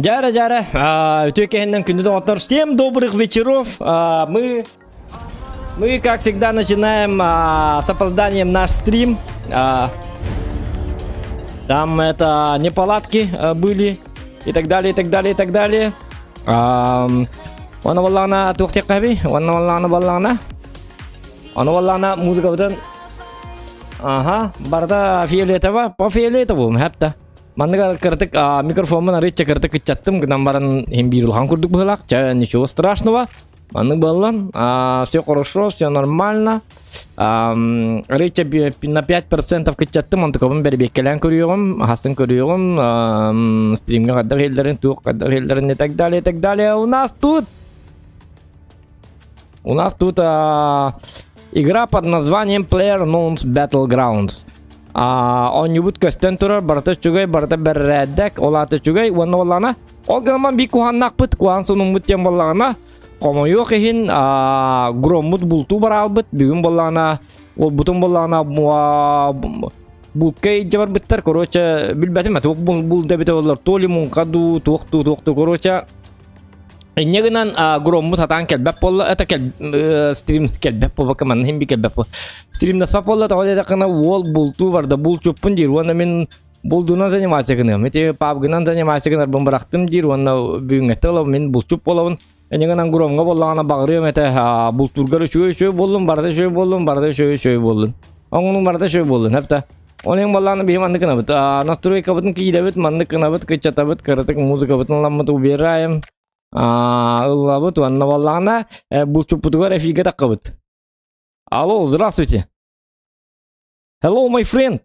Дьэ эрэ, үтүө киэһэнэн күндү доҕоттор. Всем добрых вечеров. Мы, как всегда, начинаем с опозданием наш стрим. Там это неполадки были и так далее, и так далее, и так далее. Онно буоллаҕына туох диэххэ Онно буоллаҕына буоллаҕына. Ону буоллаҕына музыкабытын Ага, барыта фиолетово, по фиолетовому, хэпта. Маннык кырдык микрофоммун арыычча кырдык кыччаттым гынан баран иһин биир улахан курдук быһыылаах. Чэ, ничего страшного. Маннык буоллан, все хорошо, все нормально. Арыычча на 5% кыччаттым, онтукабын бэрбиэккэлээн көрүөҕүм, аһасын көрүөҕүм, стримҥэ хайдах иһиллэрин, туох хайдах иһиллэрин и так далее, и так далее. У нас тут У нас тут игра под названием PlayerUnknown's Battlegrounds. Оонньуубут көстөн турар, барыта үчүгэй, барыта бэррээдэк, ол аата үчүгэй, уонна буоллаҕына, ол гынан биир куһааннаахпыт, куһаан сонуммут диэн буоллаҕына, хомойуох иһин громмут бултуу бараалбыт, бүгүн буоллаҕына, уолбутун буоллаҕына, булка илдьэ барбыттар, короче, билбэтим, туох булда эбитэ буоллар, то ли муҥха дуу, туох дуу, туох дуу, короче, Инньэ гынан Громмут сатаан кэлбэт буолла, это кэл стрим кэлбэт буолбакка манна иһин би кэлбэт буолла. Стримнаспат буолла, тоҕо диэтэххинэ уол бултуу барда, булчуппун диир уонна мин булдунан заниматься гыныам. Ити пабгынан заниматься гынарбын бырахтым диир уонна бүгүҥҥэттэ олом мин булчуп буолабын. Инньэ гынан Громҥа буоллаҕына баҕарыам этэ бултуургар үчүгэй үчүгэй буоллун, барыта үчүгэй буоллун, барыта үчүгэй үчүгэй буоллун. Оҥонуҥ барыта үчүгэй буоллун, хэпта. Ол иһин буоллаҕына биһи маннык гынабыт. Настройкабытын киирэбит, маннык гынабыт, кыччатабыт, кыратык музыкабытын ыламмыт убираем. Ыллабыт уонна буоллаҕына булчуппутугар эфиргэ таххабыт. Алло, здравствуйте. Hello, my friend.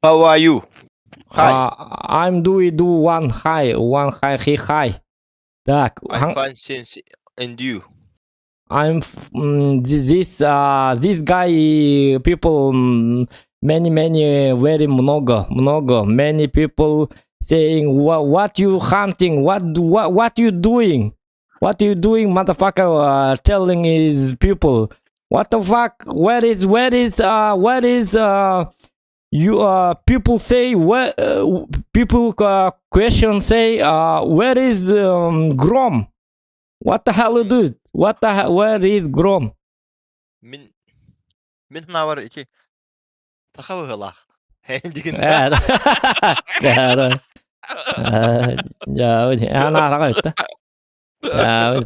How are you? Hi. I'm doing do one hi, one hi, hi, hi. Так, I'm fine since and you. I'm this guy people many many very много много many people saying what you hunting, what you doing, what you doing, motherfucker, telling his people what the fuck, where is you people say where people question say where is Grom, what the hell you do, what the hell, where is Grom? Мин мин санаабар ити саха быһыылаах. Дигин. Э, дьа, ана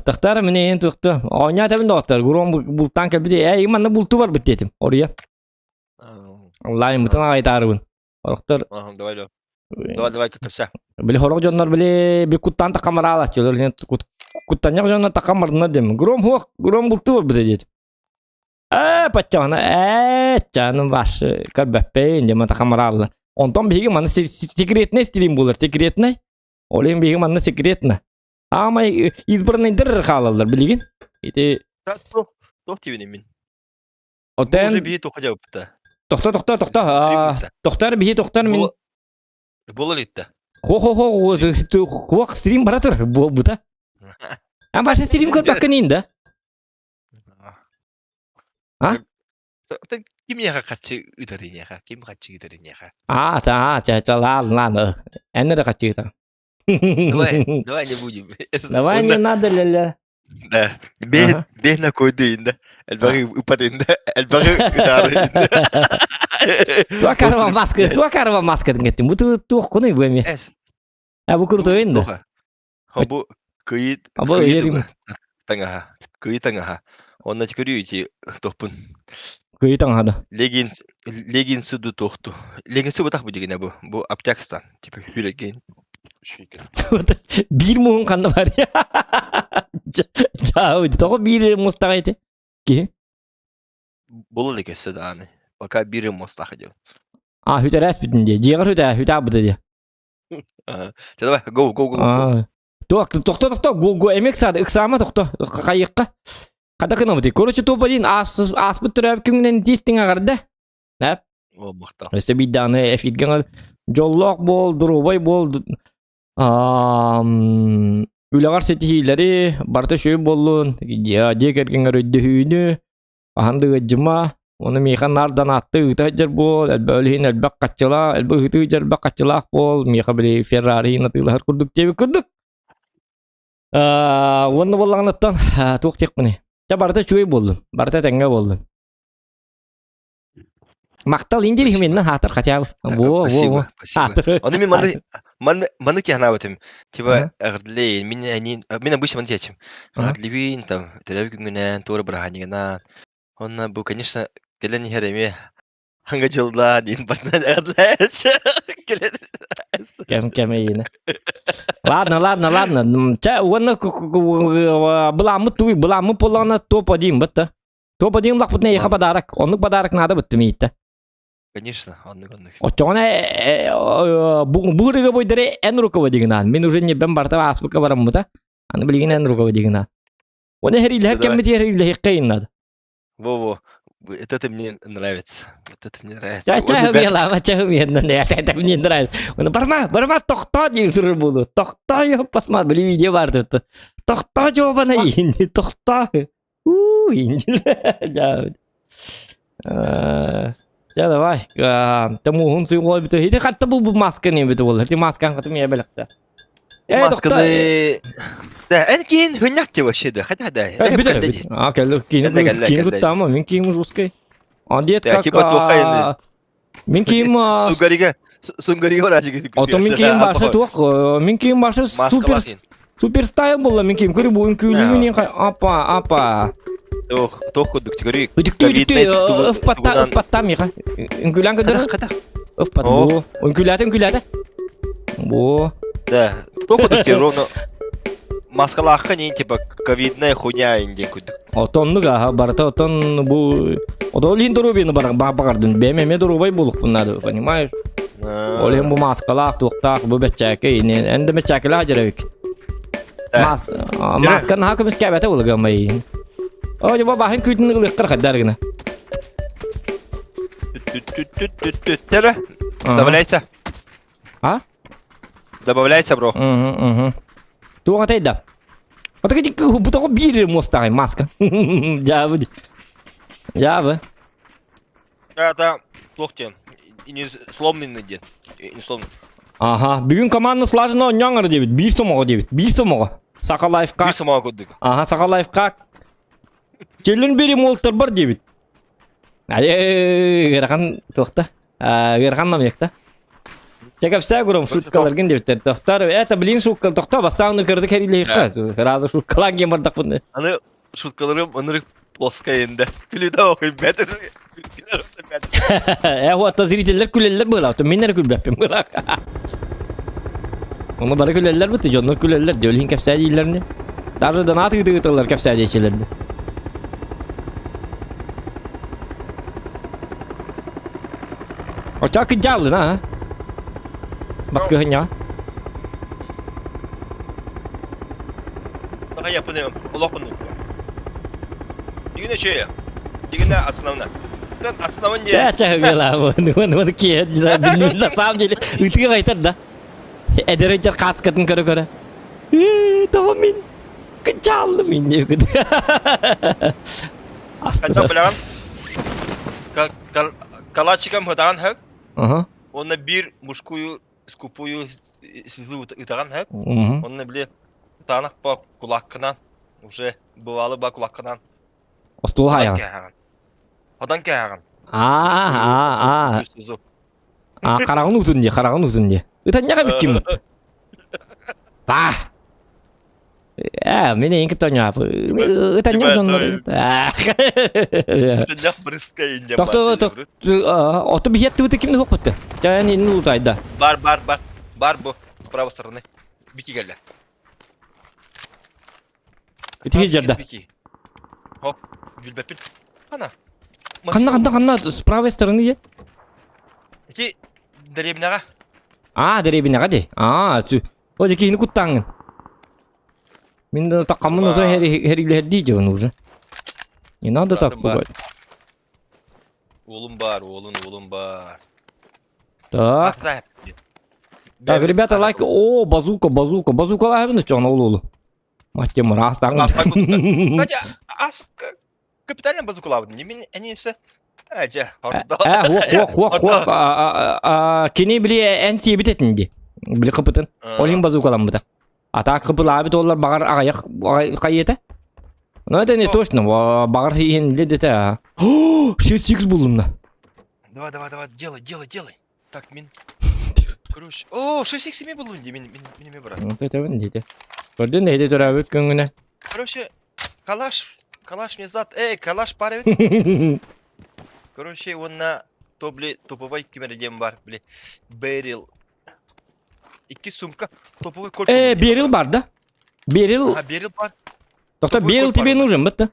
Тахтар мин эйин туохту. Оонньоо тэбин доҕоттор. Гром бултаан кэлбит. Ээ, манна бултуу барбыт диэтим. Оруйа. Онлайн мытын аҕайтаарыбын. Орохтор Давай, давай. Давай, давай, кэпсэ. Били хорох дьоннор били би куттаан такамараалаччылар. Куттанньах дьоннор такамарына дем. Гром хуох, гром бултуу барбыт диэтим. Ээ, паччаҕына, ээ, чаным баш көрбөппүн диэн такамараалла. Онтон биһиги манна секретный стрим буолар, секретный. Ол иһин биһиги манна секретно. Аамай избранныйдар хаалаллар билигин. Ити Туох диибин мин? Отен Уже биһи туха дьабыппыта. Тохто, тохто, тохто. Тохтор биһи тохтор мин. Буола илиттэ. Хо хо хо хуох стрим бара тур буолбута. А баша стрим көрбөккүн да? А? Ким миэхэ хаччы ыытар иньиэхэ? Ким хаччы ыытар иньиэхэ? А, та, ча, ча, ладно, ладно. Эн эрэ хаччы ыытар. Давай, давай не будем. Давай не надо, ля-ля. Да. Бэйэн бэйэн койду инде. Элбэҕи ыппат инде. Элбэҕи ытаары инде. Туа карва маска, туа карва маска дингеттим. Бу туох куну бу эми? Эс. А бу крутой инде. Бу кыйыт Абы ыйырым. таҥаһа. Кыйы таҥаһа. Онно көрүү ити тохпун. Кыйы таҥаһа да. Легинс легинсы ду тохту. Легинсы бутах бу дигине бу. Бу аптекстан. Типа хүреген. Биир муһун ханна бар. Чао, тоҕо биир мустаҕа ити? Киһи? Була да көссө даҕаны. Пока биир мустаха диэн. А, хүтэрээс бүтүн дии. Дьиэҕэр хүтээ, хүтээ быта дии. Чэ, давай, go, go, go, go. Туох, тохто, тохто, го, го, эмиэ ыксаады, ыксаама тохто, хайыахха. Хата гынабытый. Короче, топ один ааспыт төрөөбүт күҥүнэн тиистиҥ аҕарда. Эп. О, махтал. Өссө биирдэ аны эфиргэ дьоллоох буол, доруобай буол, үлэҕэр ситиһиилэри, барыта үчүгэй буоллун, дьиэ кэргэҥҥэр өйдөһүүнү, хаһан да ыалдьыма. Оны миэхэ наар донатты ыыта сылдьар буол, элбэх үлэһин элбэх хаччылаах, элбэх ыытыы сылдьар элбэх хаччылаах буол, миэхэ били Феррари атыылаһар курдук диэбит курдук. Уонна буоллаҕыттан туох диэхпиний? Дьэ барыта үчүгэй буоллун, барыта этэҥҥэ буоллун. Махтал индирихиминна хаатар хотя бы. Во, во, во. Спасибо. Ону мин маны маны маны киһанаабытым. Типа эҕэрдэлэйин мин эниин мин обычно маны диэчим. Эҕэрдэлибин там төрөөбүт күҥҥүнэн туора бырааһынньыгынан. Онно бу конечно кэлэн иһэр эмиэ хаҥа дьыллаа диэн барытынан эҕэрдэлээччи. Кэлэн Кэм кэмэйинэ. Ладно, ладно, ладно. Чэ, уонна былааммыт тугуй, былааммыт буоллаҕына топ-1 бытта. Топ-1 ыллахпытына эйиэхэ подарок. Оннук подарок наада быттым ииттэ. Конечно, оннук оннук. Оччоҕуна бу ырыга бойдары эн руководигынан. Мин уже небем барта ааспыкка бараммыта. Аны билигин эн руководигынан. Оны херилэһэр кэммитигэр херилэһиэххэ надо. Во-во, это ты мне нравится. Вот это мне нравится. Я чахымела, чахымела, это мне нравится. Оны барма, барма, тохтоо диир турар буолу. Тохтоо, я посмотри, били видео бар тут. Тохтоо жобана инни, тохтоо. У, инни. Я давай. Тому hun сыйгой бит. Хити хатта бу бу маска не бит ол. Хити маскан хатым я белекте. Э, Масканы... Да, эн киин хыннак те вообще да, хотя да. Бүтэр. А, кэллэ киин киин куттаама, мин киин русский. А дед как типа Мин киим Сунгарига Сунгарига барачыгы. Ото мин киим башы туох, мин киим башы супер супер стайл буолла мин киим көрү бу үҥкүүлүүгүн апа апа. Туох туох курдук көрү. Үтүктүү үтүктүү ыфпатта ыфпатта миха. Үҥкүүлээн көрдөрө. Ыфпат бу. Үҥкүүлээтэ үҥкүүлээтэ. Бу. Да. Туох курдук ровно маскалаахха не типа ковидная хуйня инде курдук. Отоннук аха барыта отон бу Ол иһин доруобуйаны баҕардым. Бэйэм эмиэ доруобай буолуохпун наада, понимаешь? Ол иһин бу маскалаах, туохтаах, бу бэччээкэй, эн да бэччээкэлээх дьэрэбик. Мас маска наһаа көмүскээбэтэ буолугамай. О, дьэ баһын күүтүн ылыахтар хайдар гына. Теле. Добавляйся. А? Добавляйся, бро. Угу, угу. Туох атай да? Отак бутаҕа биир муостаҕай маска. Дьаабы. Дьаабы. Это туох диэн? Не сломленный диэн. Не сломленный. Ага, бүгүн команда слаженно оонньооҥор диэбит. Биир сомоҕо диэбит. Биир сомоҕо. Саха лайфхак. Биир сомоҕо курдук. Ага, саха лайфхак. Келин бери молтор бар диэбит. Айы, ыарахан туохта? Ыарахан намыйахта. Чэ кэпсээ гуром шуткаларгын диэбиттэр. Тохтор, это блин шутка, тохто бастаан кырды кэрилиэххэ. Сразу шуткалаан диэн бардахпын. Аны шуткаларым ынырык плоская инде. Күлүдэ охуй бэтер. Э, вот зрительлер күлэллэр быылаа, миннер күлбэппин быылаа. Оны бары күлэллэр быты, дьоннор күлэллэр, дөлүн кэпсээ дииллэрни. Даже донат ыытыллар кэпсээ диэчилэрди. Оччоҕо кыдьааллын аа? Баскыһынньаҕа. Саха япония олох оннук. Дигине чөйө. Дигине основна. Тан основан Чэ, чэ, мила, ну, киһи, на самом деле, ытыга айтар да. Эдэр ыдьар кааскатын көрө-көрө. Тоҕо мин кычааллым мин диэбит. Ханна билэҕин? Калачикам ытаҕын хөп. Уонна биир мужскую скупую сизлу ытаҕын хөп. Онно били ытаанах по кулаккынан уже бывалы ба кулаккынан. Остуол хайаҕын. Одан кээһэҕин. Аа, аа, аа. Аа, хараҕын уутун дии, хараҕын уутун дии. Ытанньаҕа бикким. Ба! Ээ, мин эйин кытта оонньообу. Ытанньах дьоннор. Ытанньах брыска инде. Тохто, ото биһиэт тыбыты ким хуоппутта? Чайан инни улутайда. Бар, бар, бар. Бар бу. С правой стороны. Бики келле. Ити жерде. Бики. Хоп, билбеппин. Ана. Ханна, ханна, ханна, с правой стороны е. Ити дэриэбинэҕэ. Аа, дэриэбинэҕэ дии. Аа, О, киһини куттааҥҥын. Мин да такаммын ото херилэһэрдии дьон уже. Не надо так пугать. Уолум бар, уолун, уолум бар. Так. Так, ребята, лайк. О, базука, базука, базука лайбын чоң ол олу. Мать тема, астаңын. Кстати, ас капитально базукалабын. Немен они все. Ээ, дьэ, ордо. Ээ, хуох, хуох, хуох, хуох. Кини били эн сиэбит этин ди. Били кыпытын. Ол иһин базукаламмыта. А так кыпылаабыт оллар багар аҕайах хайыта. Ну это не точно. Багар иһин дете. 6 булдум на. Давай, давай, давай, делай, делай, делай. Так, мин... Короче, о, 6 еми булдум ди, мин, мин, мин эме брат. Вот это вон дите. Көрдүн эһиди төрөөбүт күҥҥүнэ. Короче, калаш, калаш мне зад, эй, калаш парит. Короче, уонна то, бли, топовой кимэрэ диэн бар, бли, Берил. Икки сумка, топовой корпус. Э, Берил бар да? Берил. А, Берил бар. Доктор, Берил тебе нужен, бытты.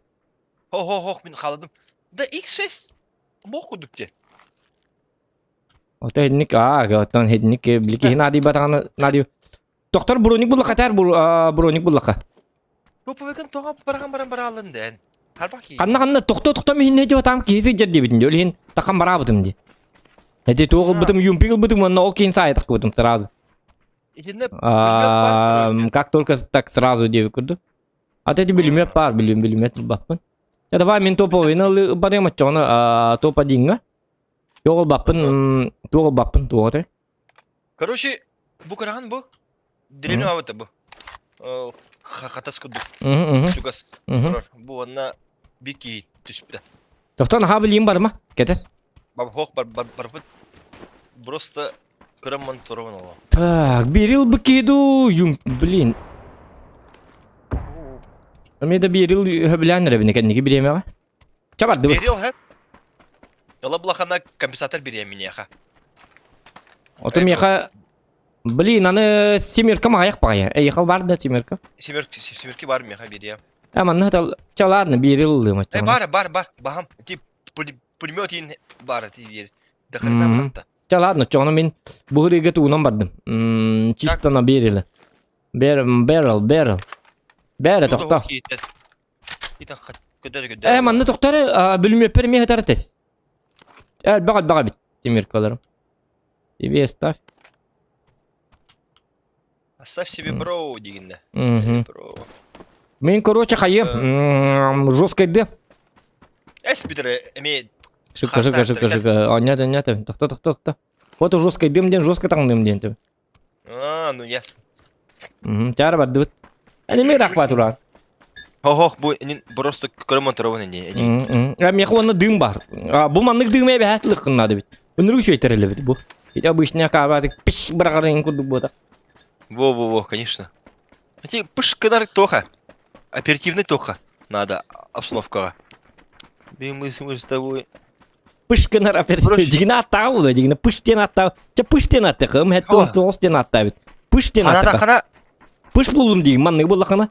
Хо-хо-хо, мин халадым. Да, X6. Мох кудук те. Ото хедник, аа, оттон хедник, били киһи наадыйбатаҕына наадый. Доктор броник буллаха таар броник буллаха. Топовыгын тоҕо барахан баран бараалын дэн. Харбах кии. Ханна ханна тохто тохто миһинне дьыбатаам киһи сылдьар диэбитин дии, ол иһин тахан бараабытым дии. Эти туох ылбытым, юмпик ылбытым уонна ол киһин саайа таххыбытым сразу. Итиннэ пулемет бар, короче. Как только так сразу диэбит курдук. А эти бүлүмөт баар, бүлүм бүлүмөт ылбаппын. Я давай мин топовыйны барыам оччоҕуна топ одинҥа. Туох ылбаппын, туох ылбаппын, туох этэй? Короче, бу кырахан бу. Деревня абыта бу. Хатас курдук. Чугас турар. Бу онна бир киһи түспүтэ. Тохтон аха билиим барма? Кэтес. Бабхох бар бар барбыт. Просто кырамман турабын ола. Так, берил бы киду, юм, блин. Эмиэ да берил хөбүлээн эрэбин кэнники бириэмэҕэ. Ча бардыбыт. Берил хэп. Ыла булахана компенсатор бириэм миниэхэ. Ото миэхэ блин, аны семерка маҕайах баҕайы. Эйиэхэ бар да семерка? Семерки, семерки бар миэхэ бириэм. Э, манна хатал, ча ладно, биэрил ылыым Э, бар, бар, бар, баһам. Ти пулемет иин бар, ти биэр. Дахарына бутахта. Ча ладно, чоҕуна мин бу ырыга тугунан бардым. Чисто на бериле. Бер, берил, берил. Бәрі тоқта. Э, манна тохтары бүлүмүөппэр эмиэ сытар тэс. Элбэх элбэх эбит тимиркаларым. Тебе ставь. Оставь себе бро дегенде. Бро. Мен, короче, хайы жесткайды. Эс бүтер эме Шутка, шутка, шутка, шутка. Анят, анят. Тохто, тохто, тохто. Вот жесткой дым ден, жестко таҥным диэн. А, ну ясно. Чаара бардыбыт. Эни рахпа туран. Хо-хо, бу энин просто көрөмөн турабын эни. Эни. Меха онно дым бар. Бу маннык дым эбэһэт лыккыннады бит. Өнүрүк үчүгэй бит бу. Ити обычный каабатык пиш бырагарын курдук буота. Во-во-во, конечно. Эти пышканар тоха. Оперативный тоха. Надо обстановкаға. Мы с тобой Пышкынар оперативный. Дигина аттаға була, дигина пыш тен аттаа. Ча пыш тен аттык, ым хет тоғыз тен аттаа бит. Пыш тен аттык. Хана Пыш булдум дигин, маннык буллахана.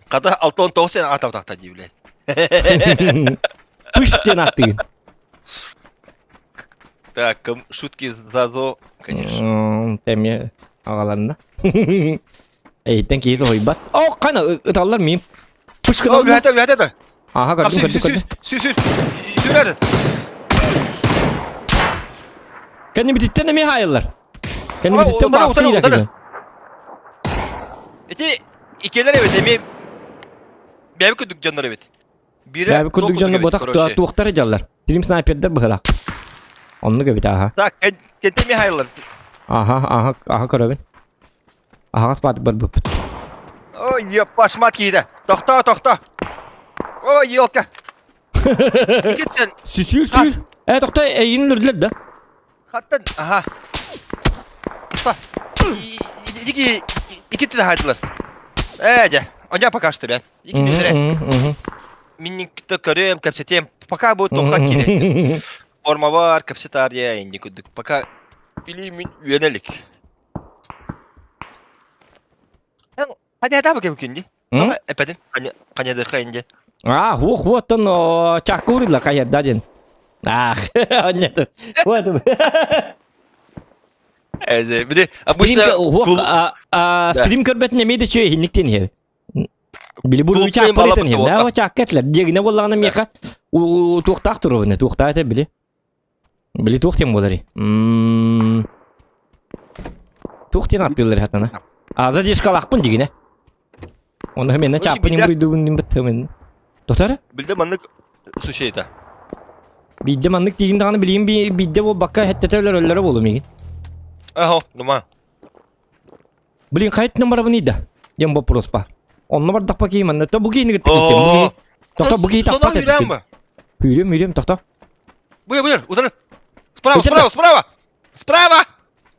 Хата алтон тоғыз сен атап тақта дей, блядь. Пыш тен аттыгын. Так, шутки зазо, конечно. Теме агаларына. Эйтен киһи соһуйбат. О, кана ыталлар мин. Пышкын. О, үһәтә, үһәтә. Аха, көрдүм, көрдүм, көрдүм. Сүр, сүр, сүр, Кэннибититтэн эмиэ хаайыллар. Кэннибититтэн баапсы киирэ Ити икелер эбит, эми бэби курдук дьоннор эбит. Бэби курдук дьоннор ботах туохтары дьаллар. Трим снайпердер быһыла. Оннук эбит аха. Так, кэнтэ эми хаайыллар. Аха, аха, аха көрөбүн. Аһаҕас баатык барбыппыт. Ой, ёппашмат киирэ. Тохтоо, тохтоо. Ой, елка. Сүр, сүр. Э, тохтоо, эйигин өлөрдүлэр да? Хаттан, аха. Ики, ики тиле хайдылар. Э, дьэ, онья пока что, ребят. Икини үсэрэ. Минник көрөм, кэпсэтиэм. Пока будет тоха киирэ. Форма бар, кэпсэтаар я инди курдук. Пока или мин үөнэлик. Ханя да күнди. Эпедин ханя да хэнди. А, хуох хуоттан чаккурила каярда ден. Ах, нет. Вот. Биди обычно стрим көрбөтүн эмиэ да чүө иһинниктен иһэ. Били бу чааппар этен иһэ. Да, чаакка этилер. Дьиэгинэ буоллаҕына миэхэ туохтаах туруобуна, туохтаах этэ били. Били туох диэн буоларый? Туох диэн аттыыллар хатана? А задержкалаахпын дигинэ. Оны мен чааппын буруйдугун дим быттым. Дотар? Билде маннык сушейта. Биирдэ маннык тиигин даҕаны билигин биирдэ буолбакка хэттэтэ өлөрөллөрө буолуо миигин. Ахо, дума. Блин, хайытынан барабын да? Диэн вопрос бар. Онно бардахпа киһи манна. То бу киһини кытта киирсиэм. Бу киһи. Тохто бу киһи таппат этэ. Үүрүм, үүрүм, тохто. Буя, буя, удары. Справа, справа, справа. Справа!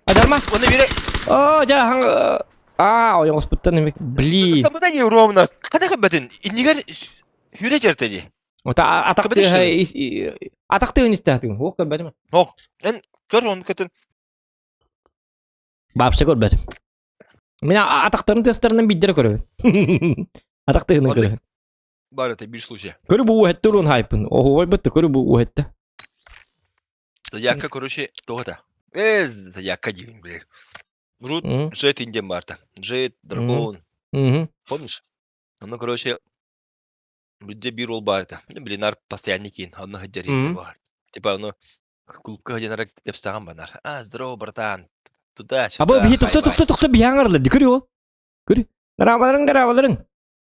Адарма. Оны бире. О, жа хаң А, ойоҥоспуттан эми. Блин. Табыда не ровно. Хата көбөтүн. Иннигер хүрэ жерте ди. Ота атах тыаһа атах тыаһын истээтиҥ. Уох көрбөтүм. Ох, эн көр оны көтүн. Вообще көрбөтүм. Мин атахтарын тыастарынан биирдэрэ көрөбүн. Атах тыаһынан көрөбүн. Бар это бир случай. Көрү бу уһэтте урун хайпын. Оһуобай бытты көрү бу уһэтте. Заявка, короче, туох это? Э, заявка диэн, блин. Рут Джет индем барта. Джет, Дракон. Помнишь? Ну, короче, бүдде биир ол баар этэ. Блин, нар постоянный киин, онно сылдьар бар. Типа, ону клубка сылдьан эрэ кэпсэҕин банар. А, здорово, братан. Туда-сюда. Абы биһи тохто тохто тохто биһи аҥарлар көрү ол. Көрү. Дараабаларыҥ дараабаларыҥ.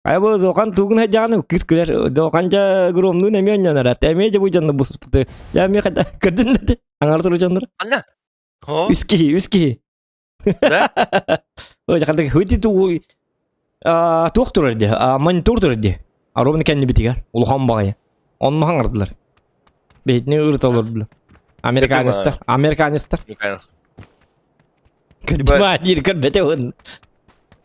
Айа бу зохан тугун хайдьаҕаны кыыс күлэр. Зохан дьа громнуун эмиэ онньонор. Эмиэ дьэ бу дьонно буспуты. Дьэ эмиэ хайда көрдүн да аҥар туру дьоннор. Анна. Үс киһи, үс киһи. Да? Ой, ханнык хыти ту туох турар дии, монитор турар дии. Аробны кэннибитигэр улахан баҕайы. Онно хаҥардылар. Бэйэтини ырыта олордулар. Американецтар, американецтар. Кырдьыма диир көрбөтө он.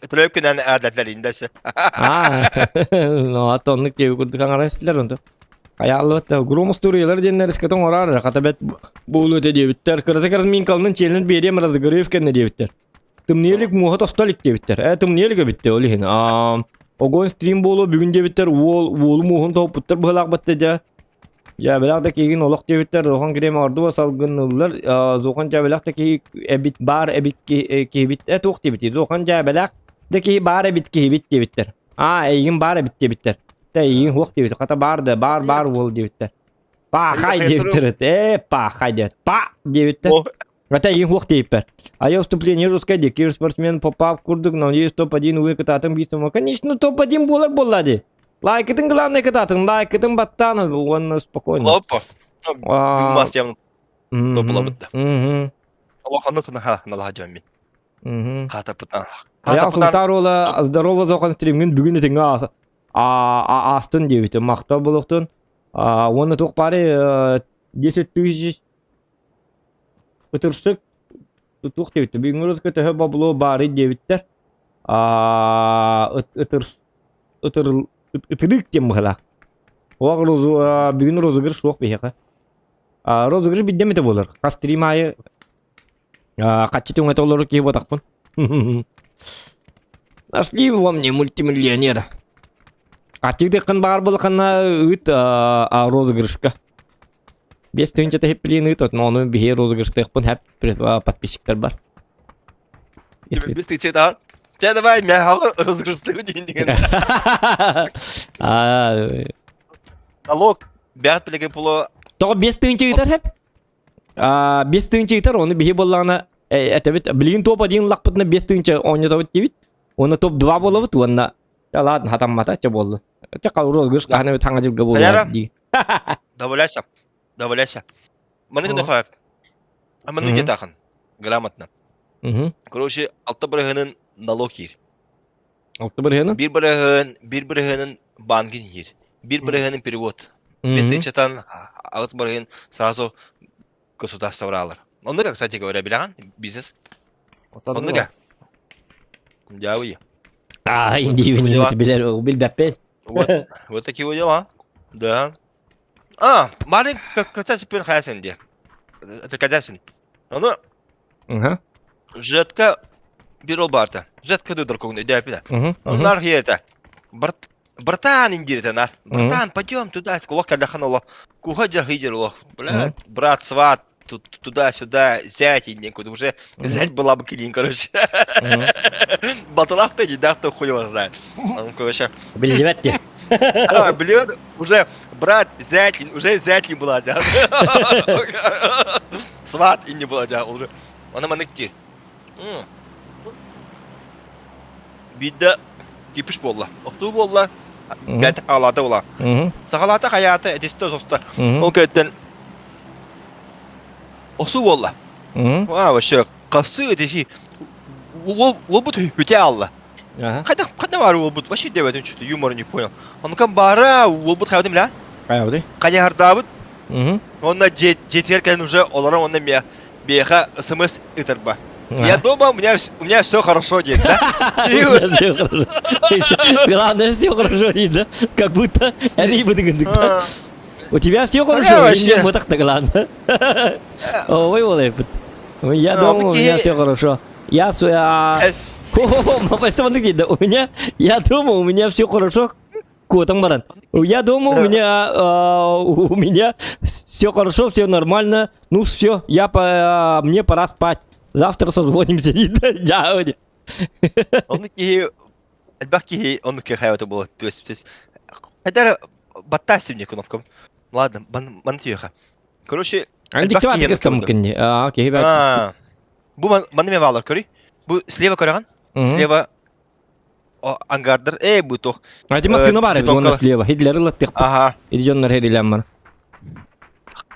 Төрөп күнэн аадаттар индасы. Аа, ну ат оннук диэби курдук хаҥара истилэр онто. Хайааллыбат да гром устуоруйалар диэннэр искэтин оҥороор хата бэт буолуо этэ диэбиттэр. Кырата кырасминкалынан чиэлин биэриэм разыгырыев кэннэ диэбиттэр. Тымныйа илик муоһа тосто илик диэбиттэр. Ээ тымныйа илик эбиттэ ол иһин. Аа огонь стрим буолуо бүгүн диэбиттэр уол уолу муоһун тоһуппуттар быһылаах батта дьэ. Дьээбэлээх да киһигин олох диэбиттэр Зохан Грем ордуба салгынныллар. Зохан дьээбэлээх да киһи эбит баар эбит киһибит э туох диэбитий Зохан дьээбэлээх да киһи баар эбит киһибит диэбиттэр. Аа эйигин баар эбит диэбиттэр. Тэ эйигин суох диэбит. Хата баар да баар баар уол диэбиттэр. Пахай диэбиттэр. Э пахай диэт. Па диэбиттэр. Это эйигин суох диэбиппэр. А я вступление русское дикий спортсмен попав курдук, но есть топ-1 увы кытаатын биир сомоҕо. Конечно топ-1 буолар буолла дии. Лайкытын главное кытаатын, лайкытын баттаан уонна спокойно. Лоппа. Мас явно топ Мгм. Олохону сынаха налаха дьоммин. Мгм. Хатапытан. Я Сунтаар уола здорово зохан стримҥин бүгүн итиҥҥэ аастын диэбитим. Махтал буолуохтун. Уонна туох баары 10 тысяч ытырсык туох диэбиттэр. Бүгүҥҥү русска төһө бабло баары диэбиттэр. Ытыр ытыр ытырык диэн быһалаах. Бүгүн розыгрыш суох биһиэхэ. Розыгрыш биддем этэ буолар. Хас стрим аайы Хаччы түҥэтэ олорор киһи буотахпын. Нашли во мне мультимиллионера. Хаччы баар булаханна ыыт розыгрышка. 5000 тэһиппилиин ыыт, но ону биһи розыгрыштыахпын хэп подписчиктар бар. Если... да? Чэ, давай, мен розыгрыштыгы дейін деген. Налог, бәт билеген пулу. Тоҕо 5000 ыытар хэп? 5000 ыытар, ону биһи буоллаҕына этэбит, билигин топ 1 ыллахпытына 5000 оонньотобут диэбит. Уонна топ 2 буолабыт уонна ладно, хатаммата, чэ буоллун. Чэ розыгрыш хаһан эбит хаҥа дьылга буолуо дии. Добавляйся. Добавляйся. Маны гына хоп. Маны где-то Грамотно. Короче, алта бырыһынын налог киир. Алта бырыһынын? Биир бырыһын, биир бырыһынын банкин киир. Биир бырыһынын перевод. Бес аҕыс бырыһын сразу государство алар. Оннуга, кстати говоря, билэҕин бизнес. Оннуга. Дьабый. А, индивин билэр, билбэппин. Вот, вот такие вот дела. Да. А, Марин, кстати, теперь хайасен де. Это кадасин. Ону Ага. Жетка бир ол барта. Жетка дыдыр көңне дәпиле. Оннар хиете. Брат, братан индирте нар. Братан, пойдем туда, кулак кадахан ола. Куха жар хижер ола. Бля, брат, сват, туда-сюда, зять и некуда уже зять была бы килин, короче. Баталах ты не да, кто хуй его знает. Он, короче. Билибет те. Блин, уже брат, зять, уже зять не была, да. Сват и не была, да, уже. Она маныкти. Бидде кипиш буолла. Охтуу буолла. Бэт алата була. Сахалата хаята этисте соста. Ол кэттен. Осу буолла. А, вообще, касы дехи уолбут үтэ алла. Хайда хайда баар уолбут вообще диэбэтин что-то юмор не понял. Онукан баара уолбут хайабытым ля? Хайабыты? Хайаһардаабыт. Онно дьиэтигэр кэлэн уже олорон онно миэ биэхэ смс ытарба. Я дома, у меня все хорошо, диэн, да? Все хорошо. Главное, все хорошо, да? Как будто рыбы да? У тебя все хорошо, или вот так-то главное. Ой, ой, Я дома, у меня все хорошо. Я с... У меня, я дома, у меня все хорошо. Куотан баран. Я дома, у меня все хорошо, все нормально. Ну все, мне пора спать. Завтра созвонимся. Дьэ. Оннук киһи элбэх киһи оннук киһи хайата буолар. То есть хайдара баттаа симне кнопкам. Ладно, ман тиэхэ. Короче, элбэх киһи оннук кэммин. Аа, киһи баар. Бу манны ме баалар көрүй. Бу слева көрөҕүн. Слева ангардар. Э, бу туох. А ти массыына баар эбит уонна слева. Хидлер ылаттык. Ага. Иди дьоннор херилэн бар.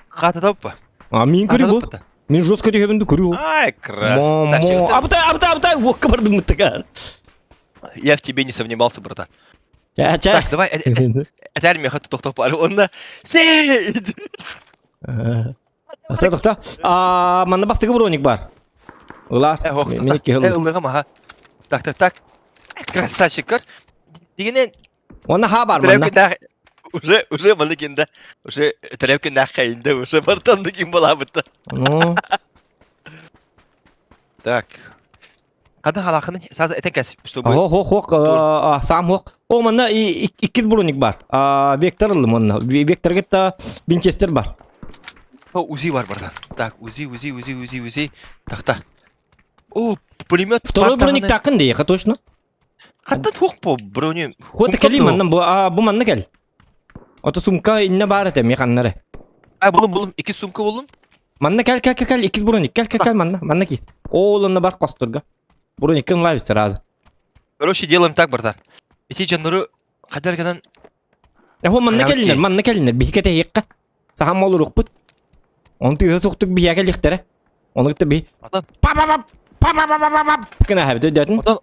Хата топпа. А мин көрү бу. Мин жестко түһэбин көрү. Ай, красавчик. Абытай, абытай, абытай, уокка бардым мыттыгар. Я в тебе не сомневался, братан. Ча, ча. Так, давай, этэр меха тохтоп бар. Онна сей. Тохто. А, манна бастыгы броник бар. Ылар. Мени кehel. Ылыгым, аха. Так, так, так. Красавчик, көр. Дигенен Онна ха бар манна. Уже, уже маныкинда, уже төрөп күннээх уже бартан ким балаабыта. Ну. Так. Хада халахыны сразу этен кэс, чтобы... Хо хо хо сам хо. О манна икки броник бар. Вектор ылым онна. Вектор кетта Винчестер бар. О, УЗИ бар бардан. Так, УЗИ, УЗИ, УЗИ, УЗИ, УЗИ. Так, О, пулемет. Второй броник такын дейха точно. Хаттан хух по брони. Хута кели манна бу а бу манна кел. Ото сумка инне бар эте механнары. А булум булум ики сумка булум. Манна кел кел кел икки броник кел кел кел манна манна ки. Ол онна бар костурга. Броник лайв сразу. Короче, делаем так, братан. Ити жаннары кадар гынан Э манна келинер, манна келинер. Бихикете хикка. Сахам олур укпут. Оны тыга соктук бияга лихтере. Оны кытта би. Атан. Па па па па па па па па кына хабды дөтүн. Отон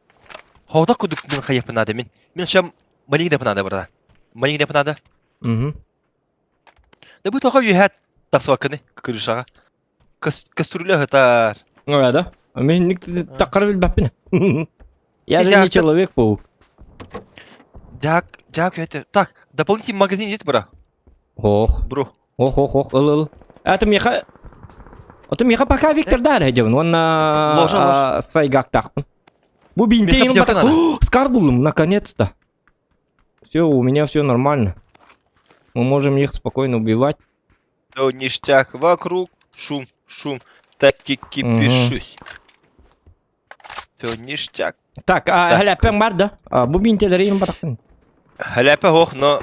Хода кудук мин хайып надо мин. Мин шам малик деп надо, братан. Малик деп надо. Угу. Да бу тоха юхат тасвакыны крышага. Кастрюля хатар. Ну да. Мин таккар билбеппин. Я же не человек-паук. Жак, жак это. Так, дополнительный магазин есть, бра? Ох. Бро. Ох, ох, ох, ыл, ыл. Это меха... Это меха пока Виктор дар хеджебин. Он на сайгак тахпын. Бу бинте им батак. Скар булдум, наконец-то. Все, у меня все нормально. Мы можем их спокойно убивать. Все ништяк вокруг, шум, шум, так и кипишусь. Все ништяк. Так, а халяпен бар да? Бу бинтелери им батактын. Халяпа хох, но...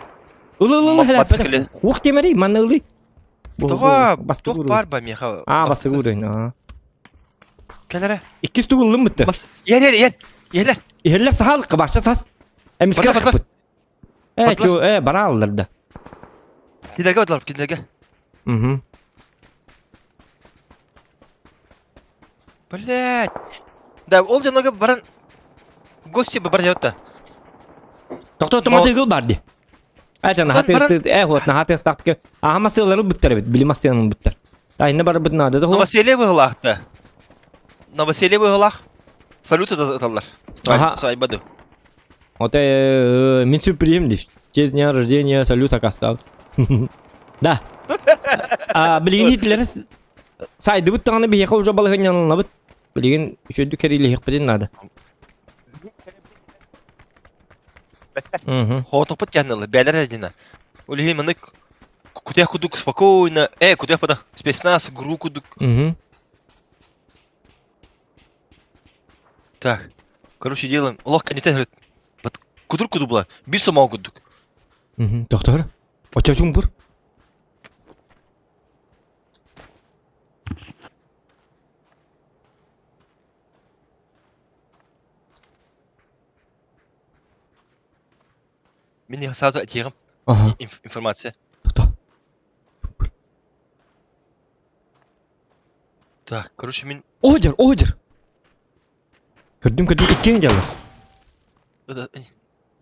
Ылы ылы халяпа. Ух темери, манна ылы. Тоға, тоқ бар ба меха. А, басты уровень, а. Кәләрә. Икки стул ылым бітті. Бас. Ер, ер, ер. Ерлер. Ерлер сахал кыбашта сас. Эмиске хыппыт. Э, чу, э, бара аллар да. Килерге бардылар, килерге. Угу. Блять. Да, ол жанога баран гости бар жаутта. Тохто томатыгыл бар ди. Э, наха э, вот, наха тестактык. Аха масылары буттар бит, били масыларын буттар. Айны бар бит надо да. Новоселье быһылаахта. Новоселье быһылаах. Салют ыталлар. Ага. Сайбады. Вот мин сюрпризим див. Честь дня рождения салют акастал. Да. А билигин хитлер сайдыбыт таҕаны биһиэхэ уже балаһынньаныллабыт. Билигин үчүгдүк кэрилиһиэхпитин наада. Мгм. Хотоппут кэннилы бээлэр эдина. Улиһи манык кутях кудук спокойно. Э, кутях пада спецназ гру кудук. Мгм. Так. Короче, делаем. Олох кэннитен Бат кудур куду була. Бир сомоо кудук. Мгм. Доктор. Очочуң бур. Мин сразу этиэҕим Ага. информация. Доктор. Так, короче, мин... Оһдьар, оһдьар. Көрдүм, көрдүм, иккиэн дьаллар.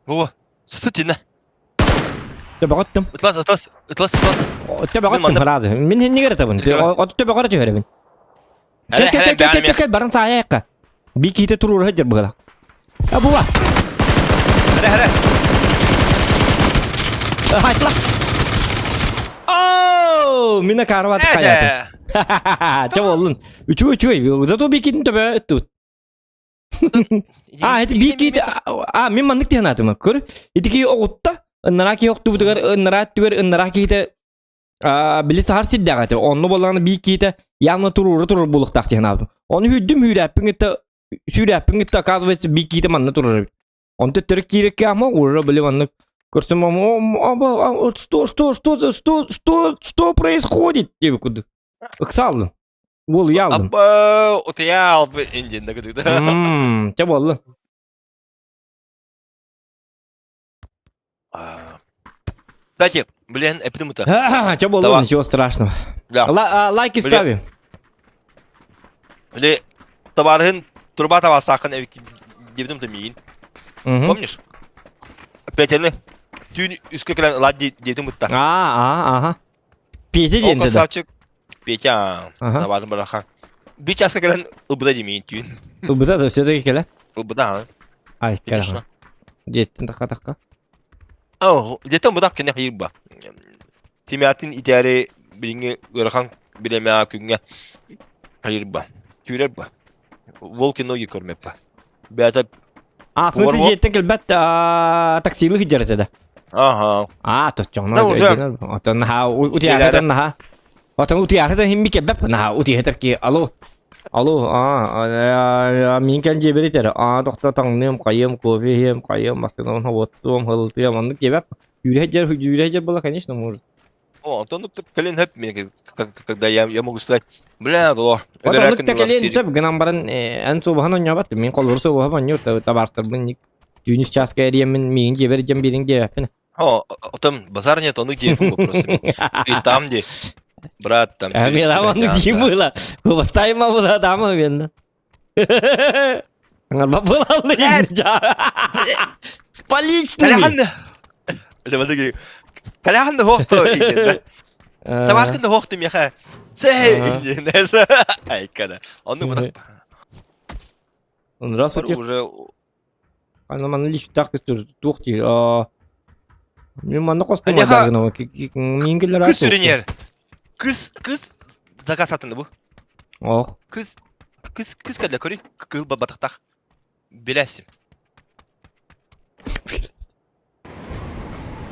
Во, сытына. Төбөҕөттүм. Ытлас, ытлас, ытлас, ытлас. Төбөҕөттүм сразу. Мин хиннигэр ытабын. Оту төбөҕөр түһэрэбин. Кел, кел, кел, кел, кел, кел, баран саайа Би киһитэ туруора сылдьар быһыла. А була. Хара, хара. Хайтла. Оо, мина карват каятым. Чэ боллун. Үчүгэй үчүгэй. Зато би киһитин төбө өттүбүт. А, это би киһити а, мин маннык тиһанаатым. Көр, ити киһи оҕутта. Ыннараа киһи охтубутугар ыннараа өттүгэр ыннараа киһитэ били саһар сирдээх этэ. Онно буоллаҕына биир киһитэ явно туруору турар буолуохтаах диэн аабытым. Ону сүүрдүм сүүрээппин кытта сүүрээппин кытта оказывается биир киһитэ манна турар эбит. Онто төттөрү киирекке ама уже били маннык көрсөм что что что что что что происходит диэбит курдук. Ыксааллым. Уолуйааллым. Аппа, утуйаалбы индиэннэ кытыта. Чэ буолла. Кстати, блин, эпитим это. Че было, ничего страшного. Да. Лайки ставим. Или товарыһын труба табасаакын дебитим миин. Помнишь? Петяны түүн үскө кэлэн ылаат диэтим бутта. А, а, ага. Петя диэн да. Красавчик. Петя, табарын бараха. Би часка кэлэн ылбыта димиин түүн. Ылбыта да все-таки кэлэ. Ылбыта, Ай, кэлэ. Дьиэттэн тахха-тахха. Оо, дьиэттэн бытах кэннэ хайырба. Тимятин итээри билиҥҥи ыарахан бириэмэҕэ күҥҥэ хайырба. Түүрэр ба. Волки ноги кормят Бэйэтэ А, в смысле дьиэттэн кэлбэт таксилыы сылдьар этэ да? Ага. А, точчоҥно Отон наһаа утуйаатытан наһаа. Отон утуйаатытан химми кэлбэп наһаа утуйатар ки алло. Алло, а, мин кэл дьиэбэр итэр. А, тохто таҥныам, хайыам, кофе иһиэм, хайыам, массыынабын хоботтуом, хылытыам, оннук диэбэп. Үүрэ сылдьар, үүрэ сылдьар буолла, конечно, может. О, онтон кэлин хөп мне, когда я, я могу сказать, бля, было. Вот оннук да кэлиэн сөп гынан баран эн суобаһан оонньообот мин холобур суобаһа оонньуур табаарыстарбын түүнүс чааска эриэммин миигин дьиэбэр дьэн биэриҥ диэбэппин. О, там базар нет, он где просто. И там где, брат, там. Мила он где было? Бастайма было там, наверное. С поличными. Каляхан хохто Табаскын хохто меха. Айкада. Онну бутак. Здравствуйте. Уже Ана манна личтах көстөр туох дии. Мен манна костум айдагына мингелер Кыз сүрүнер. Кыз кыз заказ аттынды бу. Ох. Кыз кыз кыз кэллэ көрүй. Кыл батахтах. Билэсим.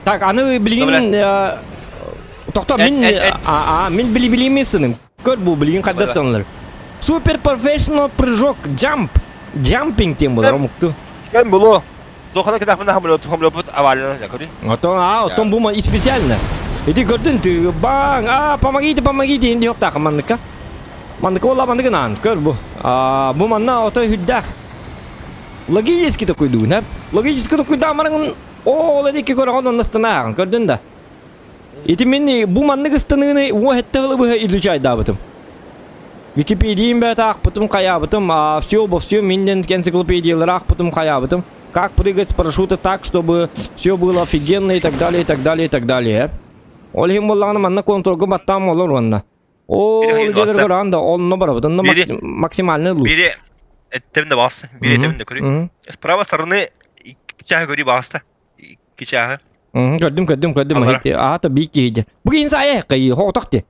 Так, аны билигин тохто мин а мин били билим истиним. Көр бу билигин хайда станылар. Супер профессионал прыжок jump. Jumping тем болар омукту. Кем було? Дохана кедахмына хамло хамло бут авалына көрүй. Отон а отон бу и специально. Иди көрдүн ты баң а помогите помогите инди yok так манныка. Манныка ола манныгын аан көр бу. А бу манна отой хүддах. Логически такой дуун, Логически такой да мараңын ол эдики көрөҕөн онно станааҕын көрдүн да. Ити мин бу маннык ыстаныыны уо хетте хылы быһа изучайдаабытым. Википедиям бэт аахпытым хайаабытым, а все обо всем миннен энциклопедиялары аахпытым хайаабытым. Как прыгать с парашюта так, чтобы все было офигенно и так далее, и так далее, и так далее. Ол иһин буоллаҕына манна контролга баттаам олор уонна. Ол дьиэлэргэ баран да онно барабыт, онно максимальный лук. Бири эттерин да баҕаста, бири эттерин да көрүй. С правой стороны икки чааһы көрүй баҕаста. Икки чааһы. Көрдүм, көрдүм, көрдүм. Аата биир киһи. Бу киһин сайа кайы хоҕотох ти.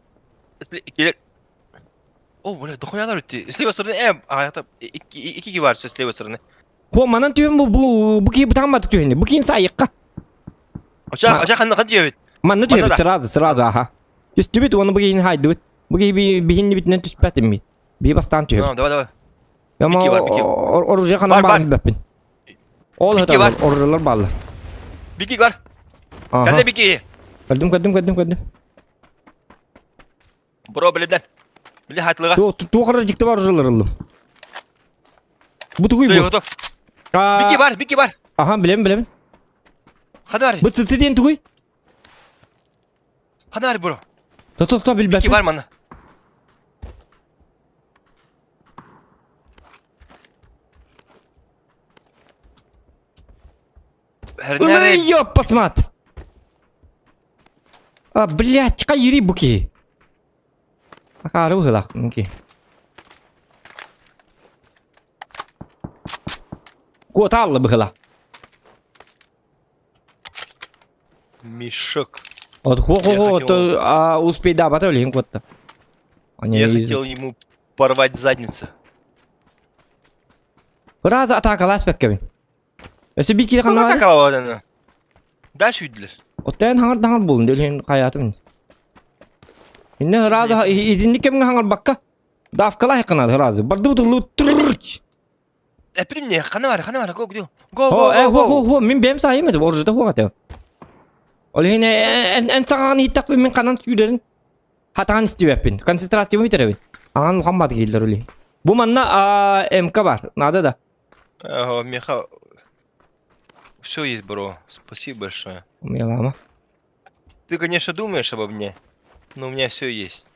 О, бля, дохуялар өтти. С левой стороны, аята икки ки бар с левой стороны. Хо манан түһүн бу бу бу киһи бутаамматык түһүн. Бу киһин сайыкка. Оча, оча ханна хан диэбит. Манна түһэбит сразу, сразу, аха. Түстүбүт, уонна бу киһини хайдыбыт. Бу киһи биһиннибитинэн түспэтим ми. Би бастаан түһэбит. Давай, давай. Ama оружие ханан баар билбэппин. Ол хата оружиелар бааллар. Бики бар. Кэллэ бики. Көрдүм, көрдүм, көрдүм, көрдүм. Бро билимден. Били хатлыга. Туох эрэ дьикти бар оружиелар ыллым. Бу тугуй бу? Бики бар, бики бар. Аха, билем, билем. Хана бар. Бу цици диэн тугуй? Хана бар бро. Тото, тото билбэппин. Бики бар манна. Ылы ёппасмат! А, блядь, хайыри бу киһи. Акаары быһыылаах ки. Куотаалла быһыылаах. Мешок. Вот хо-хо-хо, то а, успей да, потом или куотта. Я хотел ему порвать задницу. Раза атакалаас бэккэбин. Өссө биир киһи ханна атакалаабатана. Дальше үйдүлэр. Оттон хаҥар даҥар буолун диэн хайаатым. Инне раза изинник кэмҥэ хаҥарбакка давкалаах кынады разы. Барды бутуллу трррч. Эппитим не хана бар, хана бар, го го го го го. Хо хо мин бэм саайым этим, оружита хуа этим. Ол иһин эн саҥаҕын иһиттэхпин мин ханан сүүрэрин хатаан истибэппин. Концентрациябын бүтэрэбин. Аҥан хаммат кииллэр ол иһин. Бу манна МК бар, надо да. Ага, меха... Все есть, бро. Спасибо большое. Умелама. Ты, конечно, думаешь обо мне, но у меня все есть.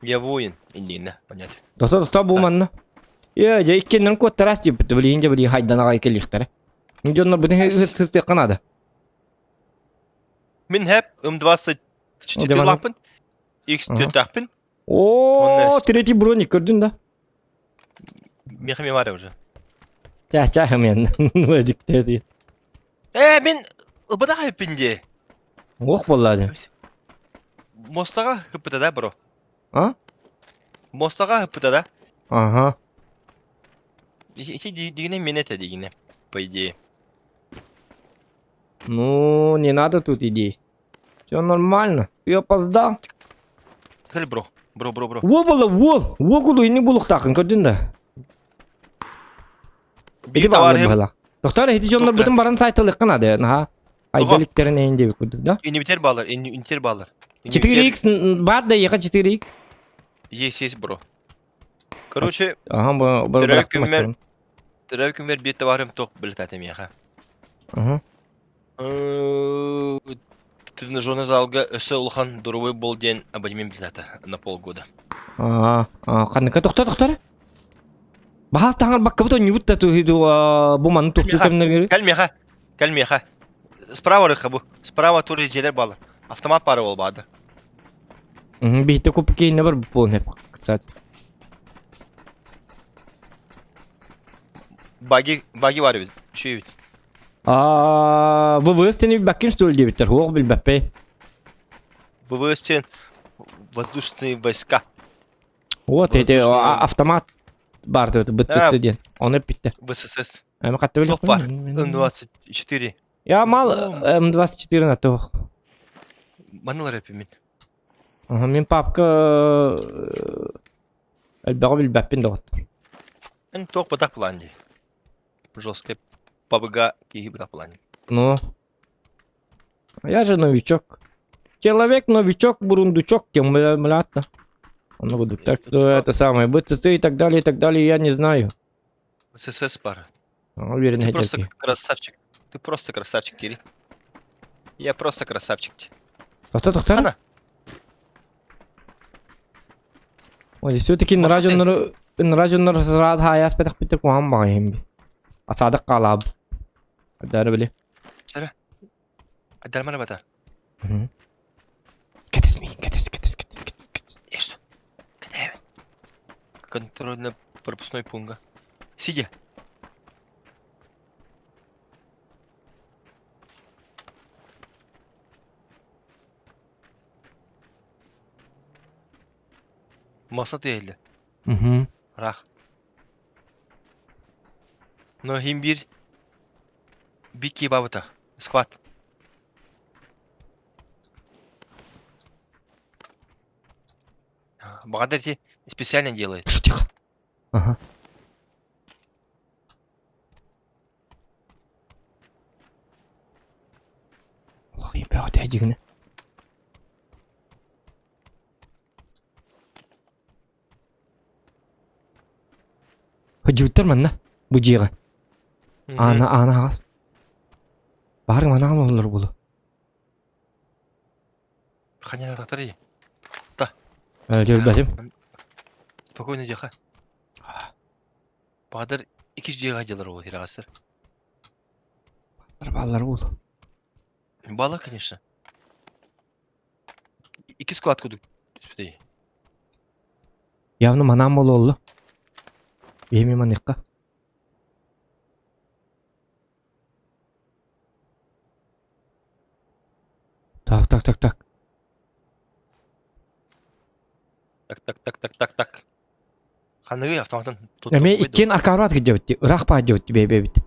Я воин. Или понятно. Доста доста бу манна. Е, дьэ иккиэннэрин куоттараас диэбит билигин дьэ билигин хайдан аҕай кэлиэхтэрэ. Дьоннор бүтүн сыстыахха наада. Мин хэп М24 лаппын, X4 О, третий броник көрдүн да? Меха бар уже. Ча ча мен. Дикте Э, мен ыбыда хайппин дии. Ох болла дии. Мостаға хыппыта да, бро? А? Мостаға хыппыта да? Ага. Ити дигине мен это дигине, по идее. Ну, не надо тут идей. Все нормально. Ты опоздал. Кэл бро. Бро, бро, бро. Во было, во! Во куду ини булуктаахын көрдүн да. Ити баалар быһылаах. Доктор, ити дьоннор бутун баран сайтылыкка надо. Наха. Айдаликтерин эйин диэбит курдук, да? Инибитер баалар, инитер баалар. 4x бар да еха 4x. Есть, есть, бро. Короче, Ага, бу төрөөбүт күммэр төрөөбүт күммэр биир товарым тох билетатым еха. Ага. Тренажерный залга өссө улахан доруобай буол диэн абонемент билата на полгода. Ханныка тохтор тохтор. Баһаас таҥарбаккабыт онньубут да бу маны тохтуу кэмнэригэр. Кэл миэхэ, кэл миэхэ. Справа рыха бу. Справа тур дьиэлэр баалар. Автомат пары ол баады. Биһитте купу кейинне бар буолун кстати. Баги, баги бар эбит. Үчүгэй эбит. Аа, ВВС тени билбэккин что ли диэбиттэр, суох билбэппэй. ВВС диэн воздушные войска. Вот эти автомат бар диэбит, БЦС диэн. Ону эппиттэр. ВСС. Эми хатта Туох бар? М24. Я мал М24 на туох. Манылар эппимин. Мин папка элбэҕи билбэппин доҕоттор. Эн туох бытах план дии. Жесткая ПБГ киһи плане. Ну. Я же новичок. Человек новичок, бурундучок, тем млятно. Он буду. Так что это самое, БЦЦ и так далее, и так далее, я не знаю. ССС пара. Уверен, Ты просто красавчик. Ты просто красавчик, Кири. Я просто красавчик. Тоқта, тоқта. Ой, все-таки нра дьоннор сразу хаайаспатахпыт куһаҕан баҕайы би. Асаадак хаалаабыт. Адара били. Чара. Адармана бата. Кэтис миигин, кэтис, кэтис, кэтис, кэтис, кэтис. Что? Кэтэбин. Контрольно-пропускной пункт. Сидя. Маса тиэһиллэ. Угу. Ыраах. Но иһин биир биир киһи баабыта. Склад. Баҕардар ити специально делает. Тихо. Ага. Олох бөҕө дьигинэ. Хадьыыттар манна бу дьиэҕэ. Аана аана аҕас. Баары манна олороллор буолуо. Ханя Да. Дьөрбөтүм. Спокойно дьиэхэ. Баҕадар иккис дьиэҕэ дьиэлэр ол хираҕастар. Бааллар буолуо. Бааллар, конечно. Икки склад курдук түспүтэй. Явно манаан буолуолла. Эми маныхха. Так, так, так, так. Так, так, так, так, так, так. Ханныгый автоматын Эми иккиэн акаарбат кыдьабыт ыраах баадьабыт бэйбэбит.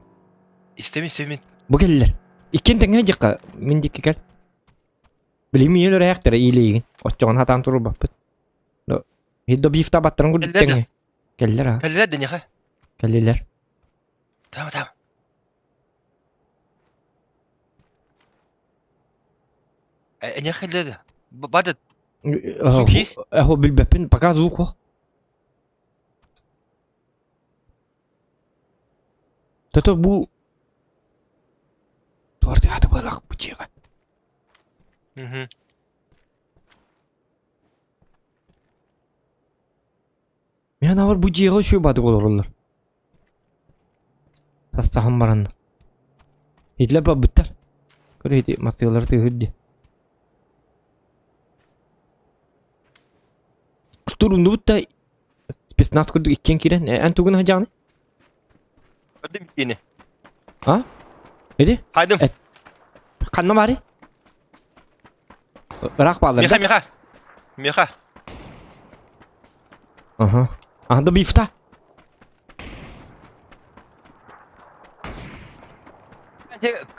Истэбин, истэбин. Бу кэллэр. Иккиэн тэҥҥэ дьыкка мин дикки кэл. Билигин миин өрөһээхтэрэ иилэйигин. Оччоҕун хатаан турбаппыт. Хидо бифта баттарын курдук тэҥҥэ. Кэллэр а. Кэллэр дэньэхэ. Кэллилэр. Таама таама. Эниэхэ кэллэр. Бады. Звук есть? Эхо билбэппин, пока звук суох. Тото бу Туартыата буолах бу дьиэҕэ. Мгм. Мен авар бу дьиэҕэ үчүгэй баадык олороллор. Састаһан бараннар. Итилэр барбыттар. Көрө ити матыалары тыаһыыр дии. Штурмнубут да спецназ курдук иккиэн киирэн эн тугун сылдьаҕыный? Көрдүм иккини. А? Эди? Хайдым. Ханна баарый? Ыраах бааллар Миха, Миха. Миха. Ага. А, да бифта.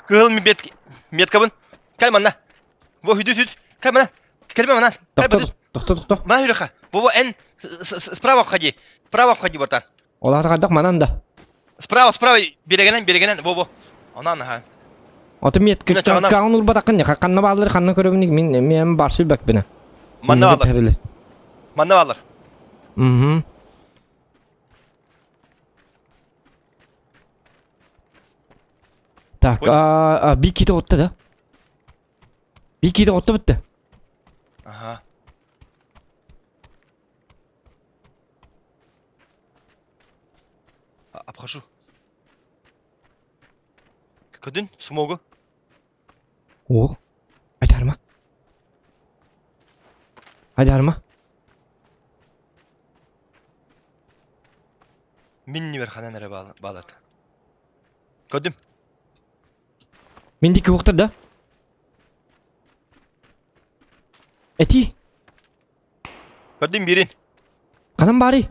Кыһыл мет меткабын. Кэл манна. Во хүдү сүт. Кэл манна. Кэлбэ манна. Тохто, тохто, тохто. Мана хүрөхэ. Во эн справа ходи. Справа ходи братан. Олар хайдах манан да. Справа, справа берегенен, берегенен. Во, во. Онан аха. Ото метка каун урбатакын не ханна баалар ханна көрөбүн мин мен барсый бакпына. Манна баалар. Манна баалар. Мгм. Так, а, а, биките отта да? Биките отта бітті. Ага. Обхожу. Көдүн, смогу. Ох. Айдарма. Айдарма. Мин нибер ханан эрэ бааларда. Көрдүм. Мин дикки уохтар да? Эти. Көрдүм бирин. Ханан баарый?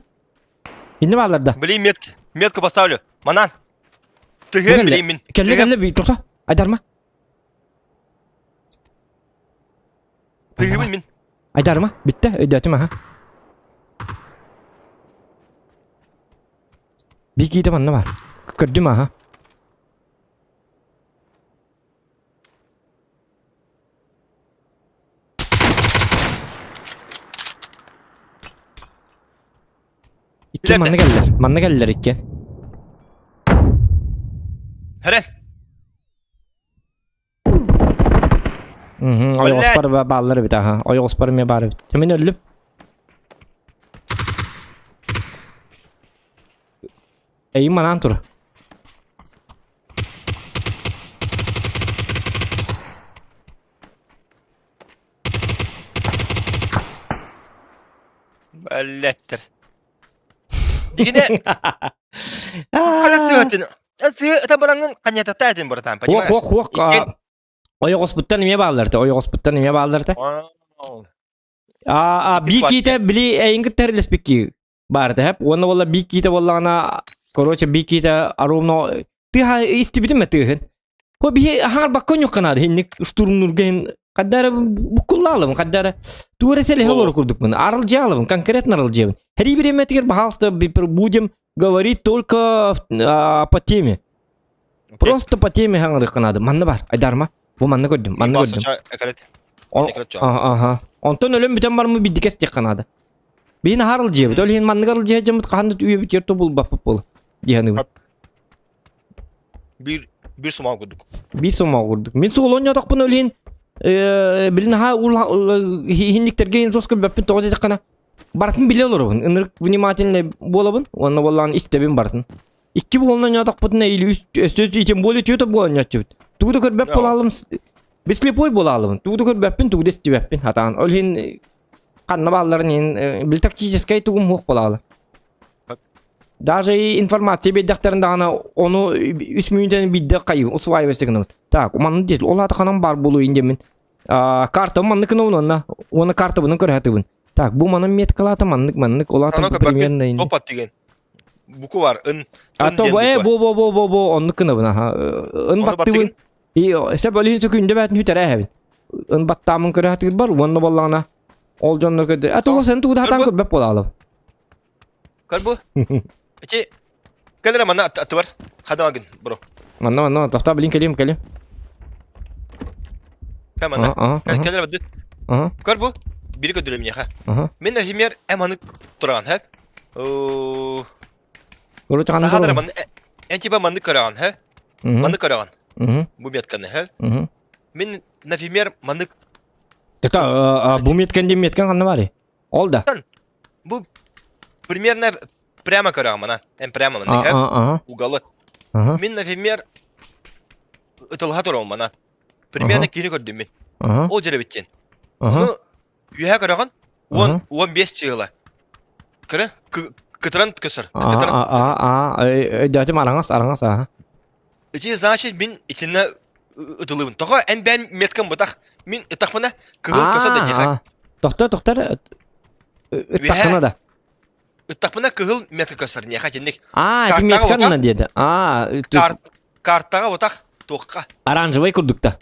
Инне баалар да. Блин, метки. Метку поставлю. Манан. Тыгын билим мин. Кэллэ кэллэ би тохто. Айдарма. Тыгыбын мин. Айдарма. Бүттэ. Өйдөөтүм аха. Бикиитэ манна бар. Көрдүм аха. Икки манна кэллэр. Манна кэллэр икки. Хөрен. Мгм, ойоҕоспор бааллар эбит аха. Ойоҕоспор эмиэ баар эбит. Мин өллүм. Эйим манаан тура. Блядь. Дигине Хана Это бараңын канятата этин братан, понимаешь? Хуох, хуох, хуох. Ойоҕоспуттан эмиэ бааллар те, ойоҕоспуттан эмиэ бааллар те. А, бии киитэ били эйин кытта эрлеспикки баар этэ хэп. Уонна буолла бии киитэ буоллаҕына, короче, бии киитэ ровно тыаһа истибитим тыаһын. Хо биһи хаҥарбакка онньукка хинник штурмнурга хин хаддара буккуллаалыбын, хаддара туора селеһэ олору курдукпун, арылдьаалыбын, конкретно арылдьыабын. Хери бириэмэтигэр, пожалуйста, будем говорить только по теме. Просто по теме хаҥарыахха наада. Манна бар, айдарма. Бу манна көрдүм, манна көрдүм. Аха. Онтон өлөн бүтэн бармы биддикес диэххэ наада. Биһин аһар ылдьыабыт. Ол иһин манныгар ылдьыа дьоммут хаһан да үйэбит ерто булбаппыт буолла. Диһаныыбын. Биир биир сумаа курдук. Биир сумаа курдук. Мин суол оонньоотохпун ол иһин билин аһаа иһинниктэргэ иһин жестко билбэппин тоҕо диэтэххинэ барытын билэ олоробун. Ынырык внимательный буолабын уонна буоллаҕына истэбин барытын. Икки буолан оонньоотохпутуна или үс өссө тем более түөрт буолан оонньооччубут. Тугу да көрбөт буолаалым, беслепой буолаалым. Тугу да көрбөппүн, тугу да истибэппин хатаан. Ол иһин ханна баалларын иһин бил тактическай тугум суох буолаалы. Даже информация биэрдэхтэрин даҕаны ону үс мүнүүтэн биирдэ хайы усваивайся гынабыт. Так, манны диэт, ол аата ханан баар буолуо диэммин. Картам маннык гынабын уонна уонна картабынан көрө Так, бу манан меткалаата маннык маннык ол аата примерно Опа деген. Буку бар ын. А то бу бу бу бу бу бу оннук гынабын аха. Ын баттыбын. И сеп олин сөкүндө бәтин хүтәрә хэбин. Ын баттаамын көрө хатыр бар, уонна боллаҕына ол дьоннор көрдө. А тугу сен тугу да хатан көрбөп буолаалым. Көр бу. Ити кэлэрэ манна аттыбар. Хадаагын, бро. Манна манна тохтоо блин кэлиим кэлиим. Кэл манна. Кэлэрэ бадды. Көр бу. Бири көрдүрө миэхэ. Мин например эм аны тураган хэп. Короче, ханна Сахалар манны эн типа манны көрөҕөн хэ? Манны көрөҕөн. Бу метканы хэ? Мин например маннык Это бу меткан диэн меткан ханна баарый? Ол да. Бу примерно прямо көрөҕүн мана. Эн прямо маннык хэ? Угалы. Мин например ытылха турабын мана. Примерно кини көрдүм мин. Ол жеребиттен. Ну Үөһэ көрөҕүн? Уон, 15 чыыла. Көрө, кытыран көсөр. Кытыран. Аа, өйдөөтүм араҥас, араҥас, аа. Ити значит мин итиннэ ытылыбын. Тоҕо эн бэйэн меткам бутах. Мин ытахпына кыһыл көсөр да диэхэ. Тохтор, тохтор. Ыттахпына да. Ыттахпына кыһыл метка көсөр диэхэ итинник. Аа, ити метканна диэди. Аа, картаҕа бутах туохха. Оранжевый курдукта.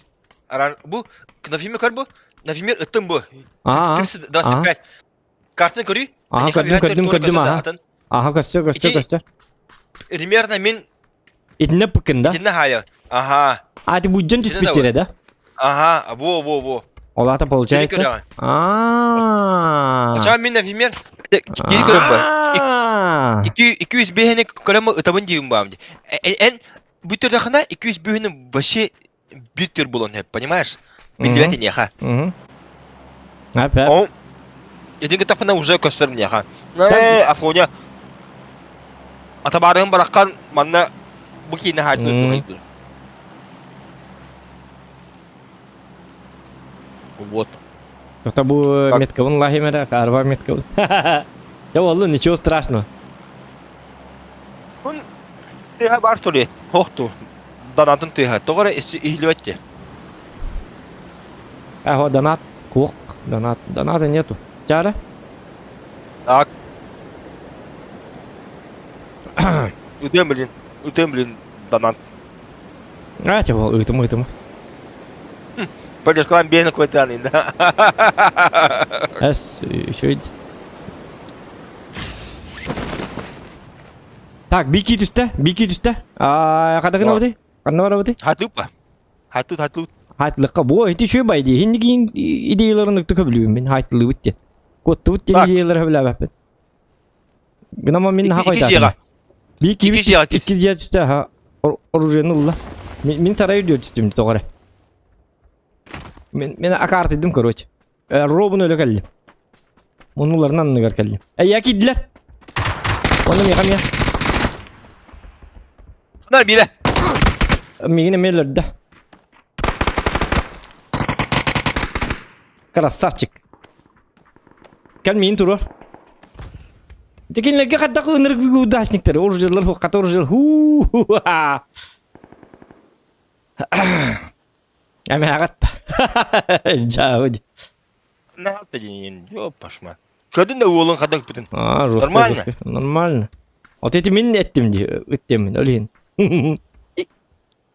Аран бу например көр бу например ыттым бу. 325. Картаны көрүй. Аха көрдүм көрдүм көрдүм аха. Аха көстөр көстөр көстөр. Примерно мин Итинне пыкын да? Итинне хайа. Аха. А ты будден түспүт сире да? Ага, во во во. Ол ата получается. Аа. Ача мин например кири көрөм ба. 205-ни көрөм ытабын диим баам. Эн бүтөрдөхүнэ 205-ни вообще биир төр буолуон сөп, понимаешь? Биллибэт иньэхэ. Опять. Ол итин кытаппына уже көстөр миэхэ. Ээ, Афоня. Атабаарыһын бараххан манна бу киинэ хаайтын Вот. Это бу меткабын лахим эрэ, арба меткабын. Я болду, ничего страшного. Kun тыаһа баар тури. Хохту. Донатын тыаһа. Тоҕо эрэ иһиллибэт дии. Аһо, донат, куох, донат, доната нету. Чара? Так. Ытыам блин, ытыам блин, донат. А, чего, ытым, ытым. Поддержкалаан биэһин куотаанын да. Эс, еще иди. Так, бики түстэ, бики түстэ. Аа, хата гынабыты? Ханна барабыты? Хатыпа. Хатут, хатут. Хайтлыкка бу ити үчүгэй бай дии. Хиннигин идеяларын ыкты көбүлүүбүн мин хайтлыбыт диэн. Куоттубут диэн идеялары сөбүлээбэппин. Гынама мин наха койдаатым. Бики икки дьиэ түстэ аха оружиены ылла. Мин сарай үрдүөр түстүм тоҕо эрэ. Мин мен акаартыйдым короче. Робун өлө кэллим. Муннуларын анныгар кэллим. Эйя киирдилэр. Онно миэхэ миэ. Нар биирэ. Миигин эмиэ өлөрдө. Красавчик. Кэл миин туруор. Дьэ кинилэргэ хайдах ынырык удачниктар, оружиелар, хата оружиелар. Хуу-ха. Эмээҕит. Дьаабы. Наһаа Ёпашма. Көрдүн да уолун хадак бүтүн. А, жестко, Нормально. жестко. Нормально. Вот эти мин эттим ди, ыттем ол иһин.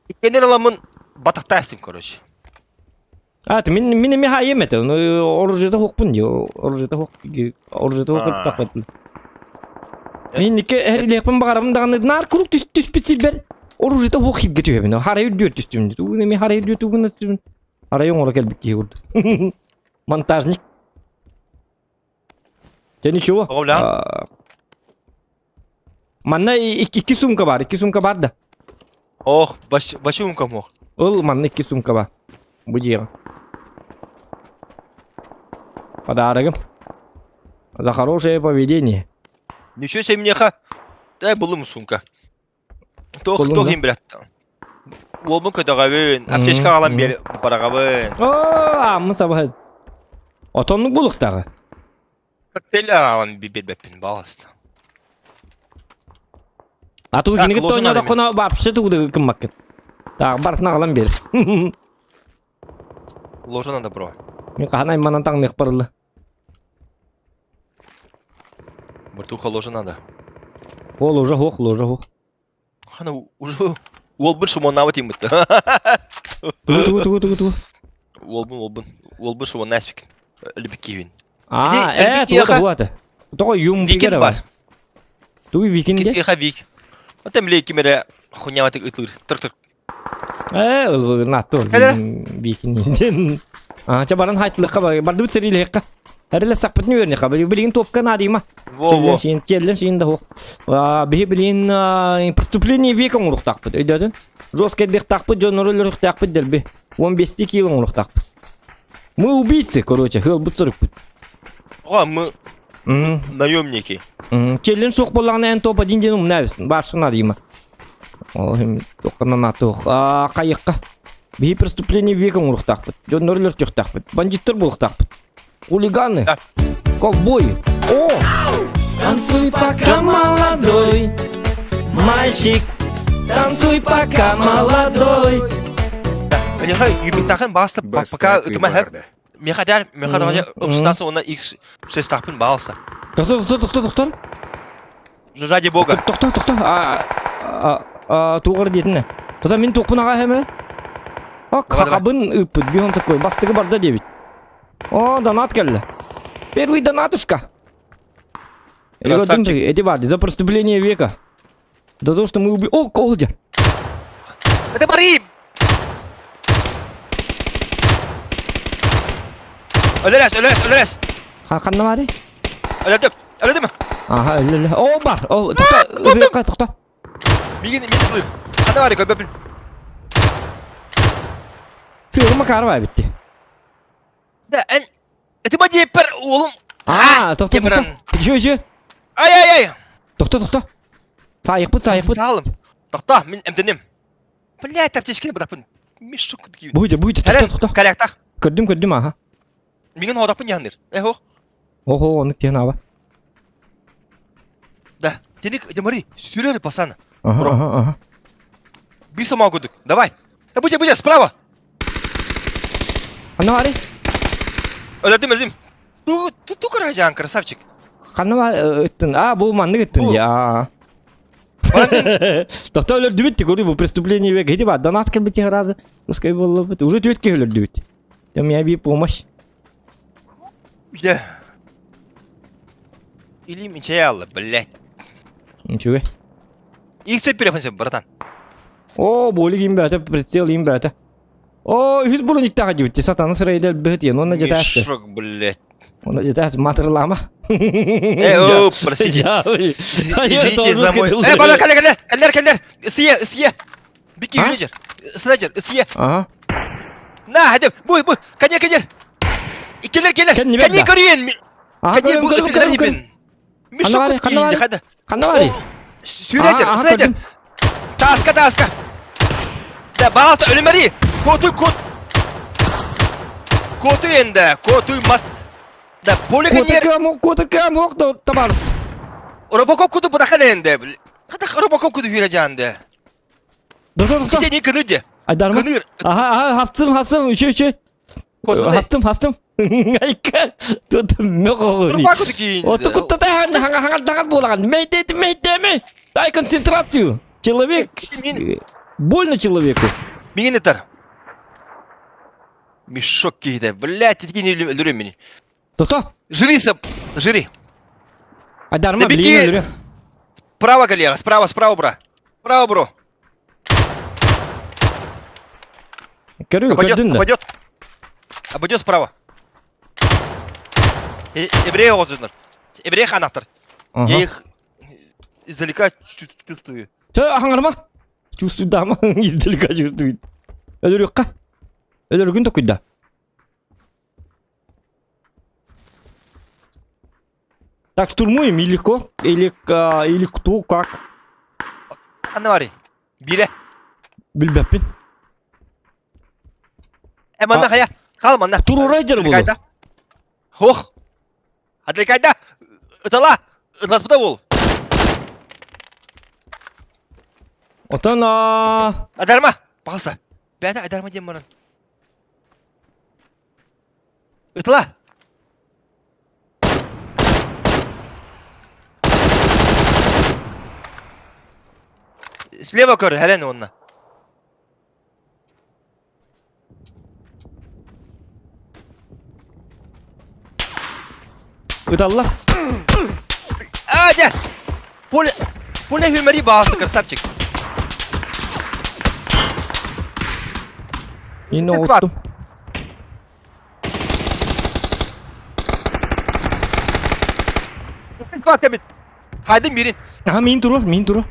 Иккенер аламын батахтаастым, короче. А, ты мин мин эми хайым это, ну оружиета хуохпун ди, оружиета хуох, оружиета хуох тахпат. Мин икки эрилиэхпин баҕарабын даҕаны наар куруук түс түспүт сирбэр оружиета суох сиргэ түһэбин. Харай үрдүөр түстүм. Тугун эми харай үрдүөр тугун түстүм. Харай оҥоро кэлбит киһи курдук. Монтажник. Дьэ ничего. Манна икки сумка бар, икки сумка бар да. Ох, вообще умка мох. Ыл, манна икки сумка бар. Бу дьиэҕэ. Подарогым. За хорошее поведение. Ничего себе меха. Дай булым сумка. Тох, Буллуҥ тох да? им брат. Уолбун көтөҕөбүн, аптечка аҕалан биэр бараҕабын. Оо, ааммын сабаһыт. Отоннук булуктаҕы. Коктейль аҕалан биэрбэппин, баҕаласта. А ту Так, киниги ложу надо мен. тойнодоххуна вообще тугу кыммаккын. Так, барытын аҕалан биэр. Ложу надо, бро. Мин хаһан айманан таҥныах барылла. Братуха, ложу надо. О, ложа хуох, ложа хуох. Хана уже уолбун шумоннаабыт ииммит. Тугу, тугу, тугу, тугу, тугу. Уолбун, уолбун, уолбун шумоннаасвик. Лүбүккиһин. А, э, туга тугу аты. Тоҕо юм Викин бигер бар. бар. Тугу викин де? Китиэхэ вик. Отем лей кимере хуйняватык ытыр. Тыр тыр. Э, нату Кэлэр. викин ден. А, ча баран хайтлыкка бар. Бардыбыт сэрилиэххэ. Эрэлэ саппытын үөрнэхэ. Билигин топка наадыйма. Во во. Челлен сиин, челлен сиин да хуох. Биһи билигин преступление века оҥоруохтаахпыт. Өйдөөтүн? Жестко эрдиэхтаахпыт, дьоннору өлөрүөхтаахпыт дэлби. 15 кило оҥоруохтаахпыт. Мы убийцы, короче, хыалбыт сорукпут. О, мы наемники. Челлен суох буоллаҕына эн топ один диэн умнаабысın. Баарсың наадыйма. Ол иһин туохханан атыах. Хайыахха. Биһи преступление века оҥоруохтаахпыт. Дьоннору өлөртүөхтаахпыт. Бандиттар буолуохтаахпыт. Хулиганы. Да. Ковбои. О! Танцуй пока молодой, мальчик. Танцуй пока молодой. Меха юбиктахын баасты пока ытыма хэп. Меха дәр, меха давай ымсытасы онна X6 тахпын баалса. Тоқтор, тоқтор, тоқтор, тоқтор. Ради бога. Тоқтор, тоқтор. Туғыр диэтинэ. Тота мин туохпун аҕа хэмэ. О, хахабын ыыппыт, биһон такой, бастыгы барда диэбит. О, донат кэллэ. Первый донатушка. Красавчик. Эти барды за преступление века. За то, что мы убили... О, колдер. Это Бари! Өлөрөс, өлөрөс, өлөрөс. Ханна бары? Өлөрдүм, өлөрдүм. Ага, өлө, О, бар. О, тохто, ырыакка, тохто. Мигин, мигин ылыр. Ханна бары, көрбөпүн. Сыыры Макарова битти. Да, эн... Это ба диэппэр уолум... А, тохто, тохто. Еще, еще. Ай-ай-ай! Тохто, тохто. Саайықпыт, саайықпыт. Саалым. Тохто, мин эмтеним. Блядь, аптечканы быраппын. Мешок киюн. Будьте, будьте, тохто, тохто. Коряктах. Көрдүм, көрдүм, аха. Мигин хоодаппын яханыр. Эхо. Охо, оннук тиһэн аба. Да. Теник, Демари, сүрер пасан. Ага, ага, ага. Би сама кудук. Давай. Э, будь, будь, справа. Ханна бары? Өлөрдүм, өлөрдүм. Ту, ту, ту каражан, красавчик. Ханна бар ыттын. А, бу маннык ыттын Бу. я. Тохто өлөрдүбүт көрүү бу преступление век. Иди ба, донат кэлбит разы. Пускай болло бит. Уже түөт киһи өлөрдүбүт. Там я би помощь. Где? Или мечел, блядь. Ничего. Их все переходим, братан. О, боли им бәті, прицел им бәті. О, үһүс бурун иттаға дебит. Сатаны сырайлар бөт ен, онна жетасты. Мешок, блядь. Онна жетасты, матырлама. Э, о, простите. Извините за мой... Э, бана, кәлер, кәлер, кәлер, кәлер. Ысые, ысые. Бики, юридер. Снайдер, ысые. Ага. На, хадим, буй, буй, коне, коне. Келер, келер. Коне көрейін. Коне, бу, өтілер Мешок киинди, хада. Ханна барый? Сүйретер, снайдер. Таска, таска. Да, бағалта, өлімәри. Котуй, кот. Котуй енді, котуй мас. Да, поле Коты кам, коты кам, табарс. Робокоп куду бырахан енді. Хада робокоп куду хүрежанды. Доктор, доктор. Ките не кыныде. Айдарма. Кыныр. Ага, ага, хастым, хастым, еще, еще. Хастым, хастым. Айка, тут мөҕөҕүни. Оту куттата хаҥа буолаҕын. Мэйдэ, мэйдэ, мэй. Дай концентрацию. Человек, больно человеку. Мигин этар. Мешок киһитэ. Блядь, титки не өлөрүм мени. Тото. Жри, жри. Айдарма, блин, өлөрүм. Справа, коллега, справа, справа, бро. Справа, бро. Көрү, Обойдет, көрдүн да. обойдет. Обойдет справа. Евреи отзывнар. Евреи ханаттар. Я их издалека чувствую. Тө, ахаңарма. Чувствую, да, издалека чувствую. Өлөрүкка. Өлөргүн токуйда. Так, штурмуем или ко? Или, или кто, как? Анна Бире. Билбеппин. Э, манна хайа. Хал манна. Турурай дьар булу. Хох. Отвлекайда. Ытала. Ыталаспыта бол. Отон а. Адарма. Пожалуйста. Бәді адарма дем баран. Ытала. Слева көр, Хелен онна. Ыталла. А, дьэ! Поле... Поле хүмэри баҕасы красавчик. Мин оҕуттум. Кэбит. Хайдын мирин. Аха, мин турур, мин турур.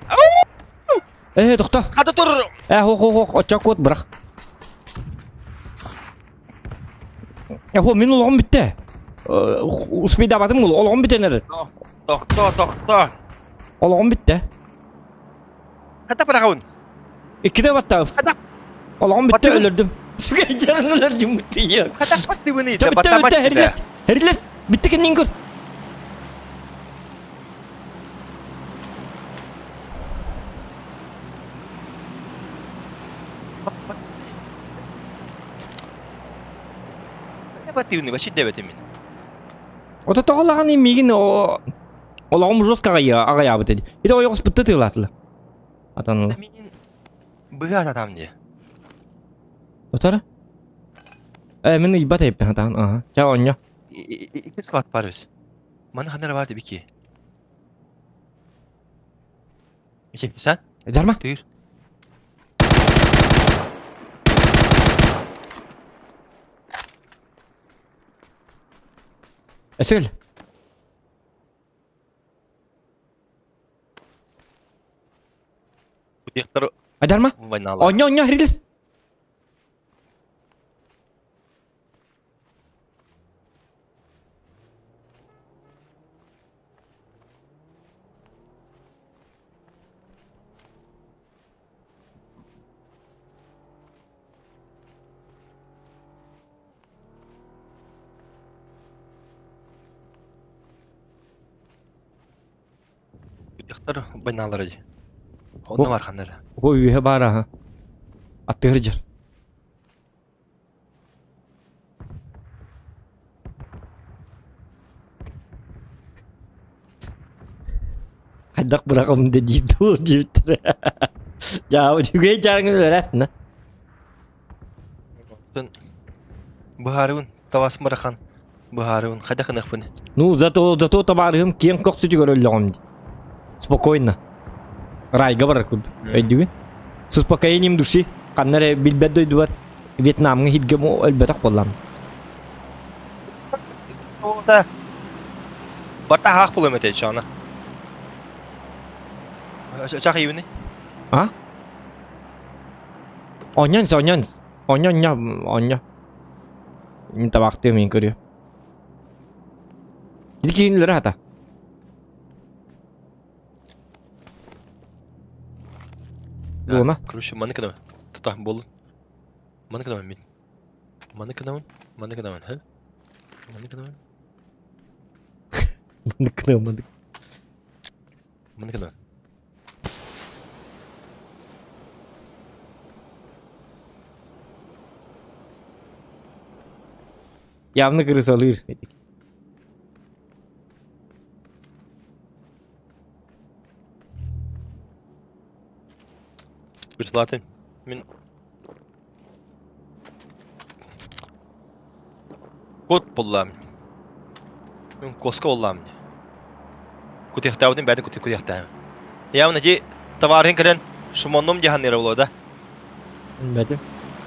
Э, тохто. Хата тур. Э, хо хо хо, оччо куот бырах. Э, хо, мин олоҕум бүттэ. Успейдабатым ол, олоҕум бүтэн эрэр. Тохто, тохто. Олоҕум бүттэ. Хата быраҕабын. Иккитэ баттаҕыф. Хата. Олоҕум бүттэ Баттыбын. өлөрдүм. Сүгэй дьарын өлөрдүм бүттэ. Хата баттыбын Чэ, бүттэ, бүттэ, хэрилэс. Хэрилэс. Бүттэ кэннин көр. Баттыбын, вообще дэбэтим мин. Ото тоҕолаҕан миигин олоҕум жестко аҕайаабыт edi. Ити ойоҕос бытты тыылаатылар. Атаныла. Мин быһа атам дии. Отара? Э, мин ыйбат эйппин хатаан. Аха. Ча онньо. Икки склад бар үс. Маны ханара бар бики. Ичи, sen? Жарма. Тыыр. Өсөл. Кутехтар Адарма. войналар. Онньо, онньо, хирилес. Кутехтар войналар ди. Онно бар ханара. Ой, үһэ баар аха. Аттыгар дьар. Хайдах быраҕым да дии дуу диэбиттэрэ. Дьаа, үчүгэй дьаарыҥын өлөрөөсүн Быһаарыбын, тавас марахан. Быһаарыбын, хайдах гыныахпын? Ну, зато, зато табаарыһым киэҥ көхсүтүгэр өллөҕүм дии. Спокойно. Райга барар курдук. Өйдүгүн? С успокоением души. Ханна эрэ билбэт дойдубар Вьетнамҥа иһиргэ өлбөтөх буоллам. Барта хаах булуом этэ чаана. Чах иибини? А? Онньон, онньон. Онньо, онньо, онньо. Мин табаахтыам мин көрүө. Ити киһини хата. Буолуна. Короче, маны кынабын. Тута, буоллун. Маны кынабын мин. Маны кынабын, маны кынабын, хэ? Маны кынабын. Маны кынабын, маны. Маны кынабын. Явно крысалыыр. Быртылаатын. Мин Кот буллаам. Мин коска буллаам. Кутехтаабытын бэйэтин кутехтаам. Явно ди товарын кэлэн шумонном диһанныра буолуо да. Билбэтим.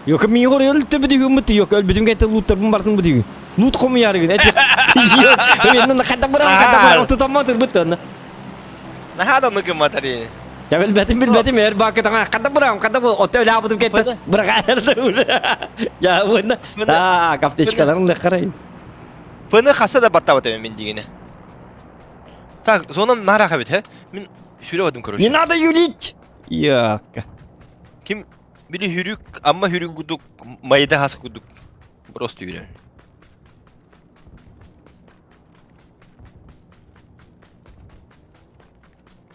Yok миигин өлтө бүтүгүн бут yok өлбүтүм кэнтэ лууттарбын бартын бутүгүн. Луут хомуйарыгын эти. Мен хата барам хата барам тутамма турбут онно. Наһаа да гымматари. Я билбэтим билбэтим эр баакы таҥа хата барам хата бу ото өлаабытым кэнтэ бырагаарды. Я уонна аа каптечкаларын да харай. Пыны хаса да баттабат эми мин дигине. Так, зонам нара хабит, хэ? Мин сүрэ бадым, короче. Не надо юлить! Яка. Ким били хүрүк, амма хүрүк курдук, майда хас курдук. Просто yürüyorum.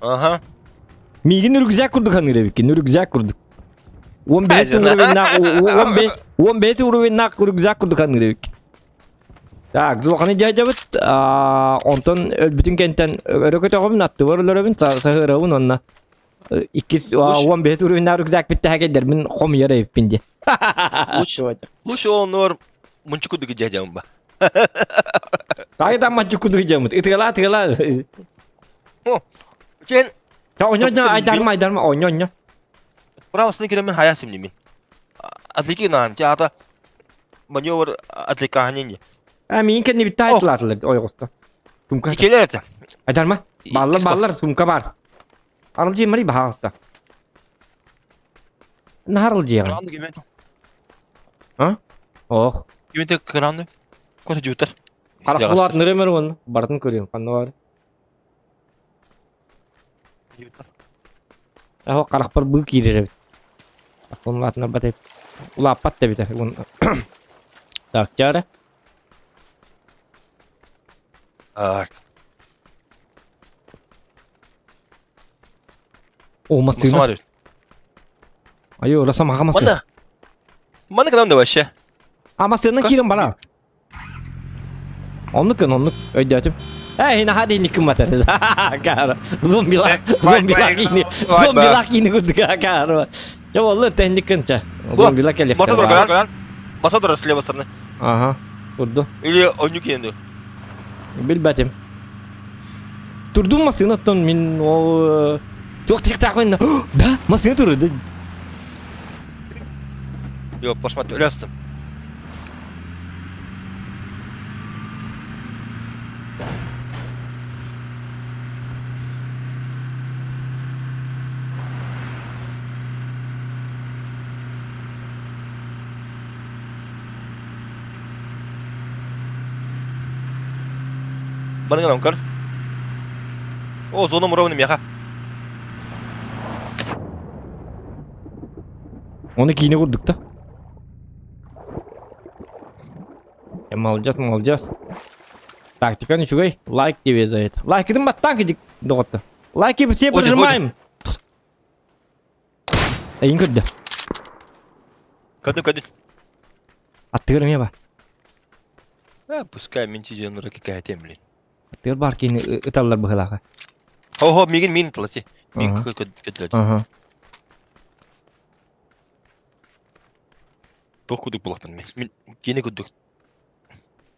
Ага. Миигин рюкзак курдук ханыыр эбиккин, рюкзак курдук. 15 уровеннаах, 15, 15 уровеннаах рюкзак курдук ханыыр эбиккин. Так, зулаханы дьаһдьабыт, онтон өлбүтүн кэнтэн өрө көтөҕөбүн, аттыбар өлөрөбүн, саһыарабын уонна иккис 15 уровеннаах рюкзак бүттэһэ кэлдэрмин хомуйар эбиппин диye. Лучше, лучше оннуор мунчу кудук дьаһдьабын ба. Тайда мунчу кудук дьаммыт. Ытыгала, ытыгала. Чен. Оñо, оñо, айдарма, айдарма, оñо, оñо. Правосына киремин хая симними. Отвлеки наан, теата маневр отвлекание. А миин кэннибитте айтылаатылар ойоҕосто. Сумка. Икелер это. Айдарма. Баллар, баллар, сумка бар. Арылдьыймари баһаҕаста. Наһарылдьыйаҕын. Кыраанды кимет. А? Ох. Кимете кыраанды. Кота жуутар. Харах булаат нырымыр уон. Бартын көрүөм. Ханна бар? Аһо харахпар быы киирэр эбит. Улаатынар бат улааппат да эбит. Так, чара. Так. О, массыына. Айо, росомаха массыына. Маны кынан да вообще. А массыына киирэн барар. Оннук гын, оннук өйдөөтүм. Эй, наһаа диинник гыммат этэ. Каара. Зомбилар, зомбилар киини, зомбилар киини курдук каара. Чэ боллу тэнник гын чэ. Зомбилар кэлиэхтэр. Масадор с левой стороны. Ага, курду. Или оннук киинди. Билбэтим. Турдум массыына оттон мин ол туох тиэхтээхпин да массыына турду. Yok, посмотри, өлөстüm. Маны көр. О, зона муравны меха. Оны киинэ курдук да. Э, молодец, молодец. Тактика үчүгэй. Лайк тебе за это. Лайкыдын баттаан кидик доҕотто. Лайки все прожимаем. Эйин көрдө. Көрдүм, көрдүм. Аттыгар эмиэ бар. А, пускай мин тиийэн ракетаэтем, блин. Аттыгар бар киини ыталлар быһылааха. Хо-хо, мигин мин ыталати. Мин көтөлөт. Ага. Туох кудук булахпын мин. Мин кини кудук.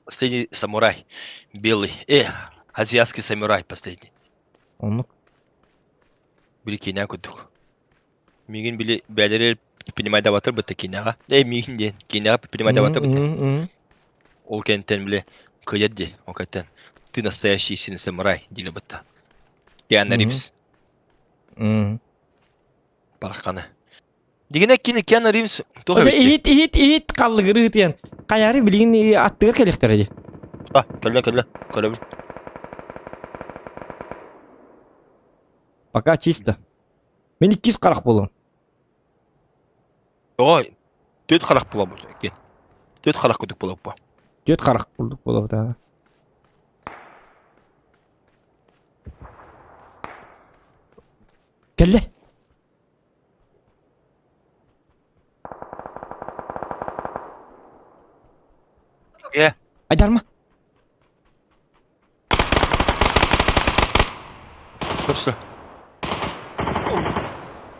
Последний самурай. Белый. Э, азиатский самурай последний. Оннук. Били кинэ кудук. Мигин били бэлэрэр принимайдабатыр бытта кинэҕэ. Э, мигин диэн кинэҕэ принимайдабатыр бытта. Ол кэнтэн били кыйар ди, ол кэнтэн ты настоящий истинный самурай диили бытта. Киану Ривз. Барахханы. Дигинэ кини Киану Ривз туох эбит? Иһит, иһит, иһит халлыгыры ытыйан. Хайаары билигин аттыгар кэлиэхтэрэ дии. А, кэллэ, кэллэ. Көрөбүн. Пока чисто. Мин иккис харах буолуом. Тоҕо түөрт харах буолабыт иккиэн. Түөрт харах курдук буолуоппа. Түөрт харах курдук буолабыт аа. Кэллэ. Э. Айдарма. Көрсө.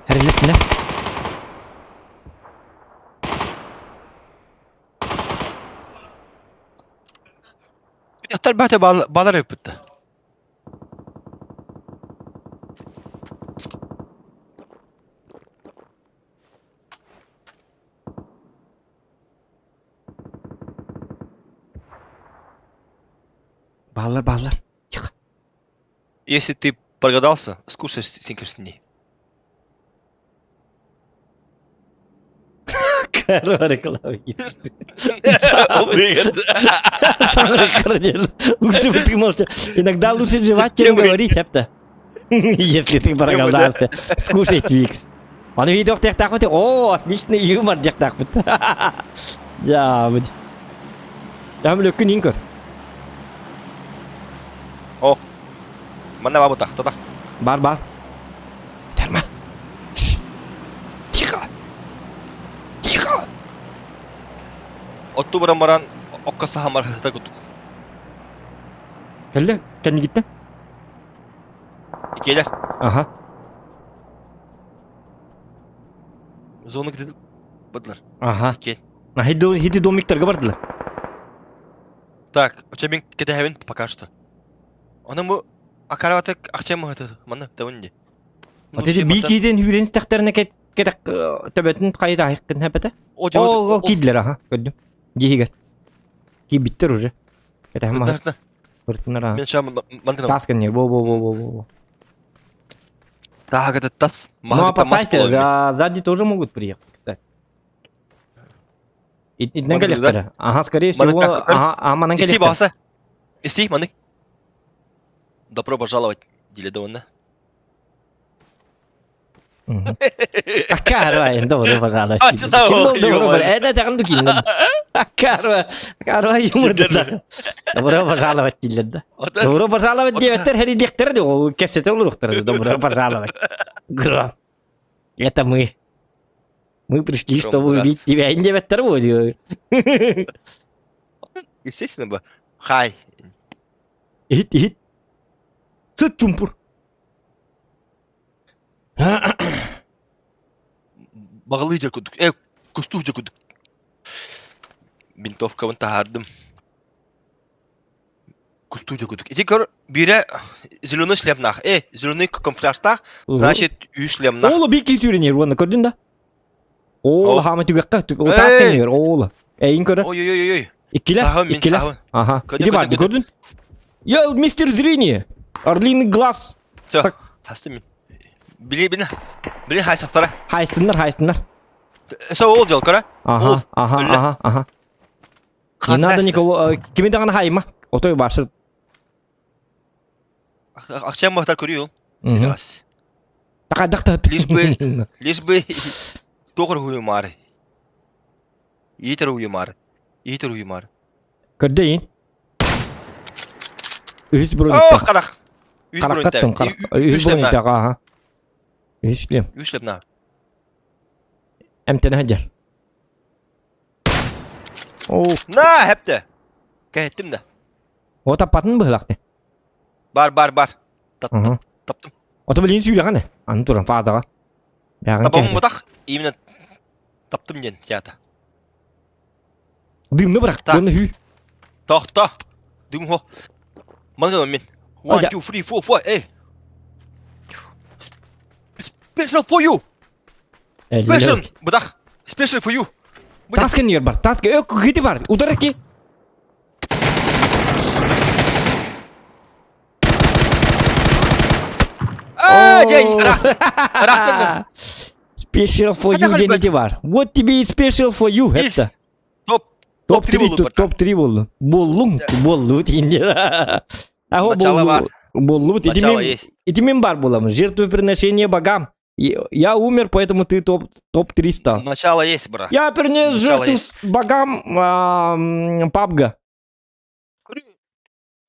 Эрэлэстинэ. Дьахтар баата балар ыппытта. Бааллар, бааллар. Тихо. Если ты прогадался, скушай сникерс с ней. Лучше бы ты молчал. Иногда лучше жевать, чем говорить, это. Если ты прогадался, скушай Твикс. Аны видео диэхтаахпыт. О, отличный юмор диэхтаахпыт. Дьаабыт. Ям лөккүн иин көр. О, манна бабыта, тата. Бар, бар. Терма. Тихо. Тихо. Отту баран баран окко саһамар хасата кутук. Кэллэ, кэннигиттэн. Икиэлэр. Аха. Зону кытын бардылар. Аха. Икиэн. Хити домиктарга бардылар. Так, оча мен кэтэһэбин пока что. Оны бу акараваты акча мыһыты манна табын ди. Вот эти бии киитин хүрен истэхтэринэ кэтэх төбөтүн хайыта айыккын хэпэтэ. Ол киирдилэр аха көрдүм. Дьиһигэр. Киирбиттэр уже. Кэтэһим маһы. Ыртынар аха. Мен шам мантына. Тас кэннигэр бо бо бо бо бо. Тааҕа тас. Ну опасайся, сзади тоже могут приехать, кстати. Итинэн кэлиэхтэрэ. Ага, скорее всего, ага, а манан Исти кэлиэхтэрэ. баҕаса. Исти маны. Добро пожаловать, Диледонна. Акарвай, добро пожаловать. Ким добро Это тагын бу Акарва, акарва юмор да. Добро пожаловать дииллэр да. Добро пожаловать диэбэттэр хэридиэхтэр да кэпсэтэ олоруохтара добро пожаловать. Гром. Это мы. Мы пришли, чтобы убить тебя. Диэбэттэр буо. Естественно бы. Хай. Иһит, иһит. Сыт чумпур. Бағылыы дьэ курдук. Э, кустуу дьэ курдук. Винтовкабын таһаардым. Кустуу дьэ курдук. Ити көр, биирэ зеленый шлемнаах. Э, зеленый камуфляжтаах, значит, үс шлемнаах. Оолу биир киһи сүүрэнэр уонна көрдүн да? Оол хаама түгэххэ, таас кэннигэр оол. Эйин көрө. Ой-ой-ой-ой. Иккилэр, иккилэр. Ага. Иди бар, көрдүн? Я мистер Зрение. Орлиный глаз. Все, хастым мин. Били, били, били хайсахтара. Хайсыннар, хайсыннар. Со ол дьол көрө. Ага, ага, ага, ага. Не надо никого, кими даҕаны хайма. Отой башыр. Акчам бахтар көрүү ол. Такайдах Лишь бы, лишь бы тоҕор хуйумар. Иитер уйумар. Иитер уйумар. Көрдөйін. Үһүс броньтах. Харах. Харахтаттым, харах. Үһүс броньтах, аха. Үһүс шлем. Үс шлем на. Эмтene сылдьар. Оо. На, хэпте. Кэһэттим да. О таппатын быһылахты. Бар, бар, бар. Таптым. Ото билин сүүрэҕин аны туран фазаҕа. Табам бутах именно таптым диэн театр. Дымны бырах, уонна хүү. Тохто. Дым хо. Маны мин. One, two, three, four, four, эй. Special for you. Special, быдах. Special for you. Тас кэннигэр бар, тас кити бар, утары ки. Special for you диэн ити бар. Вот тебе и special for you это. Топ топ-3 топ-3 болду. Боллуң, боллу дейін. Аго боллу. Боллу. Ити мен бар боламын. Жертвоприношение богам. Я умер, поэтому ты топ топ-3 стал. Начало есть, брат. Я принес жертву богам пабга.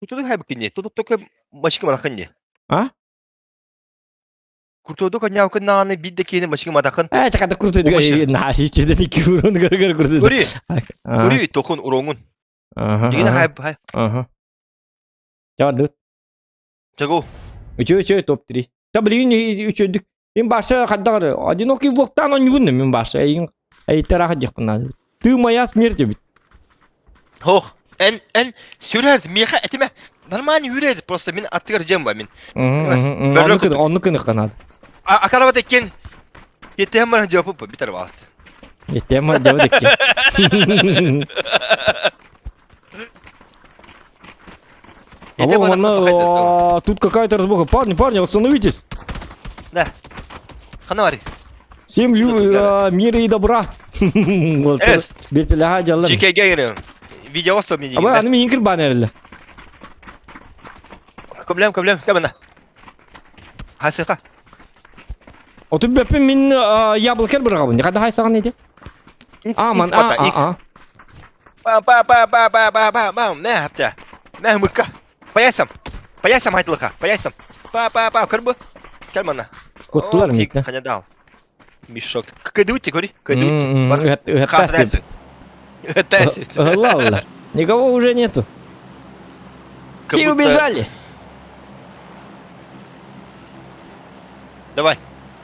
Куртуду хайбыкинни. Тут только мачки марахынни. А? Куртуду коньякын бидде кини мачки матахын. Э, чаката куртуду. На, сичеден ики урон гөр гөр куртуду. Гори. Гори тохун уроңун. Ага. Дигине хайб хай. Ага. Жабардыбыт. Чагу. Үчөө үчөө топ-3. Та билигин үчөөдүк. Мин баша хаддагары одинокий волктан ойнугун мин баша эйин эйтер диэхпин Ты моя смерть эбит. Хох. Эн эн сүрэрд миэхэ этимэ нормально үрэрд просто мин аттыгар дьэм ба мин. Онну кыныкка надо. Акарабат эккен Еттем бар жапып битер бас. Еттем бар жапып эккен. Алло, она, тут какая-то разборка. Парни, парни, остановитесь. Да. Хана Всем лю, мира и добра. Бетелеха жаллар. Жеке Видео мне. Аба, аны мен кир банерли. Көблем, көблем, кәбена. Хасыха. Оту бөппүн мин яблокер бырҕабын. Хада хайсаҕан эти? А, ман, а, а, а. Пам-па-па-па-па-па-па-пам. На, апта. На, мыкка. Паясам. Паясам айтылыха. Паясам. Па-па-па, көрбө. Кел манна. Куттулар О, микка. Ханя дал. Мешок. Кыдыутти, көрі. Кыдыутти. Бар. Хатасы. Хатасы. Ладно. Никого уже нету. Все убежали. Давай.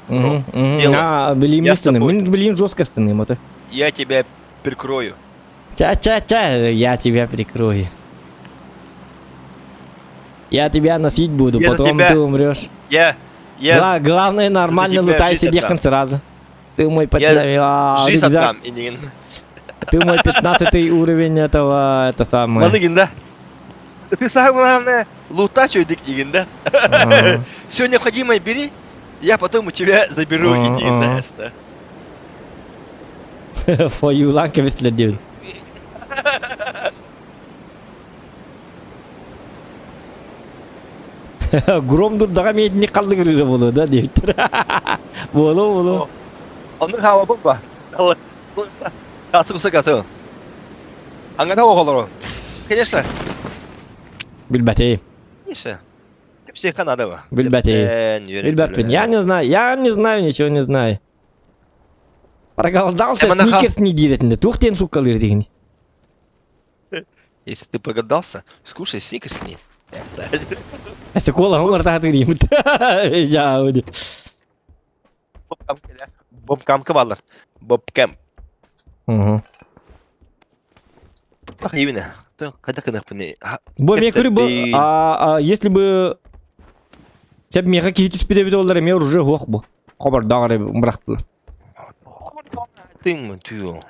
Угу, угу. А, блин, Я с тобой. Блин, жестко стыны, это. Я тебя прикрою. Ча-ча-ча, я тебя прикрою. Я тебя носить буду, Я за потом тебя- ты умрешь. Я... Я Гла- главное, нормально тебя лутай жизнь себе отдам. сразу. Ты мой Я поднави- а, жизнь рюкзак. отдам. Инин. Ты мой 15 уровень этого, это самое. Маныгин, да? Ты самое главное, лута чуйдик дигин, да? Ага. Все необходимое бери, я потом у тебя заберу, А, инин, а. да. Фоюлан кэбистилэр диэбит. Гром дурдаҕа миэтинник халлыгырыыра буолуо да диэбиттэр. Буолуо буолуо. Оннук хаалбыт ба? Катсы каты. Аңгата оҕолору. Конечно. Билбэтим. Конечно. Психа надо ба. Билбэтим. Билбэппин. Я не знаю, я не знаю, ничего не знаю. Проголодался, сникерс не диир этинде. Туох диэн суккалыыр дигини. Если ты прогадался, скушай сникерс не. Эссе кола оҥортаатыыр Дьаа Бобкамка баллар. Бобкэм. Угу. Ах, именно. Когда кынахпыны? Бу эмиэ көрү бу а если бы Сеп миэхэ киһи түспүтэ эбит буоллар эмиэ уже суох бу. Хобордоох эрэ бырахтылар. Тыҥ түү.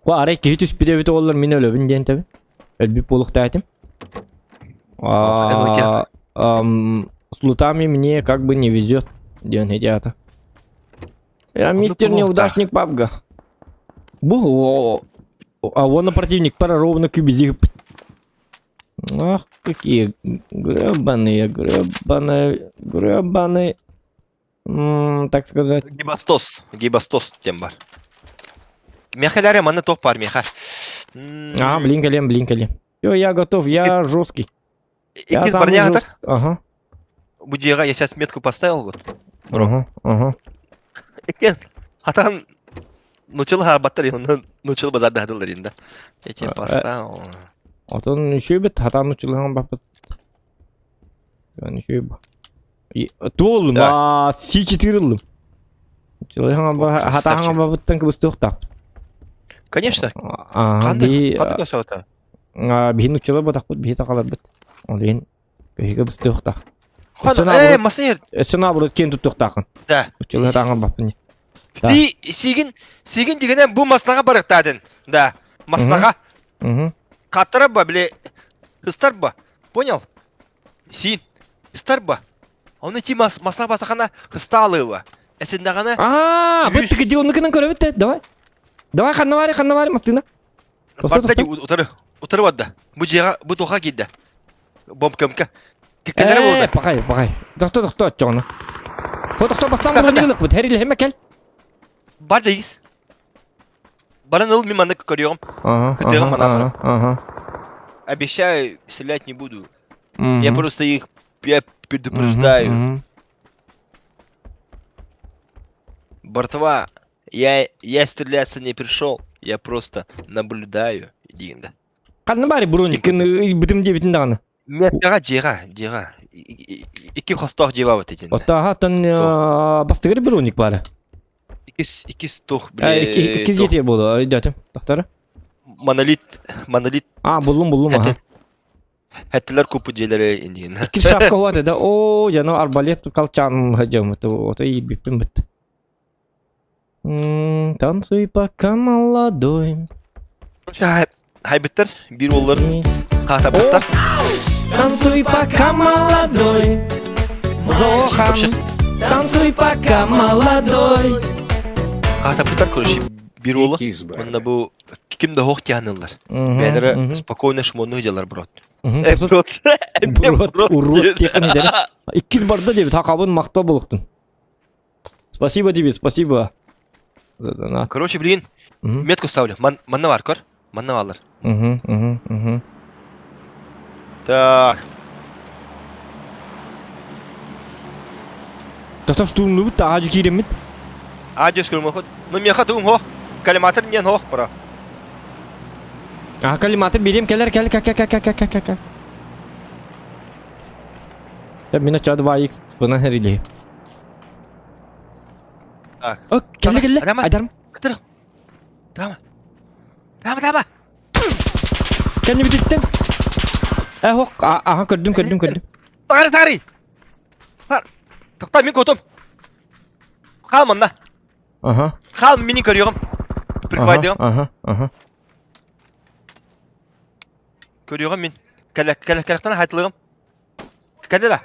Бу арай киһи түспүтэ эбит буоллар мин өлөбүн диэн тэбин. Өлбүт буолуохтаах этим. А, с лутами мне как бы не везет, диэн этиата. Я мистер неудачник папга. Бу а вон противник пара ровно кюбизи. Ах, какие гребаные, гребаные, гребаные, так сказать. Гибастос, гибастос диэн бар. Миэхэ манна туох баар миэхэ? А, блин, кэлиэм, блин, кэлиэм. Все, я готов, я жесткий. Я Иккис самый барняга жесткий. Ага. Бу дьиэҕэ я сейчас метку поставил вот. Бро. Ага, ага. Иккиэн хатан нучыл хаарбаттар онно нучыл базардаһдылар инда. Я тебе поставил. Отон үчүбүт, хатан учулахан баппыт. Үчүбүт. Туоллум, а С4 ыллым. Хатахан бабыттан кыбыстыахтаах. Конечно. Ага, би биһин уччалар ботахпыт, биһи сахаларбыт. Ол иһин биһиги быстыахтаах. Э, масыр. Өссө наоборот киэн туттуохтааххын. Да. Уччалар хатахан баппын. Да. Би сигин сигин дигенен бу маслаға барыктадын. Да. Маслаға. Угу. Каттара ба, биле ыстар ба. Понял? Син. Ыстар ба. Оны ти мас масла басахана хысталыва. Эсендагана. Аа, бу тики дионнукунан көрөбүт давай. Давай ханна бари, ханна бари мастына. Барда утары утары барда. Бу жега бу тоха кидде. Бомбкамка. Киккелere болду. Пахай, пахай. Тохто, тохто отчоҕуна. Хо тохто бастаан буруни ылыкпыт. Хэрилэһимэ кэл. Бар дегис. Баран ыл мин манна көрүөҕүм. Ага, Кытыаҕым ага, манан. ага. Обещаю, стрелять не буду. Я просто их я предупреждаю. Братва, я, я стреляться не пришел, я просто наблюдаю. Диэн да. Ханна баары броникын бытым диэбитин даҕаны. Миэтэҕэ дьиэҕэ, дьиэҕэ. Икки хостоох дьиэ баабыт итиннэ. Оттооһо оттон бастыгыр броник баара. Иккис, иккис туох, бile... Иккис дьиэтигэр буолуо, өйдөөтүм. Тохтора. Монолит, монолит. А, буллум, буллум, аха. Хэттилэр куппут дьиэлэрэ иннигин. Иккис шапка хуат да, оо, дьано арбалет колчан хадьамыт, ото иирбиппин быт. Танцуй пока молодой. Хайбыттар, биир уолларын хаатаппыттар. Танцуй пока молодой. Зохан. Танцуй пока молодой. Хаатаппыттар, короче, биир уолу. Онно бу ким да хоох тиһаныллар. Бэйэлэрэ спокойно шмонну дьалар брат. Э, брат. Брат, урод тиэхин идэрэ. Иккис барда диэбит, хакабын махта булуктун. Спасибо тебе, спасибо. Короче, блин, метку ставлю. Ман, манна бар, көр. Манна бааллар. Угу, угу, угу. Так. Тото штурмнубут да аажы кииреммит. Аадьыс көрмөхөт. Ну миэхэ тугум хо. Коллиматор диэн хо, бро. А коллиматор берем кэлэр кэл кэл кэл кэл кэл кэл кэл. Сен мин очо 2x бына хэрили. Так. О, кэллэ кэллэ. Айдарым. Кытыр. Дама. Дама, дама. Кэннибититтэн. Э, хок, аха көрдүм, көрдүм, көрдүм. Тағары, тағары. Тоқта, мен көтім. Қал мында. Аха. Қал мені көрüyorum. Прикрывай Аха, аха. Көрüyorum мен. Кәлі, кәлі, кәлі, хайтылығым. Кәлі да.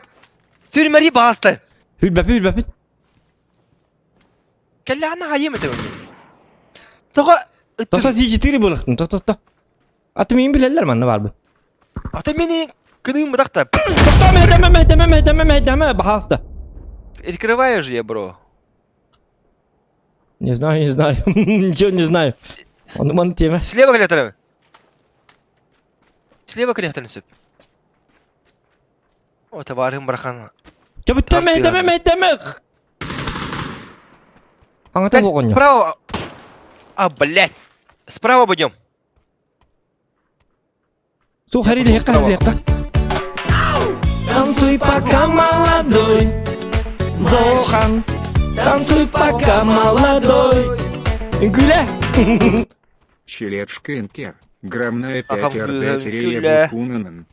Сүрмәри басты. Хүрбәпи, хүрбәпи. Кэллэҕинэ хайыам этэ Тоҕо Тохто C4 буолахтын, то то Аты мин билэллэр манна барбыт. Ата мени кыныым быдахта. Тохто мэдэмэ мэдэмэ мэдэмэ мэдэмэ баһааста. Перекрываю же я, бро. Не знаю, не знаю. Ничего не знаю. Он ман тема. Слева коллекторы. Слева коллекторы сөп. О, товарым брахан. Чабытта мэдэмэ мэдэмэ. Аңата болған Справа. А, блядь. Справа пойдем. Су харили хакка хакка. Танцуй пока молодой, Зохан. Танцуй пока молодой. Гүлә. Челедж Кенкер. Грамная Ага, 5 РД гүлә. Кунанан.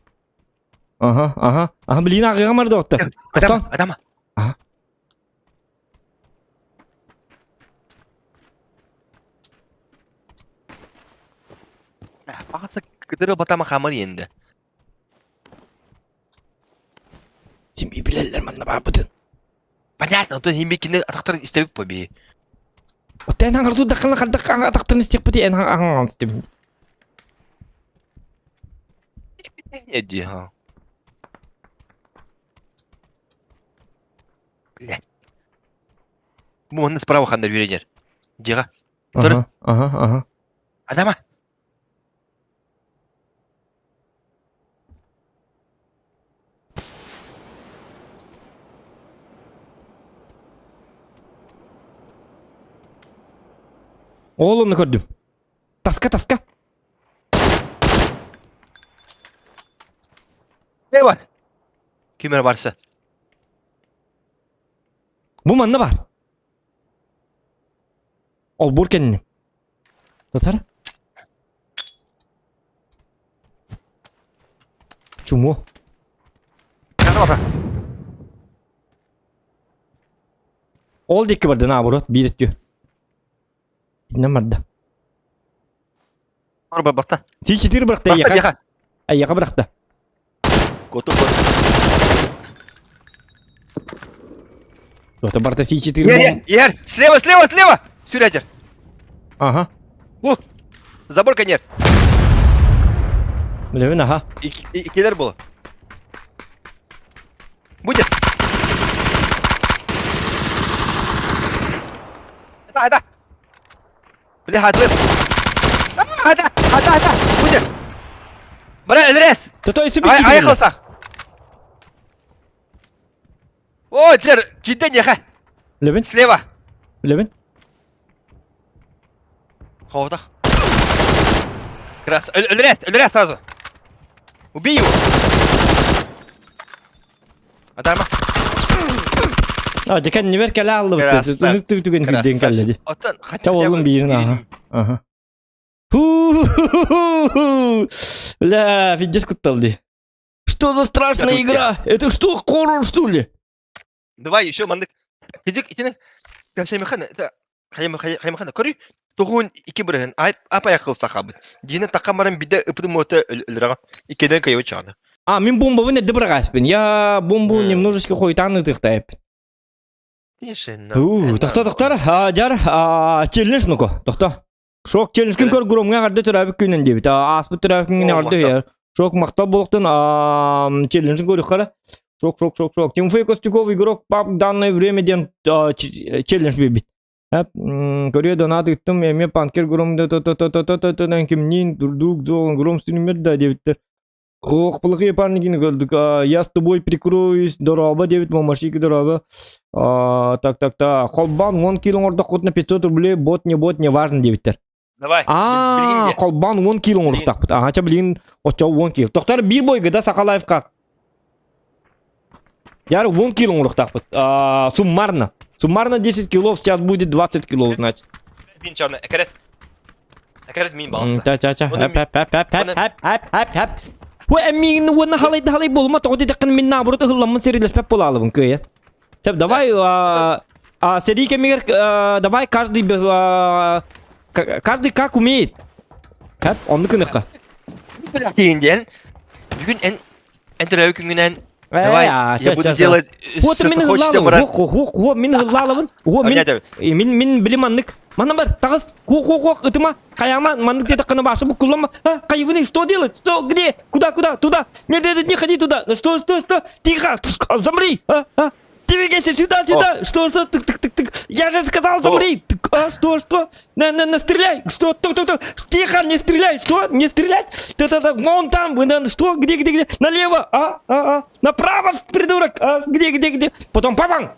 Ага, ага. Ага, блин, ағыға марды отты. Адама, Адама. Ага. Баҕаса кытыры батама хамыр енді. Сен билелер манна бар бутын. Понятно, то химбекини атақтар истебип по би. Оттен аңырту даққана қардақ атақтарын істеп бути эн аңған істеп. Эди, ха. Блядь. Бу манна справа хандар үйренер. Дига. Ага, ага, ага. Адама. Ол оны көрдүм. Таска, таска. Не бар? Кимер барса. Бу манна бар. Ол бур кенни. Татар? Чумо. Ол дикки барды наоборот, биир өттү. Иннен барда. Бар барта. Си-четыре бырахта эйиэхэ. Эйиэхэ бырахта. Готов. Это барта Си-четыре. Ер, ер, слева, слева, слева! Сюрятер. Ага. О, забор конец. Билебин, ага. Икилер было. Будет. Это, это. Бля, хадлып. Это, это, это. Будет. Бля, Элрес. То есть Ай, ай, холста. О, дер, киде неха. Билебин. Слева. Билебин. Холда. Крас. Элрес, Элрес сразу. Убей его. Адарма. А, декан не бер кэлэ аллы Красавчик. бит. Түген күден кэлле. Оттон хотя Та олын биирин ага. Ага. Ху-ху-ху-ху. Бля, пиздец кутталды. Что за страшная Короче. игра? Это что, хоррор, что ли? Давай еще маннык. Кидик итини. Кашаймахан это хаймахан көрүй. Тугун ики бирген апая кылса хабыт. Дина такамарын биде ыпты мота өлрага. Икеден кайы чаны. А, мин бомбабын эдде бырагаспын. Я бомбу немножечко хойтан ытыктайып. Тишина. Тохто, тохтор, а, жар, а, челлендж ну-ка, тохто. Шок челлендж күн көр громга карды төрәбик күнен дебит. Аспыт төрәбик күнен карды я. Шок мактап болуктун, челлендж көрүк кара. Шок, шок, шок, шок. Тимофей Костюков игрок пап данное время ден челлендж бибит. Көрүө донат ыыттым эмиэ панкер гром да то то то то то то кимниин дурдук гром стример да диэбиттэр. Ох, плохие парни көрдүк. Я с тобой прикроюсь, дороба диэбит мамашики дороба. Так, так, так. Холбан 10 кило оҥордоххутуна 500 рублей, бот не бот, не важно диэбиттэр. Давай. Аа, холбоон 10 кило оҥоруохтаахпыт. Аха, чэ билигин оччо 10 кило. Тохтор биир бойга да Сахалаевка. Яр 10 кило оҥоруохтаахпыт. Аа, суммарно. Суммарно 10 кило, сейчас будет 20 кило, значит. Мин чаны, экерет. Экерет мин балыста. Ча ча ча. Хап хап хап хап хап хап хап хап. Ху эммиин уонна халай да халай болма тоҕо диэтэххин мин наоборот ыһылламмын сэрилэспэт буолаалыбын кыайан. Сөп, давай сэрии кэмигэр давай каждый каждый как умеет. Хэп, оннук гыныахха. Тиин диэн бүгүн эн эн төрөөбүт күҥҥүнэн давай я буду делать Вот мин ыһыллаалабын. Хо хо мин ыһыллаалабын. Хо мин мин мин билим маннык. Манна бар, таҕыс. Хо хо хо ытыма. Хайама маннык диэтэххинэ башы буккуллама. Хайыбыны что делать? Что где? Куда куда? Туда. Нет, нет, не ходи туда. Что что что? Тихо! Замри! А, а? Двигайся сюда, сюда! Что, что? Тык, тык, тык, тык. Я же сказал, замри! Тык, а, что, что? На, на, на, стреляй! Что? Тук, тук, тук. Тихо, не стрелляй! Что? Не стрелять? Та, та, та. Вон там! На, что? Где, где, где? Налево! А, а, а. Направо, придурок! А, где, где, где? Потом папан!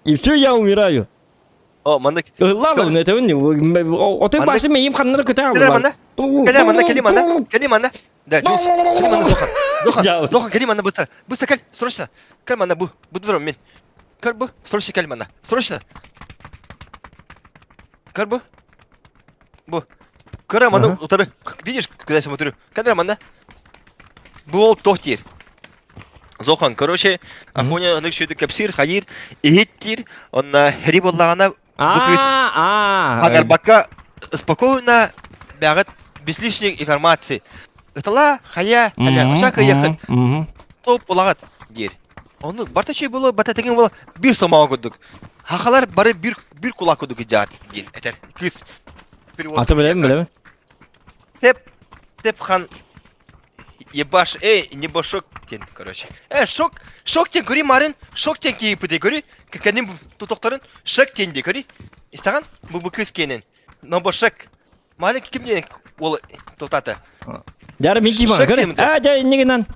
И все, я умираю. О, маннык. Ыллаловна, это Отой башы мейим ханнары көтә Кэлэ манна. Кэлэ манна, кэли манна. Кэли манна. Да, Джуз. Кэли манна, Зохан. Зохан, Зохан, кэли манна быстро. Быстро кэл, срочно. Кэл манна, бу. Бу дурам мен. Кэл бу, срочно кэл манна. Срочно. Кэл бу. Бу. Кыра манна утары. Видишь, куда я смотрю? Кадра манна. Бу ол тох диир. Зохан, короче, Афоня ынык шүйді кэпсиир, хайыыр, иһит диир, онна хери буоллаҕына бу кыыс хаҥарбакка спокойно бэҕит без лишних информации. Ытала, хайа, хайа, оча кыйахыт, топ булаҕыт диир. Ону барта чүй буолуо, барта тэҥин буолуо, биир сомоҕо курдук. Хахалар бары биир биир кулаак курдук дьаат диир этэр кыыс. Аты билэбин, билэбин. Теп, теп хан Ебаш, эй, не бошок диэн, короче. Э, шок, шок диэн көрүй марын, шок диэн кииппитий көрүй. Кэннин тутуктарын шек диэн дии көрүй. Истаҕан бу бу кыыс киэнин. Но бошек. Марын ким диэн ол тутата. Дьара мин киим Шек көрө. диэн Аа, дьэ иннигинэн.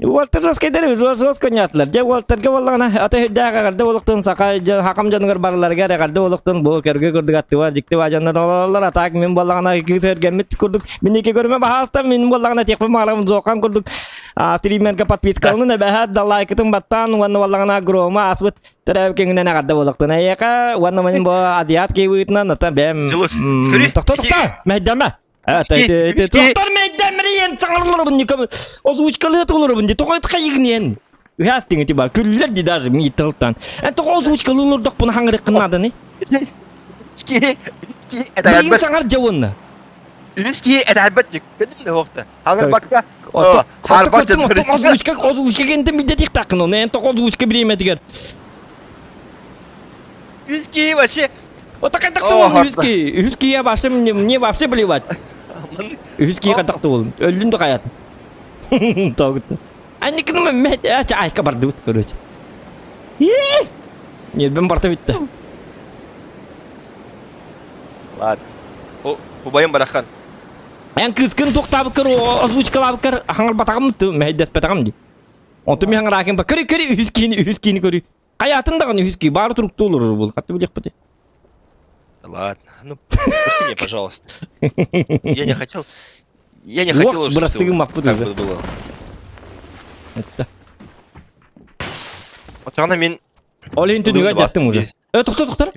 Уолтар жесткайдар жестко нятылар. Дьэ уолтарга буоллаҕына ата үрдээх эҕэрдэ буолуохтун саха хакам дьонугар барыларыгар эҕэрдэ буолуохтун бу көргө курдук аттыбар дьикти баадьаннар олороллор атаак мин буоллаҕына кыыс өргөммүт курдук мин ики көрүмэ баһаастар мин буоллаҕына тиэхпин баҕарабын зохан курдук стримерга подпискаланын эбэһээт да лайкытын баттаан уонна буоллаҕына грома ааспыт төрөөбүт күҥүнэн эҕэрдэ буолуохтун эйиэхэ уонна мин бу азиат киһи ата бэм Дьулус, көрүй. тохто тохто мэйдэмэ Тохтор мэйдэмриен саҥарыларбын никому озвучкалыы толоробун ди тоҕо хайыгниен үһээс тиҥити бар күллэр ди даже ми тылтан эн тоҕо озвучкалыы олордохпуна хаҥырыккын нааданы билигин саҥар дьавынна Үскии эдэрбэт дьиккин да Хаҥырбакка озвучка озвучка кентен бидде тиктаккын оны эн тоҕо озвучка бириэмэтигэр Үскии вообще Вот так так ол үһүс үһүс киһи вообще мне, мне вообще плевать. Үһүс киһи хатахты ол. Өллүн да хаят. Тогут. Анникны мет айка бардыбыт короче. Нет, ben барта битте. Ладно. О, убайым барахан. Эн кыскын туохтаабыккар озвучкалаабыккар хаҥарбатаҕым мэһэйдэспэтэҕим дии. Онтон мин хаҥараакын ба көрү көрү үһүс киһини үһүс киһини көрү. Хайаатын даҕаны үһүс киһи баары туруктуу олорор буол. Хатты билиэхпит. Ладно, ну прости меня, пожалуйста. Я не хотел. Я не хотел, Ох, бырастыгым маппыт так уже. было. Это. Отана мен Ол иһин түнүгэ дьаттым уже. Э, тохто, тохтор.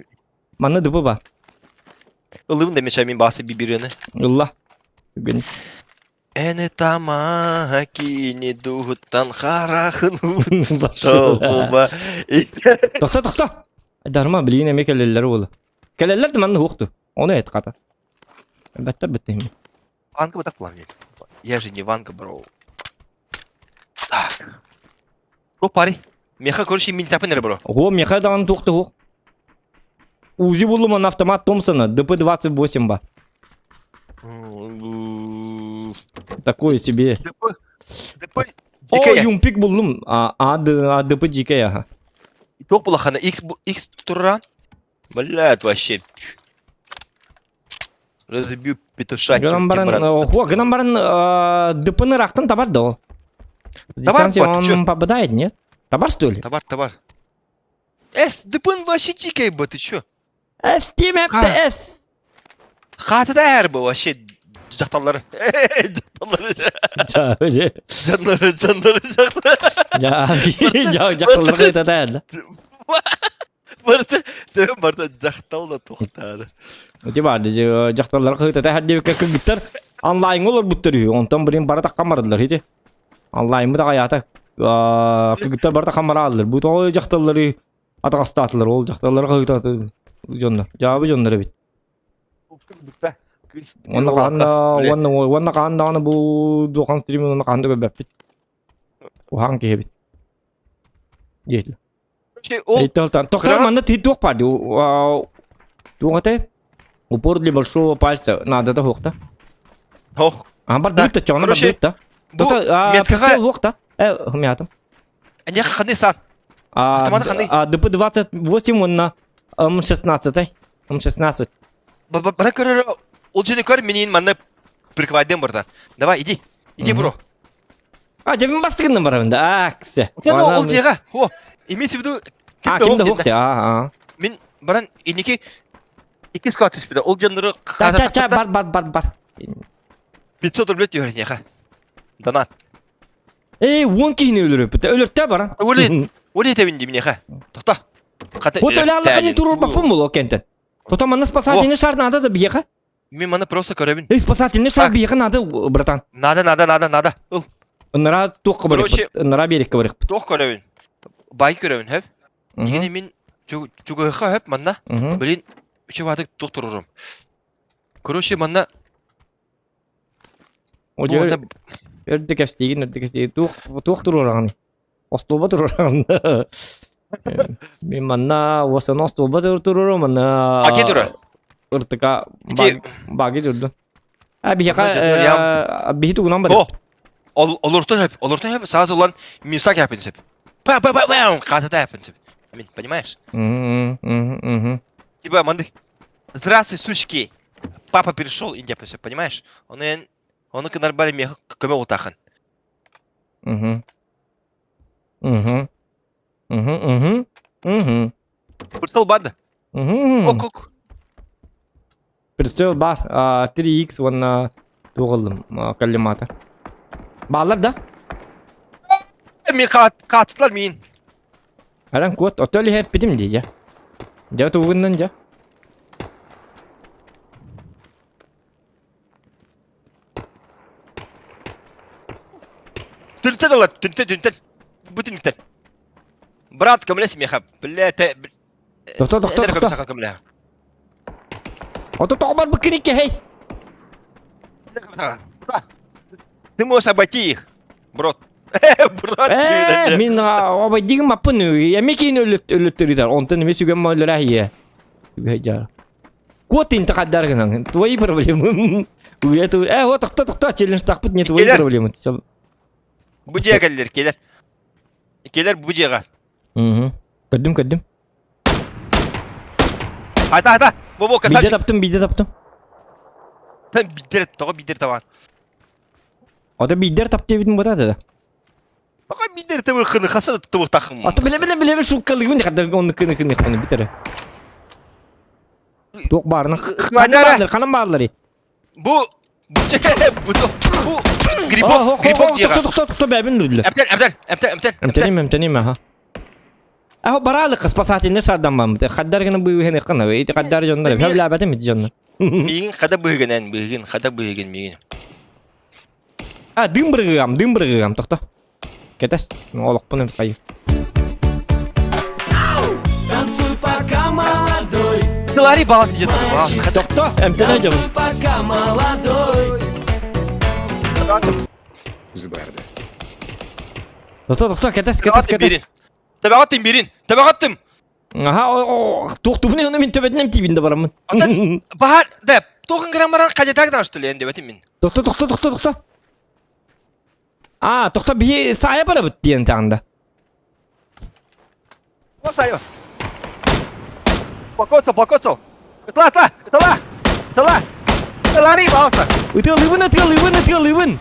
Манна дыбы ба. Ылыбын да мешай мен басы бибирени. Ылла. Бүгүн. Эни тама кини дуһуттан харахын тоҕуба. Тохто, тохто. Дарма билигин эмиэ кэлэллэр буола. Кэлэллэр да манна уохту. Ону эт хата. Бэттэр бэттэ Ванга вот так плавнее. Я же не Ванга, бро. Так. О, парень. Меха, короче, мин тапын бро. Ого, меха даҕаны туох да суох. Узи буллум он автомат Томпсона, ДП-28 ба. Такое себе. ДП. ДП. О, юмпик буллум. А, а, ДП дикая, ага. Туох булахана X X туран. Блядь, вообще. Разобью петуша. Гынан баран, охуа, гынан баран, ДП-ны рактан табар да ол. Дистанция он попадает, нет? Табар, что ли? Табар, табар. Эс, ДП-н вообще дикий бы, ты чё? С, Team FPS! Хаатыда эр бу вообще дьахталлары. Дьахталлары. Дьоннору, дьоннору дьахталлары. Дьахталлары да Барыта, сен барыта дьахтал да туохтаары. Ити баар дьахталлар кыһытата хәрдебиккэ кыргыттар онлайнга олорбуттар үһү. Онтон блин бары таххан бардылар ити. Онлайнмыт аҕайаата кыргыттар бары таххан барааллар. Бу тоҕо дьахталлары атаҕастаатылар ол дьахталлары кыһытата дьоннор. Дьаабы дьоннор эбит. Уонна хаһан да уонна уонна хаһан даҕаны бу дуохан стримин уонна хаһан да көрбөппүт. Уһаан киһи эбит. Диэтилэр. Ол Тоқтар манна ты туох бар туох этэй? Упор для большого пальца надо да хуохта. Хох. А бар дыпта чоно бар дыпта. Меткага хуохта. Э, хмятым. Не ханы сан. А ДП-28 он на М16. М16. Бара көрөр ол жени көр менин манна приквайдем барда. Давай, иди. Иди, бро. А, дьэ мин бастыгынным барабын да. А, ксе. Отон ол дьиэҕэ. О, имеется в виду А, ким да хук а, а. Мин баран инники икки склад түспүтэ. Ол дьоннору Ча, ча, ча, бар, бар, бар, бар. 500 рублей түһэр эһиэхэ. Донат. Эй, уон киһини өлөрөппүт. Өлөртө баран. Өле, өле этэбин дии миниэхэ. Тохто. Хата Вот өлө аллахын туруорбаппын буолуо кентен. Тото манна спасательный шар надо да биһиэхэ. Мин маны просто көрөбүн. Эй, спасательный шар биһиэхэ надо, братан. Надо, надо, надо, надо. Ыл. Ынара туохха Короче, барыахпыт. Ынара биэриккэ барыахпыт. Туох көрөбүн. Бай көрөбүн, хөп. Дигини мин чугуһха хөп манна. Блин, үчү туох турурум. Короче, манна Одьо өрдө кэстиигин, өрдө кэстиигин. Туох туох туруораҕын? Остуолба туруораҕын. Мин манна уосана остуолба туруорум, манна Аки турар. Ыртыка баги турду. А биһиэхэ биһи тугунан барыт. О, олортон хөп, олортон хөп, саас улан мисак япын сөп. Па па па па, катата япын сөп. Амин, понимаешь? Типа мандык. Здравствуй, сучки. Папа перешел, Индия, все, понимаешь? Он он кынар бар мех көмө утахан. Угу. Угу. Угу, угу. Угу. Прицел бар да? Угу. Ок, ок. Прицел бар. 3X уонна туох ыллым коллиматор. Баалар да? Мен хаатытлар миин. Аран куот отол иһэрпитим дии дьэ. Дьэ тугуннан дьэ. Түнтэн ылар, түнтэн, түнтэн. Бу түнүктэн. Брат, көмөлөс миэхэ. Бля, те... Тохто, тохто, тохто. көмөлөһө. Ото тоҕо барбыккын иккиһэй? Ты можешь обойти их, брат. Брат, Э, мин обойдигим аппын эми киин өлөттөрүтэр. Онтон эми сүгэн өлөрө ийэ. Үһэ Кот интихаддар гынан. Твои проблемы. Э, вот тохто тохто челлендж тахпыт не твои проблемы. Бу дьиэ кэллэр, келер. Келер бу дьиэҕэ. Угу. Көрдүм, көрдүм. Айта, айта. Бу бу красавчик. Бидде таптым, бидде таптым. Биддер, тоҕо биддер табан. Ото биддер тапты битин бота да. Тоҕо биддер табы хыны хаса тыбы тахым. Ото биле биле биле шуккалыгын хадда онну кыны кыны кыны битере. Туох баарынан ханан бааллар, ханан бааллар. Бу бу бу бу грибок грибок диэҕэ. Тохто тохто бэбин нүллэ. Эмтэн эмтэн эмтэн эмтэн. Эмтэним эмтэним аха. Аho бараалык спасательный шардан баммыт. Хаддар гына быыһын ыккана. Ити хаддар дьоннор. Хөблээбэтим ити дьоннор. Миигин хада быыгынан быыгын хада быыгын миигин. А дым быргыгам, дым быргыгам тохто. Кэтэс. Олохпун хайы. Танцуй пока молодой. Лари балас идет. Тохто, эмтэнэ дьон. Танцуй пока молодой. Сбарда. Тохто, тохто, кэтэс, кэтэс, кэтэс. Табаҕаттым бирин. Табаҕаттым. Аха, туохтубун ону мин төбөтүнэн тиибин да бараммын. Атын баһар да тоҕун грамм баран хадьатаак да что ли эндебетим мин. Тохто, тохто, тохто, тохто. А, тохто биһи саайа барабыт диэн таҕында. Сайа. Покоцал, покоцал. Ытла, ытла, ытла, ытла. Ытла, пожалуйста. Ытыалыыбын, ытыалыыбын, ытыалыыбын.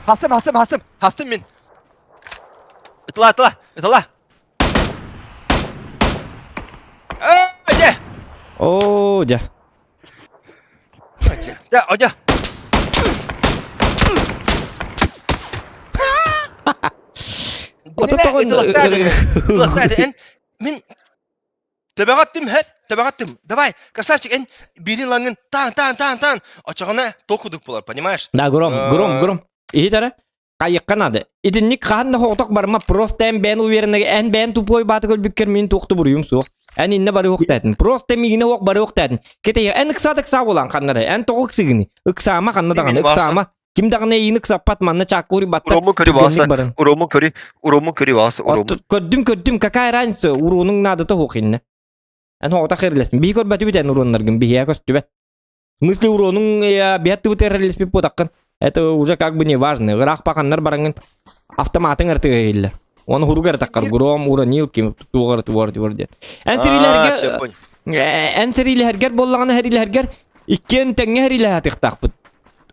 Хастым, хастым, хастым, хастым мин. Ытла, ытла, ытла. Дьэ. Оо, дьэ. Дьэ, одьэ. Мин төбөҕөттүм хэт төбөҕөттүм давай красавчик эн биирин лаҥын таан таан таан таан очоҕуна токудук буолар понимаешь Да, гром, гром, гром. Иһит эрэ. Хайыахха наада. Итинник хаһан да соҕотох барма, просто эн бэйэн уверенныгы, эн бэйэн тупой бааты көрбүккэр мин туох да буруйум суох. Эн иннэ барыахтаатын. Просто миигинэ уох барыахтаатын. Кэтэйэ, эн ыксаат ыксаа буолан ханнары. Эн тоҕо ыксыгыный? Ыксаама ханна даҕаны, ыксаама. Ким даҕаны эйиини ыксаппат, манна чааккуур батта. Урому көрү Түргэнник барын. Урому көрү, урому көрү бааса, урому. Көрдүм, көрдүм, какая разница, уруонуҥ наадата суох иннэ. Эн оҕотох эрилэсин. Биһи көрбөтүбүт эн уруоннаргын, биһиэхэ көстүбэт. В смысле уронуҥ биһаттыбыт эрэллиспит буотаххын. Это уже как бы не важно. Ыраах паханнар бараҥын автоматың артыга иһиллэр. Оны хуругар таххар гром уранил ким тугар тугар тугар диэн. Эн сэрилэргэ эн сэрилэргэр буоллаҕына сэрилэргэр иккиэн тэҥҥэ сэрилэһэ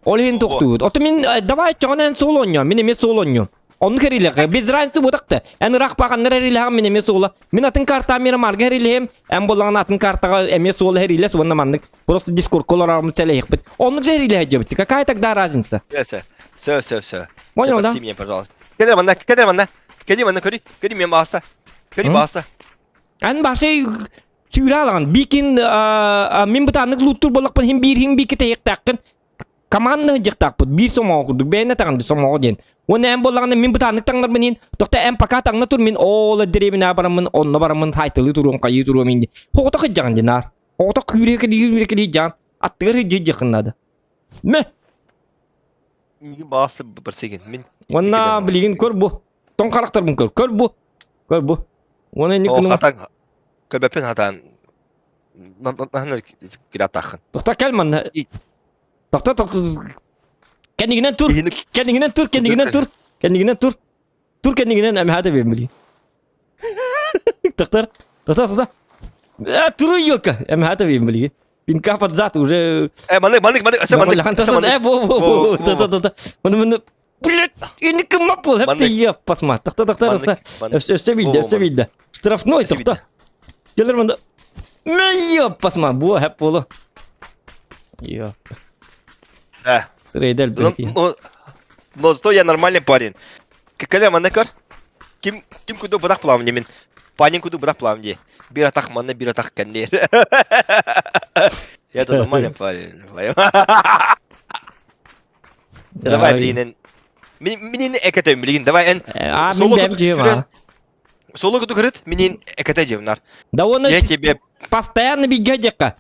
Ол иһин тохтуубут. Ото мин давай чоҕон эн суол оонньоо, мин эмиэ суол оонньуом. Оннук эрилэҕэ без разницы буотахта. Эн ыраах баҕаннар эрилэҕин мин эмиэ суола. Мин атын картаҕа Мирамарга эрилэһиэм, эн буоллаҕына атын картаҕа эмиэ суола эрилэс уонна маннык просто дискордка олорорбут сэлэһиэхпит. Оннук же эрилэһэ дьэбит. Какая тогда разница? Все, все, все, все. Понял, да? Мне, пожалуйста. Кэлэр манна, кэлэр манна. Кэли манна, көрү, көрү мен бааса. Көрү бааса. Эн башай сүүрэ алаган. Бикин мин бытааннык лууттур буоллахпын хим биир хим бикки тэйиэхтээххин. Команда сылдьыахтаахпыт биир сомоҕо курдук бэйэнэ таҥнар сомоҕо диэн уонна эн буоллаҕына мин бытааннык таҥнарбын иһин тохто эн пока таҥна тур мин оол дэриэбинэҕэ бараммын онно бараммын хайтылыы туруом хайыы туруом инди оҕото сылдьаҕын дии наар оҕото күүрэ кэлии күүрэ кэлии дьаан аттыгар сылдьыаххын наада мэ Миигин баҕас барсыгын мин уонна билигин көр бу тоҥ харахтарбын көр көр бу көр бу уонна инник хатан көрбөппүн хатан киратааххын Тохто кэл манна. Тохто тохто. Кэннигинэн тур. Кэннигинэн тур, кэннигинэн тур. Кэннигинэн тур. Тур кэннигинэн эмэһэ да били. Тохтор. Тохто тохто. Э, туру елка. Эмэһэ да били. Пинка под зад уже. Э, манык, манык, манык, өсө манык. Э, бу, бу, бу. Та та та. Маны маны. Блядь, инник маппул, хеп ты пасма. Тохто, тохто, тохто. Өссө билде, өссө билде. Штрафной, тохто. Келер мында. Мэ пасма, бу хеп болу. Йо. Да. Сырейдел Но, но зато я нормальный парень. Кэлэ манна көр. Ким ким куду бырах плавни мин. Панин куду бырах плавни. Бир атах манна, бир атах кэннер. Я это нормальный парень. Давай, блин, Минин экэтем билигин. Давай эн А, мин бэм дьиэм Соло куту кырыт, минин экэтэ дьиэм Да он Я тебе постоянно бигэ дьекка.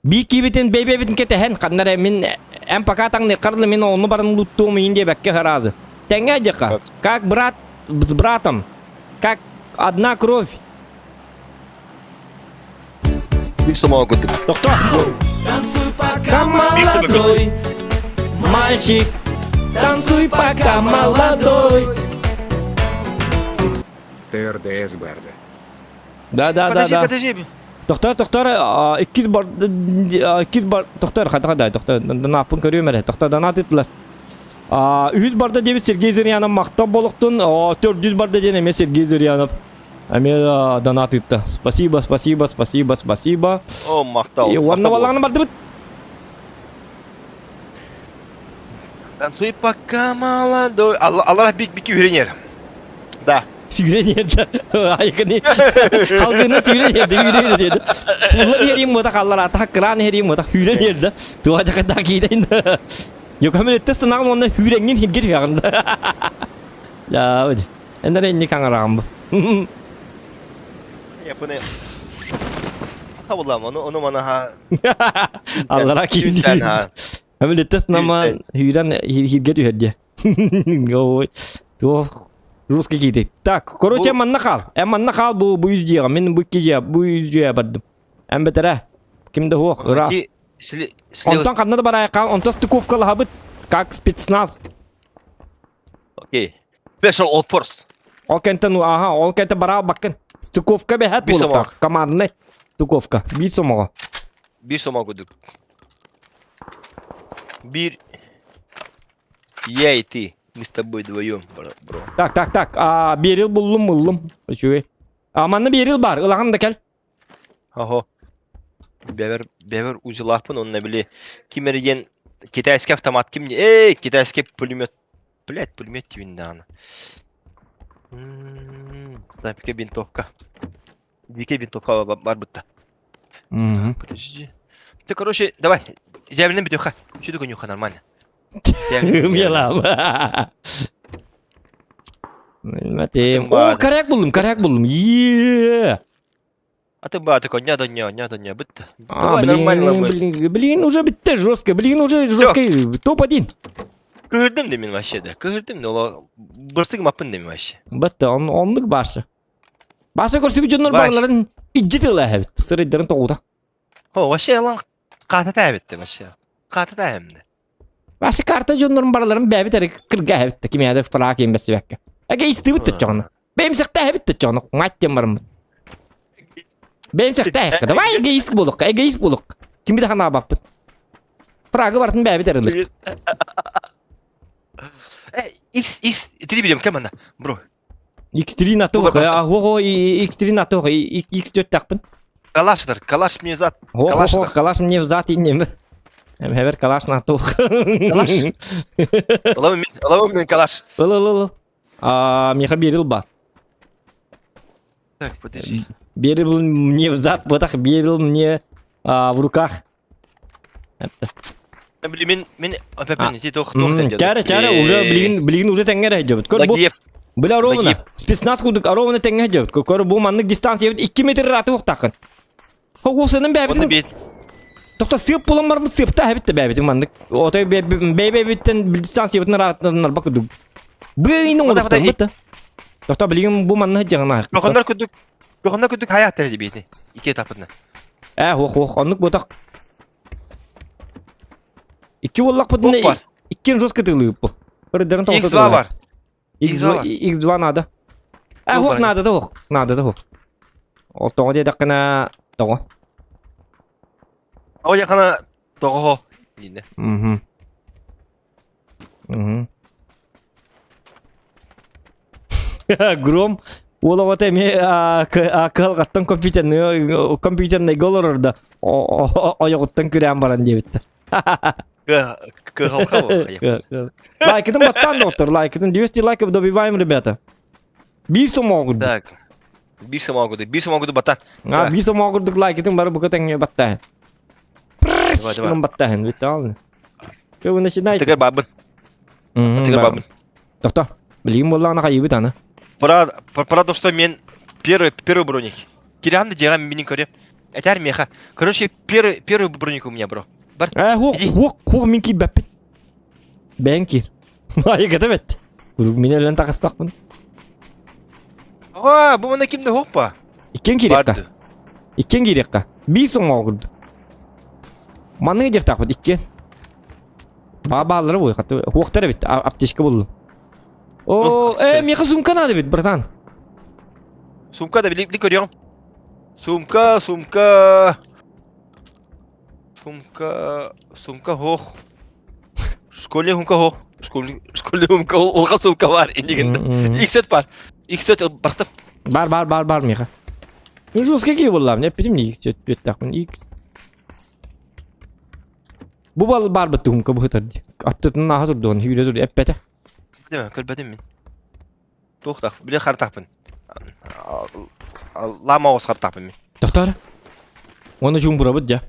Би кибитин бэйбэбитин кэтэһэн ханна эрэ мин эн пока таҥны харлы мин онну барын луттуум иин диэбэккэ сразу. Тэҥҥэ дьекка. Как брат с братом. Как одна кровь. Смогут. Тохто. Танцуй пока молодой, мальчик, танцуй пока молодой. ТРДС Барда. Да, да, да, Подожди, да. подожди. Тохтор, тохтор, иккис бар, иккис бар, тохтор, хата хата, тохтор, нааппын көрүөм эрэ, тохтор, донат ыттылар. Үһүс барда диэбит Сергей Зырянов махтал болохтун, 400 барда диэн эмиэ Сергей Зырянов эмиэ донат ыытта. Спасибо, спасибо, спасибо, спасибо. О, махтал. Уонна балаҕаны бардыбыт. Танцуй пока молодой. Аллах бик бик үйренер. Да. Сүүрэн иһэрдэ. Айкыны халгыны сүүрэн иһэрдэ, үүрэн иһэрдэ. Пуллар иһэрим буотах аллар атах кыраан иһэрим буотах үүрэн иһэрдэ. Туга жаката киидейн. Йокамын өттө сынаҕым уонна үүрэҥҥин сиргэ түһэҕин. Дьаа, Эннер инник аҥараҕым бу. Японы. Хабылам, ону ону манаха. Аллара киирдиз. Өмүлүттес наман үүрэн хирге түһэр дии. Ой, туох русский киирдик. Так, короче, манна хаал. Эн манна хаал бу бу үс дьиэҕэ. Мин бу икки дьиэ, бу үс дьиэ бардым. Эн бэтэрэ. Ким да суох, ыраас. Онтон ханна да барайыкка, онтон стыковкалаһабыт, как спецназ. Окей. Special All Force. Ол кэнтэн, аха, ол кэнтэн бараал баккын. Стыковка бэһэт Биир сомоҕо. буолуохтаах. Командный стыковка. Биир сомоҕо. Биир сомоҕо курдук. Биир... Я и ты. Мы с тобой вдвоем, бро. бро. Так, так, так. А, Берил буллум, буллум. Үчүгэй. А, манна Берил бар. Ылаҕын да кэл. Ого. Бэбэр, бэбэр узелаахпын онно били ким эрэ диэн китайский автомат ким эй китайский пулемет блять пулемет диибин даҕаны снайперка винтовка дикая винтовка барбытта подожди ты короче давай зябринен бүтүөххэ что такое нюха нормально Умелам. Билбэтим. О, коряк буллум, коряк буллум. Е. А ты ба, такой, ня да ня, ня да ня, бытта. А, Давай блин, нормально мы. блин, блин, уже битте жестко, блин, уже жестко, топ-1. Кыһырдым да мин вообще да. Кыһырдым да, ола бырсыгым аппын да мин вообще. Бытта, он, оннук барсы. Барсы көрсүбүт дьоннор Баш. барыларын ижжи тыла эбит. Сырыйдарын тоҕута. О, вообще лан ката тәбитте вообще. Ката тәбимде. Барсы карта дьоннорун барыларын бэбит эрэ кырга эбит. Кимээде фрак киин бэсибэккэ. Эгэ истибит төччоҕуна. Бэйэмсэхтэ эбит төччоҕуна. Мать барыммыт. Бэйэмсэхтэ Давай эгоист буолук, эгоист буолук. Кими да ханаабаппыт. Фрагы бартын бэбит эрилик. Э, X, X, 3 берем, кем она? Бро. X3 на то, а го X3 на то, X4 тахпын. Калаш дар, калаш мне зад. Калаш, калаш мне взад и не. Хевер калаш на то. Калаш. Ловим мен калаш. Ыл ыл ыл. А, меха берил ба. Так, подожди. Берил мне взад, вот так берил мне а, в руках. Блин, мен мен опять не тох тох Чара, чара, уже блин, блин уже тэҥҥэ дьэбит. Көр бу Бля ровно. Спецназ кудук ровно тэҥҥэ дьэбит. Көр бу маннык дистанция 2 метр раты уктакын. Хоҕусанын бэбитин. Тохто сыып булан барбыт сыпта хэбит бэбитин маннык. Отой бэбэбиттен дистанциябытын ыраатынар бакыдык. Быйын оҥордуктан бытта. Тохто билигин бу манна дьаҕына. Кохоннор кудук кохоннор кудук хаятар дибитин. Ики этапына. Э, хох хох, оннук ботак. Икки буоллахпытына иккиэн жестко тылыыппы. Ырдарын X2 бар. X2 X2 надо. Э, хох надо да хох. Надо да хох. Ол тоҕо диэтэххинэ тоҕо. Тоҕо диэххинэ тоҕо диинэ. Мгм. Мгм. Гром уол оҕото эмиэ кыһалҕаттан компьютерный компьютерныйга олорор да ойоҕуттан күрээн баран диэбиттэр. Кыһалҕа буолла. Лайкытын баттаан доктор, лайкытын 200 лайков добиваем, ребята. Биир сомоҕо курдук. Так. Биир сомоҕо курдук, биир сомоҕо курдук баттаан. А, биир сомоҕо курдук лайкытын бары бука тэҥҥэ баттааһын. Давай, давай. Баттааһын, бүттэ Что вы начинаете? Тыгар бабын. Тыгар бабын. Тохто. Билигин буоллаҕына хайыыбыт аны. Пора, пора то, что мен первый, первый броник. Кириан да дьиэҕэ мин көрүм. Этэр миэхэ. Короче, первый, первый броник у меня, бро. Бар. Э, хуох, хуох, хуох мин киирбэппин. Бэйэҥ киир. Айыгата бэт. Куруук мин өлөн таҕыстахпын. Аҕа, бу манна ким да хоппа. Иккиэн киириэххэ. Иккиэн киириэххэ. Биир соҥоҕо курдук. Манныгы дьахтаахпыт иккиэн. Баа бааллара буой хатты. Хуохтар эбит, аптечка буллум. О, э, миэхэ сумка надо эбит, братан. Сумка да били көрүөҕүм. Сумка, сумка. Сумка, сумка хох. Школьный сумка хох. Школьный, школьный сумка улахан сумка бар иннигинде. X4 бар. X4 барта. Бар, бар, бар, бар миэхэ. Ну, жестко какие буолла, мне эппитим не X4 бүттахпын. X. Бу бал бар быттыгым быһытар ди. Аттытын аха турдуон, hүүрэ тур эппэтэ. Билемем, көрбөтүм мин. Туохтах, биле хартахпын. Лама оҕус хартахпын мин. Тохтоор. Уонна чуумпурабыт дьэ.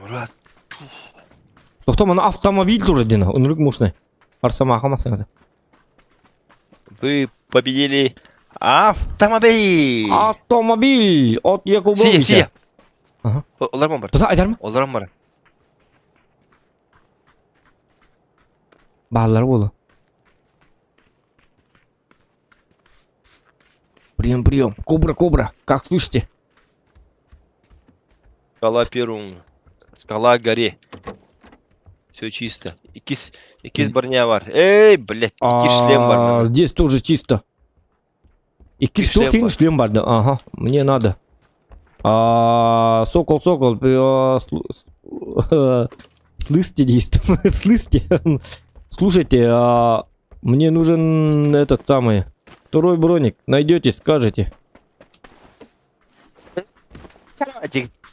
Раз. Тохтоо маны автомобиль турар диэн ынырык мощный. Арсамаха масыната. Вы победили автомобиль! Автомобиль от Сия, сия. Якубовича. Ага. Олар бар. Тута айдарма. Олар бар. Бааллар буолу. Прием, прием. Кобра, кобра. Как слышите? Скала Перун. Скала горе. Все чисто. Икис, икис броня бар. Эй, блядь, икки шлем бар. Здесь тоже чисто. Иккис Шлем туох тиин бар. шлем бар да. Ага, мне надо. А, сокол, сокол, слышите, действуем, слышите. Слушайте, а, мне нужен этот самый второй броник. Найдете, скажете.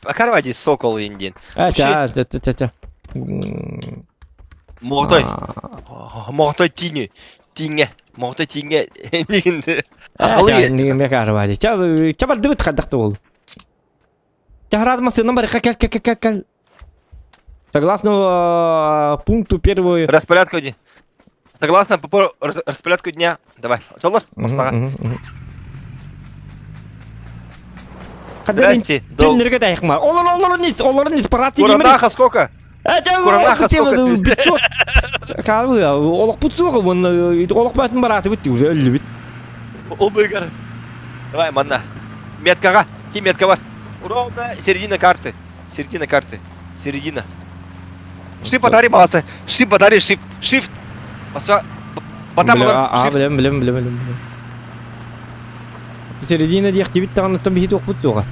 Карвади сокол индин. А, ча, ча, ча, ча, ча. М, Моҕотой. а, Моҕотой тииҥи. Тииҥэ. Моҕотой тииҥэ. Эмигин. А, ча, не карвади. Ча, ча бардыбыт хадахты ол. Ча массыына барыха кэл кэл кэл кэл. Согласно пункту первой... Распорядку дня. Согласно по распорядку дня. Давай. Солор. Бастаға. Здрасте. Түннерге тайықма. Олар олар нис, олар нис, парати Куранаха сколько? Куранаха сколько? 500. Кабы, олох путсуға, он олох батын бараты бітті, уже өлі бит. Обыгар. Давай, манна. Меткаға. Ким метка бар. Ровно середина карты. Середина карты. Середина. Шип подари, пожалуйста. Шип подари, шип. Shift. Баса. Батам А, білем, білем, білем, білем. Середина диэх дибит даҕаны оттон биһи туохпут суоҕа.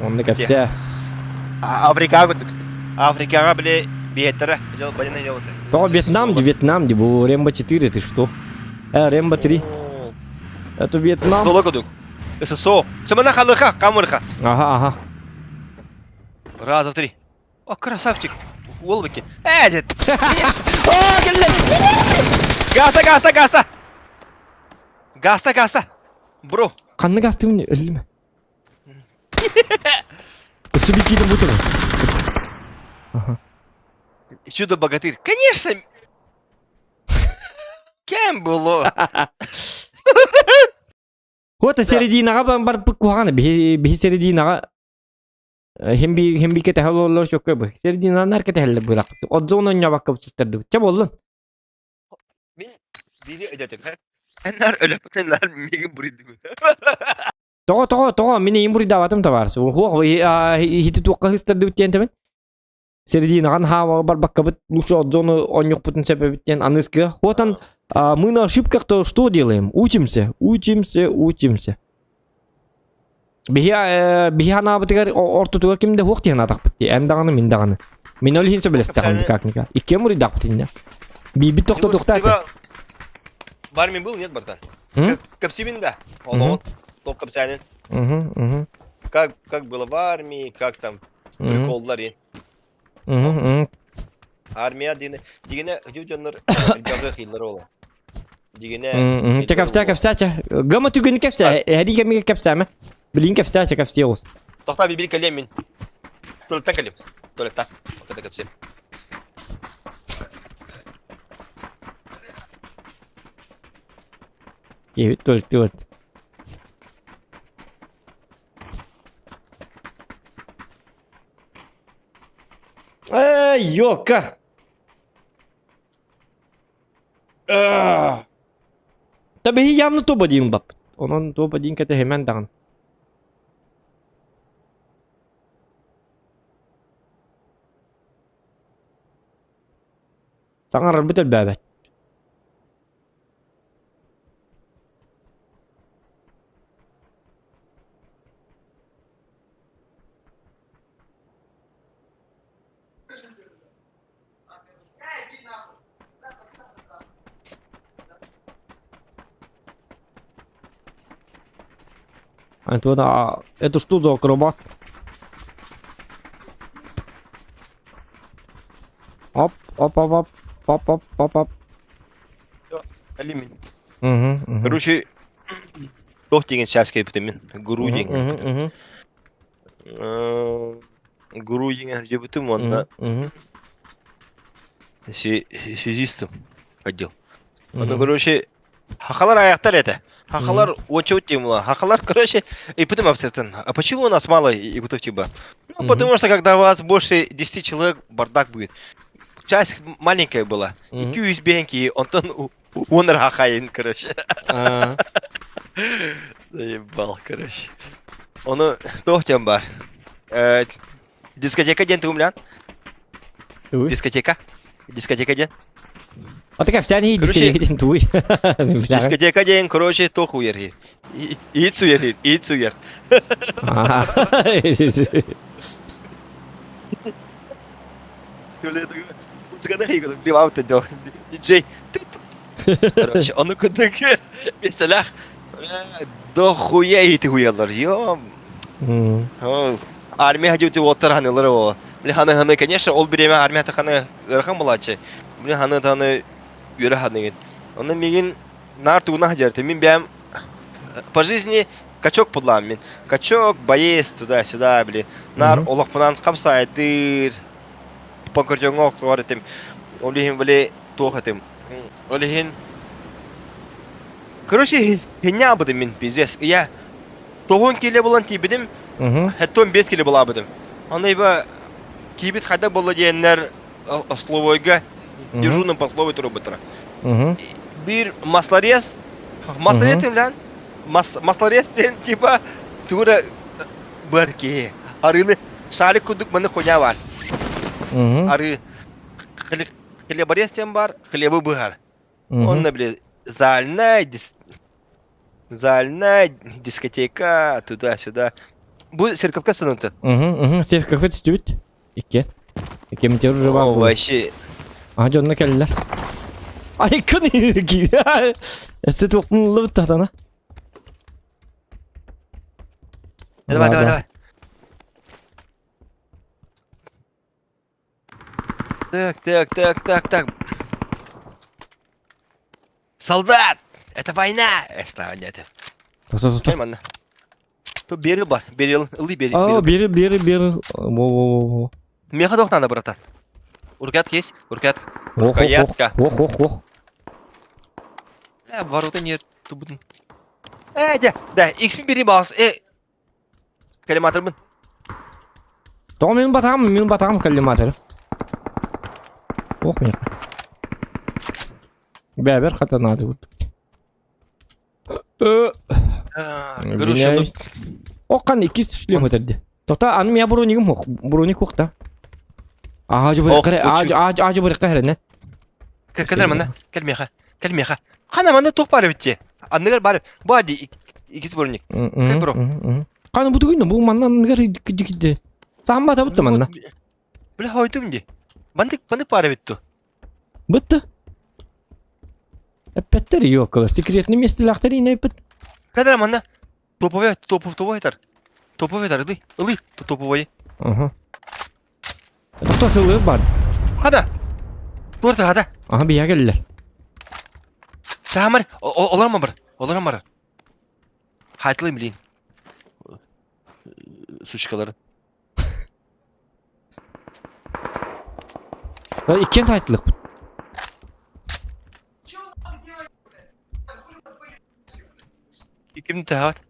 Онно кэпсээ. Африкаҕа курдук. Африкаҕа били биэттэрэ. Тоҕо Вьетнам ди, Вьетнам ди, бу Рембо 4, ты что? Рембо 3. Это Вьетнам. Стола курдук. ССО. Сымана халыха, камырха. Ага, ага. Раз, два, три. О, красавчик. Уолбеки. Э, дед. О, кэллэ! Гаста, гаста, гаста. Гаста, гаста. Бро. Ханна гастыбын өллүмэ. Өссө бикиитин бутур. Ага. Чудо-богатырь. Конечно! Кем было? Вот серединаҕа барбыт куһаҕана биһи биһи серединаҕа хим би хим би кэтэһэл оллор чөккө бу. Серединанар кэтэһэллэр быылах. Отзону ньабакка бутсуттардыбыт. Чэ буоллун. Мин бири өйдөтүм. Эннар өлөппүтүннар миигин буруйдугун. Тоҕо тоҕо тоҕо мин эйим буруйдаабатым табаарыс. Хуох хити туохха хыстардыбыт диэн тэбин. Серединаҕан хаава барбаккабыт лучше отзону онньукпутун сөпөбүт диэн аныскы. Хуотан мы на ошибках то что делаем? Учимся, учимся, учимся. Биһи биһи ханаабытыгар ортотугар ким да хуох диэн атахпыт дии. Эн даҕаны мин даҕаны. Мин ол иһин сөбүлэстэҕим как-никак. Иккиэн буруйдаахпыт иннэ. Биирбит тохтотуохтаах этэ. В армии был, нет, братан? Капсибин, да. Он, он, топ капсянин. Как, как было в армии, как там приколлар. Армия дигэнэ, дигэнэ, дьоннор элбэҕи хиллер ола. Дигэнэ. Чэ кэпсээ, кэпсээ, чэ. Гама түгүн кэпсээ, эһэри кэмигэ кэпсээмэ. Билин кэпсээ, чэ кэпсиэ оҕус. Тохтоо били кэлиэм мин. Туалеттан кэлиэм. Туалеттан. Окей, кэпсиэм. Киһибит туалеттыы Эй, ёлка! Та биһи явно топ-1 баппыт. Онон топ-1 кэтэһимэн даҕаны. Саҥарарбыт элбээбэт. Антон, а это что за акробат? Оп, оп, оп, оп, оп, оп, оп, оп. Алимин. Угу, угу. Короче, туох деген сейчас кэлбитим мин. Гуру диэн Угу, кэлбитим. Гуру диэн сылдьыбытым уонна угу, связистом отдел. Ну, короче, Хахалар аяқтар это. Хахалар очень темно. Хахалар, короче, и потом обсерден. А почему у нас мало якутов типа? Ну, потому что когда у вас больше 10 человек, бардак будет. Часть маленькая была. И USB-нки, онтон Он рахайын, короче. А. Заебал, короче. Ону туох диэн баар? Э, дискотека диэн тугум Тугуй? Дискотека. Дискотека диэн. А ты кэпсээн Короче, дискотека диэн тугуй? Бля. Дискотека диэн, короче, туох уйар Иит суйар, иит суйар. А. Диджей. Короче, ону курдук миэстэлээх дохуя иити хуйаллар. Ё. М. Армия ходил уоттар ханыылар о. Били ханы ханы, конечно, ол бириэмэ армия ханы ыарахан буолааччы. Били ханы таны үөрэ ханыгын. Онно мигин наар тугуна сылдьар Мин бэйэм по жизни качок буоллаҕым мин. Качок, боец, туда-сюда, били. Наар Мгм. олохпунан хапсаайдыыр, панкратиоҥҥа охтубар этим. Ол иһин, били, туох этим. Ол иһин, короче, хинньаабытым мин, пиздец. Я тоҕун киилэ булан тиийбитим, Мгм. хэттон 5 кило булаабытым. Аны ибо киибит хайдах буолла диэннэр остолобуойга Мгм. дежурным по столовой турбуттара. Мгм. Биир маслорез, маслорез Мгм. диэн мас, маслорез диэн типа тугу эрэ быар киһи. Арыыны шарик курдук маны хуйня бар. Мгм. Арыы хлеборез диэн бар, хлебы быһар. Мгм. Онно били зальная, дис... зальная дискотека, туда-сюда. Бу церковка саныты. Мгм, мгм. Церковка түстүбүт. Икки. Икки метр уже бар О, буолла. вообще. А дьонно кэллилэр. Айкын Эссе туохтун татана. Давай, давай, давай. Так, так, так, так, так. Солдат! Это война! Эста, нет. Тоқта, тоқта. Манна. То берил бар, берил, ылы берил. А, бери, бери, бери. Во-во-во. Меха дох надо, братан. Уркат есть? Уркат. Ох, ох, ох. Рукоятка. Ох, ох, ох. Бля, ворота нет. Тубудун. Э, да, да, X бери бас. Э, коллиматорбын. Тоҕо мин батаҕым, мин батаҕым коллиматоры. Ох, меха. Бэбер хата надо будет. Короче, Оккан иккис шлем өтөрдү. Тота аны мия бронигим хох, броник хох да. Аажы Ох, бырыкка, аажы аажы аажы бырыкка херene. Кэлэр манна, кэл миэхэ, кэл миэхэ. Хана манна туох баар эбит дии? Анныгар баар, баар дии иккис броник. Кэл бро. Каны бу тугуйна бу манна анныгар дикидди. Саамба табытты манна. Бля, хойдум дии. Бандык, бандык баар эбит ту. Бытты. Эппеттер yok. Секретный местелахтар ине эппет. Кэлэр манна. Топовой, топовой этар. Топовой этар, ылый, ылый, топовой. Ага. Тоқта сылы бар. Хада. Туорта хада. Ага бия келлер. Саамар, олар ма бар? Олар ма бар? Хайтлы блин. Сучкалары. Иккен сайтлык. Ким тахат?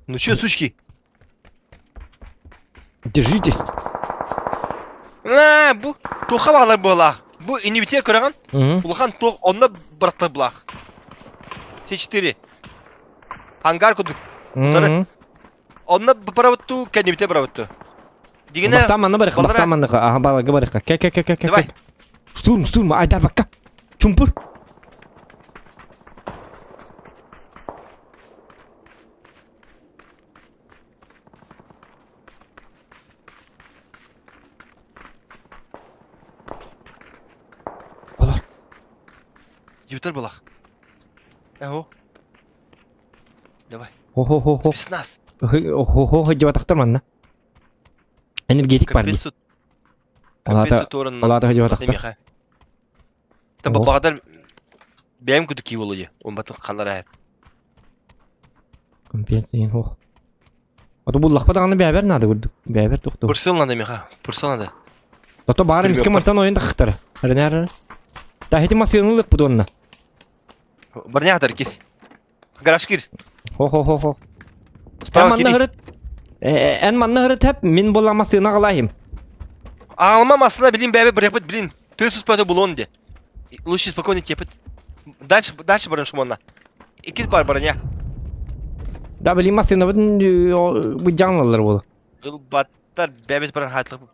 Ну чё, сучки? Держитесь. На, бу туха бағалар буолаах. Бу инибитер көрөҕүн? Улахан туох онно бырахтар булаах. С4. Ангар кудук. Онно барабыттуу, кэннибитэ барабыттуу. Дигинэ Бастаан манна барыха, балара бастаан манныха. Аха, баларга барыха. Кэ кэ кэ кэ кэ. Давай. Штурм, штурм, айдар бакка. Чумпур. Олар. Ютер булах. Эһо. Давай. Хо-хо-хо-хо. Спецназ. Хо-хо-хо, дьыбатахтар манна. Энергетик бар дии. Капец Олаата, Капец туоран. олаата дьыбатахтар. Та бабаҕадар бэйэм кудук кии буолуо дии. Умбатын ханнара эһэр. Компенсия хох. Ото буллахпа даҕаны бэбэр наада курдук. Бэбэр тохтуу. Пырсыл надо миха. Пырсыл надо. Ото баары миске мантан ойун тахтар. Аренар. Та хити масыны лык бу Барняхтар кис. Гараж кир. Хо-хо-хо-хо. Эн Справа манна кири. хырыт. Эн манна хырыт хеп мин була масына галахим. Аалма масына билин бэбэ бырыпыт билин. Тыы суспаты булуон де. Лучше спокойно тепет. Дальше, дальше баран шумонна. Иккис бар броня. Да, блин, массыынабытын быдьаҥлаллар буола. Ылбаттар бэбит баран хаайтылык.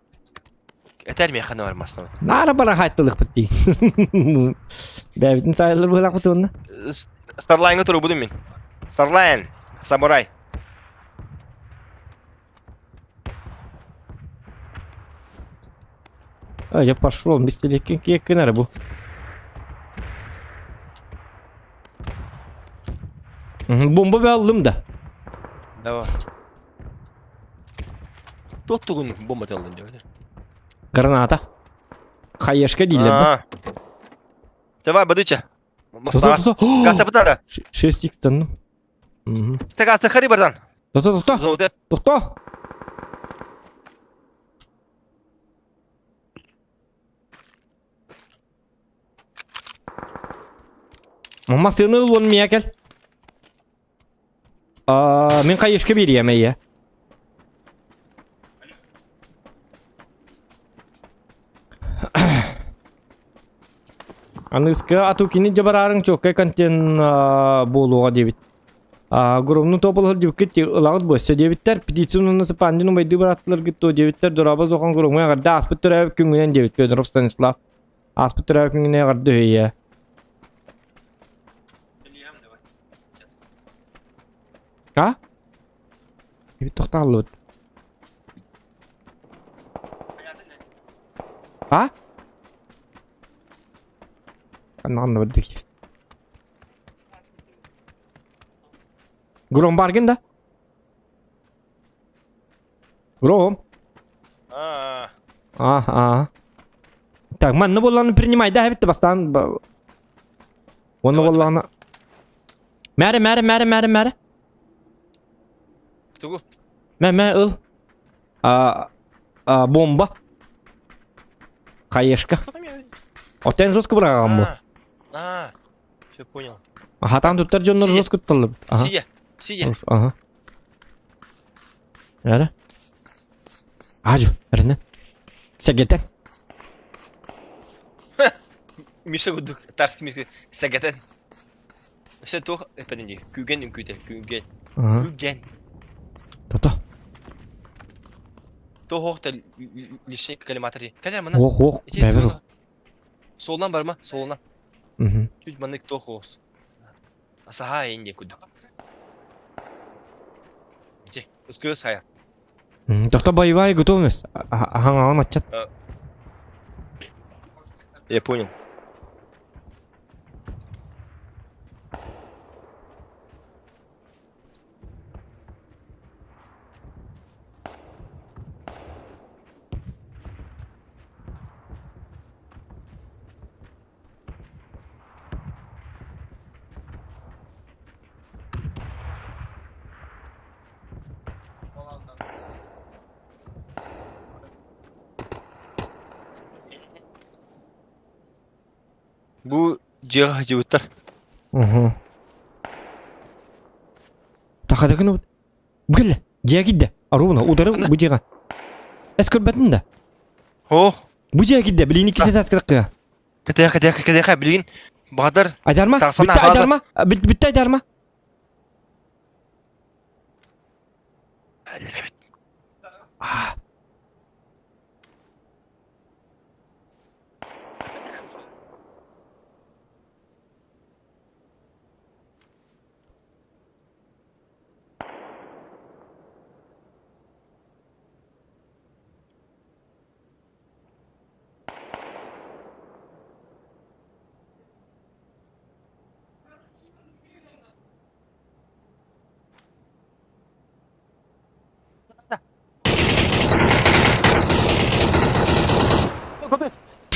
Этэр миэхэ бар массыына. Наара баран хаайтылыкпыт дии. Бэбитин сайыллар быһылаахпыт уонна. Старлайнга турубудум мин. Старлайн, самурай. А, я пошел, бистелеккин киэккин эрэ бу. Бомба бэллим да. Давай. Тот тугун бомба талдын диyor. Граната. Хаешка дииллэр да. Давай, бадыча. Мастаҕа. 6 х тонну. Тагаса хари бардан. Тохто, тохто. Тохто. Массыына ылуон миэ кэл. Мин хайышка биэриэм эйэ. Аныска ату кини дьабараарыҥ чуоккай контент буолуоҕа диэбит. Громну топол сылдьыбыккыт ылаҕыт буосса диэбиттэр. Петицияны уонна Сапандин убайдыы бырааттыларгыт туо диэбиттэр. Дорообо Зохан Громҥа эҕэрдэ ааспыт төрөөбүт күҥҥүнэн диэбит Федоров Станислав. Ааспыт төрөөбүт күҥҥүнэн эҕэрдэ үһүйэ. А? Эбит тохтооллубут. А? Анна бардык. Гром баргын да? Гром. А. Ага. Так, манна буоллаҕына принимай да эбит бастаан Онно буоллаҕына Мәрі, мәрі, мәрі, мәрі, мәрі. Тугу? Мә, мә, ыл. А, а, бомба. Хаешка. Отен жестко быраҕаҕын бу. А, все понял. Хатаан туттар дьоннор жестко тутталлар. Ага. Сидя, сидя. Ага. Эрэ. Ажу, эрэне. Сэгэтэн. Миша курдук, Тарский Миша, сэгэтэн. Өссө туох эппэтин дии, күүгэн үҥкүүтэ, күүгэн. Күүгэн. Тото. Туох та лишний коллиматор. Кэлэр мана. Ох, ох, бэбэр. Суолунан барма, суолунан. Чуть маннык туох оҕус. Асаһаа инде курдук. Ити, ыскыы сайа. Тохто боевая готовность. Аһаҥаҕын аччат. Я понял. Бу дьиэҕэ сылдьыбыттар. Уһу. Тахада гынабыт. Бу кэллэ. Дьиэ киирдэ. Аруна, удары бу дьиэҕэ. Эс көрбөтүн да. О, Бу дьиэ киирдэ. Билигин иккис этааска кэтээх кэтээх кэтээх билигин баҕадар Айдарма. Тахсан Бүттэ аһаҕас- айдарма. Бүттэ айдарма. А.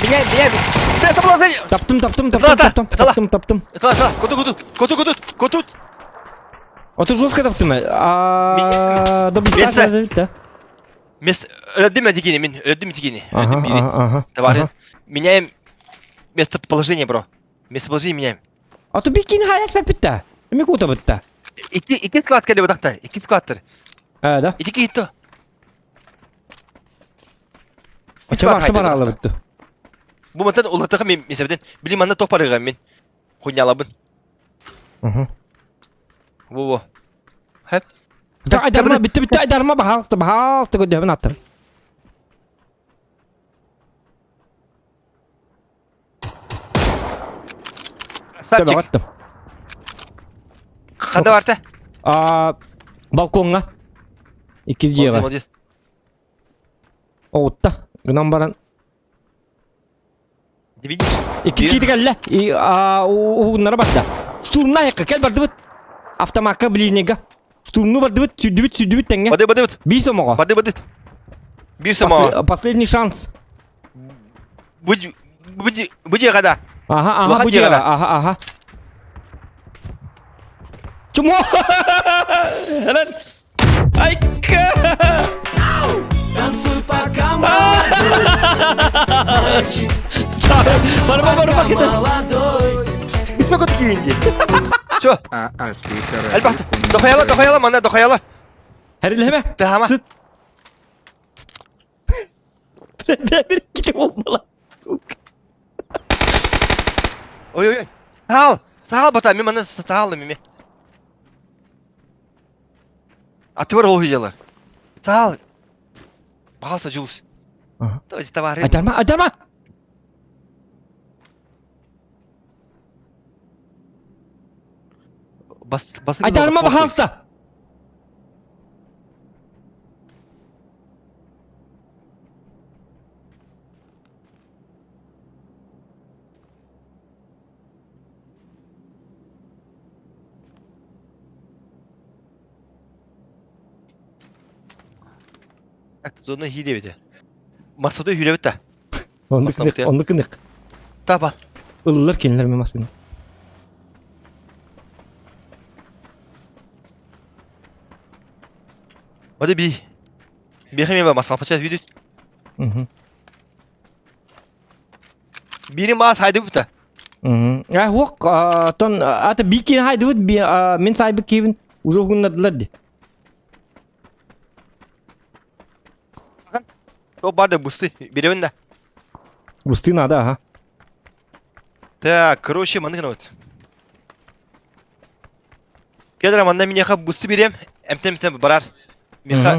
Меня, меня, это было Таптым, таптым, таптым, таптым, таптым, таптым. Это, это, куда, куда, куда, куда, куда? А ты жестко таптым. А, да Место. Место, өлдүм этигини, мин, өлдүм этигини, өлдүм бири. Ага, Товарищ, меняем местоположение, бро. Местоположение меняем. А то бикини хайас баппитта. Эми кута бытта. Икки, икки склад кэлэ бутахтар, икки складтар. А, да. Ити киһи Оча барса бараалы бытты. Бу мантан улатыха мен месебеден. Били манна топ барыга мен. Хуйнялабын. Угу. Во-во. Хэп. Да, айдарма, битте битте айдарма, пожалуйста, пожалуйста, көдөбүн аттым. Красавчик. Аттым. Ханда барта? А, балконга. Иккис дьиэҕэ. Молодец. Оҕутта. Гынан баран. Видишь? Иккис киити кэллэ. И, а, уһугуннара барда. Штурмна айыкка кэл бардыбыт. Автомакка ближнега. Штурмну бардыбыт, сүрдүбүт, сүрдүбүт тэҥҥэ. Бады бады. Биир сомоҕо. Бады бады. Биир сомоҕо. Последний шанс. Бу бу бу дьиэҕэ да. Аха, аха, бу дьиэҕэ. Аха, аха. Чумо! Айка! Танцуй пока молодой, мальчик. Барба, барба, Пока молодой. Все. А аспитера. Элбахты. Дохаяла, дохаяла, манна дохаяла. Хэрилэме. Тахама. Бэбир кити болмала. Ой ой ой. Саал. Саал бата, мен манна саал меме. Аты бар ол хыялар. Саал. Бағаса Жулс. Давайте товары. Айдарма, айдарма! Бас бас. Айдарма бахалста. Так, зона хилебеде. Масада хүребит да. Оннук оннук ынык. Таба. Ыллар кинилер мен маскыны. Бады би. Бихеме ба масана пача видит. Мгм. Бири маас хайдыбыта. Мгм. А хуак тон ата бикин хайдыбыт би мен сайбы кибин уже угуннадылар ди. О барды бусты. Беребин да. Бусты надо, ага. Так, короче, маны вот. Кедра манна минеха бусты берем. Эмтем эмтем барар. Меха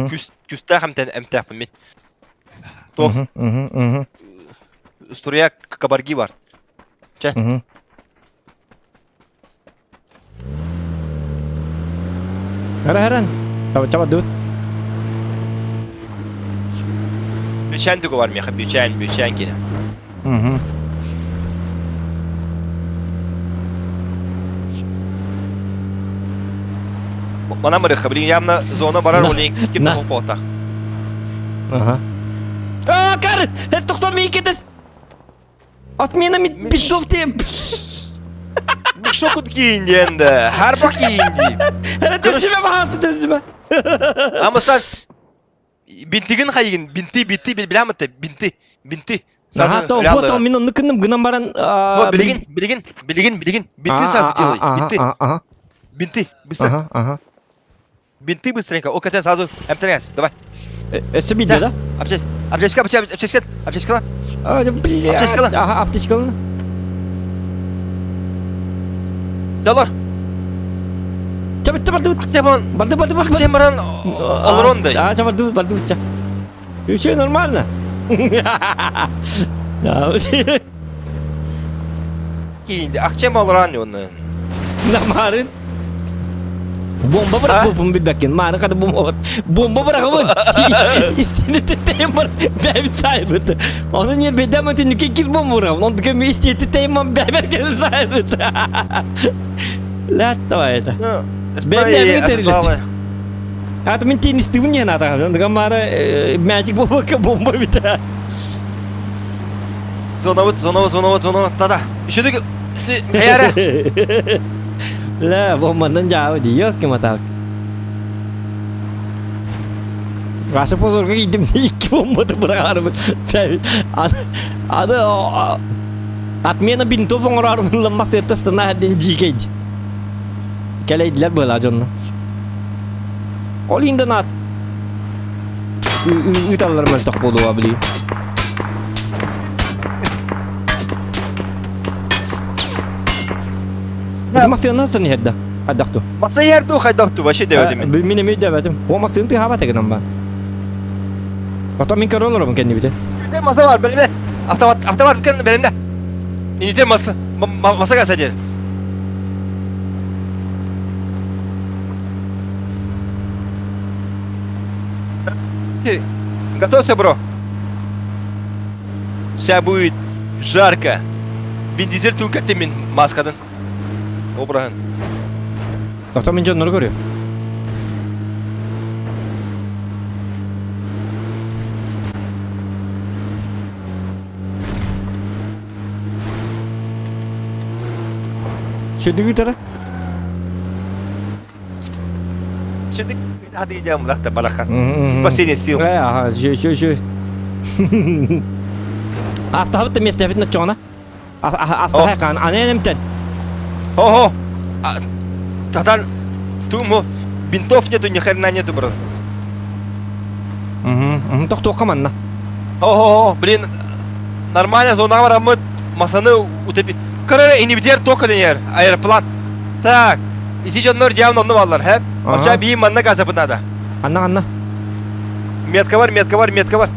күс күстә хәмтән эмтә мен. То струя кабарги бар. Че? Хара харан. Чаба чаба дут. Бүчән дүгө бар меха, бүчән, бүчән кине. Мана мырыха, блин, явно зона барар, олин ким На. тоқпота. Ага. А, кар! Это кто микетес? Отмена битов те. Шокут кийинди енді, харба кийинди. Төзүмө бахаты төзүмө. Ама сан бинтигин хайгин, бинти, бинти, билямыты, бинти, бинти. Ага, то вот он минут ныкыным гынан баран. Вот, билигин, билигин, билигин, билигин, бинты сразу делай, бинты, Ага, бинты, быстро, ага, ага. бинты быстренько, о, КТ сразу, МТС, давай. Өссө билди да? Аптечка, аптечка, аптечка, аптечка, А, блядь. Аптечкала. Ага, аптечкалны. Жалор, Чабы чабы дут. Акчеман, Барды барды барды. Акчемаран, олорондай. А, чабы дут, барды дут. Еще нормально. Кийинди, Акчем олоран оны. Намарын. Бомба бырак билбеккен. Мары кады бомба бар. Бомба бырагыбын. Истини тетейм бар. Бәби сайбыт. Оны не бедем өтүн киз бомба бырагын. Оны кем истини тетейм бәбер кел сайбыт. Лят давай это. Бәби терилет. Аты мен теннис тыбын не надо. Онда мары magic бомба бомба бит. Зона вот, зона вот, зона вот, зона вот, да-да. Еще ты, ты, Ля, бомбандан жабы ди, ёлки маталки. Ваша позорга кийдим, икки бомбады бырагар. Ады отмена бинтов оңорар ламмас этастына ден жикейди. Келейдилер была жонно. Ол инде нат. Үталлар мөлтөх болуа били. Массыына сын иһэрдэ. Хайдах ту? Массыына ту хайдах ту вообще дэбэтим. Мин эмиэ дэбэтим. О массыын тыһаабат гынан ба. Потом мин көрө олоробун кэннибите. Маса бар бэлэмдэ. Автомат автомат кэн бэлэмдэ. Ините маса маса каса дер. Готовься, бро. Сейчас будет жарко. Вин Дизель туукатты мин маскадан. Обраһын. Тоқта мин дьоннору көрүө. Шөдүгү тара. Шөдүг хадыйдам лахта барахан. Спасение сил. Ага, жö жö жö. Астахабыт месте бит начона. Астахай кан аненемтен. Хо-хо. Татан тумо бинтов нету, ни хрена нету, брат. Угу. Тохтуохха манна. Хо-хо-хо, блин, нормально зона бараммыт масаны утепи. Короче, инибитер тока денер, аэроплан. Так, ити дьоннор явно онну баллар, хэ? Оча бии манна газапы надо. Анна, анна. Метка бар, метка бар, метка бар.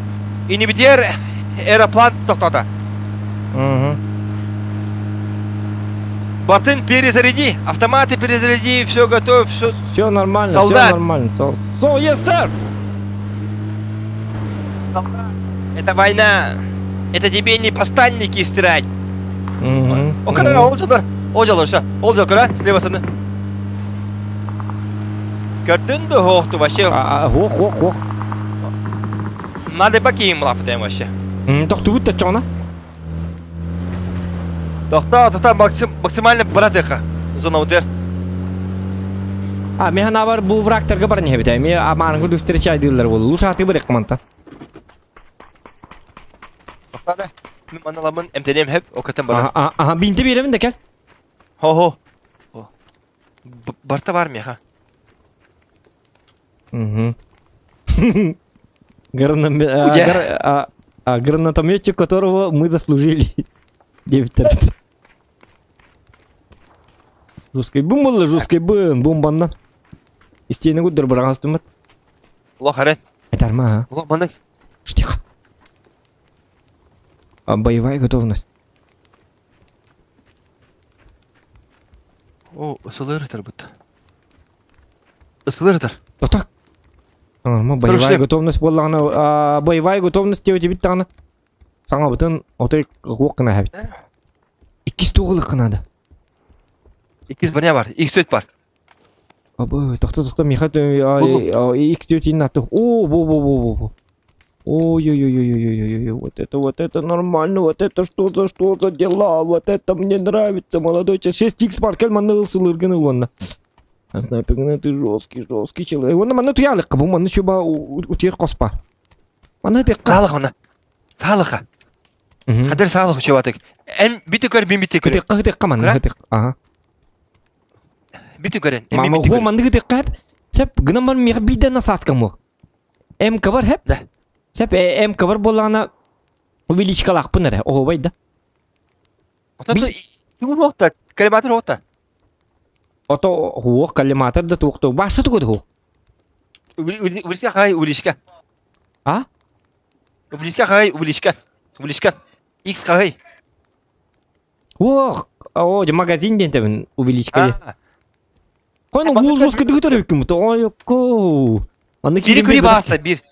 Инибитер аэроплан тохтота. Угу. Бартын перезаряди, автоматы перезаряди, все готово, все. Все нормально, Солдат. все нормально. So, so yes, sir. Это война. Это тебе не постанники стирать. Угу. О, кара, ол жолдар. Ол жолдар, все. Ол жол, кара, слева стороны. Көрдүн да хоохту вообще. Хох, хох, хох. Надо бакиим лапытаем вообще. Тохтубут да чоңна. Тохта, тохта, максимально братыха. Зона утер. А, мен хана бар бу врагтарга бар не бит. Мен аман курдук встречай дыллар болу. Лучше аты бір команда. Тохта да. Мен маналамын МТДМ хеп, окатан бар. Ага, ага, бинти беремин да кел. Хо-хо. Барта бар меха. Угу. Гранатометчик, которого мы заслужили. 9 Жесткий бум был, жесткий бум, бомбанна. Истейні күддір бір ағастымыт. Лох арен. Айтарма, а? Лох маны. Тихо. А, боевая готовность. О, ысылыр ытар бытта. Ысылыр ытар. Да так. Норма, боевая готовность боллағына, боевая готовность деп бит тағына. Саңа бүтін отой қуық қына хәбит. Иккис туғылық қынады. Иккис броня бар, икс өт бар. Абы, тоқта, тоқта, Миха, икс өт ин аты. О, бо, бо, бо, бо, бо. Ой-ой-ой-ой-ой-ой-ой, вот это нормально, вот это что за дела, вот это мне нравится, молодой человек. 6 икс бар, кел манны ылсылыргын ылванна. Снайпер, ты жесткий, жесткий человек. Онна манны туялык, бу манны чуба утер коспа. Манны текка. Саалых онна. Саалыха. Хадер саалых учебатык. Эн бити көр, бин бити көр. Текка текка манны тек. Ага. Бити көрен. Мама, хо манны текка. Сеп гынамар мех биден насаткам мох. М кабар хеп. Да. Сеп М кабар боллана увеличкалаакпын эрэ, оһуобай да. Оттон тугун уохта, коллиматор уохта. Ото уох коллиматор да туохто башы тугу туох. Увеличка хай, увеличка. А? Увеличка хай, увеличка. Увеличка. X хай. Уох, о, магазин диэн тэбин увеличка. Кону уул жестко дыгытар өккүм. Тойокко. Аны Бири көри бааста бир.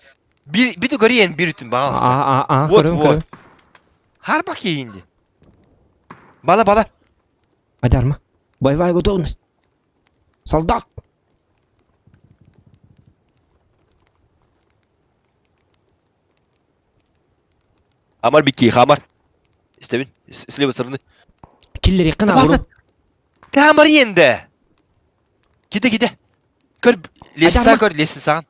Бир бити көрейін бир үтін бааста. А, а, Вот, көрөм, вот. көрөм. Харба кейинди. Бала, бала. Айдарма. Боевая готовность. Солдат. Амар бики, хамар. Истебин, с левой стороны. Киллер якын абыру. Камар енді. Киде, киде. Көр, лесса көр, лесса саған.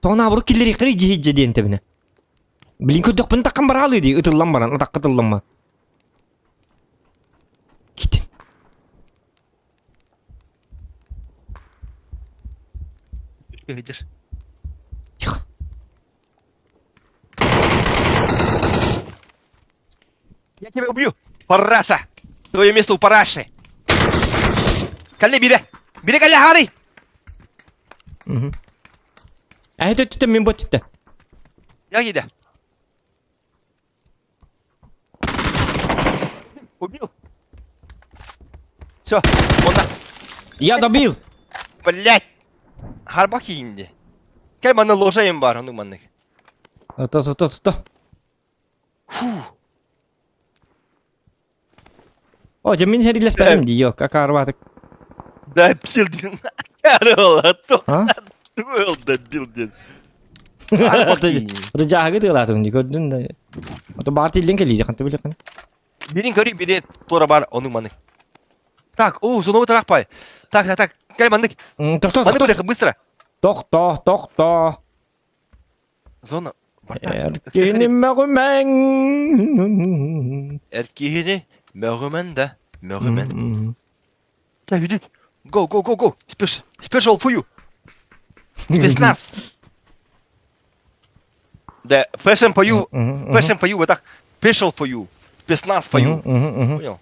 Тоғына абыру киллер якын иджи иджи диэн тебине. Блин, көрдөкпүн таккан баралы ди, ытыллан баран, атакка ытылланма. Китин. Тихо. Я тебя убью! Параша! Твое место у параши! Кэллэ биирэ. Биирэ кэллэ хаарый. Эһи төттүттэн мин бу өттүттэн. Я киирдэ. Убил. Все, онна. Я добил. Блять. Харба киинди. Кэл манна ложа бар, ону маннык. Ото, ото, ото. Фу. О, дьэ мин сэриилэспэтим дии, акаарбаатык. Добил диэн. Карола, А? туох добил диэн. Ото дьааһыгы тыалаатым дии, көрдүн да. Ото баар тиллин кэлииди, ханта билэххин. Бирин көрүй, бири туора бар, ону маннык. Так, о, зоновый тарахпай. Так, так, так, кэл маннык. Тохто, Маннык тохто. көрүөххэ, быстро. Тохто, тохто. Зона. Эркини мөҕүмэҥ. Эркиһини мөҕүмэн да, мөҕүмэн. Так, иди. Go, go, go, go. Special, special for you. Спецназ. Да, fashion for you. Fashion for you, вот так. Special for you. Спецназ for you. Понял?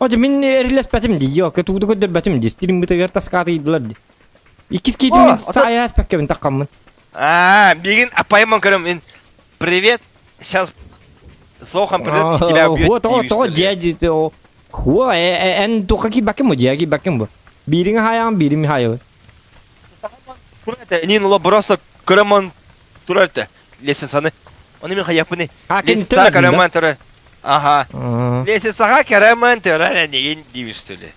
Отже, мин эрилэспэтим дии, йоо, кэтууду көрдөрбөтүм дии, стриммытыгар таскаатыйдылар дии. Иккис киитим мин саайа аспаккабын таххаммын. А, мигин апайман көрөм, мин привет, сейчас Зохан придет и тебя убьет. Хуа, тоҕо, тоҕо, дьиэ, хуа, эн туха киирбэккин бу, дьиэ киирбэккин бу. Биириҥ хаайаҕын, биирим хаайабын. Нин ло просто көрөмөн турар этэ. Лестницаны. Оны мен хайаппыны. А, кин Лестницаҕа көрөмөн турар. Ага. Лестницаҕа көрөмөн турар энигин диибиш сөйле.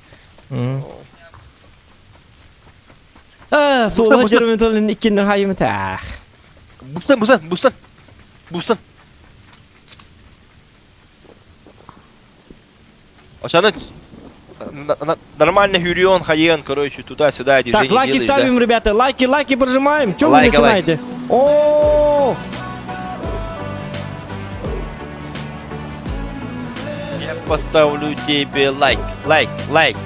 А, суола жермен толын иккиннен хайым таах. Бустан, бустан, бустан. Бустан. Ошаны нормально хюрион, хайен, короче, туда-сюда, Так, лайки ставим, ребята, лайки, лайки прожимаем. Чё вы начинаете? О! Я поставлю тебе лайк, лайк, лайк.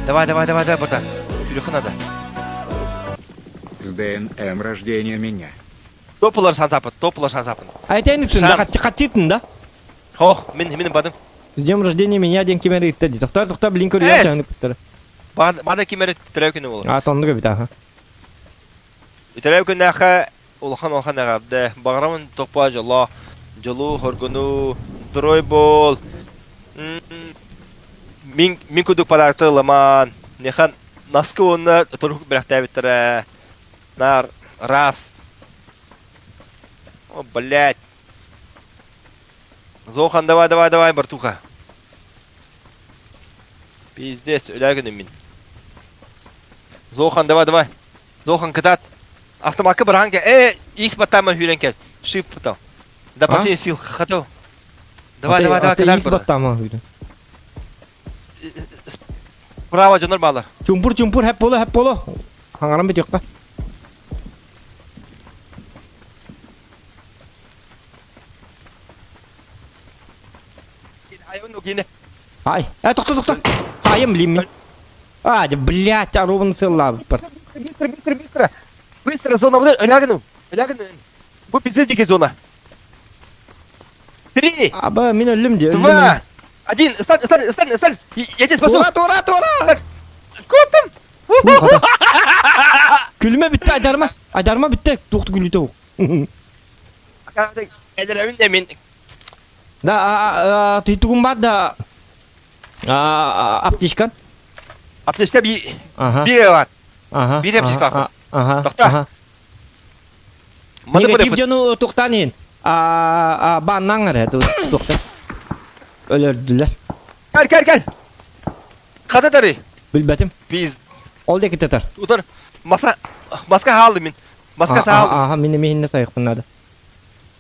Давай, давай, давай, давай, братан. Кюрюха надо. С ДНМ рождения меня. Топлар запад, топлар запад. А это не да, хатитын, да? Хох, мин мин бадым. С днем рождения меня ден кимер итте. Тохтар, тохтар, блин, көрү я пыттар. Бада кимер төрөө күнү болар. А, тоннуга бит, аха. Төрөө күннээхэ улахан улахан эҕэрдэ. Баҕарабын тохпоо дьоло, дьолу, хоргуну, трой бол. Мин мин курдук подарокты ылыман. Механ наскы уонна турук бэлэхтээбиттэрэ. Нар раз. О, блядь. Зохан, давай, давай, давай, братуха. Пиздец, өләгүнүм мин. Зохан, давай, давай. Зохан, кытаат. Автомакка бырахан кэл. Э, X баттааман сүүрэн кэл. Shift баттал. Да, последний сил, хатыл. Давай, давай, давай, кытаат. X баттааман сүүрэн. Браво, дьоннор баалар. Чумпур, чумпур, хэп боло, хэп боло. Хаҥаран бүтүөххэ. Ай, э, тохто, тохто. Сайым билим. А, блядь, оруобун сыллаабыппар. Быстро, быстро, быстро. Быстро, зона, өләгін, өләгін. Бу пиздец зона. Три. Аба, мин өллүм дии. Два. Один. Встань, встань, встань, встань. Я тебя спасу. Тура, тура, тура. Куттум. Күлүмэ бүттэ, айдарма. Айдарма бүттэ. Туохту күлүүтэ ол. Эдеребин де мин. Да, тугум бар да. Аптечкан. Аптечка би биир бар. Ага. Биир аптечка. Ага. Тохта. Негатив дьону туохтаан иһин. Бааннаҥ эрэ туохтан. Өлөрдүлэр. Кэл, кэл, кэл. Хата тары. Билбэтим. Пиз. Ол диэки татар. Утар. Маска маска хаалды мин. Маска саалды. Аха, мин эмиэ иһиннэ сайыхпын наада.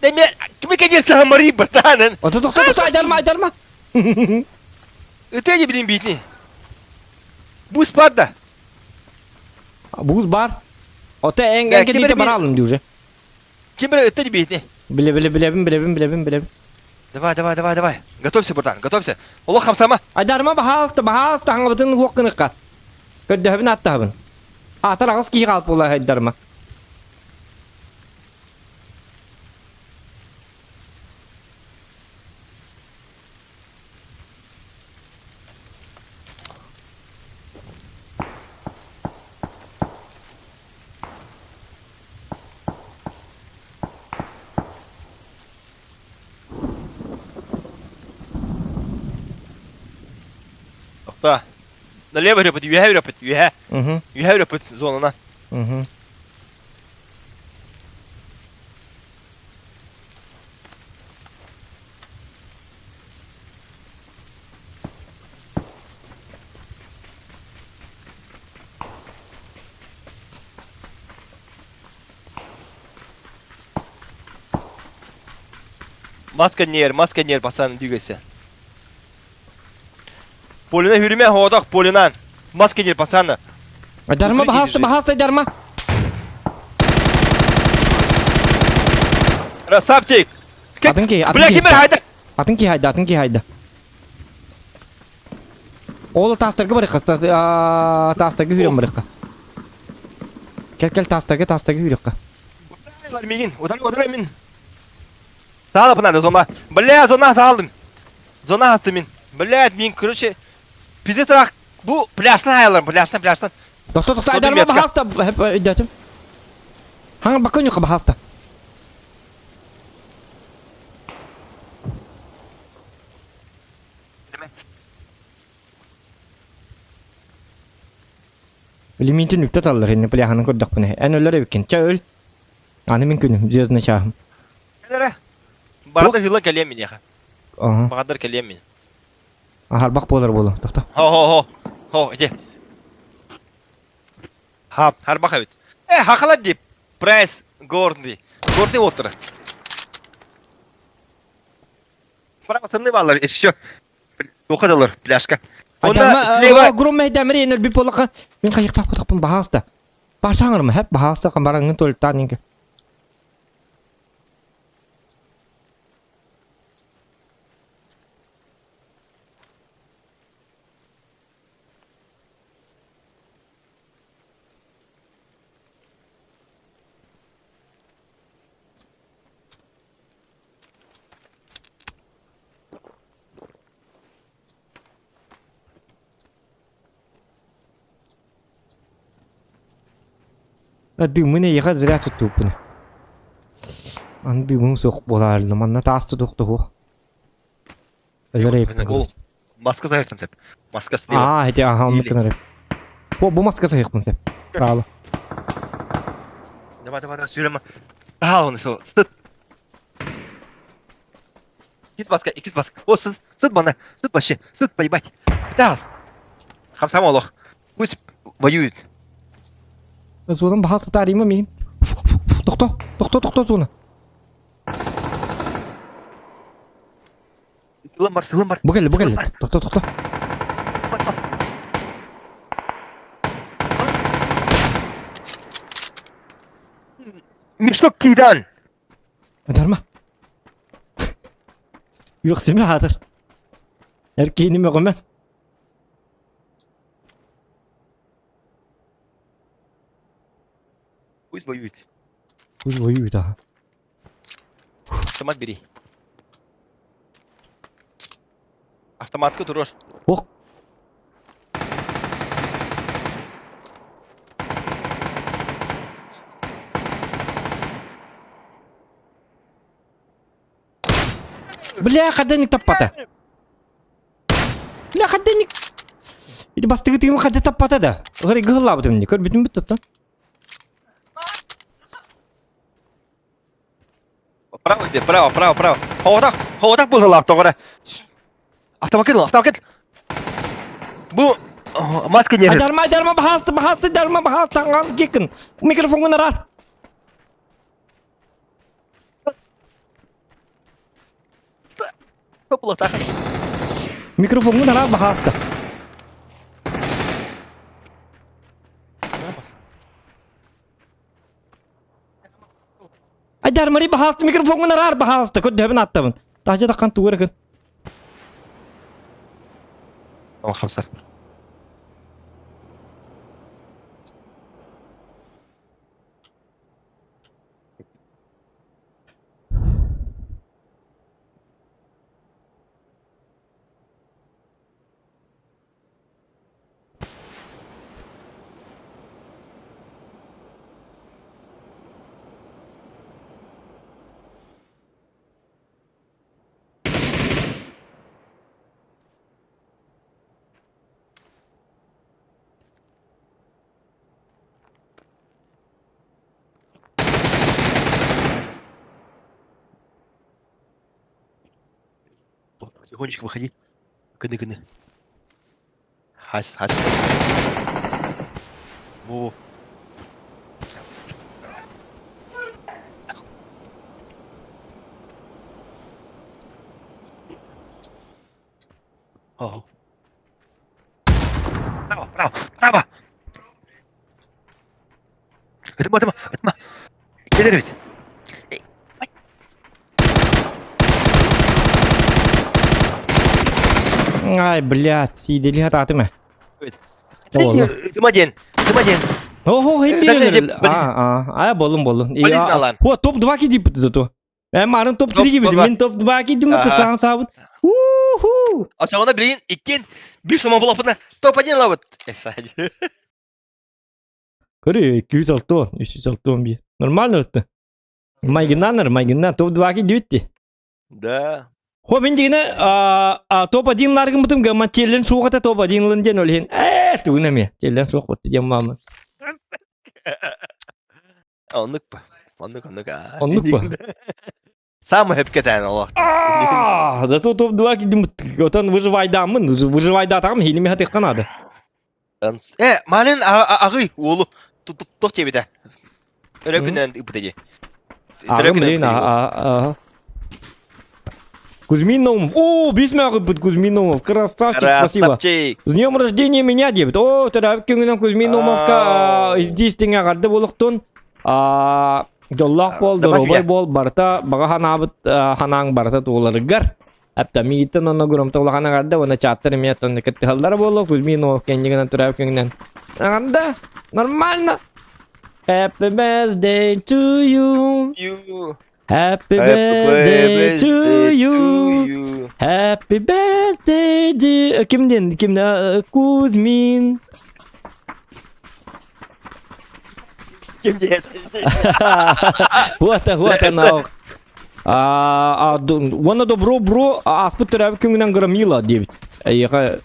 Да мен кими кэдиэстэһэ Мари братанын. Ото тохто тохто айдарма айдарма. Ыты не билин биитни. Бус бар да. Буз бар. Ото эн эн кэлиитэ бараалым дии уже. Ким эрэ ыты биитни. Биле биле билебин билебин билебин билебин. Давай, давай, давай, давай. Готовься, братан, готовься. Олох хамсама. Айдарма баһаалта баһаалта хаҥабытын уох гыныкка. Көрдөһөбүн аттаһабын. Аатар аҕыс киһи хаалып буолла айдарма. Налево үрөпүт, үөһэ үрөпүт, үөһэ. Угу. Үөһэ үрөпүт зонана. Угу. Маска нер, маска нер, пацан, двигайся. Полина хүрүмэ хоодох, Полина. Маска нер, пацан. Дарма баһаалта, баһаалта, дарма. Красавчик! Атын киһи, атын Бля, киһи. ким хайда? Атын киһи хайда, атын киһи хайда. Ол таастарга барыхха, таастарга хүрэн барыхха. Кел, кел, таастарга, таастарга хүрүөххэ. Мигин, удар, удар мин. Саалап надо, зона. Бля, зона саалдым. Зона аттым мин. Блядь, мин, короче, пиздец рах. Бу пляжтан аяларым, пляжтан, пляжтан. Тохто, тохто, айдарма баһаалта, өйдөөтүм. Хаҥа бакка ньуха баһаалта. Лимиитин үктэ таллар инни пляханы көрдөхпүнэ. Эн өлөр эбиккин. Чэ өл. Аны мин күнүм, звездный чааһым. Эрэ. Барда жыла кэлиэм миниэхэ. Ага. Баҕадар кэлиэм мин. Аһарбах буолар буолу. Тохто. Хо хо хо. Хо, иди. Хап, харбах эбит. Э, хахалар дип. Прайс горный. Горный отыр. Право сынны баллар, еще. Тоқадалар, пляжка. Онна слева гром мэйдэмри энер би полака. Мин хайыктаах потохпун баһааста. Башаңырым хэп баһааста камараңын туалеттаан инке. Дымын эйиэхэ зря туттубуппун. Аны дымым суох буолаары манна таас тутуохтуһуох. Өлөр Ол маска саһыахтан сөп. Маска слева. Аа, ити аха оннук гынар. О, бу маска саһыахпын сөп. Право. Давай, давай, давай, сүүрэмэ. Таһаал оны сол. Сыт. Иккис маска, иккис маска. О, сыт, сыт мана. Сыт вообще, сыт поебать. Таһаал. Хамсама олох. Пусть воюет. Зонам баха сатаарыйма миин. Тохто, тохто, тохто зона. Сылым бар, сылым бар. Бу кэллэ, бу кэллэ. Тохто, тохто. Мешок кидан. Дарма. Үөхсүмэ хаатар. Эр киһини мөҕүмэ. Пусть воюет. Пусть воюет, ага. Автомат бери. Автоматка турар. Ох. Бля, хаденник таппата. Бля, хаденник. Ити бастыгы тыгым хадэ таппата да. Гыры гыһыллаабытым ини. Көрбүтүм бүттүттэн. Право где? Право, право, право. Хоҕотох, хоҕотох быһыылаах тоҕо эрэ. Автомобиль, автомобиль. Бу маска не Айдарма, айдарма, баһаалта, баһаалта, айдарма, баһаалта, аҥаан кикин. Микрофоҥҥун араар. Микрофоҥҥун араар, баһаалта. Айдар Мари баһаалта микрофоҥҥун араар баһаалта көрдөһөбүн ааттабын. Таһдьа таххан тугу эрэ кын. Хамсар. Тихонечко выходи. Гыны гыны. Хас хас. Во. О. Право, право, право. Ытыма, ытыма, ытыма. Кэлэр эбит. Ай, блядь, сиидели хатаатым ээ. Оҕолор. Ытыма диэн, ытыма диэн. Ого, Э, хим А, а, а, болун болун. Полициялаан. Хо, топ-2 кидиппит зато. Э, марын топ-3 кибит, мин топ-2 кидим, ты саан саабыт. Уху! Очоҕуна билигин иккиэн биир сомоҕо буолаппытына топ-1 ылабыт. Көрү, 260, 361. Нормально өттө. Майгыннанар, майгыннан топ-2 кидибитти. Да. Хо мин дигине топ-1 ларгыммытым гамма челлен суоҕата топ-1 ылын диэн ол иһин ээ тугун эмиэ челлен суох бутты диэн маама. Оннук ба. Оннук оннук аа. Оннук ба. Самый хөпкө тээн олох. Аа, зато топ-2 кидим отон выживайдааммын, выживайдаатаҕым хиними хатыахха наада. Э, малин аҕый уолу туох диэбитэ. Өрө күнэн ыппыта дии. Аҕым блин, аа. Кузьмин Наумов. О, бис мөҕүппүт Кузьмин Наумов. Красавчик, спасибо. С днем рождения меня диэбит. О, төрөөбүт күҥүнэн Кузьмин Наумовка илдьи эҕэрдэ буолуохтун. Дьоллоох буол, доруобай буол, барыта баҕа ханаабыт ханаан барыта туоларыгар. Апта миигиттэн онно громта улахан эҕэрдэ уонна чааттар эмиэ оттон кыттыһаллара буолуо Кузьмин Наумов кэннигинэн төрөөбүт күҥүнэн. Эҕэрдэ, нормально. Happy birthday to you. You. Happy birthday to you. Happy birthday dear. Ким диэн? Ким Кузьмин. Ким диэн? Вот, вот она. А, уонна добро бро ааспыт төрөөбүт күҥүнэн Громила диэбит. Эйиэхэ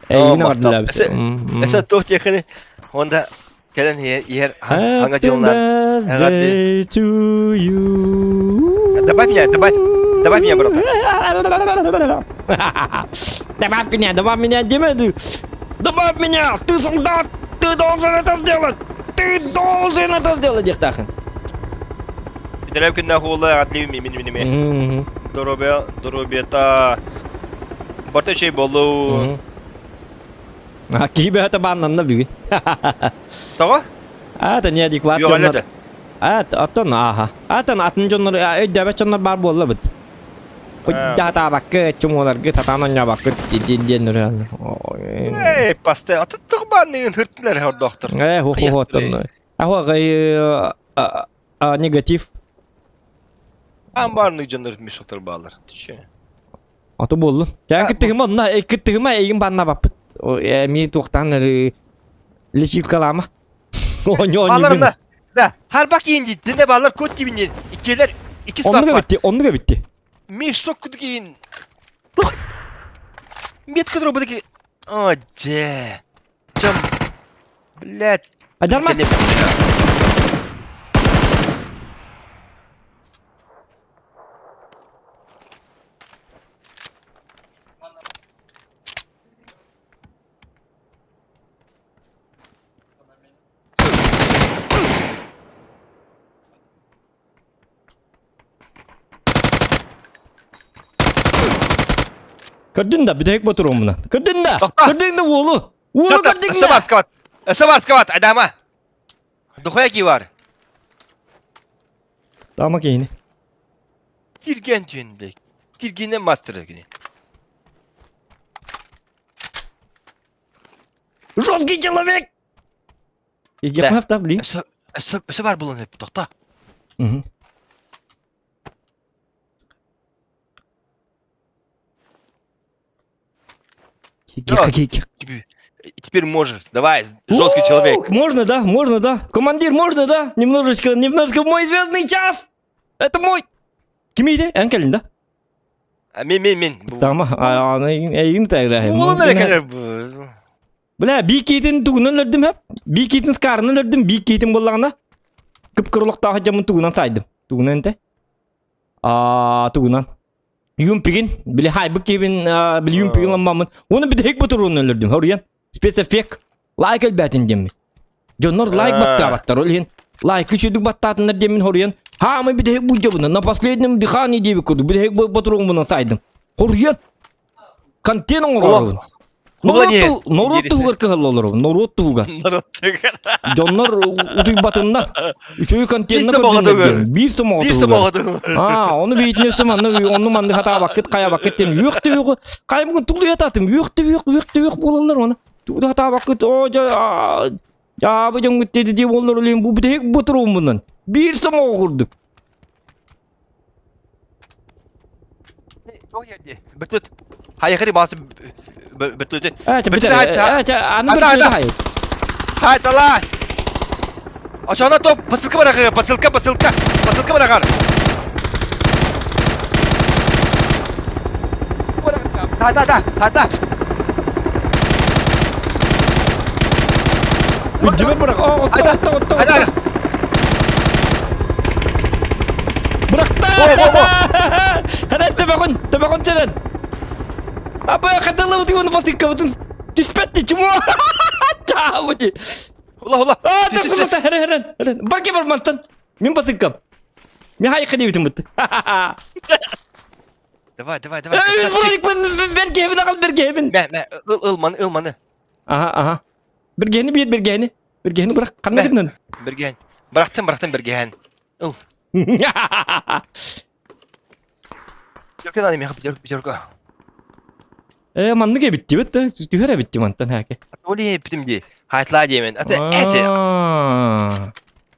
эйигин эҕэрдэлээбит. Эсэ туох диэхини онда кэлэн иһэр хаҥа дьылынан Happy to you. Добавь меня, добавь, добавь меня, брат. Добавь меня, добавь меня, Дима. Добавь меня, ты солдат, ты должен это сделать. Ты должен это сделать, диэхтаахын. Төрөөбүт күннээх уола атлиим мин мин мин. Доруобуйа, доруобуйата барта үчүгэй буоллу. А киһи бөһөтө бааннанна бүгүн. Тоҕо? Аата неадекват дьоннор. Аат оттон ааха. Аатан атын дьоннор өйдөөбөт дьоннор баар буолла быт. Даатаабакка чумуоларгы татаан оонньообаккыт диэн диэн өрөөн. Эй, пасте, атын тоҕо баанныгын хыртынар хордоохтор. Э, ху ху оттон. Ахуа негатив. Амбарный дьоннор мешоктор баалар. Түче. Ото буоллун. Чэ кыттыгыма онно кыттыгыма эйигин бааннаабаппыт. Эмиэ туохтаан лечилкалаама. Оонньуу оонньуубун. Да, харбак киин дии. Динэ баалар кот киин иккиэлэр икки Оннуга битти, оннуга битти. Мешок киин. Метка дробы О, дьэ. Чам. Блядь. Айдарма. Көрдүн да, бүтэһик ботуруоммунан. Көрдүн да, көрдүн да уолу. Уолу көрдүн да. Сабат, сабат, сабат, Адама. Духуя ки бар. Тама киһини. Кирген түн блядь. Киргеннен мастера кини. Жесткий человек! Я да, блин. Өссө бар булан өп, тохта. Теперь можешь. Давай, жесткий человек. Можно, да? Можно, да? Командир, можно, да? Немножечко, немножко в мой звездный час! Это мой! Кимийди? Эн кэлин да? Мин, мин, мин. Тама, эйин тайра. Уолун эрэ кэлэр. Бля, бикитин тугунан өлөрдүм хэп. Бикитин скарынан өлөрдүм, бикитин буоллаҕына. Кып-кырылыктаах дьаммын тугунан сайдым. Тугунан те? Аа, тугунан. Юмпигин, били хайбык киһибин, били юмпигин ламмаммын. Уну бүтэһик ботуруунун өлөрдүм. Хоруйан. Спецэффект. Лайк элбээтин диэммин. Дьоннор лайк баттаабаттар. Ол иһин лайк үчүдүк баттаатыннар диэммин хоруйан. Хаамай бүтэһик буддьабына на последнем дыхании диэбит курдук бүтэһик ботурууммунан сайдым. Хоруйан. Контент оҥорорбун. Норуот норуот туһугар кыһалла олоробун. Норуот туһугар. Норуот туһугар. Дьоннор утуйбатыннар. Үчүгэй контентна көрдүннэр диэн. Биир сомоҕо Биир сомоҕо туһугар. Аа, ону биитин өссө манны онну манны хатаабаккыт хайабаккыт диэн үөх да үөх хайымгын тулуйатаатым үөх да үөх үөх да үөх буолаллар оны. Тугу хатаабаккыт оо дьа дьаабы дьоҥҥут диэти дии буоллар олейн бу бүтэһик ботурууммунан. Биир сомоҕо курдук. Бөтүт. Хайахри басы бөтүт. Аны бөтүт хай. Хай талай. Очона топ посылка барахар, посылка, посылка, посылка барахар. Та та та, та та. Үддүбэр бырах. О, отто, отто, отто, отто. Бырахта! Ханан төбөҕүн, төбөҕүн сэрэн. Аба хатылыбыт уону басыккабытын түспэтти чумо. Чаабыти. Хула хула. А, тахсылата хэрэ хэрэн. Барки бармантан. Мин басыккам. Мен хайыкка диэбитим бытты. Давай, давай, давай. Бергебин аҕал бергебин. Мэ, мэ, ыл, ыл маны, ыл маны. Аха, аха. Бергени биэр бергени. Бергени бырах ханна гыннын? Берген. Бырахтым, бырахтым берген. Ыл. Пятерка надо меха, пятерка, пятерка. Э, маннык эбит дибит да, түһэр эбит мантан хәке. Оли эптим ди. Хайтла диэмен. Аты эти.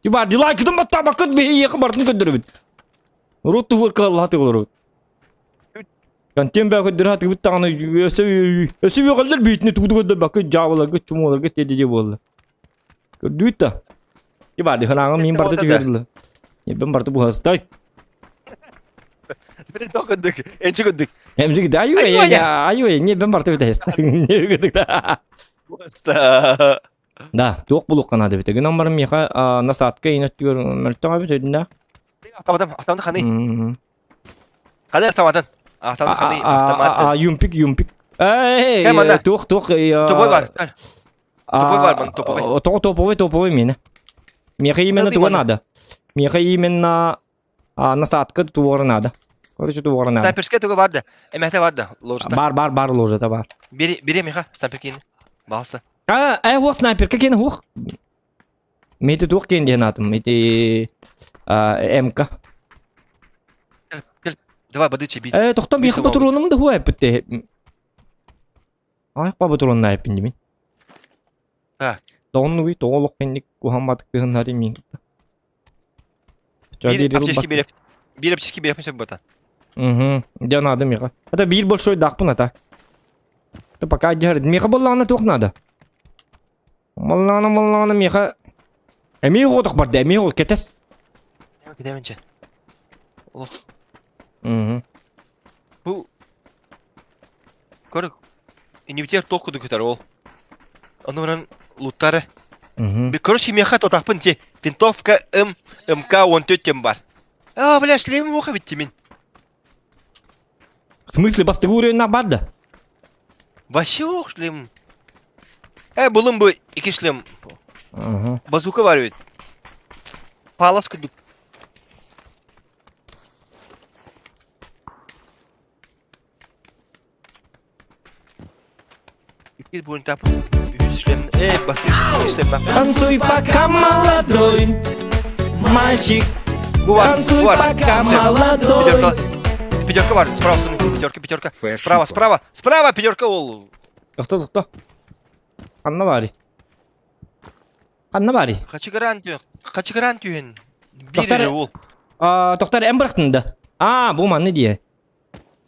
Тиба дилай кытын батта бакыт бе еқы бартын көддөрөбүт. Рот туһур кыллаты олорут. Контент бää көддөр хатыгыбыт даҕаны өссө өссө үөҕэллэр бүйтүнэ тугу көрдөрбөккө дьаабыларга чумуоларга тиэдэ диэ буолла. Көрдүүт да. Ти баарды ханаҥа мин барда түһэрдилэр. Небен барда буһастай. Көрдүк, энчи көрдүк. Эмчи да аю я аю небен барда бүтэс. Буһаста. Да, туох булуохха наада эбит. Гынан баран миэхэ насадка иин өттүгэр мөлтөх эбит өйдүнэ. Автоматом, автомат ханы. Ханы автоматын. Автомат ханы, автомат. Юмпик, юмпик. Эй, туох, туох. Топовой бар. Топовой бар, ман топовой. Топовой, топовой миэнэ. Миэхэ именно туга надо. Миэхэ именно насадка туора надо. Короче, туора надо. Снайперская туга бар да. Эмэхте бар да, ложата. Бар, бар, бар ложата бар. Бери, бери миха, снайперкини. Балса. А, э, хуох снайперка кені хуох. Мити туох киэн диэн аатым. Ити МК. Кел, давай бадычы бит. Э, тохтон биэхэ ботуруонум да хуа эппит. Ай, па ботуруонна эппин димин. Так. Тоҕоннугуй тоҕо олох кэнник куһан батык тыһыннары мин. Биир аптечки биир биир аптечки биир сөп бата. Угу. Дьэ надо миэхэ. Это биир большой дахпын а так. Это пока дьэр. Миэхэ боллаҕына туох надо? Маллаҕына маллаҕына миэхэ эмиэ оҕотох барда эмиэ ол кэтэс. Кэтэбинчэ. Олох. Угу. Бу Көр инибитер туох курдук көтөр ол. Ону баран луттары. Угу. Короче, миэхэ тотахпын ти винтовка М МК-14 диэн бар. А, бля, шлемим уоха битти мин. В смысле бастыгы уровень бар да? Вообще ох шлем. Э, булым бу ики шлем. Ага. Базука бар ведь. Палас курдук. Икки буын тап. Үс шлем. Э, басы шлем. Танцуй пока молодой, мальчик. Бу бар, Танцуй бу бар. пока Всё. молодой. Пятерка. Пятерка бар, справа стороны. Пятерка, пятерка. Fashion Справа, for- справа, справа пятерка ол. Тохто, тохто. Ханна баарый? Ханна баарый? Хачыгыран түһэн. Хачыгыран түһэн. Биир Тоқтар- эрэ ол. А, тохтор эн бырахтын да. А, бу манны дии.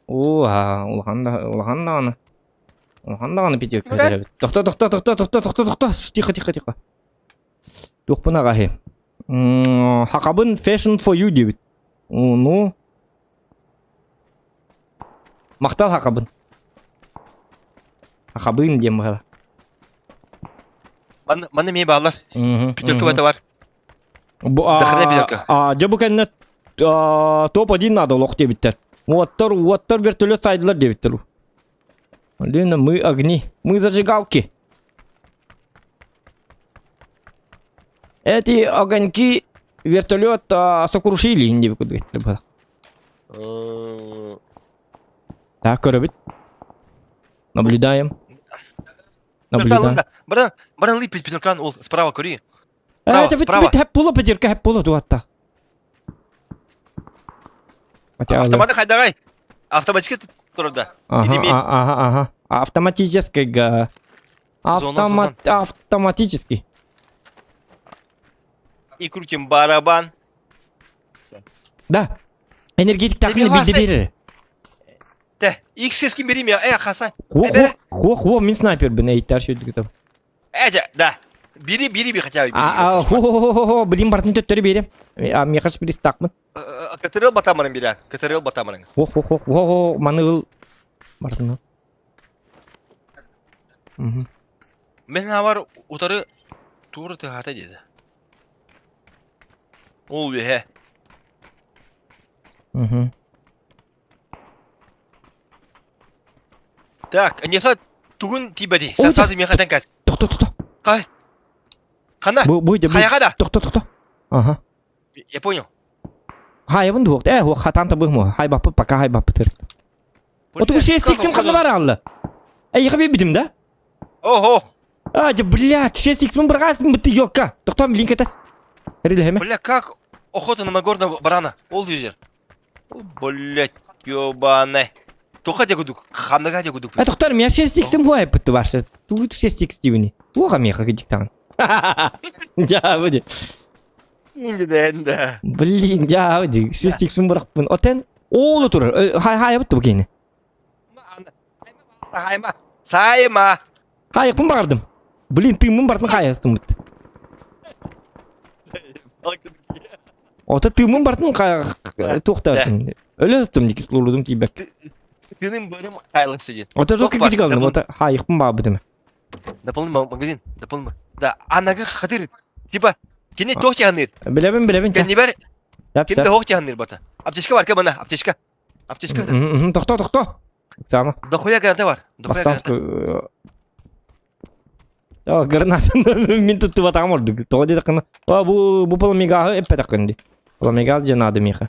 Оо, а, улахан да, улахан даҕаны. Улахан даҕаны пятерка эбит. Тохто, тохто, тохто, тохто, тохто, тохто. Тихо, тихо, тихо. Туохпун аҕаһы. Хакабын fashion for you диэбит. Ну, махтал хакабын. Хакабын диэн баҕара. Манна манна эмиэ бааллар. Пятерка бата бар. Бу Дахана пятерка. а, дьэ бу кэннэ топ-1 надо олох диэбиттэр. Уоттар, уоттар вертолет сайдылар диэбиттэр. Блин, мы огни, мы зажигалки. Эти огоньки вертолет а, сокрушили диэбит курдук Так, көрөбүт. Наблюдаем. Наблюдаем. Баран, баран липить петуркан ол справа көри. Э, это справа. бит хеп була петирка хеп була туатта. Автоматы хайдагай. Автоматически турда. Ага, ага, ага. Автоматически. Автомат, автоматически. И крутим барабан. Да. Энергетик тахны билди берер. Те, X6 ким берим я, э, хаса. Хо, хо, хо, хо, мин снайпер бин, эй, тар шөйдүк Эже, да. Бири, бири би хотя бы. А, а, хо, хо, хо, хо, хо, блин, бартын төттөрү берем. А, меха шпристакмын. КТРЛ батамырын бере, КТРЛ батамырын. Хо, хо, хо, хо, хо, маны ыл. Бартын. Угу. Мен авар утары тууру тыхата деді. Ол үһэ. Угу. Так, нефа тугун тибади. Сразу мехатан кас. Тохто, тохто. Кай? Хана? Бу, бу, бу. Хаяга да. Тохто, тохто. Ага. Я понял. Хайабын дуох. Э, хуох хатан табых Хай бапы, пока хай бапы тыр. Оту шесть иксим ханна бар алла. Эй, я бибидим да? Ого. А, да, блядь, 6 иксим брагас быты ёлка. Тохтом блин кетес. Рилеме. Бля, как охота на нагорного барана. Ол юзер. Блять, ёбаный. Тоха дегудук, ханнага дегудук. Э, тохтар, меня 6 иксим хуай бытты ваше. Тут 6 икс дивни. Уха меха гидиктан. Я, выйди. Блин, я выйди. 6 иксим бракпын. Отен Оолу турар. Хай хай бытты бу кини. Сайма. Сайма. Хайыкпын баҕардым. Блин, тыыммын бартын хайастым быт. Ото тыыммын бартын туохтаатым. Өлө сытым кислородум тиийбэк. Тыным бырым хайлан сидит. Ото жок кичик алдым. Ото хайыкпын баабытым. Дополни магазин, дополни. Да, анага хатыр. Типа, кини туох тиһаныр. Билэбин, билэбин. Кэннибэр ким туох тиһаныр бата. Аптечка бар, кэмана, аптечка. Аптечка. Тохто, тохто. Сама. Дохуя граната бар. Дохуя граната. Гранатаны мин туттубатаҕым ордук. Тоҕо диэтэххинэ, бу бу пламегааһы эппэтэххин дии. Пламегаас дьэ наада миэхэ.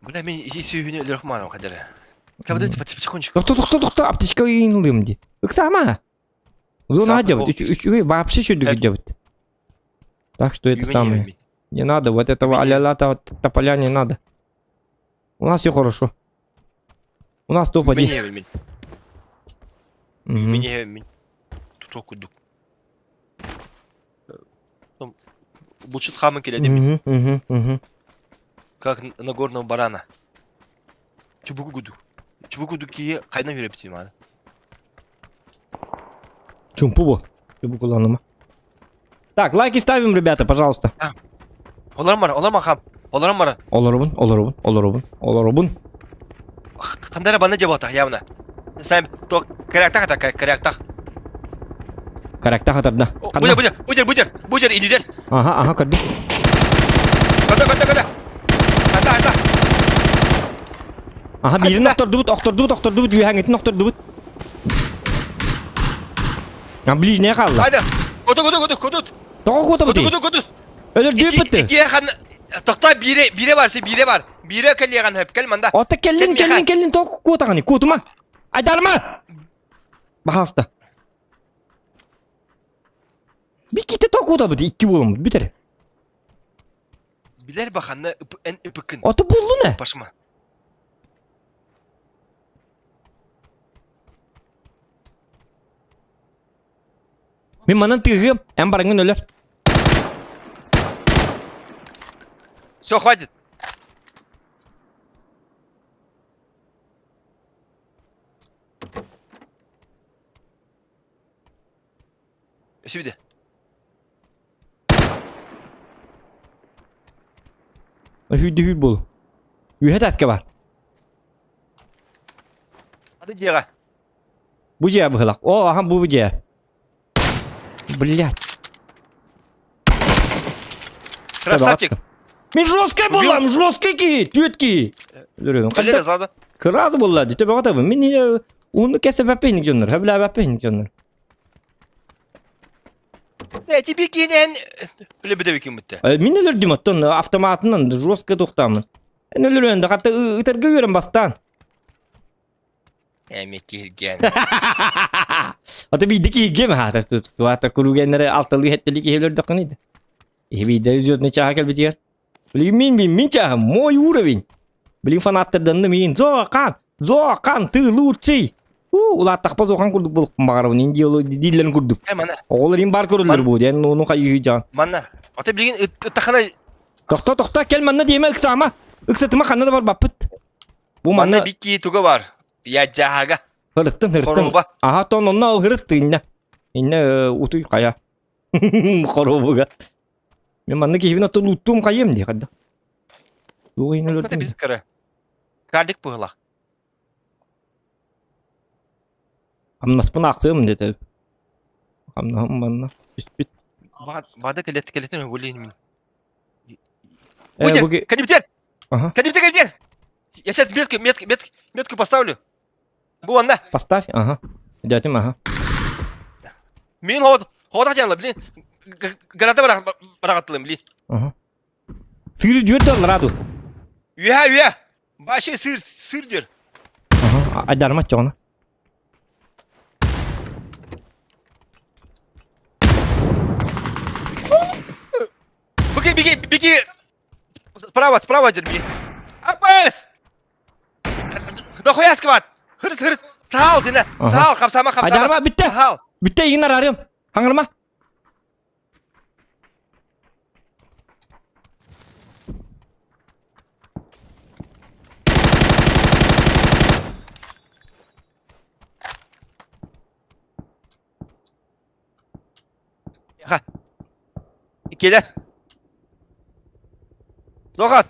Бля, мин сүүһүнү өлөрөх маанам хадара. Кабыды потихонечку. Тохто, тохто, тохто, аптечка ыйынылыым дии. Ыксаама. Зона дьабыт. Үчүгэй вообще шүрдүк дьабыт. Так что это самое. Не надо, вот этого аля-ля тополя не надо. У нас все хорошо. У нас топ-1. Тутуох курдук. Булчут хааман кэлэдим. Как на горного барана. Чубуку курдук. Чубуку курдук киһи хайна үрэппитим аны. Чумпу бу. Чубукуланыма. Так, лайки ставим, ребята, пожалуйста. Олорон бар, олорон хам. Олорон бар. Олоробун, олоробун, олоробун, олоробун. Хандара бана дебата, явно. Сам то коряктах это коряктах. Коряктах атарда. Будер, будер, будер, будер, будер, инидер. Ага, ага, көрдүм. Када, када, када. Ата, ата. Ага, биирин охтордубут, охтордубут, охтордубут, үөһэҥҥитин охтордубут. А ближняя хаалла. Хайда. Куту, куту, куту, куту. Тоҕо куотабытый? Куту, куту, куту. Өлөрдүөппүт. Икки хан Тохто бире бире бар, бире бар. Бире кэлиэҕин хөп, кэл манда. Ота кэллин, кэллин, кэллин, тоҕо куотаҕыный? Куотума. Айдарма! Баһаалыста. Биките тоҕо куотабыт, икки буоламмыт, бүтэр. Билэр баханна эн ыпыккын. Ото буллун э? Пашма. Мин манан тыыһыам, эн бараҥҥын өлөр. Все, хватит. Сюда. Hүйдү hүй бол. Үһэ таска бар. Аты дьиэҕэ. Бу дьиэ быһылах. О, аха бу дьиэ. Блять. Красавчик. Мин жесткай буоллам, жесткай киһи, түөт киһи. Өлөрөбүн. Кэллэ сразу. Кыраас буолла, дьэ бөҕөтөбүн. Мин уну кэсэбэппин дьоннор, хөбүлээбэппин дьоннор. Э, тебе киинэн өлөбүтэ киммитте. Мин өлөрдүм оттон автоматынан жестко тухтаамын. Эн өлөрөн да хатта ытарга үөрэн бастаан. Эми киһиргэн. Ата биирдэ киһиргиэм хаата туата куругеннere алталыы хеттели киһи өлөрдөххүнүй да. Иһи биирдэ звездный чааһа кэлбитигэр. Билигин мин мин мин чааһым мой уровень. Билигин фанаттарданным иин Зохан Зохан ты лучший. У улааттахпа Зохан курдук булукпун баҕарабын ин дииллэрин курдук. Э мана. Оҕолор ин бар көрөллөр бу диэн ону хайыы дьаан. Манна. Ата билигин ыттахана Тохто тохто кел манна диэмэ ыксаама. Ыксатыма ханна да барбаппыт. Бу манна бикки туга бар. Я жаага. Хырыттын хырыттын. Аха тон онно ол хырытты инне. Инне утуй хайа. Хоробуга. Мен манна киһибин аттан уттуум хайыам дии хайда. Туох иһин өлөрдүм. Біз кыры. Карлик быһылах. Хамнаспын аахсыам дете. Хамнаһым манна түспүт. Бада келет келетин өлейін мин. Э, бу Калибтер! Ага. Калибтер, калибтер! Я сейчас метку, метку, метку, метку поставлю. Бу онна. Поставь, ага. Дятим, ага. Мин ход, ход хотела, блин. Граната барахатлым, блин. Ага. Сыр дьүөр раду. Үһэ, үһэ. Вообще сыр, сыр дьүөр. Ага, айдарма чоҕуна. Беги, беги, беги. Справа, справа беги. АПС! Дохуя сквад! Хырт, хырт! Саал, дина! Саал, хапсама, хапсама! Айдарма, бүтте! Саал! Бүтте, игин арарым! Хаңырма! Ха. Келе. Зоғат.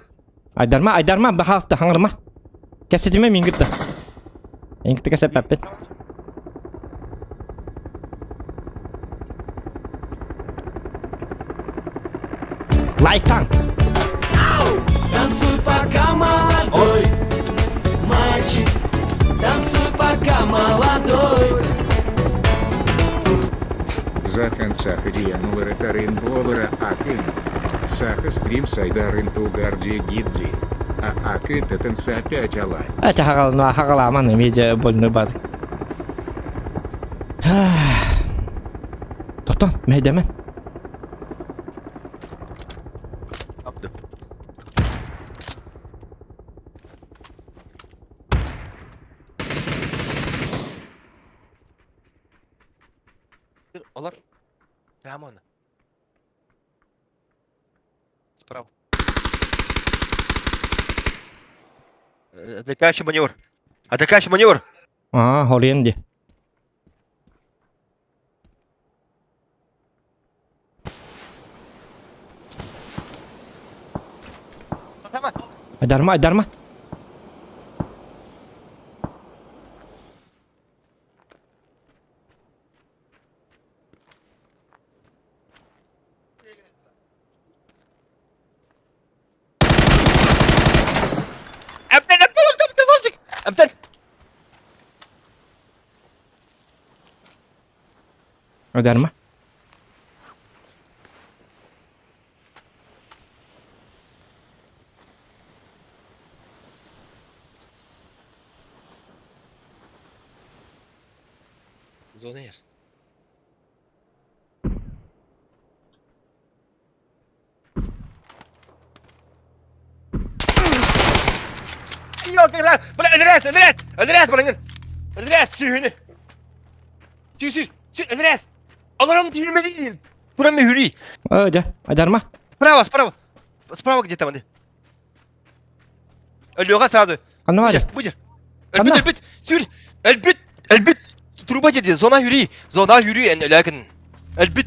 Айдарма, айдарма, бахаста, хаңырма. Кәсетиме мин кытта. Мен кытта кәсәппәппин. Лайктан! Танцуй пока молодой мальчик, танцуй пока молодой. Захан Саха Дианулара Тарин Болара Акин. Саха Стрим Сайдарын Тугарди Гидди. А Акин Татанса опять Алай. Эчэ хагална хагаламан эмиэ больной бад. Тохтон, мэйдэмэн. Олар. Прямо он. Справа. Отвлекающий маневр. Отвлекающий маневр. Аа, хориен ди. Айдарма, айдарма. Әбден, әбден, әбден, красавчик! Әбден! Айдарма. Зона ер. Yok lan! Bırak öldürez, öldürez! Öldürez bırakın! Öldürez suyunu! Sür sür! Sür öldürez! Allah'ım tüyürme değil! Buranın hürri! Э, дьэ, айдарма. Справа, справа! Справа где-то вони. Өлүөҕэ сразу. Ханна баар? Будер, будер. Өлбүт, өлбүт! Сүр! Өлбүт! Өлбүт! Труба деді, зона hürri! Зона hürri эн өлөкүн. Өлбүт!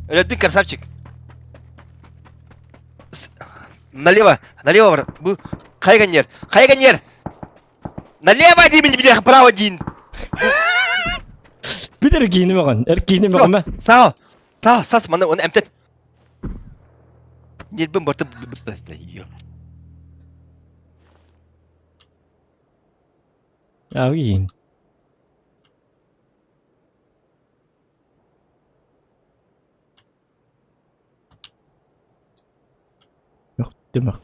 Өлөдүн красавчик. Налево, налево бар. Бу хайганер, хайганер! Налево деймин, бля, право дейін. Бүт эркиини мөҕөн, эркиини мөҕүмэ. Сал, сал, сас, маны оны эмтет. Нербин барыта быстаста. Агин. Мөх.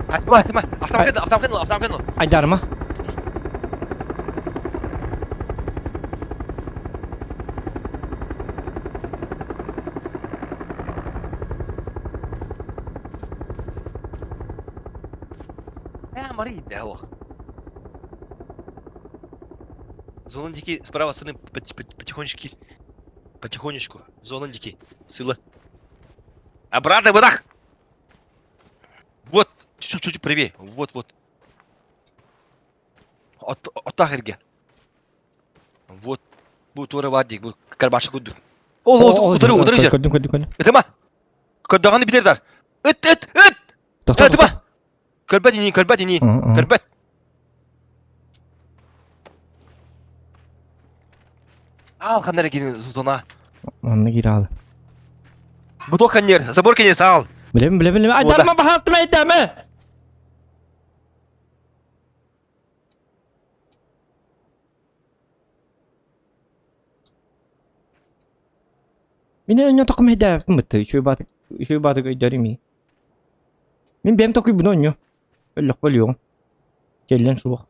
Атма, атма, автомат, автомат, автомат. Айдарма. Я Мария, ох. Зона дикий, справа сыны потихонечку, потихонечку. Зона дикий, сыла. Обратно, вот так! Вот, чуть-чуть правее, вот, вот. От, от эрге. Вот. Бу тура бар дик, бу карбашы кудду. Ол, ол, утары, утары жер. Көрдүм, көрдүм, көрдүм. Этема. Көрдөҕүнэ билэр дар. Ыт, ыт, ыт! Тохто, Этема. Көрбөт ини, көрбөт ини. Көрбөт. Ал ханнара кини зона. Онно киир аал. Буток ханнер, забор кенес ал. Билем, билем, билем. Айдарма баһаалтым айдама. Мин өннө токум эдээппин бытты. Үчүгэй баатык, үчүгэй баатык өйдөрүм ии. Мин бэйэм токуйбун онньу. Өллөхпө өлүөҕүм. Кэллэн суох.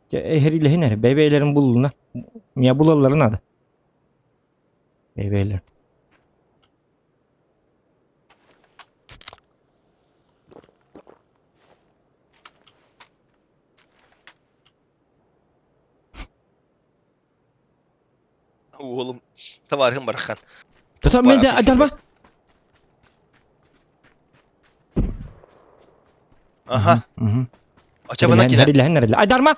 Дьэ, эһэрилэһин эрэ, бэйэ-бэйэлэрин буллуна. Миа булалларын наада. Бэйэ-бэйэлэрин. Уолум товарыһым барахан. Тото мен де адарма. Аха. Ачабына килер. Айдарма.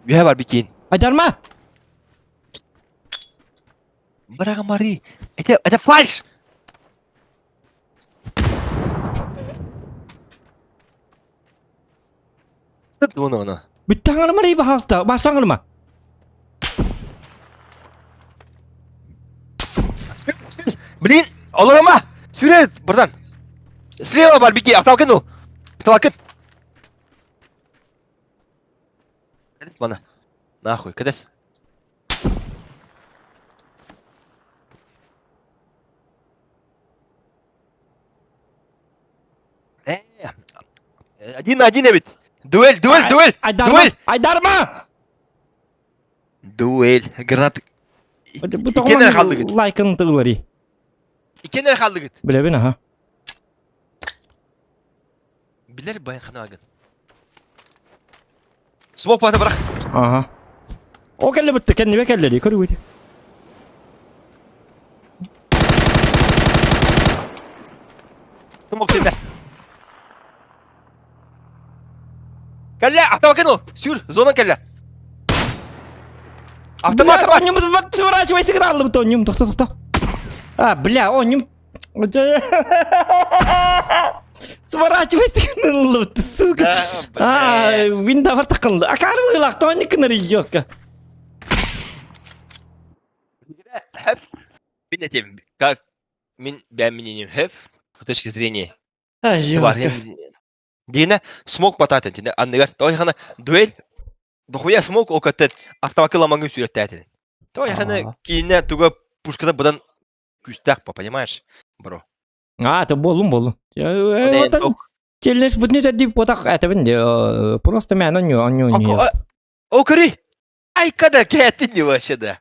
Үһэ бар бикин. Айдарма! Браға Мари, это, это фальш! Оны, оны. Бүттэ аңырма рей бахалта, баш аңырма. Блин, олорма! Сүрет, братан! Слева бар, бики, автоалкын ол! Автоалкын! Кадес мана. Нахуй, кадес. Э, один на один эбит. Дуэль, дуэль, дуэль! Айдарма! Дуэль! Айдарма! Дуэль. Гранат. Бу Икенер халдыгыт. лайкын тыглари. Икенер халдыгыт. Билебин аха. Билер баян ханагын. Смок бата бырах. Аха. О кэллэ бытты, кэннибэ кэллэ дии, көрүгүт. Смок тиндэ. Кэллэ, автомат ол. Сүр, зона кэллэ. Автомат, Бля, онньум вот сворачивайся граллы бут онньум, тохто, тохто. А, бля, онньум. Сворачивайся граллы сука. А, винда вартакынды. Акары быгылак, тони кыныр идиотка. Хэп. Мин этим, как мин бэм мнением хэп, с точки зрения Диина смог бататын тине анныгар тойхана дуэль дохуя смог окаттет автомакы ламаңы сүреттәтин. Тойхана киинэ туга пушкада быдан күстәк по, понимаешь, бро. А, то болум болум. Челлендж бутни тәдди потак әтебин просто мен оню оню оню. О көрі. Ай када кәтин не вообще да.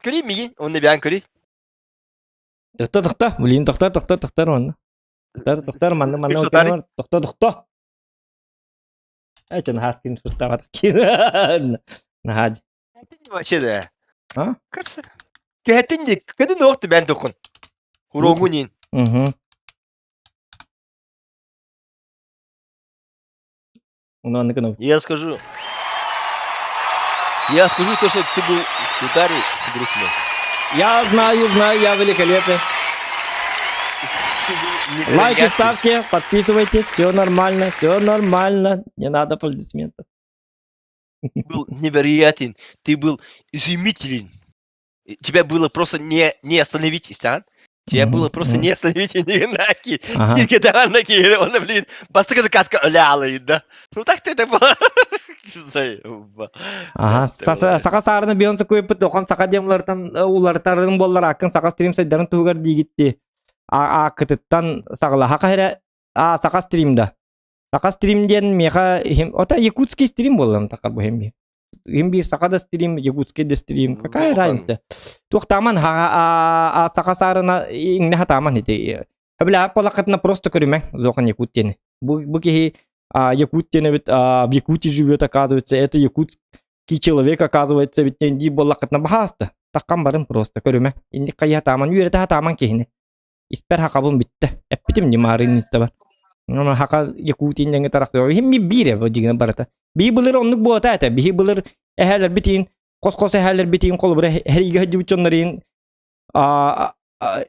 Көрі мигин, онны бән көрі. Тохто, тохто. Блин, тохто, тохто, тохтор манна. Тохтор, тохтор, манна, манна, Ким сутарый? тохто, тохто. Эчен хаскин суттаҕа кин. Наһаа Вообще да. А? Кажется. Кэһэтин ди, кэдин уохты бэн тохун. Уронгу нин. Угу. Ну, аны гына. Я скажу. Я скажу то, что ты был в ударе, друг мой. Я знаю, знаю, я великолепен. Ты был Лайки невероятный. ставьте, подписывайтесь, все нормально, все нормально. Не надо аплодисментов. Был невероятен. Ты был изумителен. Тебя было просто не, не остановить, Истян. Тебя было просто не остановить, не наки. Ага. Наки, он, блин, бастыка же катка өлялы, да. Ну так ты это было. Заеба. Ага, саха саарына Бейонсе көйпүт охон саха диэн уларытарын буоллар аккын саха стрим сайдарын туһугар диигитти ааккытыттан саҕала хака эрэ а саха стрим да саха стрим диэн миэхэ ота якутский стрим буоллам така бу хем им биир саха да стрим якутский да стрим какая разница туохтааман саха саарына иҥнэ хатааман ити Бля, полакатына просто көрүмэ зохан якут диэни бу бу киһи якут диэн эбит в Якутии живет оказывается это якутский человек оказывается ведь дии буоллаххытына баһааста таккан барын просто көрүмэ инник хайа тааман үөрэтэ хатааман киһини испэр хакабын бүттэ эппитим нимаарын истэбэр хака якутин диэҥҥэ тарахсыба хим биир эбэ дьигинэ барыта биһи былыр оннук буота этэ биһи былыр эһээлэрбитин хос-хос эһээлэрбитин холобура эһэриигэ сылдьыбыт дьоннорин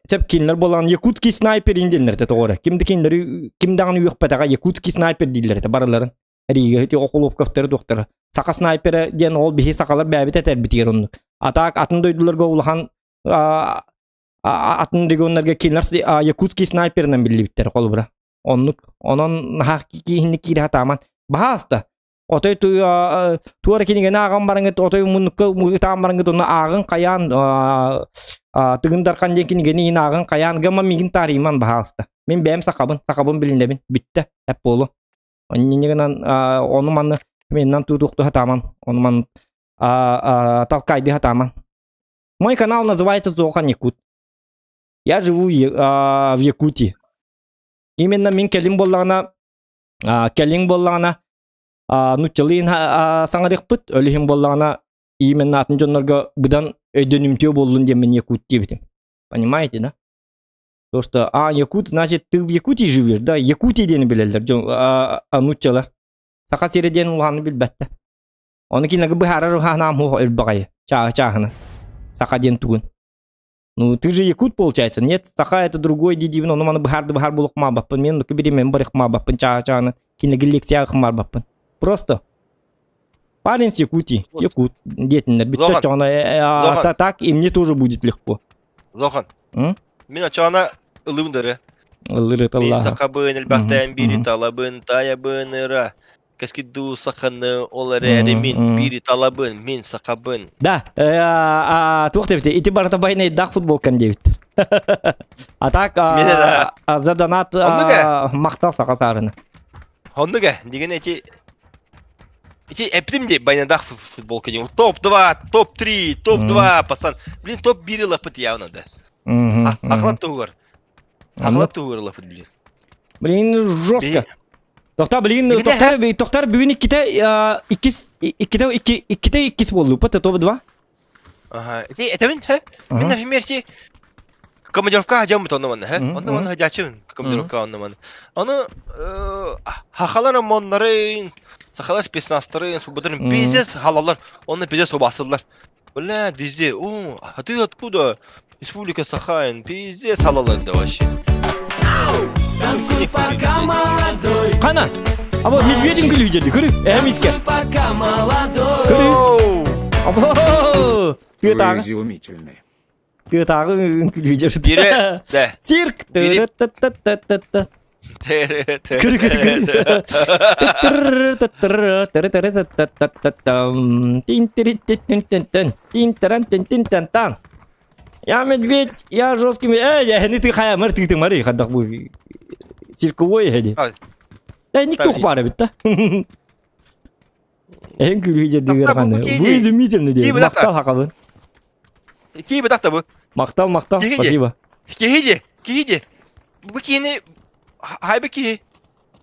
сеп кинилэр буолан якутский снайпер диэннэр этэ тоҕо эрэ ким да кинилэри ким даҕаны үөхпэтэҕэ якутский снайпер дииллэр этэ барыларын эриигэ ити Охлопковтары туохтара саха снайпера диэн ол биһи сахалар бэйэбит этэрбитигэр оннук а так атын дойдуларга улахан атын регионнарга кинилэр якутский снайперынан биллибиттэр холобура оннук онон наһаа киһини киирэ сатааман баһааста отой туора кинигэни ааҕан бараҥыт отой муннукка ытаан бараҥыт онно ааҕын хайаан Тыгын Дархан диэн кинигэни иин ааҕын хайаан гамма миигин таарыйман баһаалыста мин бэйэм сахабын сахабын билинэбин бүттэ эп буолу онньэ гынан ону маны меннан туутуохту хатааман ону ман толкайды хатааман мой канал называется Зохан Якут я живу в Якутии именно мин кэлин буоллаҕына кэлин буоллаҕына нуччалыын саҥарыахпыт өлүһүн буоллаҕына именно атын дьоннорго быдан өйдөнүмтүө буоллун диэммин якут диэбитим понимаете да то что а якут значит ты в Якутии живешь да Якутия диэни билэллэр дьон нуччалар саха сирэ диэн улаханы билбэттэр ону кинилэргэ быһаарар ханаам хуох өлбөҕөйө чааһы чааһына саха диэн тугун Ну, ты же якут, получается. Нет, саха это другой дидибин, ону маны быһарды быһар булукмаабаппын. Мен нуку биримен барыхмаабаппын чаа-чааны. Кинеги лекция хмарбаппын. Просто. Парень с Якутии. Якут. Диэтиннэр. Бүттэ чоҕуна так и мне тоже будет легко. Зохан. Мин очоҕуна ылыбын дары. Ыллыр Мин сахабын элбэхтээн бири талабын таайабын ыра. Кэскидуу саханы ол эрээри мин биири талабын, мин сахабын. Да, туох диэбитэ, ити барыта байнайдаах футболкан диэбит. А так, за донат махтал саха саарына. Оннуга, деген эти Ити эптим де байнадаах футболка деген. Топ-2, топ-3, топ-2, пацан. Блин, топ-1 лапыт явно да. Ақылат тугар. Ақылат тугар лапыт, блин. Блин, жестко. Тохтар, блин, тохтар, тохтар бүгүн иккитэ иккис иккитэ икки иккитэ иккис буоллуппут, топ-2. Ага. Ити этэбин, хэ? Мин, например, ти командировка хадьаммыт онно манна, хэ? Онно манна хадьачыбын командировка онно манна. Ону хахалар омоннарын, сахалар спецназтарын, субботарын пиздец халалар, онно пиздец убасыллар. Бля, везде. О, а ты откуда? Республика Сахалин, пиздец халалар да вообще. Танцуй пока молодой. Қана! Або медведин күлүү деді, көрі, әмиске. Пока молодой. Көрі. Або! Тыатааҕы. Изумительный. Тыатааҕы күлүү деді. Бире, да. Цирк. Бире. Та-та-та-та-та. Көрі, көрі, көрі. Тин-тин-тин-тин-тин. Я медведь, я жесткий медведь. Эй, я не ты хая, мэр ты ты мари, хадах бу. Цирковой хеди. Э, никто хбара бит та. Эн күлүү жердигер ханы. Бу изумительный дии. Мактал хакабын. Кии бытахта бу. Мактал, мактал, спасибо. Киһи дии, киһи дии. Бу киһини хайбы киһи.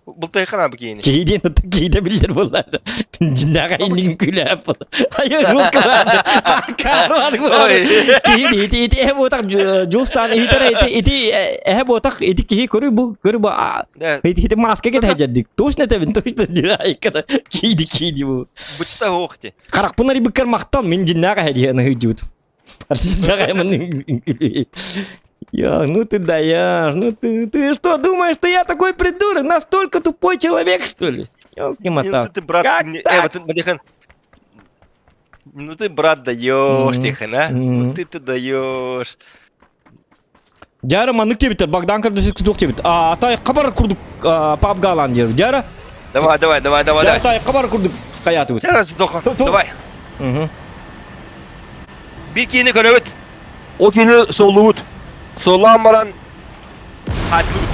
Былтайхан бу киһини. Киһи диэн отто киһитэ биллэр буоллаада. Дьиннээх иннин күлээп буолла. Айы жестко баарды. Аккаар Ой. Киһи ити ити ити эһэ буотах жустан иһитэр ити ити эһэ буотах ити киһи көрү бу көрү бу Да, ити ити маска кэтэ дьэрдик. Точно этэбин точно диир айката. Кииди кииди бу. бычта хоох ти. Харахпын арыйбыккар махтал мин дьиннээх эһэ диэн ыһыдьыбыт. Я, ну ты даешь, ну ты, ты что, думаешь, что я такой придурок, настолько тупой человек, что ли? Ёлки Ну мотал. ты брат, Как мне- так? вот ты, Ну ты, брат, даешь, Мгм. Тихон, а? Ну Мгм. ты ты даешь. Дьара маннык диэбиттэр, Богдан Кардашевский туох диэбит. А, тай хабар курдук пабга алан диэр. Дьара, Давай, давай, давай, давай, дьара давай. тай хабар курдук хайаатыбыт. Сейчас, Доха, давай. Мгм. Bir киһини көрөбүт. Ол киһини суоллуубут. Суоллаан баран хаатылыбыт.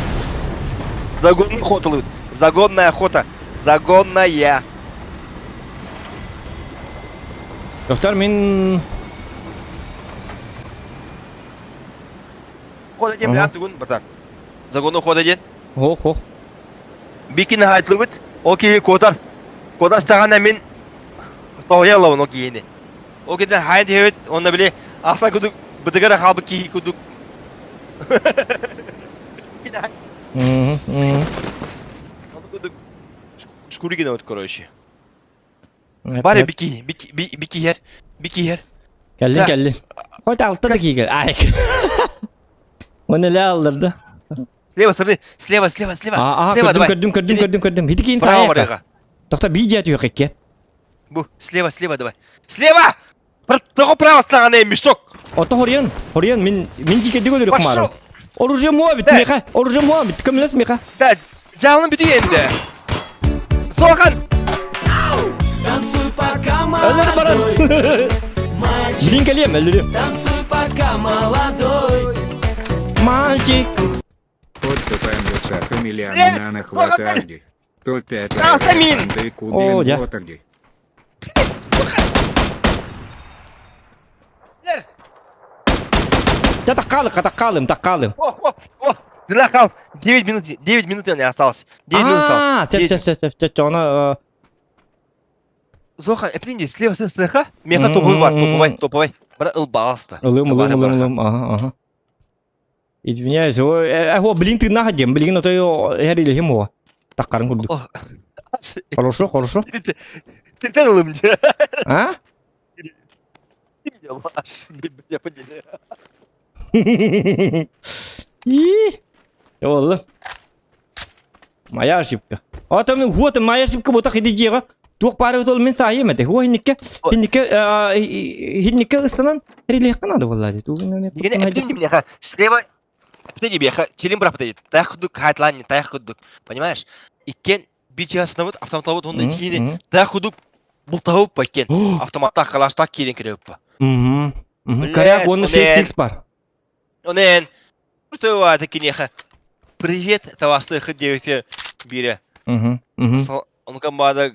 Загонный охоталыбыт. Загонная охота. Загонная. Доктор, мин... Охота диэн билэн тугун, братан. Загонный охота диэн. Ох, ох. Бир киһини хаатылыбыт. Ол киһи куотар. Куотар мин тоһуйа ылабын ол киһини. Ол кэннэ хаайан түһэбит, уонна били ахса кудук бытыгар хаалбыт киһи кудук. Кудук шкуры генавыт, короче. Бары бики, бики, бики хер, бики хер. Кэллин, кэллин. Хоть алта да киигэр. Ай. Оны эле алдырды. Слева, смотри, слева, слева, слева. Аа, слева, көрдүм, давай. көрдүм, көрдүм, көрдүм, көрдүм. Хити кийин Право саайа. барыга. Тохта бии дьиэ түһэккэ. Бу, слева, слева давай. Слева! Того право стороны мешок. Ото хориан, хориан мин мин жикеди көрүк Пошел. маарым. Оружие муа бит, меха. Оружие муа бит, көмөлөс меха. Да, жаалын бүтү энди. Соған! Танцуй пока Өлөр баран. молодой Мальчик, Билин кэлиэм, өлөрүм. танцуй пока молодой Мальчик. Подтопаем Саха Миллиана на хватарди. То 5 Красамин! О, дя. Кудин Я таккалым, таккалым, таккалым. О, о, о! Дилахал, 9 минут, 9 минут не осталось. 9 минут Аа, осталось. сеп, сеп, сеп, сеп, сеп, оны Зоха, эплинди, слева, слева, слева. Меха топовый бар, топовый, топовый. Бара ылбаалста. ылым, ылым, ылым, ылым, ага, ага. Извиняюсь, о, блин, ты нахадем, блин, а то я религим о. Таккарын курдук. Хорошо, хорошо. Ты ты ылым, А? Ты меня лажь, я поделю. И. Олла. Моя ошибка. А там вот моя ошибка вот так иди дьиэҕэ. Туох баара ол мин саайым этэ. Хуа хинникке хинникке хинникке ыстанан релиэххэ надо буолла дии. Слева Подойди, беха, телем брат подойди. Таях кудук, хайтлан, таях кудук. Понимаешь? Иккен бичи вот автомат он иккини. Таях кудук бултауп пакен. Автоматта халашта кирен киреп. Мгм. Коряк, он 6 бар. Онен. Что это кинеха? Привет, тавасты девять бире. Угу. Он команда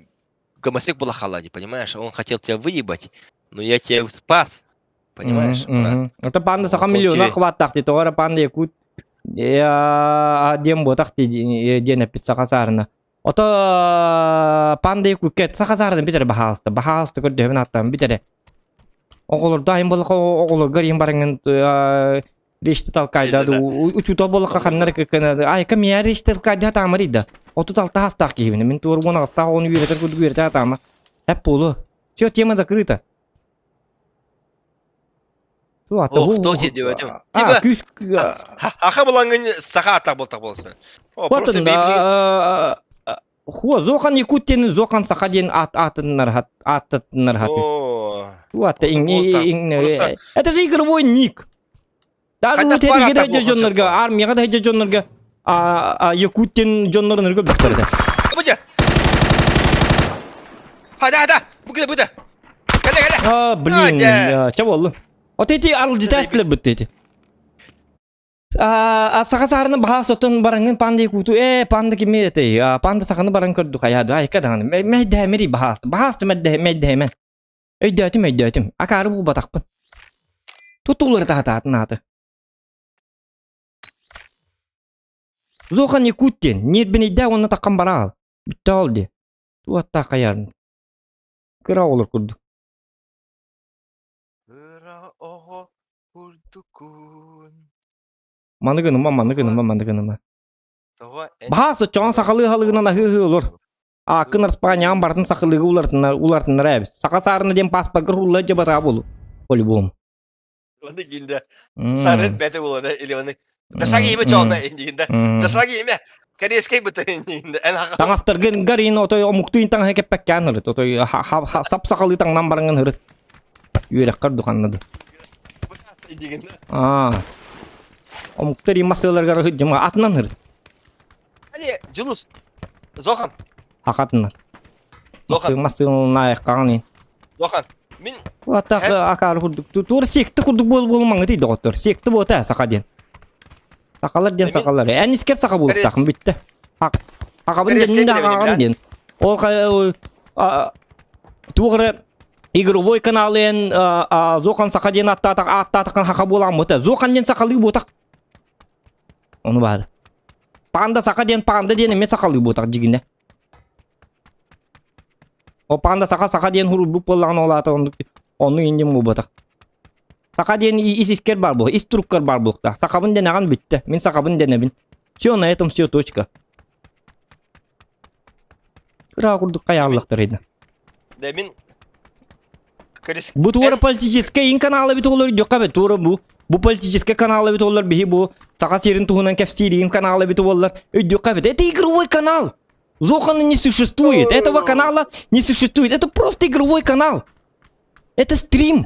гомосек была халади, понимаешь? Он хотел тебя выебать, но я тебя спас. Понимаешь, брат? Это панда саха миллиона хваттах, ти тоғара панда якут. Я дем ботах ти ден эпит саха сарына. Ото панда якут кет саха сарына битере бахалысты. Бахалысты көрдөбүн аттан битере. Оголор дайым болака оголор гарим барыңын решти талкайда учута болака ханнар кыкына. Ай кам я решти талкайда тамарида. Оту талта хастах киһибин. Мин туор уон астах оны үйрэтер курдук үйрэтэ атаама. Эп болу. Все, тема закрыта. Ох, кто тебе делает? А, күс... Аха булангын саха атак болтак болсын. Отын да... Хуа, зохан якут зохан саха ден ат атыннар хат атыннар хат. Вот, это же игровой ник. Даже у терриге жоннорга, армияга да жоннорга, а якуттен дьоннорун өргө бөхтөрдө. Бу Хада, хада, бу кele бу Кele, кele. А, блин, ча болду. Вот эти арылжытасылар бытты эти. А саха саарны баха сотон бараңын панда якуту, э, панда кими эти, панда саханы баран көрдү хаяду, айка даганы. Мәйдә мери баха, баха мәйдә мәйдә мен. Өйдөтүм, өйдөтүм. Акары бу батакпын. Тутулар та атын аты. Зохан Якут диэн, ньиэрбинэйдээх уонна таххан бараал. Бүттэ ол дии. Туаттаах хайаарын. Кыра оҕолор курдук. Кыра оҕо курдуккун. Маны гыныма, маны Тоҕо гыныма, маны гыныма. тоҕо эн Баһаас оччоҕон сахалыы аһылыгынан аһыы-аһыы олор. Ааккын Араспаанньаҕын барытын сахалыыга уларытыннар уларытыннара эбит. Саха саарына диэн пааспаргар уулла дьабатаа буолу. По-любому. Оны килде. Сарын бәте болады или оны. Дашаги имя чоғына индигинде. Дашаги имя. Корейский быта индигинде. Эн хака. Таҥастаргын гарин отой омуктуин таҥаһы кэппэккээн ырыт. Отой сап-сахалыы таҥнан бараҥын ырыт. Үөрэххэр духаннады. Индигинде. Аа. Омуктар има сыаларгар ыһыдьыма атынан ырыт. Али, Джилус. Зохан. Хакатынан. Зохан. Масыылнаайық қағанын. Зохан. Мин Атақ акары курдук. Тур секті курдук бол болмаңы дейді доғыттыр. Секті бота сақа ден. Сақалар ден сақалар. Ән искер сақа болуқтақын бүтті. Ақабын ден ағаған ден. Ол туғыры игровой каналын Зохан сақа ден аттатақ аттатақын хақа болам бота. Зохан ден сақалы ботақ. Оны бары. Панда сақа ден панда ден эме сақалы ботақ жигине. О панда саха саха диэн хурулбут буоллаҕына ол аата оннук оннук индим буолбатах. Саха диэн ис искер бар буол, ис туруккар бар буолуохтаах. Сахабын дэнэҕин бүттэ. Мин сахабын дэнэбин. Все на этом все точка. Кыра курдук хайааллахтар ида. Да мин Бу туора политическай ин канала бит олор дьокка бит туора бу бу политическай канала бит олор биһи бу саха сирин туһунан кэпсиир канала бит олор өйдүөххэ бит. Это игровой канал. Зохана не существует. Этого канала не существует. Это просто игровой канал. Это стрим.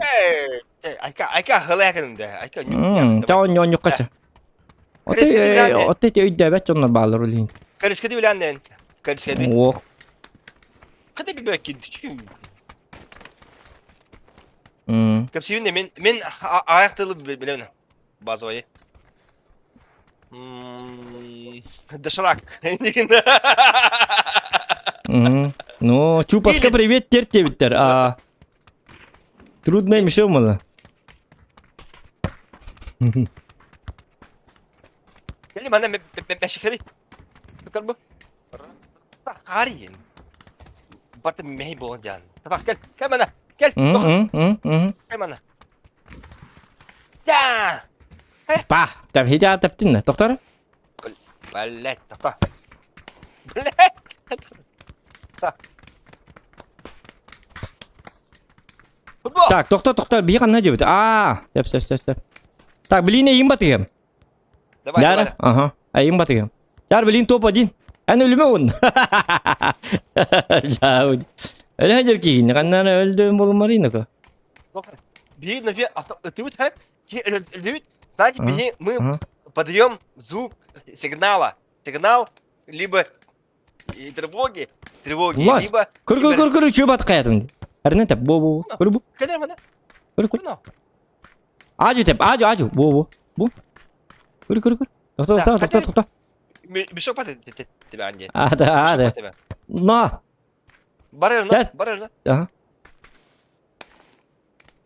Айка, айка хылайкын да. Айка Чао ньоньуккача. Оты те өйдөбөт дьоннор баалар улин. Кэрискеди билэн Кэрискеди. Ох. Қандай бибәк Кэпсиибин мен мен аяқ тылы билемин базовый. Доширак. Ну, Чупаска привет тертебиттер. А трудно им еще мало. Кели мана мешихери. Бу. Хариин. Бат мей болжан. Кел, кел мана. Кел. Кел мана. Ja! Па, тәп тәптин, тоқтар? Блять, па. Блять. Так, тоқта, тоқта, бии қанна жебит. А, тәп, тәп, тәп, тәп. Так, блин, эйим батыгым. Давай, давай. Ага, эйим батыгым. Жар, блин, топ-1. Ән өліме он. Жауд. Өлі хәжер кейін, қаннан өлді болмаринықы. Бии, знаете, мы подаем звук сигнала. Сигнал, либо и тревоги, тревоги, либо... Көр, көр, көр, көр, чөп атқа ятым. Әрне тәп, бо, бо, көр, бу. Кәдер мана? Көр, көр. Ажу тәп, ажу, ажу, бо, бо, бу. Көр, көр, көр. Тоқта, тоқта, тоқта, тоқта. Мешок паты тебя, Анди. А, да, а, да. На. Барыр, барыр. Ага.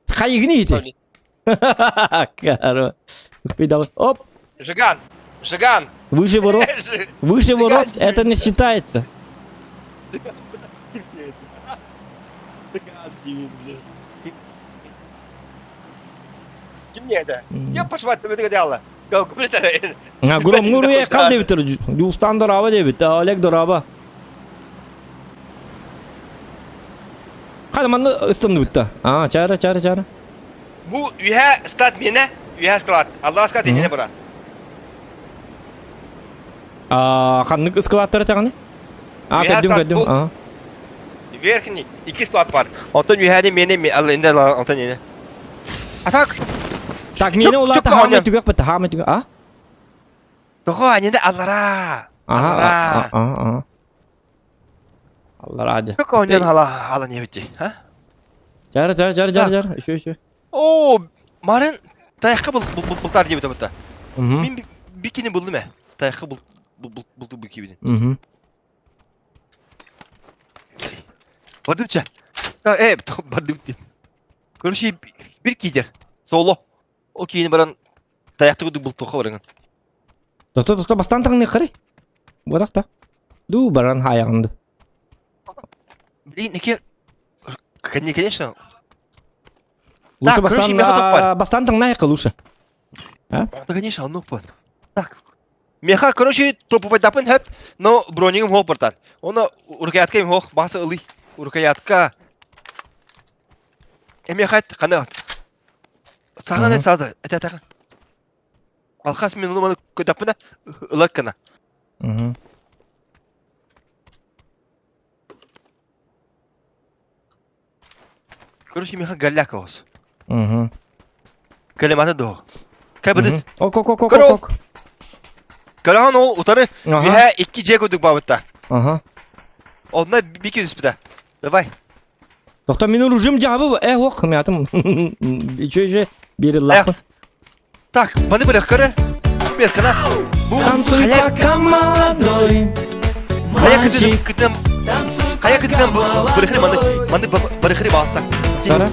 Хайгни ити. Каро. Успей давай. Оп. Жиган! Жиган! Выше ворот. Выше ворот. Это не считается. Ким не это? Я пошла, ты это делала. Громгур кал дебит. Юстан дораба дебит. Олег дораба. Хада манны ыстынды бутта. А, чара, чара, чара. Бу үйә стат мене, үйә склад. Алла склад ене брат. А, ханнык складтары таганы? А, көдүм, көдүм. А. Верхний iki склад бар. Онтон үйәне мене алла инде онтон ене. Атак. Так, мене улата хама түгәк бит, хама түгәк. А? Того анене аллара. Ага, ага, Аллара ади. Как он ала ала не бити, а? Жар, жар, жар, жар, жар. Еще, еще. О, марын таяққа бұл бұлтар деп бұта. Мен бикини булдым ә. Таяққа бұл бұл бұл бикини. Мгм. Бардымча. Э, бардым. Короче, bir кидер. Соло. О кейін баран таяқты күдік бұл тоқа барыңын. Тохто тохто бастаан таҥныаххарый. Буолах да. Дуу баран хаайаҕын ду. Блин, ики... Конечно. Лучше Так, короче, бастаан меха топпар. бастаан таҥнаайахха лучше. Да, конечно, оннук баар. Так. Меха, короче, топупайдапын хэп, но бронигым хоох бартан. Оны рукоятка им хоох, басы ылый. Рукоятка. Эмиэхэ ханы саҕана саада этэ Алхас мин ону көтөхпүнэ ылар гына. Короче, меха голяк оҕус. Кэлэмата доо. Кэбитит. Ок ок ок ок ок. Көрөҕүн ол утары үһэ икки дьиэ курдук баабытта. Аха. Онно бики түспүтэ. Давай. Тохто мин оружием дьаабы э ох мятым. Еще еще бериллахпын. Так, маны бырах көрөр. Бескана. Танцуй пока молодой. Хайа кытын Хайа кытын бырыхри маны маны бырыхри баста.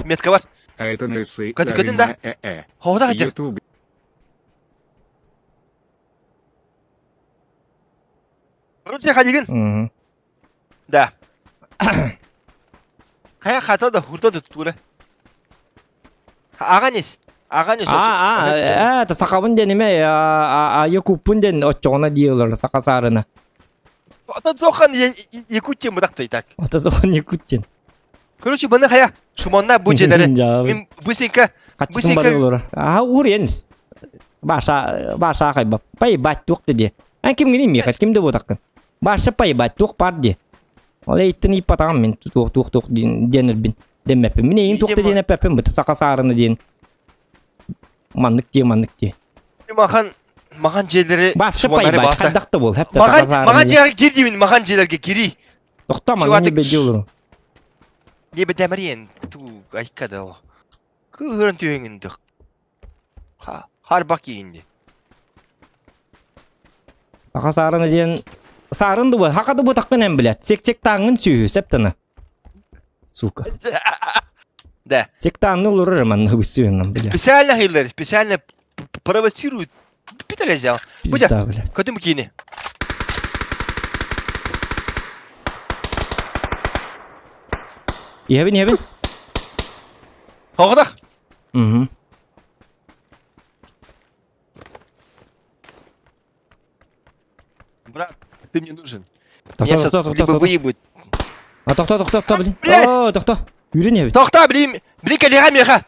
Метка бар. А это носы. Кытын да. Хода хатыр. Ютуб. Короче, хадигин. Да. Хайа хата да хурда да тура. Аҕан ис. Аҕан ис. А, а, сахабын диэн эмэ, а якуппун диэн оччоҕуна дииллэр саха саарына. Ата зохан якутин бырахтай так. Ата зохан якутин. Короче, баны хайа шуманна бу дьиэлэри. Мин быстренько быстренько. А уренс. Баша баша хайба. Поебать туох ди. Эн кимгини миэхэ ким да буотаххын. Баша поебать туох бар ди. Ол эйттен иппатаҕым мин туох туох туох диэн дэммэппин. Мин эйин туох да диэн эппэппин быта саха саарына диэн. Маннык дии маннык дии. Махан махан дьиэлэри Баша поебать хайдах да бол хэп саха саарына. Махан дьиэлэргэ кир диибин махан дьиэлэргэ кири. Тохтоо манна не бэдди олору. Не бэдэмэриэн туу айка да Кыыһыран түһэҥин Харбак иинди. Саха саарына диэн саарын дубу хака дубу таккын эн билет. Сек-сек тааңын сүүһү септана. Сука. Да. Сектанны олорор манна бысыынан бля. Специально хиллер, специально провоцирует. Питер взял. Пизда, блядь. Көтүм киини. Иһэбин, иһэбин. Хоҕодах. Угу. Брат, ты мне нужен. Меня сейчас либо выебут. А тохто, тохто, тохто, блин. О, тохто. Үүрэн иһэбит. Тохто, блин, блин, кэлиэҕэ миэхэ.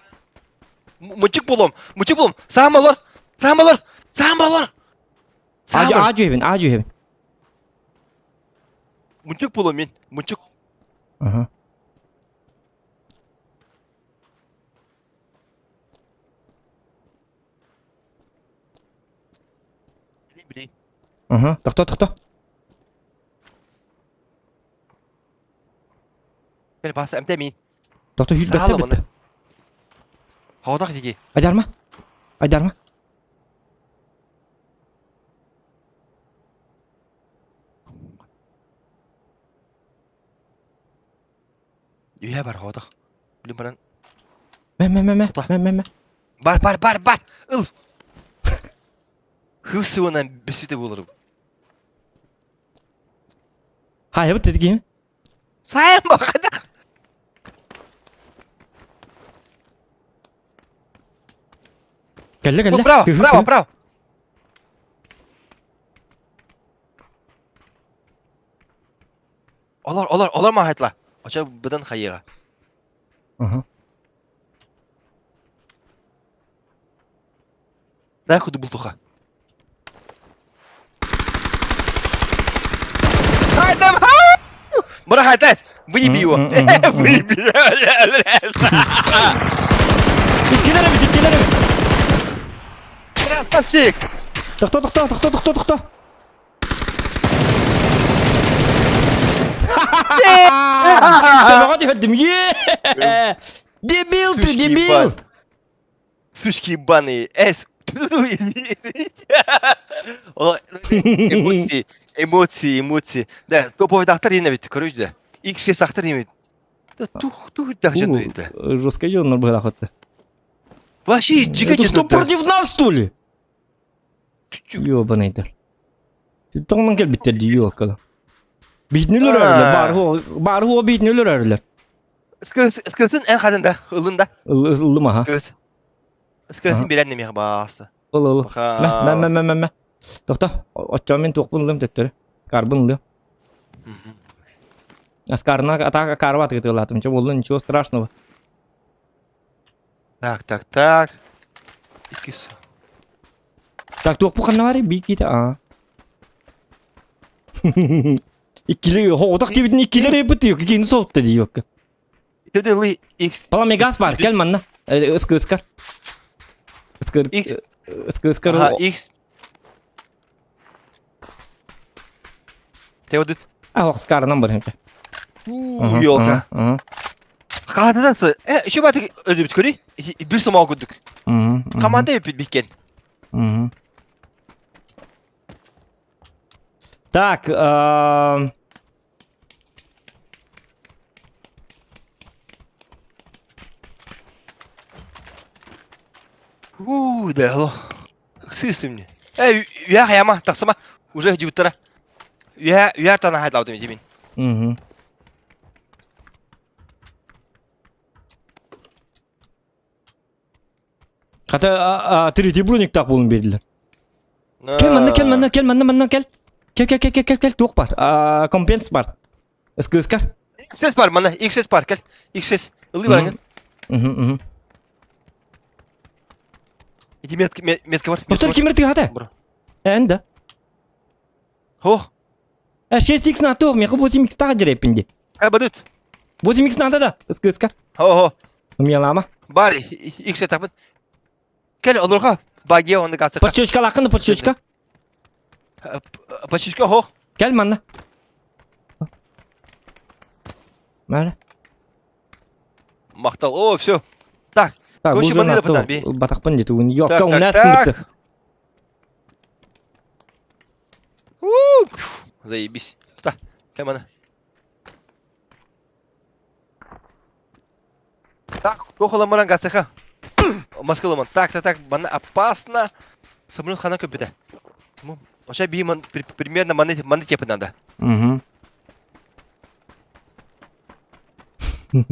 Мучик булом, мучик булом. Саам олор, саам олор, саам олор. Аажу иһэбин, аажу иһэбин. Мучик булом мин, мучик. Ага. Ага, тохто, тохто. Кэл бааса эмтэ мин. Тохто сүүрбэттэ бытта. Хоодох диги. Айдарма. Айдарма. Үһэ бар хоодох. Блин баран. Мэ мэ мэ мэ мэ мэ мэ. Бар бар бар бар. Ыл. Хысыынан бесите болорум. Хайабыт дедигин. Сайын бахадах. Кэллэ кэллэ. Право, право, право. Олор, олор, олор маһайтла. Оча быдан хайыга. Ага. Дай худу бултуха. Ай, там! Бырахайтась! Выеби его! Выеби! Иккилер эбит, иккилер эбит! Красавчик! Тохто, тохто, тохто, тохто, тохто! Төбөҕө түһэрдим. Е! Дебил ты, дебил! Сучки ебаные. Эс. Извините. Эмоции, эмоции, эмоции. Да, топовый доктор ведь, короче, да. X6 сахтар ведь. Да тух, тух, да, это. Жестко же он бырахатты. Вообще, Это что, против нас, что ли? Ёбаный дар. Тоҥнон кэлбиттэр дии ёлкала. Биитин өлөрөрлөр, баар хуо биитин өлөрөрлөр. Скылсын эн хатын да, ылын да. Ыллым аха. Кыз. Скылсын билэн немех баасы. Ыл ыл. Мэ мэ мэ мэ мэ. Тохто, оччо мин туохпун ылым төттөрү. Карбын ылым. Аскарна атака карва тыгытылатым. Че болду, ничего страшного. Так, так, так. Иккис. Так, туохпу ханна баарый? Биир киитэ, аа. Иккили, хоҕутах диэбитин иккилэр эйбит кини соһутта дии ёкка. Төдөлүй X. Паламегас бар, кел манна. Ыскы ыскар. Ыскыр. X. Ыскы ыскар. Ага, X. Теодит. А, охскарынан бар хэмчэ. Ёлка. Хаатанасы. Э, еще батык өдүбүт көрүй. Бир сомоо курдук. Команда эпит биккен. Так, Уу, да, алло. Ыксыысым мне. Э, үйә хаяма, тахсама. Уже жибуттара. Үйә, үйә тана хайдалдым димин. Угу. Хата третий брониктаах буолун биэрдилэр. Кэл манна, кэл манна, кэл манна, манна кэл. Кэл, кэл, кэл, кэл, кэл, кэл, туох бар? Компенс бар. Ыскыыскар. XS бар манна, XS бар, кэл. XS. Ылыы бараҥын. Угу, угу. Ити метка, метка бар. Доктор кимир тыгата? Эн да. Хо. Э, 6x на то, меха 8x тага жереппин ди. Э, бадыт. 8x надо да, ыскыыска. Хо-хо. Умелама. Бар, X этапын. Кел, олорга. Баге онды касыка. Подчечка лакын, подчечка. Подчечка, хо. Кел манна. Мара. Мактал. О, все. Так. Так, Короче, бу маны жана да би. Батақпын деді. Йокка, Так, у так, нас так. бітті. У, Заебись. Ста, кел мана. Так, кохоламаран гацеха. Маскаламан. Так, так, так, мана опасно. Самолет хана көпөтө. Ошо би примерно маны маны тепи надо. Угу.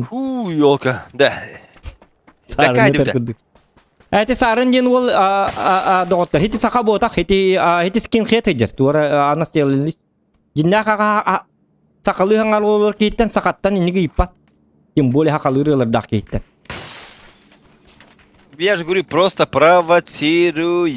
Фу, елка. Да. Сарын Такая өтөр дебде. курдук. Эти сарын диэн уол доҕоттор. Хити саха буотах, хити хити скинхед сылдьар. Туора анас телелис. Дьиннээх аҕа сахалыы хаҥар уолугар киһиттэн сахаттан инник ыйыппат. Тем более хахалыыр ыалардаах киһиттэн. Я же говорю, просто провоцирует.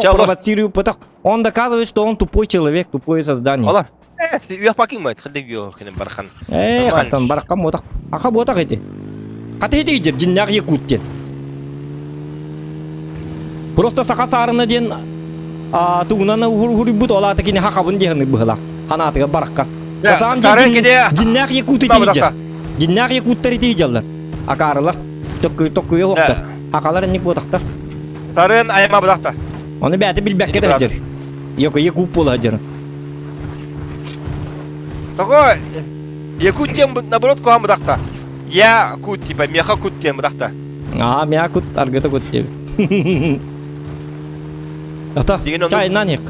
Чалор. Провоцирует поток. Он доказывает, что он тупой человек, тупое создание. Алар. Э, үйөх пакин мать, хадыг үйөх кенен бархан. Э, Нормально. хаттан бараккан буотах. Аха буотах ити. Хата ити идер, дьиннээх якут диэн. Просто саха саарына диэн тугунан уһуруйбут ол аата кини хахабын диэхини быһыла. Ханаатыга баракка. Да, Саам сарын кеде. дьиннээх якут ити идер. Дьиннээх якуттар ити идэллэр. Акаарылар. Токкуйа хуохтар. Хахалар инник буотахтар. Сарын айма будахта. Оны бэйэтэ билбэккэ да сылдьар. Йоко якут буола сылдьар. Того якут тем наоборот куһаан будахта. Я кут типа меха кут тем будахта. Аа, меха кут аргыта кут диэбит. Ата, Деген чай наник.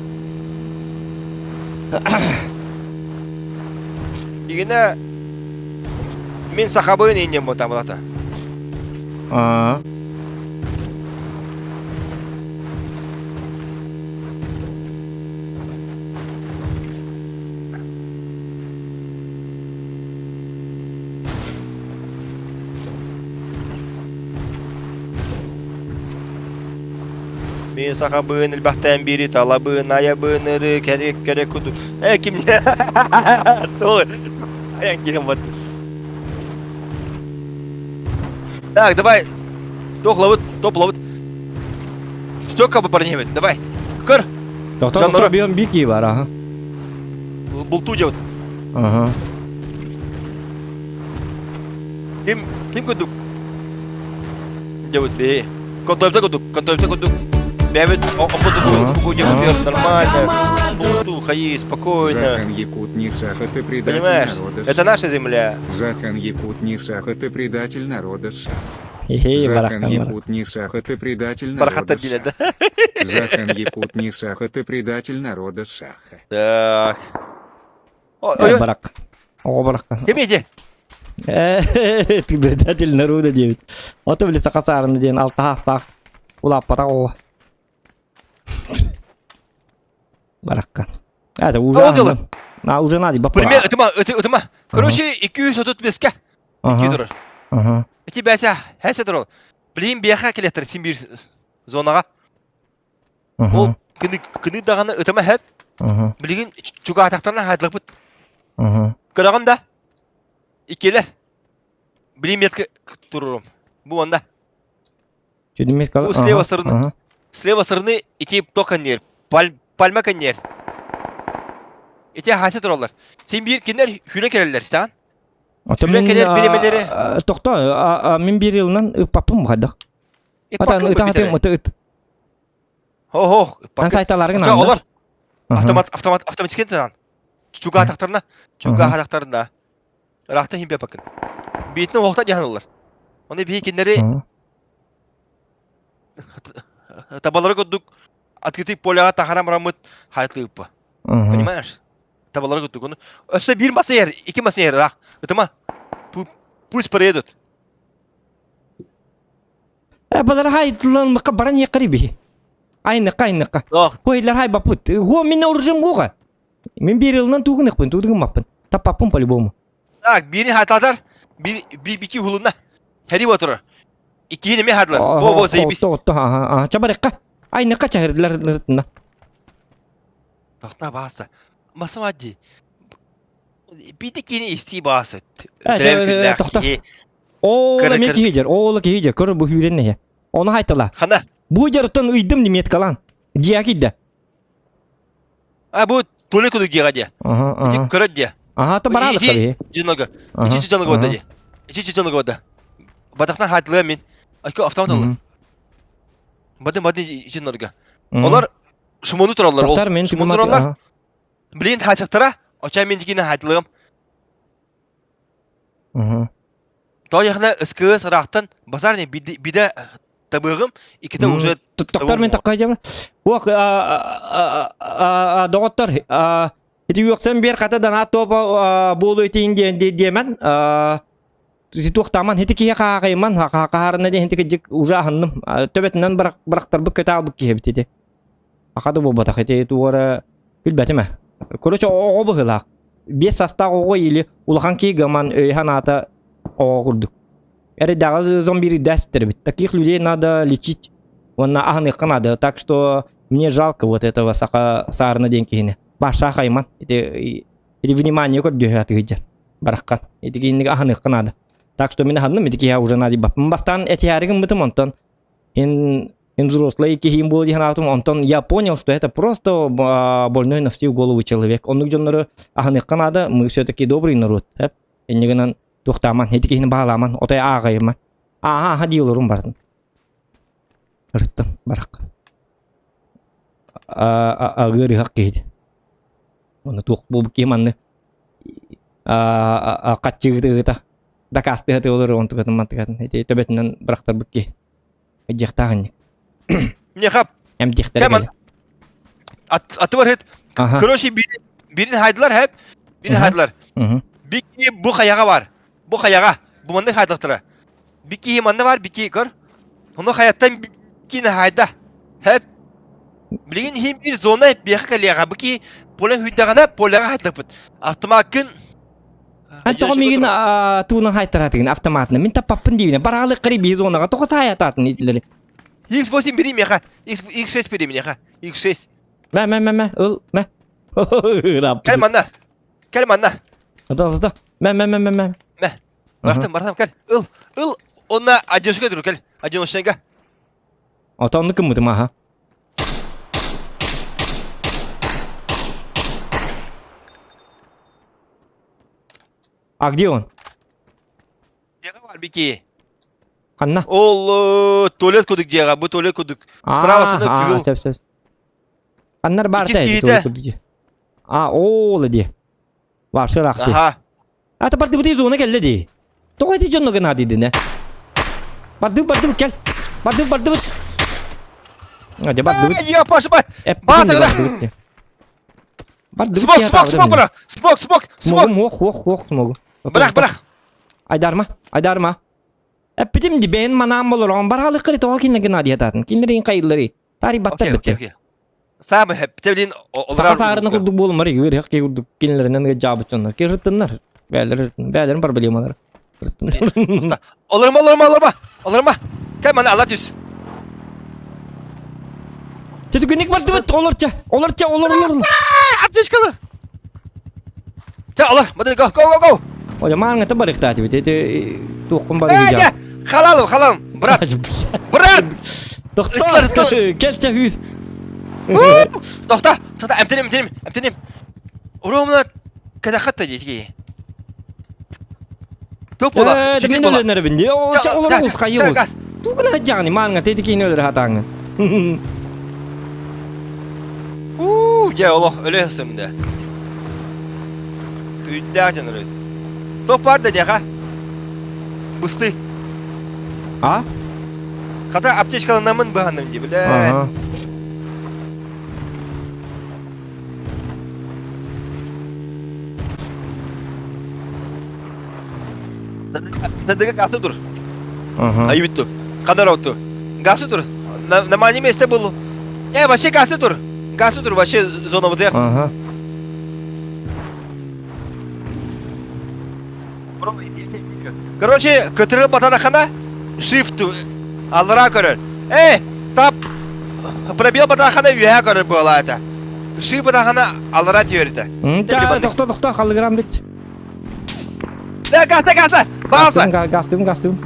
Дигене мин сахабын иннем бута булата. Аа. Мин сахабын элбэхтэн бири талабын айабын ыры кэрик кэрэ куду. Э ким Той. Аян кирем вот. Так, давай. Топ ловит, топ ловит. Что как бы парневит? Давай. Кыр. Доктор, доктор, бион бики бар, ага. Булту делать. Ага. Ким, ким кудук? Делать бей. Контроль кудук, контроль кудук. Бэбит, охоту делать нормально. Булту, хаи, спокойно. Захан Якут не саха, ты предатель Понимаешь? народа. Это наша земля. Захан Якут не саха, ты предатель народа са. Хе-хе, Захан барахтан барах. Якут не Саха, ты предатель народа Барахаттар диилэр да. Саха. Захан Якут не Саха, ты предатель народа Саха. Так. О, Э, ой, барак. Оҕо бараххан. ким ити? Э, ты предатель народа диэбит. Ото били саха саарына диэн алтаһаастаах улааппатах оҕо. Бараххан. Это уже Ол дьылы. А, уже надо, баппа. Пример, ытыма, ыты, ытыма. Короче, 235-ке. Ики Ага, турар. ага. Ити бәсә, хәсә турар. Билин биэхэ кэлэхтэр син биир зонаҕа. Ол Ага, кыны кыны даҕаны ытыма хэп. ага, Билигин чугаатахтарына хадлапыт. ага. Көрөҕүн да? Иккилэр. Билин метка турурум. Бу онда. Чүдүмет кал. Бу слева стороны. Ага. Слева стороны ити то коннер. Паль, пальма коннер. Ити хаси тураллар. Син биир кинилэр хүрэ кэлэллэр саан. Ото Хүрэ мин кэлэр биримэлэри. тохто мин биир ылынан ыппаппын хайдах. Ата Иппаккын ыта хатым битэрэ. ыты ыт. Хо-хо, Ан иппаккын. сайталаргын Ча анда. олор Ага. автомат автомат автоматически таан. Чугаатахтарына, чугаатахтарына. Ыраахтан химпе паккын. Биитин оһохтон дьаһаналлар. Оны биһи кинилэри Ага. табалары курдук открытый поляҕа таһаран бараммыт хаайтлыыппа. Ага. Понимаешь? Табалары курдук. Оны өссө биир мас иһэр, икки мас иһэр ыраах. Ытыма. Пусть проедут. Э, балар хай тыллан баран яккари биһи. Айныкка, айныкка. Ох. Хойлар хай баппыт. Го мин оружим гога. Мин бир ылынан тугуныкпын, тудугумаппын. Таппаппын по-любому. Так, биирин хааталар, бир бир бики хулунна. Хэри отырар. Иккиһин эмиэ хаатылар. Во, во, заебись. Отто, отто, ага, ага. Чабарыкка. Айныкка чахырдылар ырытына. Тохта бааса. Масама ди. Биде кини исти бааса. Э, тохта. Оо, мен киһи Оо, киһи Көр бу хүрен не. Оны хайтала. Хана. Бу жартан ыйдым неметкалан. Дия кидде. А бу туалет кудук диэҕэ диэ. Ага, Ити ага. көрөр диэ. Ага, то баралык Ити таби. дьоннорго. Ити дьоннорго барда диэ. Ити дьоннорго барда. Батахтан хаатылыа мин. Айко автомат ылла. Бады бады дьоннорго. Олар шумону тураллар. Ол Тоқтар мен шумону тураллар. Билин хаачактара. Оча мен дикини хаатылыам. Тоҕо яхна СКС ыраахтан базар не биде табыгым иккитэ уже Тоқтар мен таққа жабыр. Уақ, доғоттор, ити үөхсэн бер қата дана топа болу этейин диэмэн, туохтааман хити киһи хаахайман хахаарына диэн хити кыдьык уже аһынным. Төбөтүнэн барахтарбыт көтө албыт киһи эбит ити. Аха да буолбатах ити туора билбэтим ээ. Короче, оҕо быһыылаах. Биэс састаах оҕо или улахан киһи гаман өйө-санаата оҕо курдук. Эрдэҕэ зомби эбит. Таких людей надо лечить. Уонна аһыныахха надо. Так что мне жалко вот этого саха саарына диэн киһини. Баша хайман. Ити или внимание көрдүһэ атыгыдьар. Бараххан. Ити киһини аһыныахха надо. Так что мин аһынным ити киһи уже надо баппын. Бастаан этиһээригин бытым онтон ин ин взрослый киһим буол диэн аатым онтон я понял, что это просто больной на всю голову человек. Оннук дьоннору аһыныахха надо, мы все-таки добрый народ. Иннигинэн туохтааман, ити киһини баалааман, отой ааҕайыма. Ааха аха дии олорум бардым. Ырыттым, барах. Ыарыһах киһи. Оны туох буолбут киһи манны хаччыгыта дакаастыһа олору онтукатын мантыкатын ити төбөтүнэн бырахтарбыт киһи. Дьиэхтаах инник. Миэхэ Эмдиэхтэрэ Кэман кэлэ. аты бар хет. Аха. Короче, бирин хайдылар хэп. Бирин хайдылар. Бики бу хаяга бар. Бу хаяга. Бу манны хайдылтыра. Бики манны бар, бики көр. Ону хаяттан бикини хайда. Хэп. Билигин хим бир зона биэхэ кэлиэҕэ. Бики поле хүйдэҕинэ поляҕа хайдлаппыт. Автомаккын Ан тоҕо миигин туунан хайтаратыгын автоматына. Мин таппаппын диибинэ. Бараалы кыри биһи зонаҕа тоҕо саайатаатын итилэри. X8 бери миэхэ. X6 бери миэхэ. X6. Мэ мэ мэ мэ ыл мэ. Кэл манна. Кэл манна. Ата ата. Мэ мэ мэ мэ мэ. Мэ. Бартым бартым кэл. Ыл ыл онна одежка тур кэл. Одиночнайга. Ата онну кыммытым аха. А где он? Дьиэҕэ бар бики. Ханна? Ол туалет кудук дьиэҕэ, бу туалет кудук. Справа сына кыыл. Сөп сөп. Аннар бар Иккис та киһитэ. туалет кудук дии. А, ол дии. Вообще ыраахты. Аха. А, барды бути зона кэллэ дии. Тоҕо ити дьонно гына диидинэ. Бардыбыт, бардыбыт, кэл. Бардыбыт, бардыбыт. Дьэ бардыбыт. Я пошла. Эппитин де бардыбыт де. Бардыбыт Смок, смок, смок, бра. Смок, смок, смок. Смогу, ох, ох, ох, смогу. Бырах, бырах. Айдарма, айдарма. Эппитим ди бэйэн манаан болорон бараалыккары тоҕо кинилэргэ наадыйатаатын. Кинилэрин хайыллары. Тари баттар битте. Самый хэптэ Саха саарына курдук буолумар ыарыһах киһи курдук кинилэринэн ыалдьаабыт дьоннор. Кырыттыннар. Бээлэр бээлэрин проблемалар. Кырыттыннар. Олорма, олорма, олорма. Олорма. Кэл мана ала түс. Түтүгүнүк бардыбыт олорча. Олорча, олор, олор. Аптечкалы. Чэ, олор, мады go, go, go, go. Оля мааҥҥата барыахтаатыбыт. Эти туоххун барыгыжа. Халал, халал, брат. Брат! Тохтоо! Кэл чэ Тохта, тохта, эмтеним, эмтеним, эмтеним. Уруумна кэтэххэтта дии. Туох буола? Э, мин өлөнөрбүн дии. О, чэ, олор уус хайы уус. Тугуна сылдьаҕыный, мааҥҥа тети киһини өлөрө сатааҥҥын. Уу, дьэ олох өлө сымда. Күүттээх дьон өлөт. Топ бар да диэхэ. Бысты. А? Хата аптечкаланамын быһанным дии, бля. Ага. Садыга гасы тур. Ага. Айбытту. Кадар отту. Гасы тур. На, нормальном месте был. Не, вообще гасы тур. Гасы тур, вообще зона ВДР. Ага. Короче, көтөрө батарахана shift аллара көрөр. Эй, тап пробел батарахана үөһэ көрөр буола это. Shift батарахана аллара түөрүтэ. Тохто, тохто, халыгырам бит. Да, гасты, гасты! База! Гастым, гастым.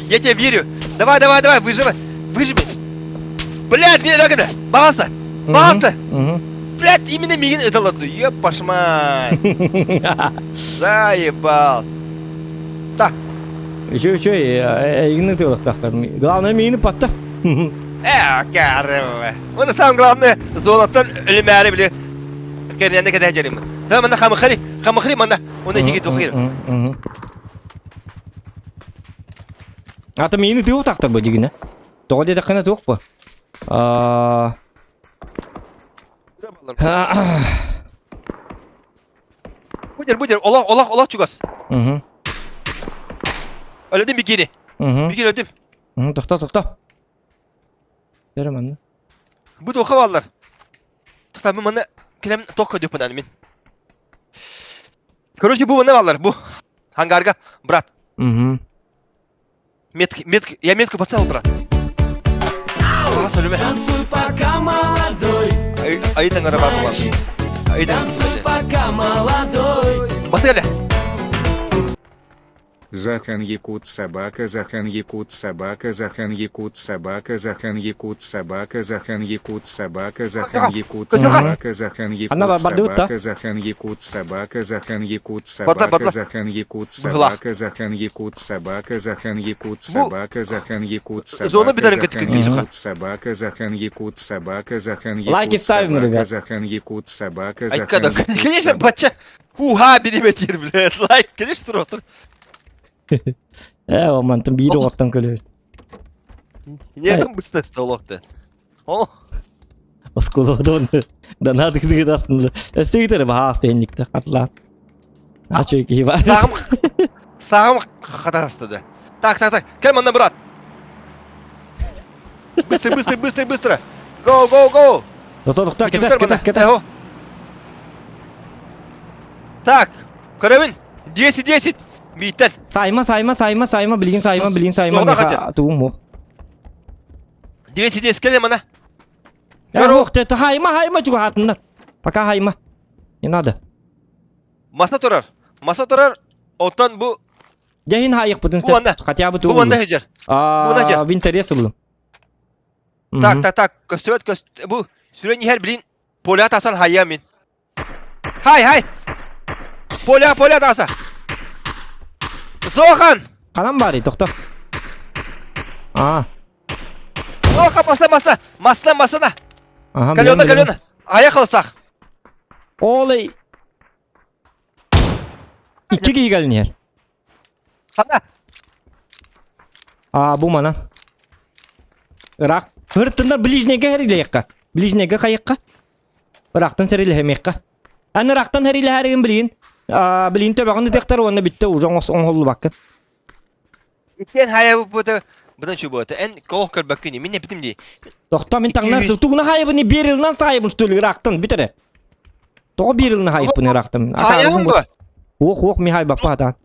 Я тебе верю. Давай, давай, давай, выживай. Выживи. Блядь, меня так это. База! База! Блядь, именно мигин это ладно. Ёб пошмай. Заебал. Так. Еще, еще, эйгини тылыктахтар. Главное, миини паттар. Э, карыва. Оны самое главное, золоттан өлүмээри били кэрнэнэ кэтэһэ дьэрим. Да манна хамыхари, хамыхари манна, оны диги тухир. Ата миини тыыл тахтар бу дигине. Тоҕо диэтэххинэ туох бу? Аа Будер, будер, олох, олох, олох чугас. Өлөдүм бикини. Бикини өлдүм. Тохто, тохто. Бері манна. Бу тоха баллар. Тоқта, мен маны килем тоқ көдөппүн мин. Короче, бу мына баллар, бу. Ангарга, брат. Угу. Метк, метк, я метку поставил, брат. Танцуй пока молодой. Айдан бар Мальчик, танцуй пока молодой. Басыр Захан Якут собака Захан Якут собака Захан Якут собака Захан Якут собака Захан Якут собака Захан Якут собака Захан Якут собака Захан Якут собака Захан Якут собака Захан Якут собака Захан Якут собака Захан Якут собака Захан Якут собака Захан Якут собака Захан Якут собака Захан Лайки Якут ставим, собака ребят. Захан Якут собака Захан Якут Конечно, собака бача. Хуха бириметир, блядь. Лайк, конечно, ротор. Э, ол мантан биир оҕоттон көлөбүт. Не быстро столок-то. О, Оскуолабытын донат астында. Өссө китере баһаас тиэнникте хатлаат. Ачой киһи бар. Сағым, сағым хатастады. Так, так, так. Кел манна, брат. Быстро, быстро, быстро, быстро. Go, go, go. Тохтоо, тохтоо, кэтэс, кэтэс, кэтэс. Так, көрөбүн. 10-10. Бииттэн. Сайма, сайма, сайма, сайма, билигин сайма, билигин сайма. Меха тугум мух. 210 кэлэ мана. Ох, это хайма, хайма чугаатыннар. Пока хайма. Не надо. Маса турар. Маса турар. Оттон бу Дьэһин хайыхпытын Бу анда. Хотя бы Бу анда хыдьар. А, винтерес ыллым. Так, так, так. Көстүбэт көст бу сүрэн иһэр билин поля тасан хайа мин. Хай, хай. Поля, поля таса. Зохан! Ханан баарый, тохто. А. Зохан маса маса. Масла масана. Ага, Калена, калена. Аяқ алсақ. Олай. Икки киһи кэлин иһэр. Хана. А, бу манан. Ыраах. Ыртыннар ближнейгэ хэрилиэххэ. Ближнейгэ хайыхха. Ыраахтан сэрилэһэмиэххэ. Ан ыраахтан хэрилэһэригин билигин. А, билигин төбөҕүн ытыахтар уонна бүттэ уже оҥоһуллубаккын. Иккиэн хайабыппыта быдан чубуата. Эн колох көрбөккүн мин эпитим дии. Тохто мин таҥнар тугуна хайабын биир ылынан саайабын что ли ыраахтан бүт эрэ. Тоҕо биир ылына хайыппын ыраахтан. Хайабын ба? Уох уох Михай баппа атаан.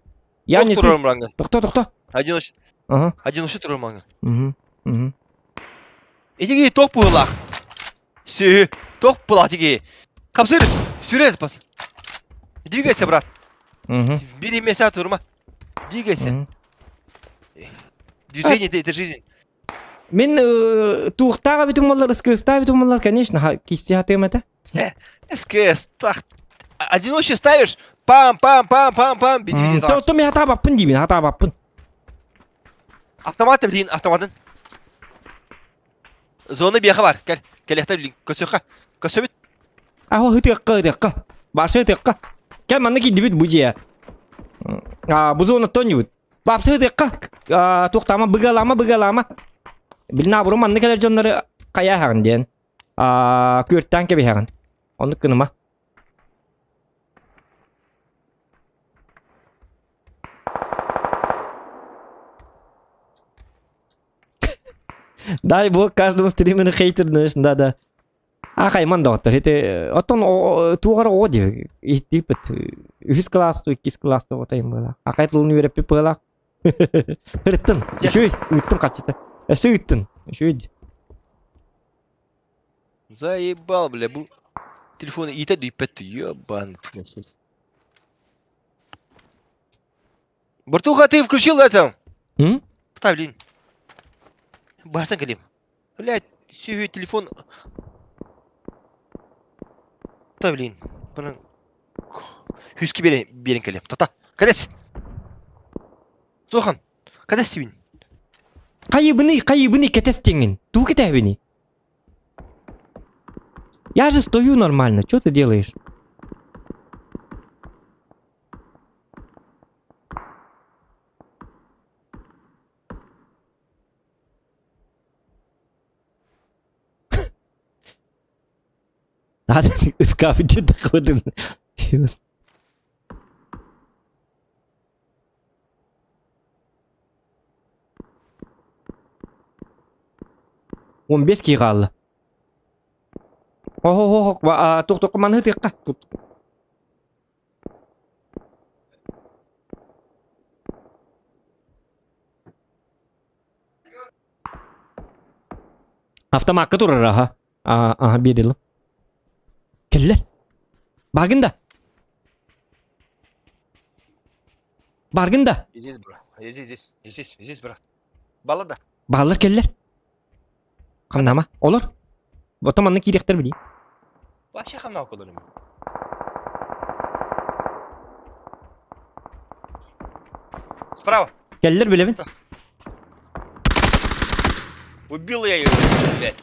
Я не Тохто тохто. Один Ага. Один ушу турар Угу. Угу. Итиги тох буолах. Сүү, тох буолах тиги. Хапсыр, сүрет бас. Двигайся, брат. Угу. Бери меся турма. Двигайся. Движение это жизнь. Мин туохтаах эбитим буоллар, СКС-таах эбитим буоллар, конечно, кисти хатыам этэ. СКС, так. Одиночный ставишь, пам-пам-пам-пам-пам, беди беди. То мен хатаабаппын диибин, хатаабаппын. Автомат блин, автоматын. Зона биэхэ бар, кэл, кэлиэхтэ блин, көсөххө. Көсөбүт. Аһо ытыахха, ытыахха. Барса ытыахха. Кэл манна киирдибит бу дьиэ. А, бу зонаттан ньубут. Бапсы ытыахха, туохтаама, быгалаама, быгалаама. Билин абыру манна кэлэр дьоннору хайааһаҕын диэн. Күөртээн кэбиһэҕин. Оннук гыныма. Дай бог каждому стримеру хейтер, знаешь, да-да. А хайман доҕоттор, ити оттон туох эрэ оҕо дии иһиттииппит үһүс кылаас дуу, иккис кылаас дуу оҕото быһыылаах. Акай тылын үөрэппит быһыылаах. Ырыттын, үчүгэй, ыыттым хаччыта. Өссө ыыттын, үчүгэй дии. Заебал, бля, бу телефоны иитэ дүйпэт, ебаный Бартуха, ты включил это? М? Ставь, блин. Барсан кэлим. Блядь, сүүһү телефон. Та, блин. Блин. Хүски берен, берен кэлим. Тата. Кэлэс. Сухан. Кэлэс сибин. Хайыбыный, хайыбыный кэтэс диэҥҥин. Туу кэтэһэбиний? Я же стою нормально, что ты делаешь? Ыскаапыччы тахыбытын. 15 киһи хаалла. Оһо-оһо, туох-туох маныы тыахха. Автомакка турар аха. Аха биэрилим. Кэллэр. Баргын да. Баргын да. Здесь, брат. Я здесь, здесь. Я здесь, здесь, брат. Баллада. Бааллар кэллэр. Хамнама. Олор. Потом манна киириэхтэр билии. Вообще хамнал кодорым. Справа. Кэллэр билэбин. Убил я ее, блядь.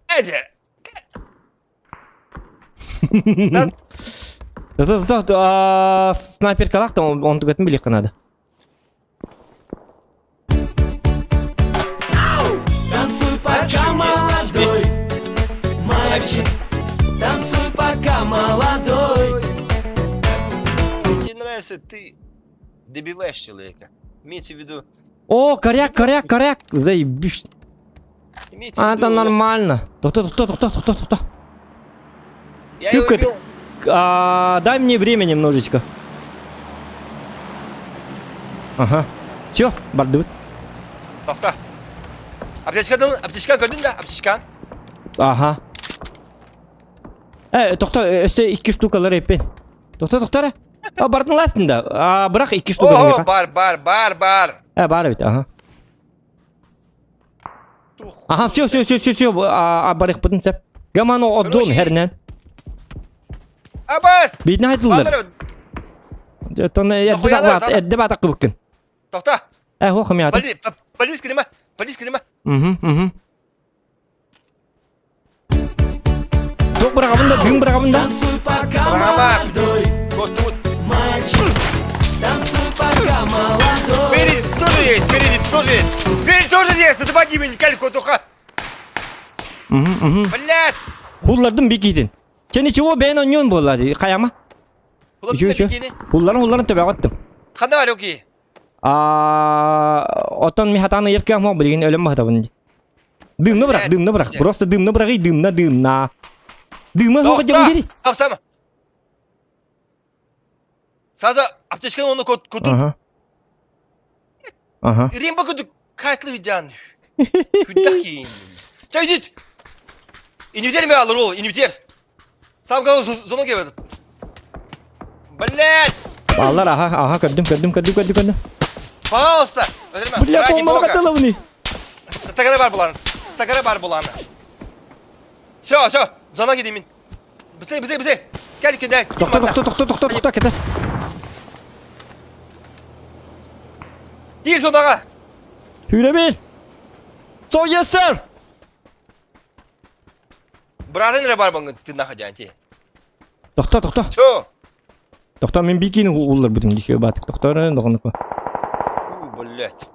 Эдди! Снайперкалаах да онтугатын билиэххэ наада. Танцуй пока молодой, мальчик, танцуй пока молодой. Тебе нравится, ты добиваешь человека. Имеется в виду... О, коряк, коряк, коряк! Заебись. Имеется в А, виду... это нормально. Тохто, тохто, тохто, тохто, тохто. Я его Тюкает. убил. А, дай мне время немножечко. Ага. Все, бардыбыт. Тохто. Аптечка, аптечка көрдүн да, аптечка. Ага. Э, тохто, өстө икки штукалар эппин. Тохто, тохто эрэ. А, бардын ластын да. А, бырах икки штука О, миэхэ. бар, бар, бар, бар. Э, бар эбит, ага. Ага, все, все, все, все, все, а, барыхпытын сөп. Гаман отдон Короче, хернен. Абар! Битин айтылдар. Тон эрдэ баатак кыбыккын. Тохта. Э, хо хымята. Полис кирима. Полис кирима. Угу, угу. Туох быраҕабын да, дыым быраҕабын да. Танцуй пока молодой, Вот тут. мальчик. Танцуй пока молодой. Спереди тоже есть, спереди тоже есть! Дверь тоже есть! Ты меня, каль, кутуха! Блядь! Хуллардым бикитин. Чэ ничего, бэйэн онньуон буолла дии. Хайама. Үчү үчү. Хулларын хулларын төбөҕө аттым. Ханна бар окей? А отон ми хатаан ыйар кыах мох билигин өлөм баһытабын дии. Дымна бырах, дымна бырах. Просто дымна бырагый, дымна, дымна. Дымна суох дьон дири. Сам. Сразу аптечканы оны кутун. Ага. Ага. Римба кудук кайтлы жан. Күддах Чай идит. Инвитер ме алыр ол, инвитер. Сам гал зона келеді. Блять! Баллар, аха, аха, көрдүм, көрдүм, көрдүм, көрдүм, көрдүм. Пожалуйста. Бля, полмалға тылыбыны. Тагара бар буланы. Тагара бар буланы. Все, все, зона кидеймин. Быстрее, быстрее, быстрее. Кел, кел, Тохто, тохто, тохто, тохто, тохто, кетес. Кир зонаға. Хүребин. So yes sir. Братан эрэ бар баңгын тыннаха дьаанти. Тохто, тохто. Все. Тохто, мен бикини уллар бүтүн дишиө баатык. Тохто, доҕонуку. Блять.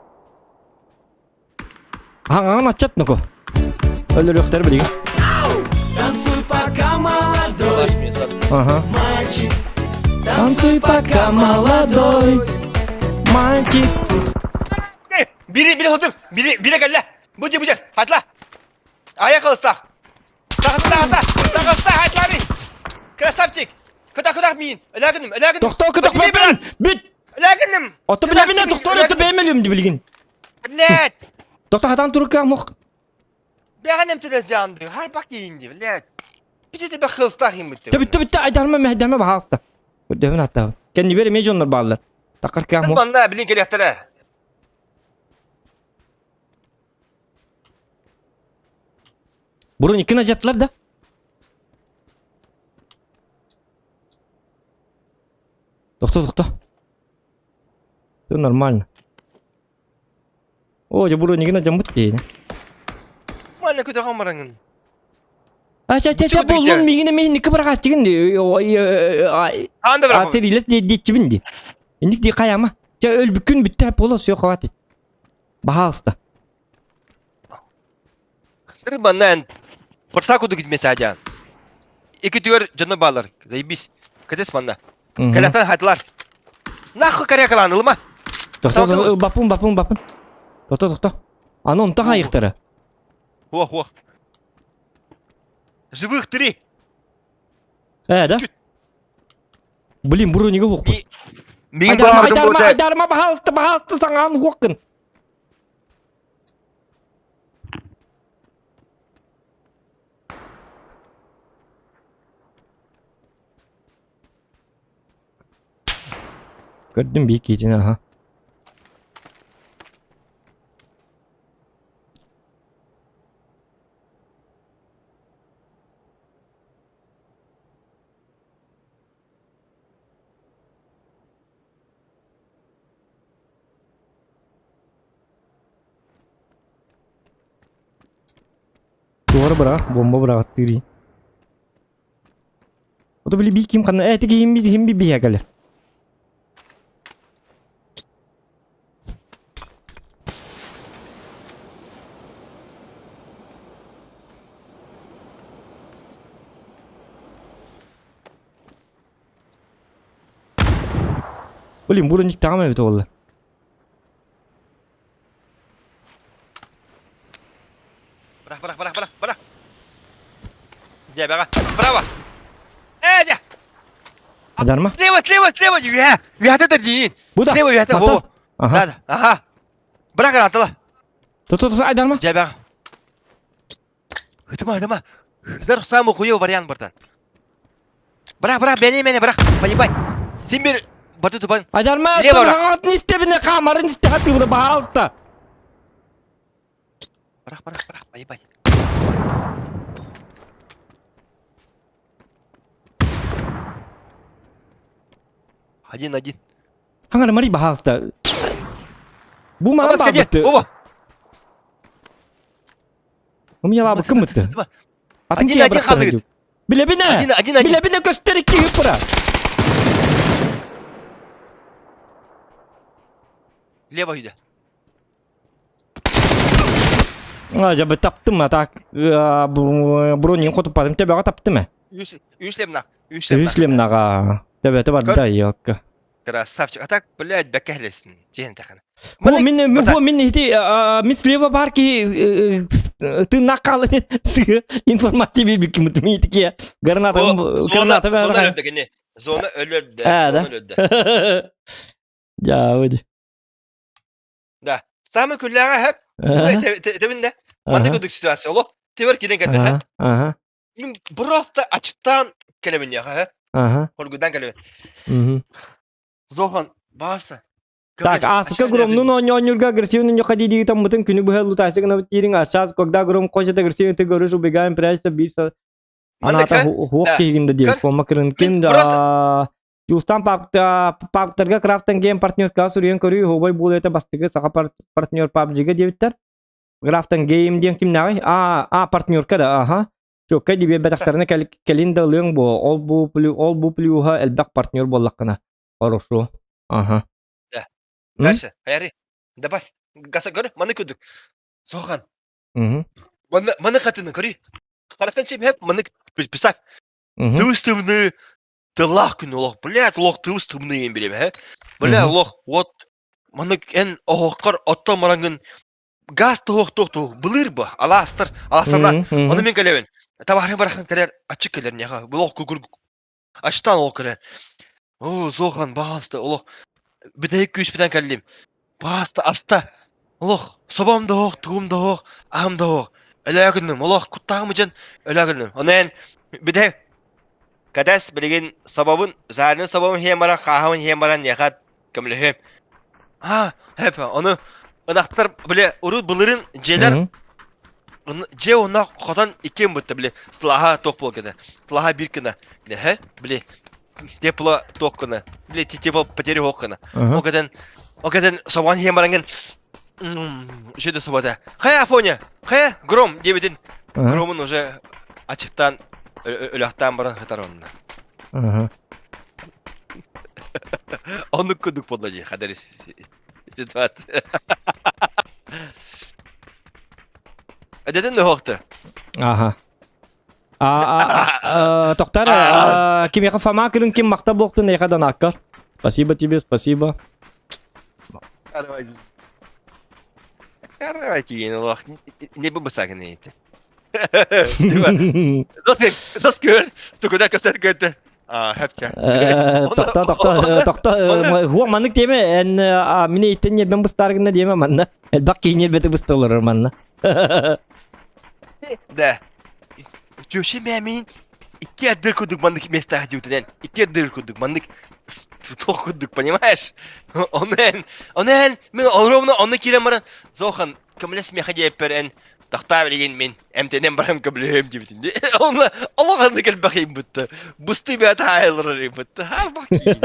Аҥаҕын аччат ноко. Өлөрүөхтэр билигин. Танцуй пока молодой, Ага. мальчик. Танцуй пока молодой, мальчик. Бири бири хотум, бири бири кэллэ. Бу же бу же, хатла. Аяк ылыстах. Тахыста, тахыста, тахыста, хатлари. Красавчик. Кыта кытах миин. Өләгінім, өләгінім. Тохтоо кытах бэпэн! Бүт! Өләгінім. Ото билэбинэ тохтоор это бэймэлүм ди билигин. Блядь. Тохто хатан турукка мох. Бэҕэнем тележанды, харбак иинди, блядь. Бите бе хылстах иммитте. Тэ бүттэ бүттэ айдарма мэһдэмэ баһааста. Көрдөһүн аттаабын. Кэннибэр эмиэ дьоннор бааллар. Такар кыах мох. Манна билин келиэхтэрэ. Бурун иккин ажаттылар да. Тохто, тохто. Все нормально. О, дьэ бурун ажаммыт диэн. Манна көтөҕөн бараҥын. Ача, ча, ча, буллун миигин эмиэ инникки быраҕааччыгын Хаанда бырахпын. Сэрилэс диэччибин ди. Инник ди хайама. Ча өлбүккүн бүттэ буола все хватит. Баһаалыста. Сыры манна Порса кудук гитмес ажаан. Ики түгөр дьоно баалар. Заебись. Кэтес манна. Кэлэхтэн хатылар. Нахуй корякалаан ылыма. Тохто, бапын, бапын, бапын. Тохто, тохто. Аны онтон хайыктара. Ох, ох. Живых три. Э, да? Блин, бронига уохпут. Мин Айдарма, айдарма, айдарма, баһаалыста, баһаалыста, саҥаан уохкун. Көрдүм биир киитин аха. Туора быраах, бомба быраҕаттыыр Ото били би ким ханна э тиги химби химби биһэ кэлэр. Блин, броник таҕам эбит буолла. Бырах, бырах, бырах, бырах, бырах. Дьэ, бэҕэ. Браво! Э, дьэ! Адарма. Слева, слева, слева, үһэ. Үһэтэ да диин. Бу да. Слева үһэтэ, во. Ага. Да, да, ага. Бырах гранатала. Тото, тото, айдарма. Дьэ, бэҕэ. Ытыма, ытыма. Ытар самый хуёвый вариант, братан. Бырах, бырах, бэни мени, бырах. Поебать. Син бир баты тупан. Айдарма, Лево, турхаҥатын истэбинэ, хаамарын истэ хатыыбына, баһаалыста. Бырах, бырах, бырах, поебать. Один, один. Хаҥара Мари, баһаалыста. Бу маҕан баабыт. Оба. Умьялаабыккын бытты. Атын Один, киһи один бырахтара халыгыт. дуу. Билэбинэ! Один, один, один. Билэбинэ көстөр икки ыппыра. Лево үйде. Дьэ, таптым, а так бронин хотуппатым, төбөҕө таптым э. Үс үс лемнах, үс Үс лемнаҕа. Төбөтө барда, ёкка. Красавчик. А так, блядь, бэккэһлесин. Диэн тэхэнэ. Хо мин хо мин ити мин слева бар ки тыыннаах хаалын сыһы информация биэрбиккин мин итики граната граната Зона өлөрдө кини. Зона өлөрдө. Зона өлөрдө. Дьаабыд. Да. Самый күллээҕэ хэп. Тэбин да. Маннык курдук ситуация олох. Тебер киден кэллэ. Ага. Мин просто ачыктаан кэлэбин яха. Ага. Хоргудан кэлэбин. Зохан бааса. Так, Африка Громнун оонньуурга агрессивный не ходи дии таммытын күнү быһа лутайсы гына тиириң, а сейчас, когда Гром хочет агрессивный, ты говоришь, убегаем, прячься, бийся. Аната хуох киһигин да диэн Фома Крынкин Дьулустан паптарга Крафтан Гейм партнерка суруйан көрүү хобой буолуота бастакы саха партнер PUBG-га диэбиттэр. Крафтан Гейм диэн кимнээҕий? А, а партнерка да, аха. Чуоккай дии биэрбэтэхтэринэ кэлин да ылыаҥ буо. Ол бу ол бу плюһа элбэх партнер буоллаххына. Хорошо. Ага. Да. Дальше. Хайари. Добавь. Гаса көрө, маны көрдүк. Сохан. Маны маны хатыны көрүй. Харахтан сим хеп маны представь. Тыбыс тымны тыллаах күн олох. Блядь, олох тыбыс тымны ен билем, хэ. Бля, олох вот маны эн оһохкор отто марангын газ туох туох туох былыр бу алаастар алаастарна оны мен кэлэбин табаһарын барахан кэлэр ачык кэлэр няха олох кугур ачтан ол кэлэр оо зохан баасты олох бүтэһик күүспүтэн кэллим бааста аста олох собом да оһох тугум да оһох аһым да оһох өлөөгүннүм олох куттаҕым дьон өлөөгүннүм ону эн бүтэһик кадэс билигин собобун заарын собобун иһэн баран хааһабын иһэн баран яха көмөлөһүөм А, хэп, ону ынахтар, бile, урут былырын дьиэлэр дьиэ уонна хотон иккиэн бытта, бile, сылааһа туох буол гына. Сылааһа биир гына. Нэһэ, бile, тепло туох гына. Бile, тепло потеря хуох гына. Ол кэтэн, ол кэтэн собоон иһэн барангын еще да собота. Хайа, Афоня, хайа, гром диэбитин. Громун уже ачыктаан, өлөхтаан баран хытар онно. Оннук курдук буолла дии хадары ситуация. Эдэтин да Аха. А, Тоқтар, кимеха Фома кырын ким мақта боқтын эха данаккар. Спасибо тебе, спасибо. Давайте, не бы басагын Сос көр, тугуда көстөр көтө. А, хэпчэ. Тохто, тохто, тохто, хуа маннык диэмэ, эн мини иттен ньиэрбэн быстааргына диэмэ манна. Элбэх киһи ньиэрбэти быста олорор манна. Да. Чөшө мэмин икки ардыр курдук маннык местаах диутунэн икки ардыр курдук маннык туох курдук понимаешь онон онон мин ровно онно киирэн баран зохан көмөлөс миэхэ диэппэр эн тахтаа билигин мин эмтэнэн баран көмөлөһүөм диэбитим дии онно олох аннык элбэх ыйбытта быстыы бэйэтэ хаайыллар ыйбытта харбах киин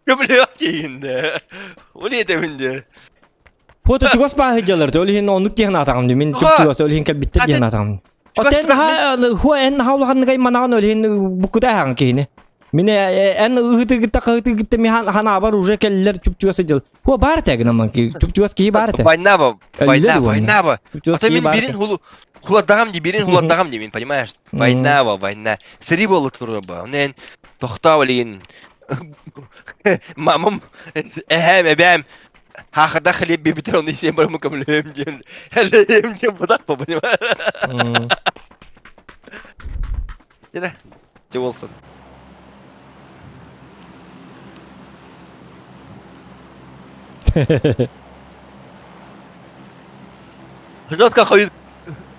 көмөлөһүөх тиийин да ол этэбин дии Фото чугас бааһы дьалар ол иһин оннук диэн аатаҕым дии мин чугас ол иһин кэлбиттэр диэн аатаҕым Отен наһаа хуа эн наһаа улаханнык айманаҕын ол иһин буккута аһаҕын киһини Мин эн ыһытыгытта хаһытыгытта ми ханаабар уже кэллэр чуп-чугас сылдьал. Хуа баар этэ гынан чуп-чугас киһи баар этэ. Война ба, война, война ба. Ата мин бирин хулу хуладаҕам ди, бирин хуладаҕам ди, мин, понимаешь? Война ба, война. Сэрии буола турар ба. Онен тохтоо билигин мамам эһээм эбээм хаахада хлеб биэбитэр оны сиэн барамы көмөлөһүөм диэн элэйиэм диэн бадах ба, понимаешь? Дьэ, дьэ буолсун. Жестко хойут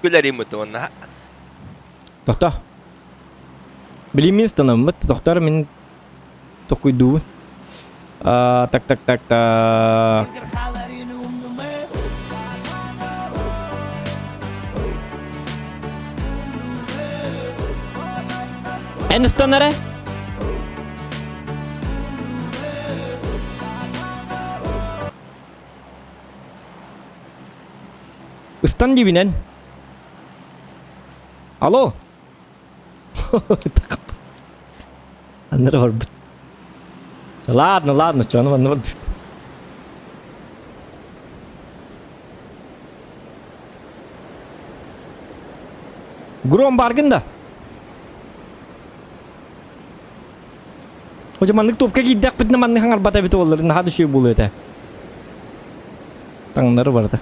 күлэрим уонна. Тохто. Билиммин станаммыт, тохтор мин токуйдуубун. А, так так так так. Эн ыстанара? Ыстан диибинэн. Алло. Аннары барбыт. Ладно, ладно, что, ну, ну, Гром баргын да? Хожа маннык топка киирдэхпитинэ маннык хаҥарбата эбит буоллар наһаа да үчүгэй буолуо этэ. Таҥнары барда.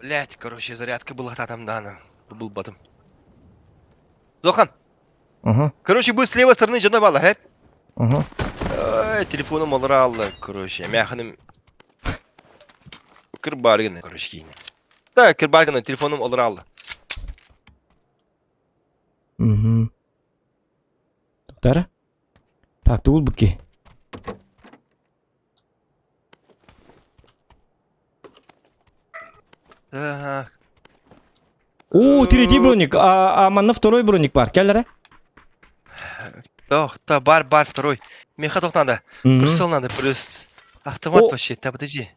Блять, короче, зарядка была там дана. Был батом. Зохан. Ага. Короче, bu с левой стороны жана бала, хеп. Ага. Ой, телефоным олар алды, короче. Мяханым кыр баргын, короче, кейин. Да, кыр баргын, телефоным олар алды. Угу. Тоқтара. Так, тул буки. Так. О, третий броник. А, а манна второй броник бар. Кел Тох, та бар, бар, второй. Меха тох надо. Прицел надо, плюс автомат вообще. Та подожди.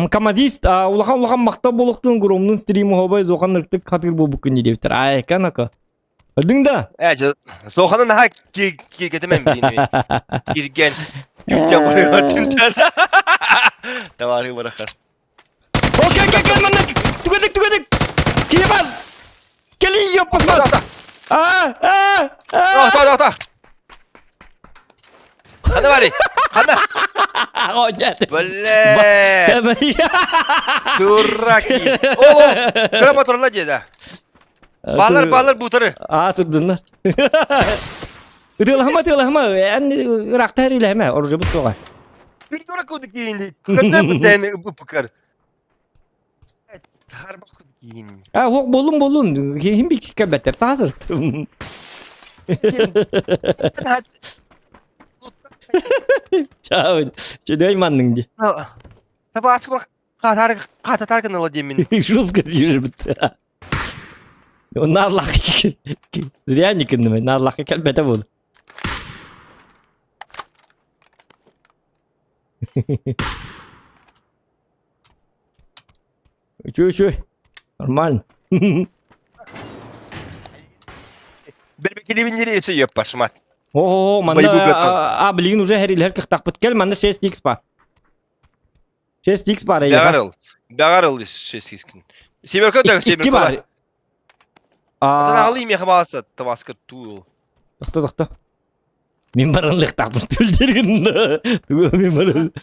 Камазист, а улахан улахан махта болуқтың громнун стриму хобай зохан ыртык хатыр болбук күн диэбиттэр. Ай, канака. Өлдүҥ да? Э, дьэ, Зоханы наһаа киэргэтэмэн билин Кирген. Күптэн барыгар түнтэн. Тавары барахар. Окей, окей, окей, манна түгедик, түгедик. Киһи бар. Кели ёппасман. А, а, а. Тоқта, тоқта. Хана барый? Хана. О, нет. Блэ. Дураки. О, кыра моторла деді. Балар, балар бутары. А, турдуннар. Ытыалаһыма, ытыалаһыма, эн ыраахта эрилэһимэ, оружебут суоҕа. Bir дурак куду кийинди. Кытта бутен бупкар. Харбак куду кийин. А, хуох болун болун, киһим биккэ бэттэр саасыр. Чао, чөдөй манныҥ ди. Табаачы бар хататар гынала диэмин. Жестко съежибит. Наарлах зря не кыннымай, наарлахка кэлбэтэ буолу. Үчү үчү. Нормально. Бэрбекилибин нерейсе ёппар шмат. О, манна а билигин уже хэрилэр кыхтахпыт. Кел манна 6x бар. 6x бар эйиэхэ. Бэҕэр Бэҕэр ыл 6x күн. Семерка да Икки семерка. бар. Отон А, алы меха бааса табаска туул. тохто тохто. Мин баран лыхтаахпын түлдергин. Тугу мин баран.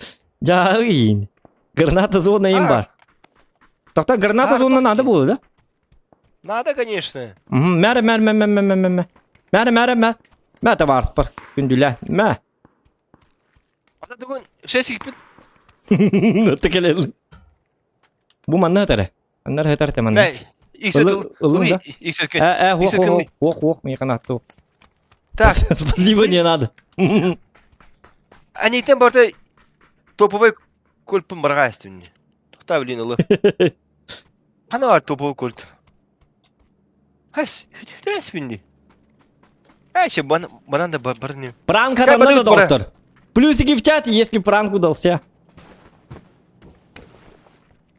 Жаагин. Граната зона им бар. Тохто граната зона надо было, да? Надо, конечно. Мәрі, мәрі, мә, мә, мә, мә, мә, мә. Мәрі, мәрі, мә. Мә табаарыспар. Күндүлэ. Мә. Ата бүгүн 6 икпит. Текелел. Бу манна хатара. Аннар хатар те манна. Мә, иксет Ылын да. иксет Э, э, хуох, хуох, хуох, хуох, мне канатту. Так. Спасибо, не надо. Анитен барда топовой кольпун барга эстүнне. Тохта блин ылы. Кана бар топовой кольт. Хас, хүтәс бинди. Әй, банан да бар не. Пранк надо, доктор. Плюсики в чате, если пранк удался.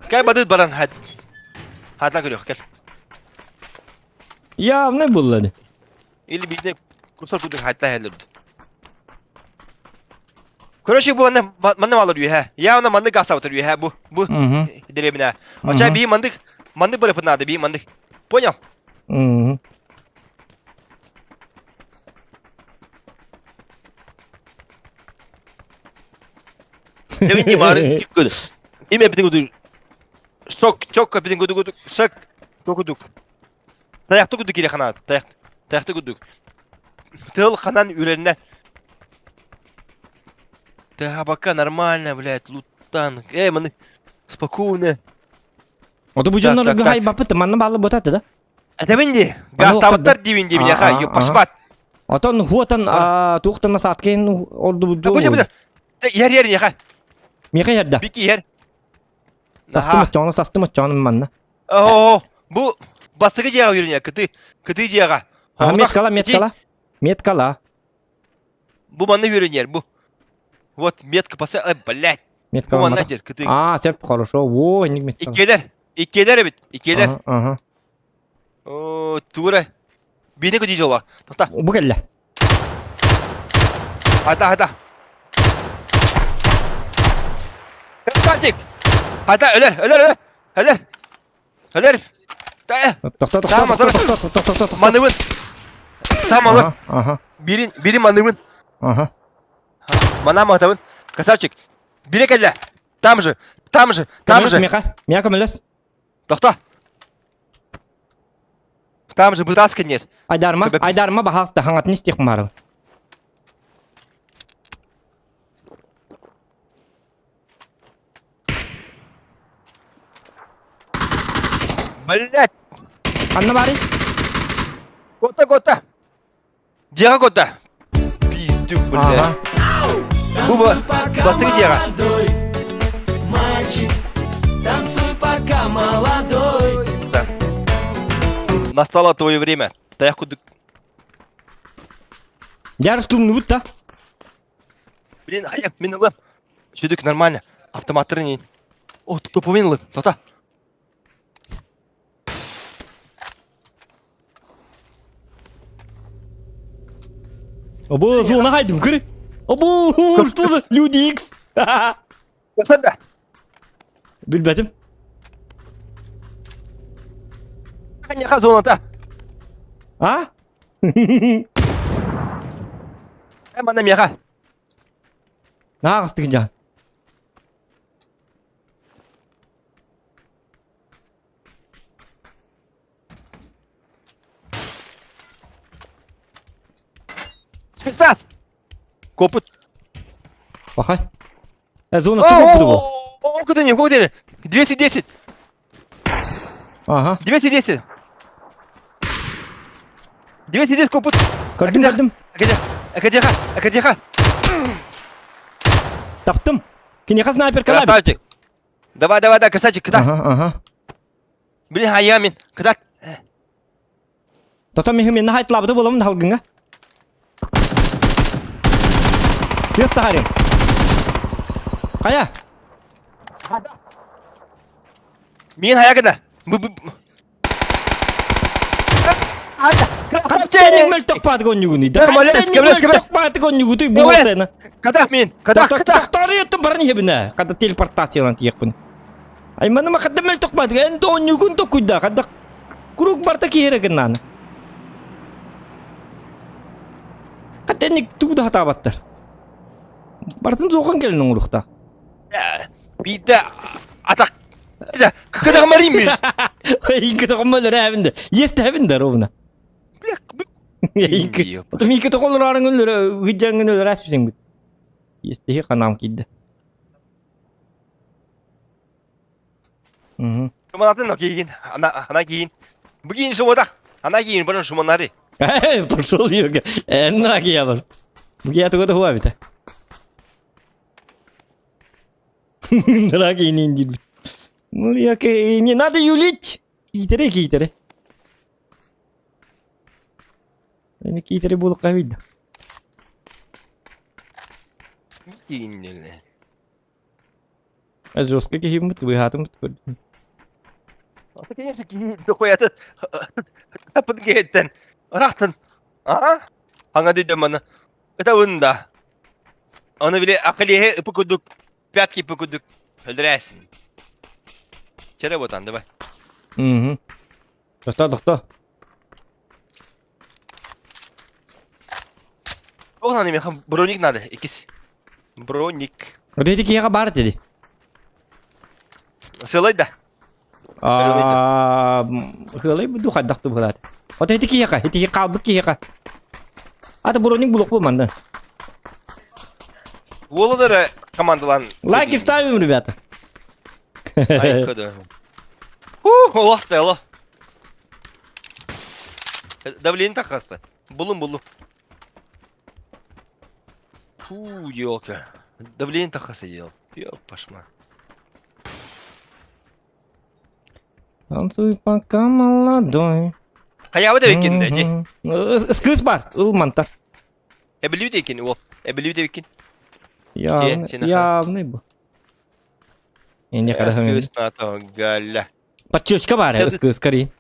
Кай бадыт баран хат. Хатла көрөх кел. Явно было. Или биде кусар кудук хатла хелерд. Короче, бу манна манна малар үйе. Явно манны гаса отыр үйе бу. Бу деревня. Ача би мандык мандык барып надо би мандык. Понял? Угу. Девин мары кипкөдө. Име битин кудук. Сок чок битин кудук кудук. Сок кудук. Таяқты кудук керек хана. Таяқ. Таяқты кудук. Тыл ханан үреріне. Да, пока нормально, блядь, лутан. Эй, маны спокойно. Ото бу дьоннор гай бапыт манна баалы ботаты да? Этебин Гастабыттар дибин дибин яха, ёппашпат. Отон хуотан туохтан насааткейн орду Бу бу. Ер ер яха. Миэхэ ерда. Бики ер. Састым оччоҕуна састым оччоҕуна манна. Оо, бу бастыгы дьиэҕэ үөрэнэ, кыты кыты дьиэҕэ. Меткала, меткала. Меткала. Бу манна үөрэнэр, бу. Вот метка паса, э, блядь. Метка Бу манна дьэр, кыты. А, сеп, хорошо. Во, инник метка. Иккиэлэр, иккиэлэр эбит, иккиэлэр. Ага. Оо, тура. Бине көдүй жолба. Тоқта. Бу кэллэ. Хата, хата. Красавчик! Хата, өлөр, өлөр, өлөр! Өлөр! Өлөр! Тохто, тохто, тохто, тохто, тохто, тохто. Маныбын. Там Ага, ага. Бирин, бирин маныбын. Ага. Манам атабын. Красавчик. Бире кэллэ. Там же, там же, там же. Меха, меха көмөлөс. Тохто. Там же бытаска нет. Айдарма, айдарма баһаалта хаҥатын истиэх маарыл. Блять! Ханна баарый? Гота, гота! Дьиэҕэ гота! Пиздюк, бля. Буба, Танцуй, пока молодой мальчик, танцуй, пока молодой. Да. Настало твое время. Тайах кудук. Дьарыс тумнубут да? Блин, хайа, мин ылым. Сүдүк нормально. Автоматтарын О, топовин ылым. Тота. Обу, зона хайдым, көрі. Обу, что за Люди Икс? Билбэтим. Хайняха зоната. А? Эмана меха. Нағыстыгын жан. Спецназ! Копыт. Бахай. Э, зона ты копыт был. О, куда не, куда 210. Ага. 210. 210 копыт. Көрдүм, көрдүм. Акадеха, акадеха. Таптым. Киниэхэ снайперкалаабит. Красавчик. Давай, давай, да, красавчик, кыда. Ага, ага. Блин, а я мин, кыда. Тото миһим мен хайтлабыты боламын халгынга. Тес тахарин. Кая? Мин хая кыда. Хаттенің мөлтөк паатык онньугуну. Хаттенің мөлтөк паатык онньугутуй буолсена. Када мин, када, када. Тохтори это барни хебине. Када телепортациялан тиекпин. Айманыма када мөлтөк паатык. Энди онньугун токуйда. Када круг барта киһире гыннаны. Хаттенник тугда хатаабаттар. Бартын зохан келин оҥоруохтаах. Биирдэ атах кытаҕымарыймыш. Инки тоҕомолор да. Есть да ровно. Инки. Потом инки тоҕолор арыҥын ыдьаҥын өлөр асписең бит. Есть ханаам киирдэ. Угу. Шуманатын киин, ана ана киин. Бүгін шумада. Ана киин бұрын шуманары. Пошел Юрга. Наги я бар. Я туга да хуабита. Дорогие не индир. Ну, я не надо юлить. Китере, китере. Китере булыкка видно. Кииннеле. Жестко кихиммит, выхатымыт. Ата конечно киин дохуята. Тапын кеттен. Рахтын. А? Аңа дедем мана. Это унда. Оны биле акылеhe ыпы пятки пыкудук. Өлдүрәсин. Чере ботан, давай. Угу. Тохто, тохто. Оғнан эме броник надо, икис. Броник. Вот эти киһиэхэ баар диди. Сылай да. Хылай буду хайдах тубулат. Вот эти киһиэхэ, эти хаалбыт киһиэхэ. Ата броник булук мандан. Уолалары командалан. Лайки ставим, ребята. Ай, куда. Фу, Аллах да Аллах. Давление так хаста. Булум булум. Фу, елка. Давление так хаста делал. Ёп, пошма. Танцуй пока молодой. Хайа да бекин да, Скыз бар, ыл манта. Эбилүү декин ол. Эбилүү декин. Явный, явный бу. Эне карасам. Скыз на то галя. Подчёчка бар, скыз скорее.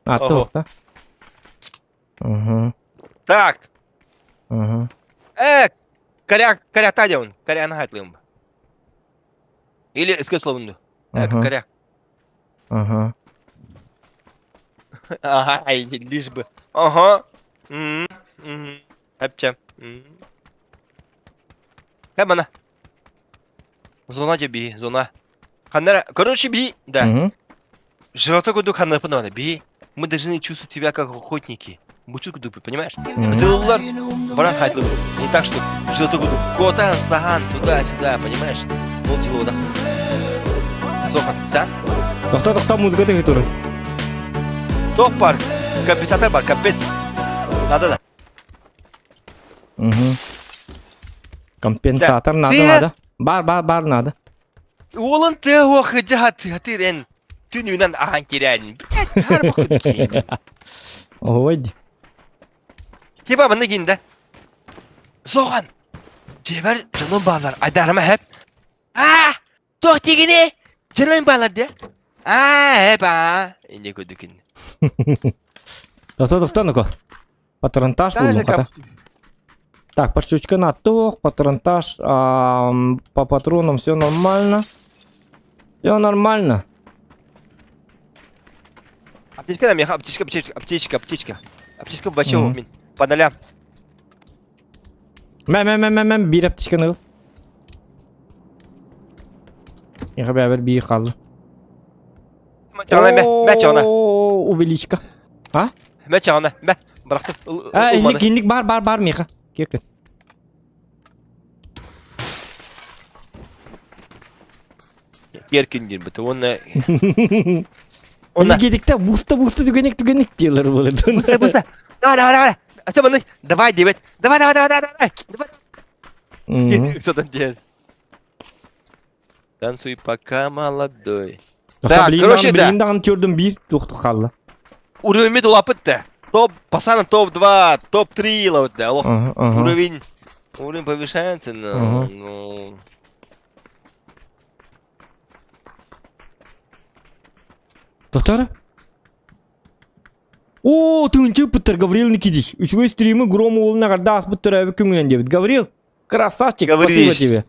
А, то, да? Угу. Так. Угу. Коряк, коряк та он, коряк нахайтлым. Или СК словно. Коряк. Ага. Ага, лишь бы. Ага. Әпчә. Кәм ана. Зона би, зона. Ханнара, короче, би, да. Живота куду ханнапына би. Мы должны чувствовать себя как охотники. Бучук дупы, понимаешь? Бытыллар баран хайтлы. Не так, что живота куду котан, саган, туда-сюда, понимаешь? Ол дело, да. Сохан, ся? Тохта, тохта, музыка ты туры. Топ бар, компенсатор бар, капец. Надо да. Угу. Компенсатор надо, надо. Бар, бар, бар надо. Уолун тыа хыдьа хатырен түнүнэн ахан кирэн. Ой. Типа манна киинде. Соған. Жебер жаным балар. Айдарыма хеп. А, туох тигини? Жаным балар де. А, хеп а. Инде көдүкүн. Тохто, тохто, ну-ка. Патронтаж булдум хата. Так, подшучка на тох, патронтаж, по патронам все нормально. Все нормально. Аптечка да меха, аптечка, аптечка, аптечка, аптечка. Аптечка вообще мин. По нолям. Мэ, мэ, мэ, мэ, мэ, биир аптечканы ыл. Меха бэбэр биир хаалла. Мэ, мэ, чаҕына. Увеличка. А? Мэ, чаҕына, мэ. Бырахтым. А, инник, инник бар, бар, бар, меха. Киркин. Киркин диир бит. Уонна Онна кедикте буста буста түгенек түгенек диэлэр буолар. Буста буста. Давай давай давай. А что Давай диэбит. Давай давай давай давай. Давай. Ыксатан диэн. Танцуй пока молодой. Да, короче, да. Билин даҕаны көрдүм биир туохтук хаалла. Уровень улапыт да. Топ, пацаны, топ-2, топ-3 вот да. Уровень, уровень повышается, но... но... Доктор? О, тыынчы ыппыттар Гаврил Никитич. Үчүгэй стримы Гром уолун эҕэрдэ ааспыт төрөөбүт күҥҥүнэн диэбит. Гаврил, красавчик, спасибо Гаврилович. тебе.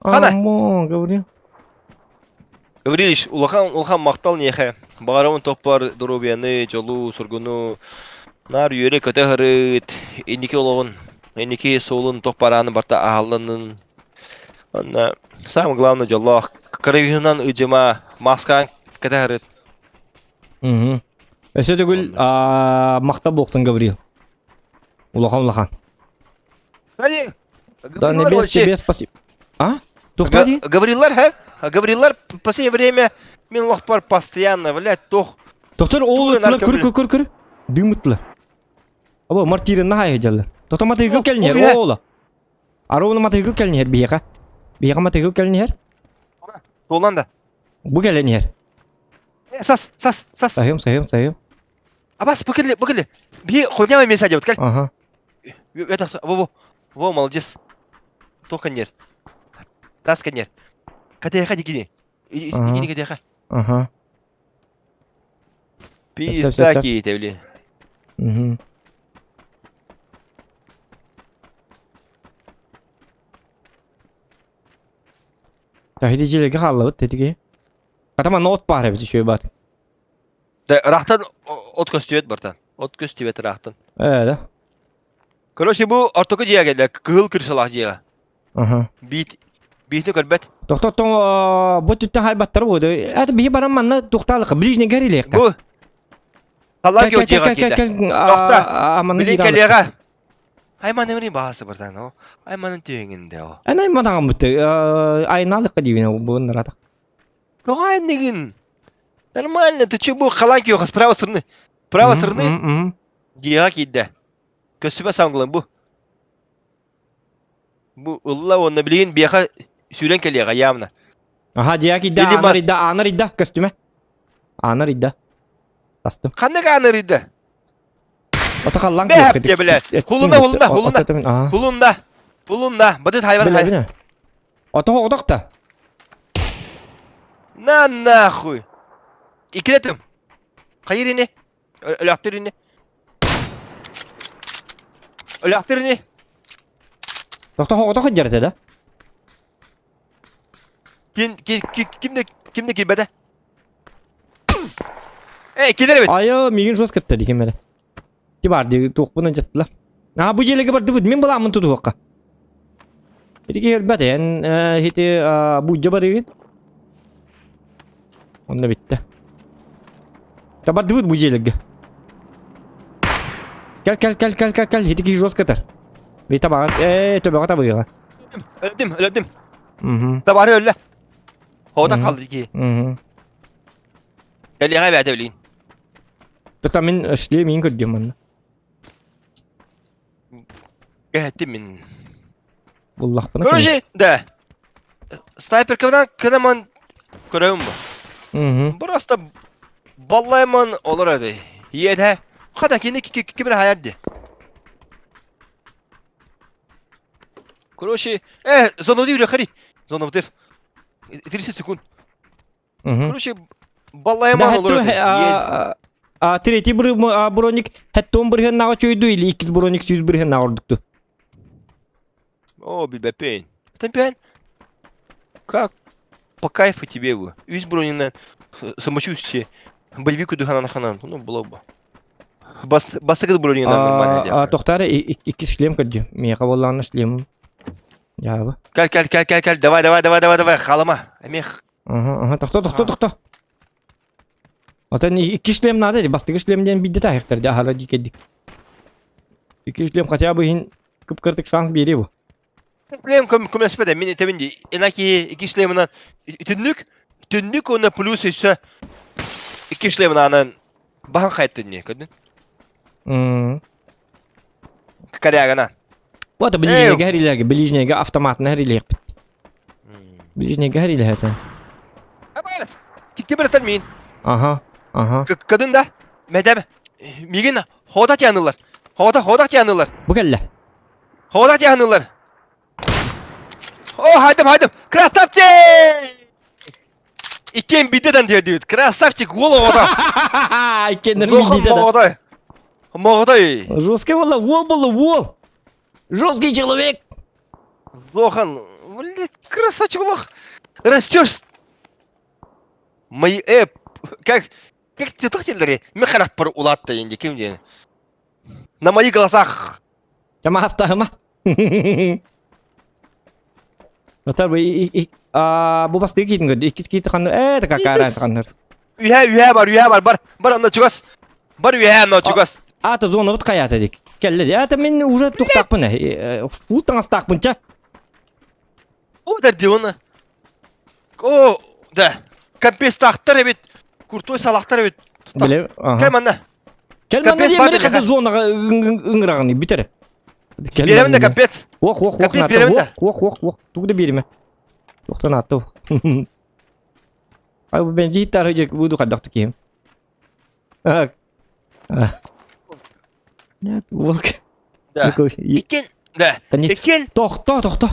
Хана. Амо, Гаврил. Гаврилович, улахан улахан махтал ниэхэ. Баҕарабын топпар доруобуйаны, дьолу, соргуну наар үөрэ-көтө сырыт, инники олоҕун, инники суолун топпарааны барта аһалланын. Онно самое главное дьоллоох кырыйыһынан ыдьыма, маскаан кэтэ сырыт. Мгм. Өссө төгүл махтал буолуохтун Гаврил. Улахан улахан. Да, небес тебе спасибо. А? Тухта дии? Гаврилар, ха? Гаврилар в последнее время мин лохпар постоянно, блядь, тох. Доктор, ол ыттылар, көр, көр, көр, көр. Дым ыттылар. Або, мартирын нахай дьаллар. Тото матыгыл кэлнер, ола. Аровна матыгыл кэлнер биһиэхэ. Биһиэхэ матыгыл кэлнер. Туолан да. Бу кэлэн Сас, сас, сас. Саһым, саһым, саһым. Абас, бу кэлли, бу кэлли. Би хуйня меся делать, кэл. Ага. Это, во, во, во, молодец. Только нер. Таска нер. Кадеха дигини. Игини кадеха. Ага. Пизда киите, бли. Угу. Тахиди дьиэлэргэ хааллыбыт тетиги. Хата манна от баар эбит үчүгэй баар. Да, ыраахтан от көстүбэт бартан. От көстүбэт ыраахтан. Ээ да. Короче, бу ортоку дьиэҕэ кэллэ, кыһыл крышалаах дьиэҕэ. Аха. Биит биитин көрбөт. Тохто тоҥ бу түттэн хайбаттар бу. Это биһи баран манна тухтаалык ближний горилиэххэ. Бу Халлаан кио дьиэҕэ киирдэ. Тохто. Билин кэлиэҕэ. Айман баасы бартан о. Айманын түөҥүндэ о. Эн айманаҕын бутты. Айналыкка диибин бу нарата. Тоҕо айныгын? Нормально, ты че бу халаан киоха с правой стороны. Правой стороны дьиэҕэ киирдэ. Көссүбэ саҥылын бу. Бу ылла уонна билигин биэхэ сүүрэн кэлиэҕэ явно. Аха дьиэҕэ киирдэ, Или аанар бар- ыйда, аанар ыйда, көстүмэ. Аанар ыйда. Тастым. Ханнык аанар ыйда? Ото халлаан Бэһэп күөх дьэ бile. Хулунда, хулунда, хулунда. Хулунда. Хулунда. Бадыт хайван Билэ хай. билэ. Ото оҕотох да. На нахуй. Икилетим. Хайыр ини. Өлөктөр ини. Өлөктөр ини. Тохто хоҕото сылдьар этэ да? Ким ким ким да ким да киирбэтэ. Эй, килер эбит. Айо, миигин жестко кытта дии ким эрэ. Ти бар дии туохпунан дьаттылар. Аа бу дьиэлэгэ бардыбыт мин былааммын тутуһуохха. Ити киһи өлбөт эн ити буддьа барыгын. Онно биттэ. Та бардыбыт бу дьиэлэргэ. Кэл кэл кэл кэл кэл кэл ити киһи жестко ытар. Би табаҕын ээ төбөҕө табыйыаҕа. Өлдүм, өлдүм. Мгм. Табары өллө. Хода Мгм. қалды киһи. Мгм. Кэлиэҕэ эбээтэ билигин. Тута мин шлем мин көрдүм манна. Кэһэттим мин. Буллахпына. Короче, да. Снайперкабынан кынаман көрөбүн бу. Мгм. Просто баллайман олор эди. Иэдэ. Хата кини ким эрэ хайар ди. Короче, зону дир, хари. Зону дир. 30 секунд. Короче, баллайман олор эди. А третий броник хэттон бырыһын чуйду или иккис броник сүүс бырыһын ордукту? О, билбэппин. Темпен. Как по кайфу тебе бы. Үс бронина самочувствие. Боевик духана ханан. Ну, было бы. Бас басыгы бронина нормально. Тохтары икки шлем көрдүм. Миэхэ буоллаҕына шлем. Дьаабы. Кэл, кэл, кэл, кэл, кэл. Давай, давай, давай, давай, давай. Халама. Эмех. Ага, ага, тохто, тохто, тохто. Отон икки шлем надо, бастыгы шлем диэн бидде таһыктар, аһара дикедик. Икки шлем хотя бы иһин кып-кыртык шанс биэриэ бу. Шлем көмөлөспөтө. Мин этэбин ди. Инаки икки шлемынан түннүк, түннүк уонна плюс еще икки шлемынан бахан хайттын не, көрдүн? Корягана. Вот ближнеге хэрилэгэ, ближнеге автоматына хэрилиэхпит. Ближнеге хэрилэхэтэ. Кибер мин. Ага, ага. Кадын да, мэдәм, мигин хода тянылар. Хода, хода тянылар. Бу кэллэ. Хода тянылар. О, хайдым, хайдым. Красавчик! Иккен бидеден диyor deyit. Красавчик, голову да. Иккеннер Зохан бидеден. Моғодай. Моғодай. Жесткий был, вол был, вол. Жесткий человек. Зохан, блядь, красавчик, лох. Растешь. Мои, как, как тебе так телдери? Мен харап бір улатты енді, кім дені? На моих глазах. Жамаастаһыма. Отар бу бу бастыы киитин көрдө. Иккис киити ханна э такакара ханнар. Үйә, үйә бар, үйә бар, бар, бар анна чугас. Бар үйә анна чугас. Ата зона бут каята дик. Келле. Ата мен уже тухтакпын. Фул таңастакпын ча. О, да оны. О, да. Компенсатор эбит. Куртой салактар эбит. Биле. Кел манна. Кел манна диэн мени хата зонага ыҥырагын бүтэр. Беремин да капец. Ох, ох, ох, беремин ох, ох, ох, тугу да береме. Тохтан атту. Ай бу бензин тары жек буду кадакты кием. Нет, волк. Да. Икен, да. Икен. Тохто, тохто.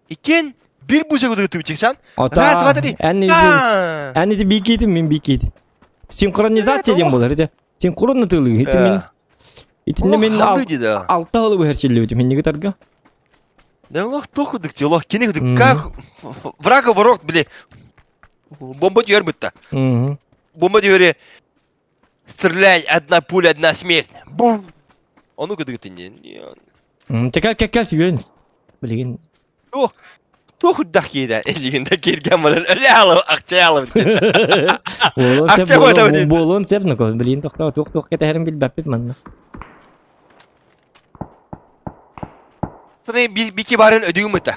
Икен бир буза кудугу тубичексан. Раз, два, три. Әни бикейтим, мен бикейт. Синхронизация дем болар, ити. Синхронно тылы. Ити мен Итинне мен алта хылы бу мен неге тарга. Да лох тохудук ти, лох кини кудук. Как врага ворот, бли. Бомба дүйөр бутта. Бомба дүйөрі стреляй, одна пуля, одна смерть. Бум. Ону кудук ти не. Текал кекал сүйөрүн. Билген. О, тохудак ейда, элигинде келген бар. Өле алып, акча алып. Акча койду. Болон сеп нуко, билин тохто, тух тух кетерин билбеппит манна. Сыры бики барын өдүгүм өтө.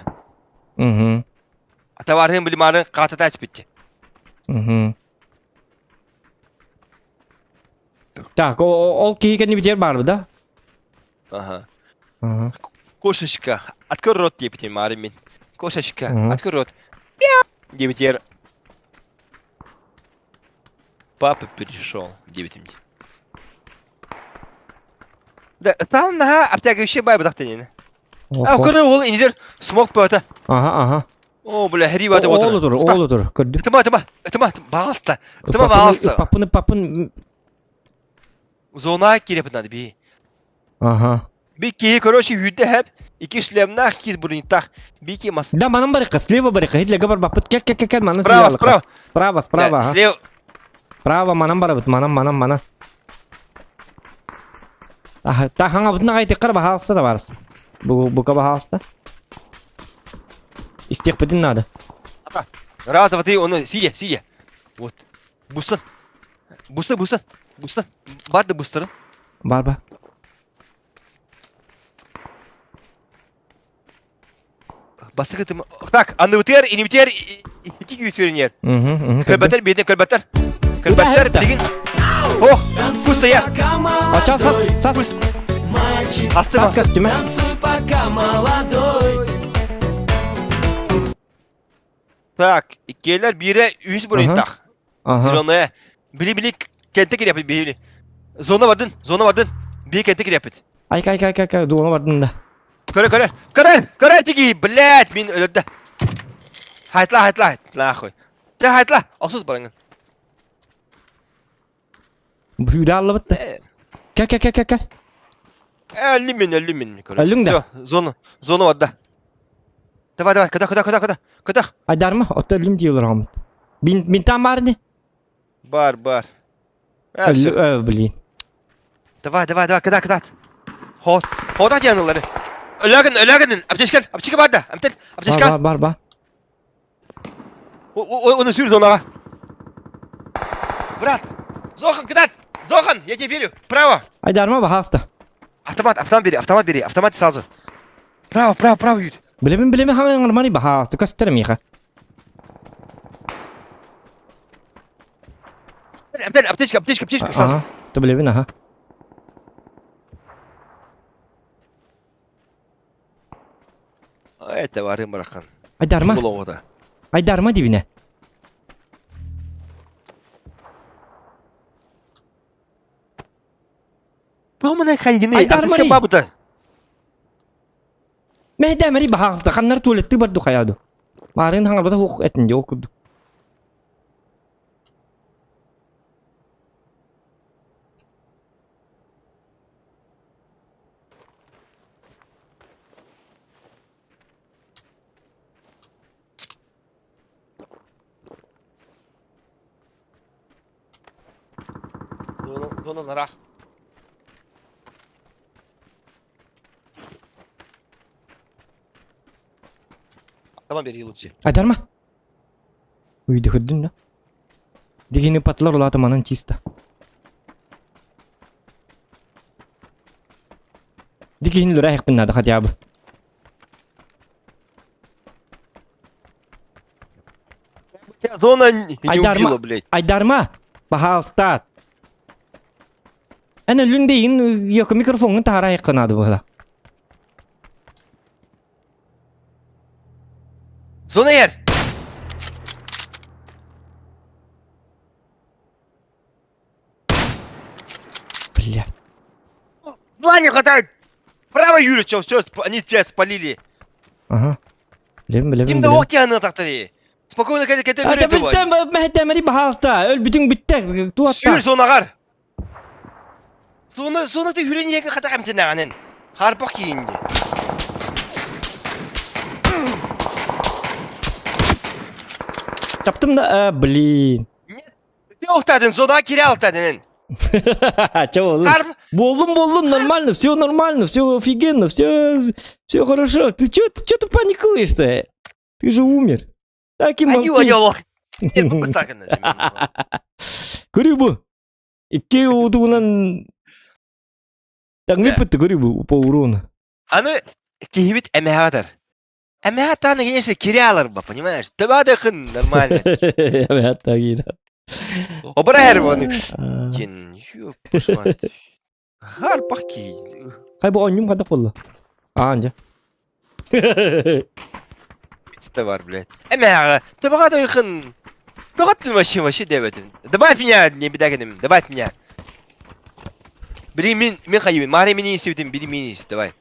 Ата барын билим арын катата ачпитти. Так, ол киһи битер бар да? Ага. Кошечка, открой рот деп марын мен. Кошечка, открой рот. Деп Папа пришел, деп Да, сал наха обтягивающий бай бадахтанин. А, көрө ол инжер смок бөтө. Ага, ага. О, бля, хри баты отыр. Ол отыр, ол отыр. Көрдү. Тыма, тыма, тыма, багалста. Тыма багалста. Папыны, папын. Зона киреп надо би. Ага. Би ки, короче, үйдө хеп. Икки шлемнаах, икки бронитах. Бики мас. Да, манан барыхха, слева барыхха, хитлеге барбаппыт. Кел, кел, кел, кел, манан Справа, слева. справа. Справа, справа, Да, ага. Слева. Справа, манан барабыт, манан, манан, манан. Аха, та хаҥабытын аҕай тиккар баһаалыста да барыс. Бу бука баһаалыста. Истиэхпитин надо. Раз, два, три, он сидя, сидя. Вот. Бусын. Бусын, бусын. Бусын. Бар да бустарын. Бар бар. Бастакы тым... Так, аныбытыгар, инибитигэр икки күүс сүрүнүөр. Көлбөтөр, биэтин көлбөтөр. Көлбөтөр, билигин... Ох, пустая. Ача сас, сас. Асты Сас көстүмэ. Танцуй, пока молодой. Так, иккиэлэр биирэ үс буруйдах. Ага. Зеленая. Били-били кенте кириэпит били. Зона бардын, зона бардын. Бии кенте кириэпит. Айка, айка, айка, айка, зона бардын да. Көрө, көрө, көрө, көрө тиги, блядь, мин өлөрдө. Хайтла, хайтла, нахуй. Тэ хайтла, осус барыңын. Бүүрэ аллыбыт да. Кел, кел, кел, кел, кел. Өллүм мин, өллүм мин. Өллүҥ да? Все, зона, зона барда. Давай, давай, кытах, кытах, кытах, кытах, кытах. Айдарма, отто өллүм дии олорҕоммут. Бин, бинтан баар ини? Бар, бар. Э, Өллү, э, блин. Давай, давай, давай, кытах, кытах. Хо, хода диэн ыллары. Өлөгүн, өлөгүн, аптечка, аптечка бар да, амтел, аптечка. Бар, бар, бар. Оны сүр зонаға. Брат, Зохан, кыдат! Зохан, я тебе верю. Право. Айдарма баһааста. Автомат, автомат бери, автомат бери, автомат сразу. Право, право, право юр. Билебин билеме хаҥаҥармани баһааста көстөр миэхэ. Аптечка, аптечка, аптечка, сразу. Ага, то билебин, аха. Это варым барахан. Айдарма. Булоҕута. Айдарма дибинэ. Туомана хайгины. Айдарма. Бабыта. Мэһдэмэри баһаалта ханнар туалетты барду хаяду. Маарын хаҥарбата хуох этин дьоо курдук. Зона нарах. Tamam бери лучше. Айдарма. Үйді көрдүн да. Дегени патлар улаата манан чисто. Дикин лүрэ надо хотя бы. Тебя зона не Айдарма. убила, блядь. Айдарма! Пожалуйста. Эн өлүн дейин йоко микрофоңун таһара айыкканады була. Зона ер! Бля. Плане хватает! Право, Юрий, все, все, они тебя спалили. Ага. Билем, билем, Ким да билем. океаны тахтари. Спокойно, кәте кәте Ата бүттен мәһдәмери баһалта. Өл бүтүң бүтте. Туатта. Сүүр зонагар. Зона, зона ты хүрен еге хата камтен Харпак кийинди. Таптым да, а, блин. Ты охтадын, зона кире алтадын. Че болдун? Харп, Болдун, болдун, нормально, все нормально, все офигенно, все, все хорошо. Ты че, ты че ты паникуешь-то? Ты же умер. Так и Аю, молчи. аю, Көрүү бу. Икки удуунан Таңмыппыт көрүү бу по урону. Аны кихибит эмэхатар. Эмэхатаны, конечно, кире алар ба, понимаешь? Табадахын нормально. Обрайр оны. Кен, ёп, мать. Харпак ки. Хай бу онньум хадах болла. Аанжа. Это бар, блядь. Эмэха, табадахын. Табадахын вообще, вообще дебетин. Добавь меня, не бедагиним, добавь меня. Бери мин, мин хайбин, мари мини сибитин, бери мини, давай.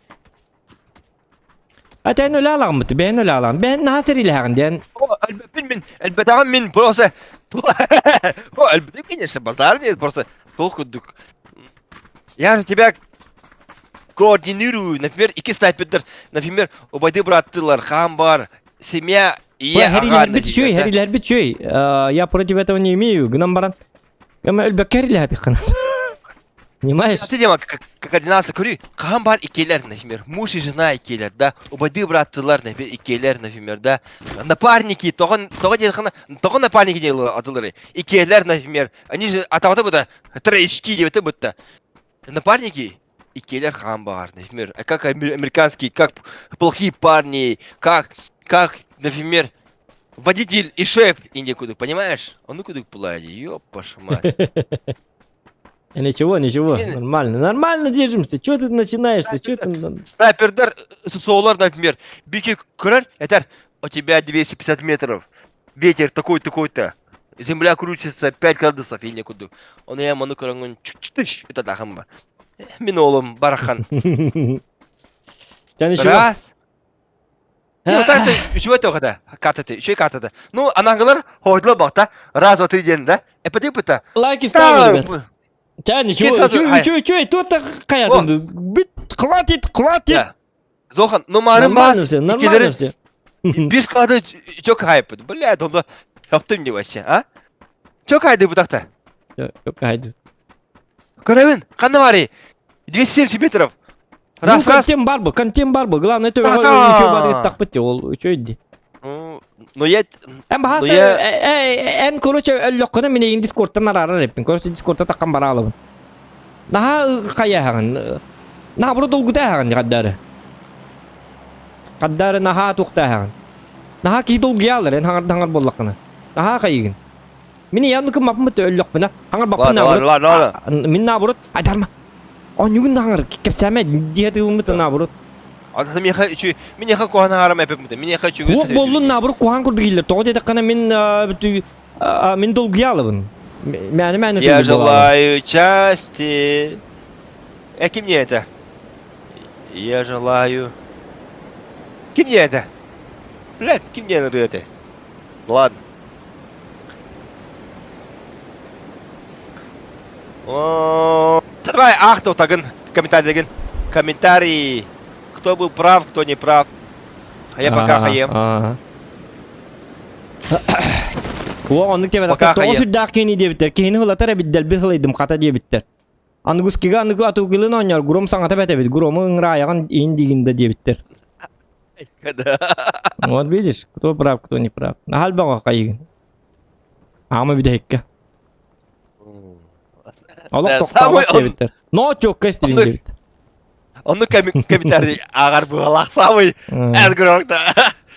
Атен өлө аламмыт, бээн өлө алам. Бээн наһаа сэрилэһэҕин диэн. Альбетин мин, альбетаган мин просто... О, альбетин, конечно, базар нет, просто толку дук. Я же тебя... Координирую, например, икки снайпердар, например, убайды быраттылар, хаан бар, семья, ийэ, аҕа, Хэрилэрбит үчүгэй, например, да. хэрилэрбит үчүгэй. Я против этого не имею, гынан баран. Кама өлбөккө хэрилэһэтиххин. Понимаешь? Ты тема как координация көрүй, хаан бар иккилэр, например, муж и жена иккилэр, да, убайды быраттылар, например, иккилэр, например, да, напарники, тоҕо тоҕо диэххинэ, тоҕо напарники диэн атылары, иккилэр, например, они же атаҕата бута, троечки диэбитэ бутта. Напарники иккилэр хаан баар, например, как американские, как плохие парни, как, как, например, водитель и шеф инде кудук, понимаешь? Ону кудук пулайди, ёппаша мать. Ничего, ничего, нормально, нормально держимся. Чё ты начинаешь-то? Чё ты... Снайпердар, ССОлар, например, бики көрөр, этер, у тебя 250 метров, ветер такой такой-то, земля крутится 5 градусов инде кудук. Ону я ману көрөҥҥүн чүк это дахамба. Мин оолум барахан. Ча ничего. Раз. Ну, так ты, үчүгэй тоҕо картаты, үчүгэй картата. Ну, анаҥылар хоойдулар бахта. Раз, два, три диэн да. Эпэти пыта. Лайки ставим, ребят. Ча ничего, үчүгэй, үчүгэй, тут хаятын. Бүт, хватит, хватит. Зохан, ну марын Нормально все, нормально все. Биш кады чок хайп. Блядь, он Ёптым не вообще, а? Чок хайды бутахта. Чок хайды. Көрөбүн, ханна барый? 270 метров. Раз, ну, контент бар бу, контент бар бу. Главное, это еще бады тахпыт ол үчөйди. Ну, ну я... Эн баһаста, эн, короче, өллөххүнэ мин эйин дискордтан араарар эппин. Короче, дискордта таххан бараалабын. Наһаа хайаһаҕын. Наһаа бу долгутааһаҕын хаддары. Хаддары наһаа туохтааһаҕын. Наһаа киһи долгуйаалар эн хаҥар хаҥар буоллаххына. Наһаа хайыгын. Мин ийэм кыммаппын өллөхпүнэ хаҥар баппын наоборот. Мин наоборот айдарма. Онньугун да хаҥар кэпсээмэ дии тыылыммыт наоборот. Ата миэхэ үчү миниэхэ куһаан хаҥарам эппит миниэхэ үчүгэй Хуох буоллун наоборот куһаан курдук ииллэр. Тоҕо диэтэххинэ мин мин долгуйаалабын. Мээнэ мээнэ Я желаю счастья. Э, ким не это? Я желаю... Ким не это? Блядь, ким не это? Ладно. О, Давай, ах, то тагын, комментарий Комментарий. Кто был прав, кто не прав. А я пока хаем. О, оннук диэбэтэхтэр. Тоҕо сүрдээх киһини диэбиттэр. Киһини ылатар эбит, дэлби ылайдым хата диэбиттэр. Аныгыскыга аныгы атыылыын оонньоор Гром саҥата бэт эбит. Грому ыҥыраайаҕын иин диигин да диэбиттэр. Вот видишь, кто прав, кто не прав. Наһаа элбэҕи хайыгын. Аама бүтэһиккэ. Олох тохтообот диэбиттэр. Но чокка истибин диэбит. Онну комментарий ааҕар быһалаах самый эс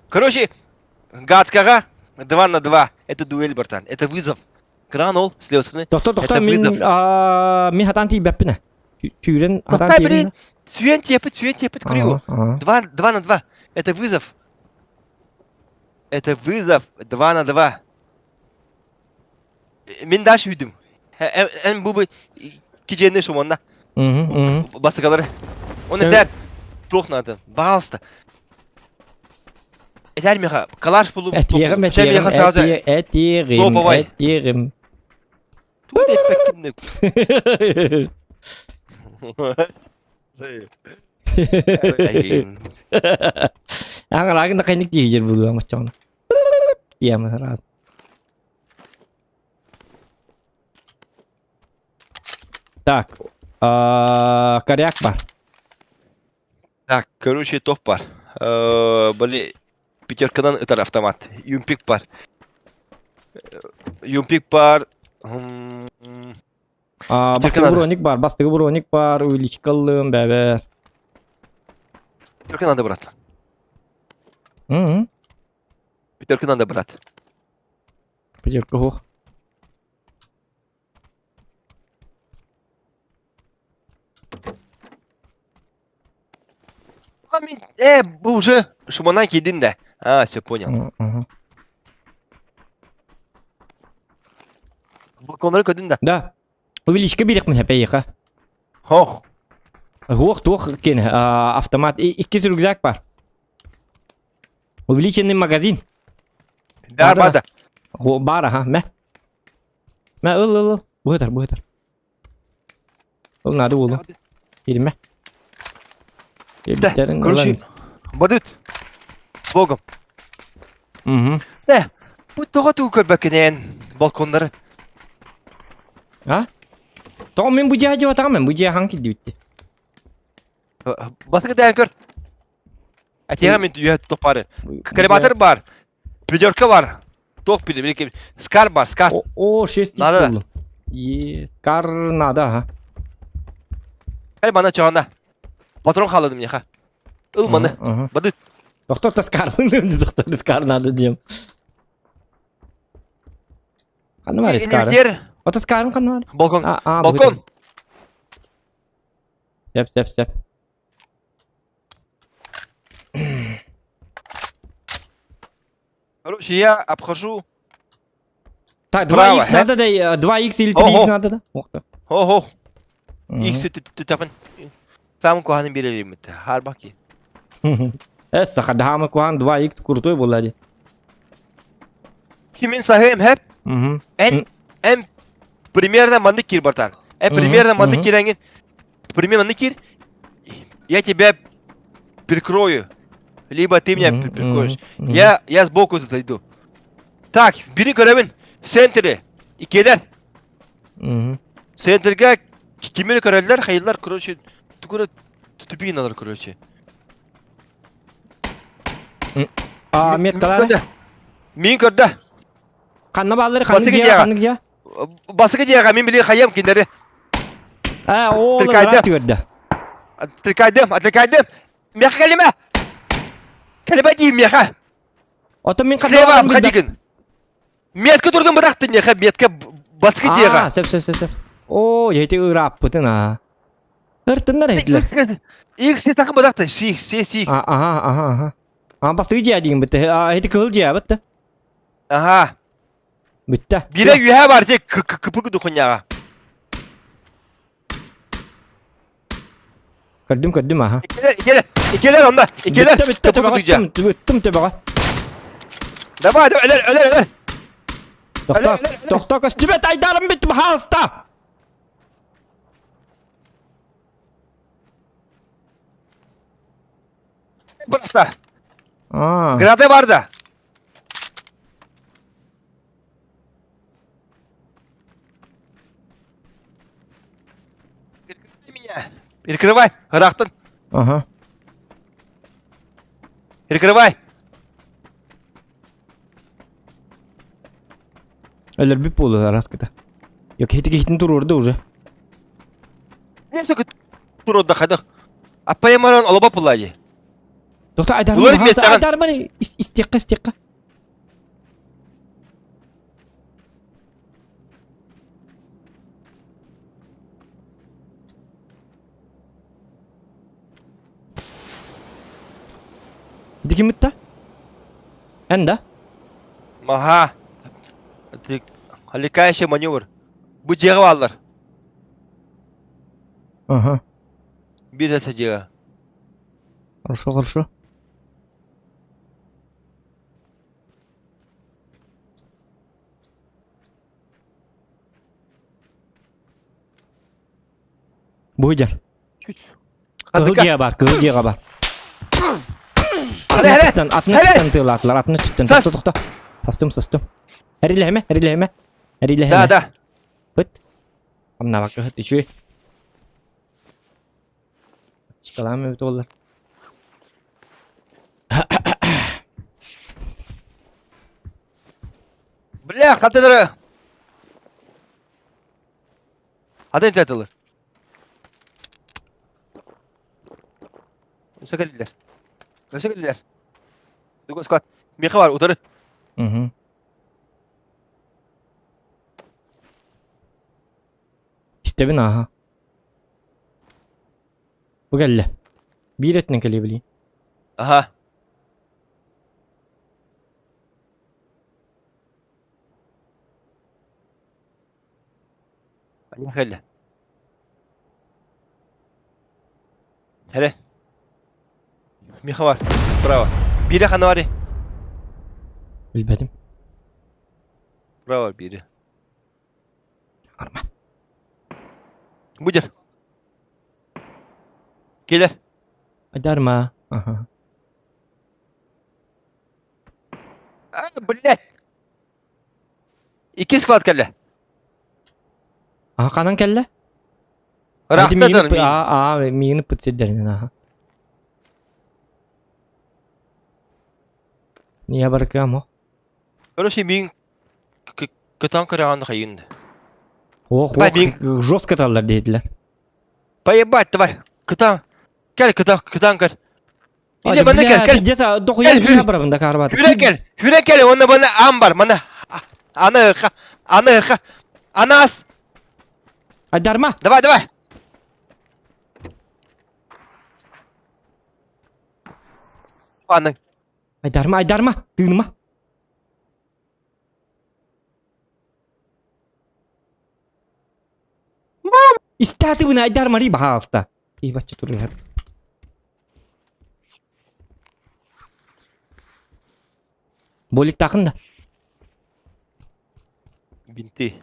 Короче, гадкаға 2 на 2. Это дуэль, братан. Это вызов. Кран ол, с левой стороны. Тохто, тохто, мин, мин хатан тиийбэппин Түүрен хатан тиийбин. Сүйен тиэпит, сүйен тиэпит, көрүү. 2, 2 на 2. Это вызов. Это вызов 2 на 2. Мин дальше үйдүм. Эн бу кичиэнни шумонна. Басыкалары. Он этэр туох надо. Пожалуйста. Этэр меха калаш булу. Этиэҕим, этиэҕим, этиэҕим, этиэҕим. Тут эффективный. Аҥараагын да хайнык тиийдер булуам оччоҕуна. Тиэмэ раз. Так, коряк бар. Так, короче, топ бар. Бали пятерканан ытар автомат. Юмпик бар. Юмпик бар. Бастыгы броник бар, бастыгы броник бар, увеличкалым, бәбер. Пятерка надо, брат. Пятерка надо, брат. Пятерка хох. Э, бу уже шумана кидин да. А, все понял. Балконнары көрдүн да. Да. Увеличка бириэхпин хэпэйиэхэ. Хох. Хуох туох кин автомат иккис рюкзак бар. Увеличенный магазин. Да, бада. Бар, аха, мэ. Мэ, ыл, ыл, ыл. Быһытар, быһытар. Ыл, надо буолу. Киримэ. Биэрбиттэрин Короче, ылан. Бадыт. С Богом. Мгм. Э, бу тоҕо тугу көрбөккүнээн балконнары? А? Тоҕо мин бу дьиэҕэ дьыбатаҕым мен бу дьиэҕэ хаҥ килдибитти. Баскы дээн көр. Этиэҕэ мин үйэ топпары. Калибатор бар. Пятерка бар. Туох били били Скар бар, скар. О, 6 Надо. буллум. Е, скар надо, ага. Кэл мана чоҕана. Патрон хаалладым миэхэ. Ыл маны. Бады. Доктор та скар доктор скар надо дием. Ханна бар скар? Ото скарым ханна бар? Балкон. Балкон. Сеп, сеп, сеп. Короче, я обхожу. Так, 2х надо, да, 2х или 3х надо, да? Ох ты. Ого. X түтапын. Сам куһаны берер Харбаки. Эс, сахадаамы куһан 2х крутой буолла Кимин саһыам хэп? Эн эн примерно маннык кир бартан. Эн примерно маннык кирэҥин. Примерно маннык кир. Я тебя прикрою. Либо ты меня прикроешь. Я сбоку зайду. Так, бери көрөбүн. Центре. Икелер. Центрге кимери көрөллөр, хайыллар, короче, тугура тупигин алар, короче. А, меткалары? Мин көрдө. Ханна бааллар, ханнык дьиэ, ханнык дьиэ? Басыгы дьиэҕэ мин били хайам кинилэри. Э, ол ыраат түөрдэ. Отвлекайдым, отвлекайдым. Миэхэ кэлимэ. Кэлимэ диим миэхэ. Ото мин Слева обходигин. Метка турдум бырахтын миэхэ, метка баскы дьиэҕэ. Аа, сөп, сөп, сөп, сөп. Оо, эти ырааппытын аа. Ыртыннар этилэр. Их сес такын бырахтын, сих, сес, сих. Аха, аха, аха. А бастыгы дьиэ диин битте. А, эти кыһыл дьиэ битте. Аха. Бүттэ. Биирэ үөһэ бар дии кыпы духунньаҕа. Көрдүм, көрдүм, аха. Иккилэр, иккилэр, иккилэр онно, иккилэр. Бүттэ, бүттэ, төбөҕө, бүттүм төбөҕө. Давай, давай, өлөр, өлөр, өлөр. Тохто, тохто, көстүбэт айдарым бүттү, пожалуйста. Бырахта. Аа. Граната бар да. Меня. Перекрывай, ыраахтан. Ага. Перекрывай. Өлөрбүт буолу араскыта. Yok хити кихитин туруорда уже. Мен сөкүт туруорда хадах. Аппайамаран олоба пулайы. Доктор Айдарман, Айдарман, истиэххэ, истиэххэ. Ити ким ытта? Эн да? Маха. Отвлекающий маневр. Бу дьиэҕэ бааллар. Ага. Биир да дьиэҕэ. Хорошо, хорошо. Бу дьэр. Кыһыл дьиэ бар, кыһыл дьиэҕэ бар. Атын өттүттэн, атын өттүттэн тыылаатылар, атын өттүттэн. Тохто, тохто. Састым, састым. Эрилэһимэ, эрилэһимэ. Эрилэһимэ. Да, да. Быт. Хамнабакка ыт үчүгэй. Чыкалаам эбит уоллар. Бля, хатыдары. Атын тетылыр. Өсө кэллилэр. Өсө кэллилэр. Дугу сквад. Миэхэ бар, утары. Угу. Истэбин ааһа. Бу кэллэ. Биир өттүнэн кэлиэ билии. Аха. Кэллэ. Эрэ. Миха бар. Право. Биирэ ханна барый? Билбэтим. Право биирэ. Арма. Будер. Келер. Айдарма. Аха. А, блядь! Икки склад кэллэ. Аха ханан кэллэ? Ыраахта Миигин миигин. Аа, миигин ыппыт сирдэринэн аха. Ния барыкыам о. Короче, миигин кытан көрөҕөн хайын. Ох, Давай, ох, миигин. жестко таллар диэтилэр. Поебать, давай. Кытан. Кэл, кытан, кытан көр. Или манна кэл, кэл. Где-то дохуя Кэл, киһи барабын да карбат. Хүрэн кэл, хүрэн кэл, онно бана аан бар, мана. Аны ха, аны ха. Анас. Айдарма. Давай, давай. Аны. Айдарма, айдарма. Тыыныма. Истаатыбын айдармари баһаалта. Ибачча турар. Боликтаахын да. Бинты.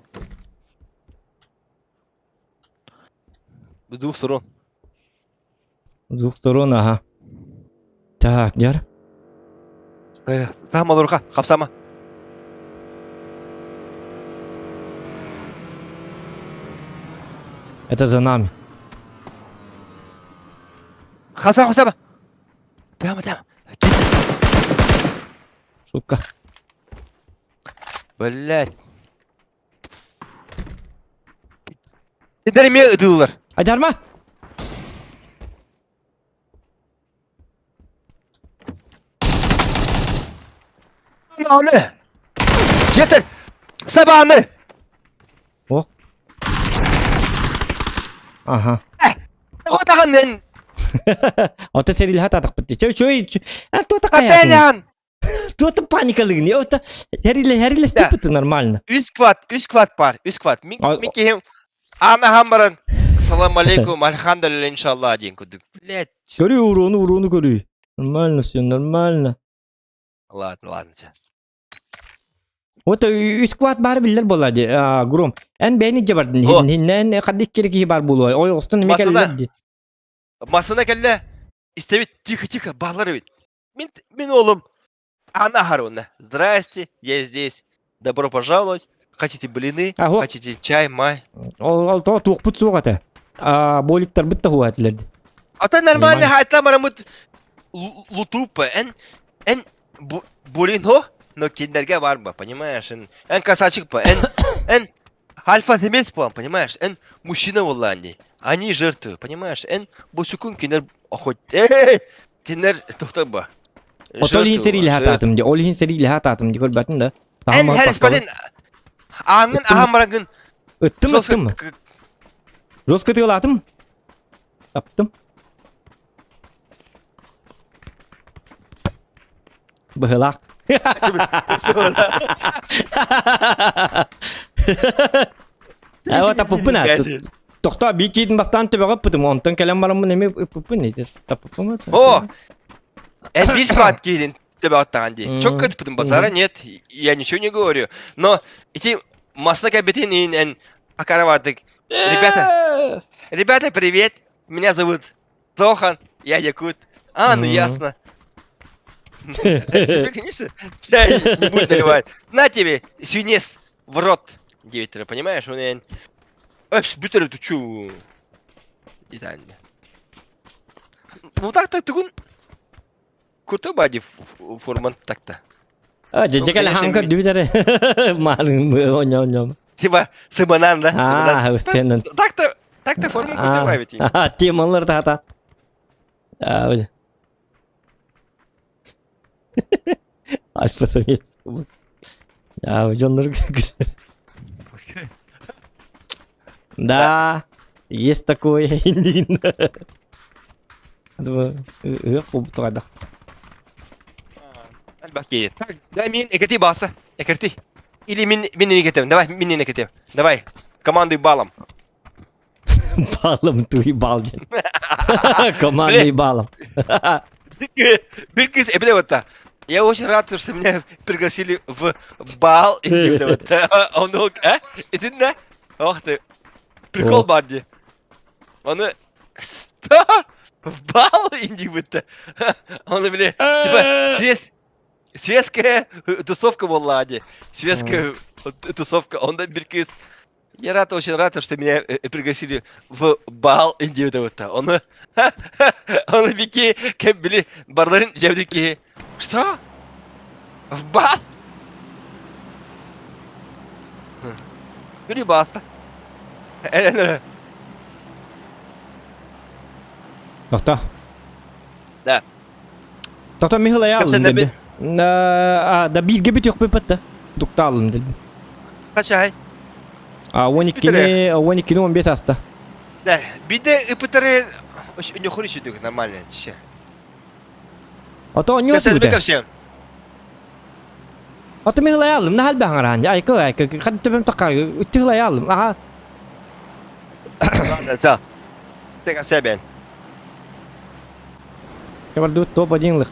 С двух сторон. С двух сторон, ага. Так, дьар. Саама олоруха, хапсама. Это за нами. Хапсама, хапсама. Тама, тама. Сука. Блять. Сендер эмиэ ытыыллар. Айдарма! Аны! Жетер! Сабаны! О. Ага. Отаган мен! Ото серилха татахпыт. Чөй чөй. А то такая. Кателян! Тута паникалыгын. Ото хериле хериле степыты нормально. Үс квад, үс квад бар, үс квад. Мин мин киһим Ана хамбаран Салам алейкум, альхамдулилля, иншаллах диэн курдук. Блять. Көрүү урууну урууну көрүү. Нормально все, нормально. Ладно, ладно. Чэ. Вот үс квад баар биллэр буолла дии, Гром. Эн бэйни дьэ бардын. Хиннэн хаддик кири киһи баар буолуой. Ой, остон эме кэллэр дии. Масына кэллэ. Истэбит, тихо-тихо, баалар эбит. Мин, мин oğlum Анна Харуна. Здрасте, я здесь. Добро пожаловать. Хотите блины? Аһо. Хотите чай, май? Ол ол то туохпут суох этэ. А боликтарбыт да хуа этилэр. А то нормально Понимаю. хайтла марамыт лутупа. Эн эн булин хо, но киндерге барба, понимаешь? Эн эн красавчик па, эн эн альфа самец план, понимаешь? Эн мужчина воллани. Они жертвы, понимаешь? Эн бусукун кинер охот. Эй, кинер тохтаба. Отол иһин сэриилэһэ атаатым дии. Ол иһин сэриилэһэ атаатым дии көрбөтүн да. Эн Таһым хәлиспатын ааҥҥын аһамарагын Ыттым ыттым. Жестко тыалаатым. Таптым. Быһылаах. Э, таппыппын а. Тохтоо биир киитин бастаан төбөҕө ыппытым, онтон кэлэн бараммын эмиэ ыппыппын таппыппын. О! Эн биир склад киирин төбөҕө дии. Чокко ыппытым базара нет, я ничего не говорю. Но ити масна кэлбитин иин эн акараватык. Ребята, ребята, привет. Меня зовут Зохан, я якут. А, ну ясно. Тебе, конечно, чай не будет наливать. На тебе, свинец в рот. Девять, понимаешь? Он Эш, быстро ты чу. Италья. Ну так-то тугун. Крутой бади форман так-то. А, дьэ ханкар дүбүтэрэ. Малын оньом. Типа, сыманан, да? А, сенен. Так-то, так-то форму крутой бабити. А, темалар тата. А, Альфа самец. А, дьоннор Да, есть такое. Ыах Альбаки. Дай мин экерти баса. Экерти. Или мин мин экетем. Давай мин экетем. Давай. Командуй балом. Балом туй балден. Командуй балом. Бир кыз эбиле вот Я очень рад, что меня пригласили в бал. Он а? Итиннэ? Ох ты. Прикол Барди. Оны... В бал индибытта. Он били типа свет светская тусовка была дии. Светская тусовка. Он да бир кыз. Я рад, очень рад, что меня пригласили в бал индибытта. Он он бики били барларын жабдики. Что? В бал? Бери баста. Тохто. Да. Тохто Михаил алын деді. Да бииргэ бүтүөхпүт да. Дукта алын деді. Качай. А 12-ни 12-ни 15 аста. Да, биде ыпытары нөхөр үчүдүк нормально чэ. А то не өтүбүтэ. А то Михаил алым, нахал баҥараан. Айка айка хат төбөм такка үттү алым. Аха. Ладно, Тек себе. Кабардыбыт топ-1 лык.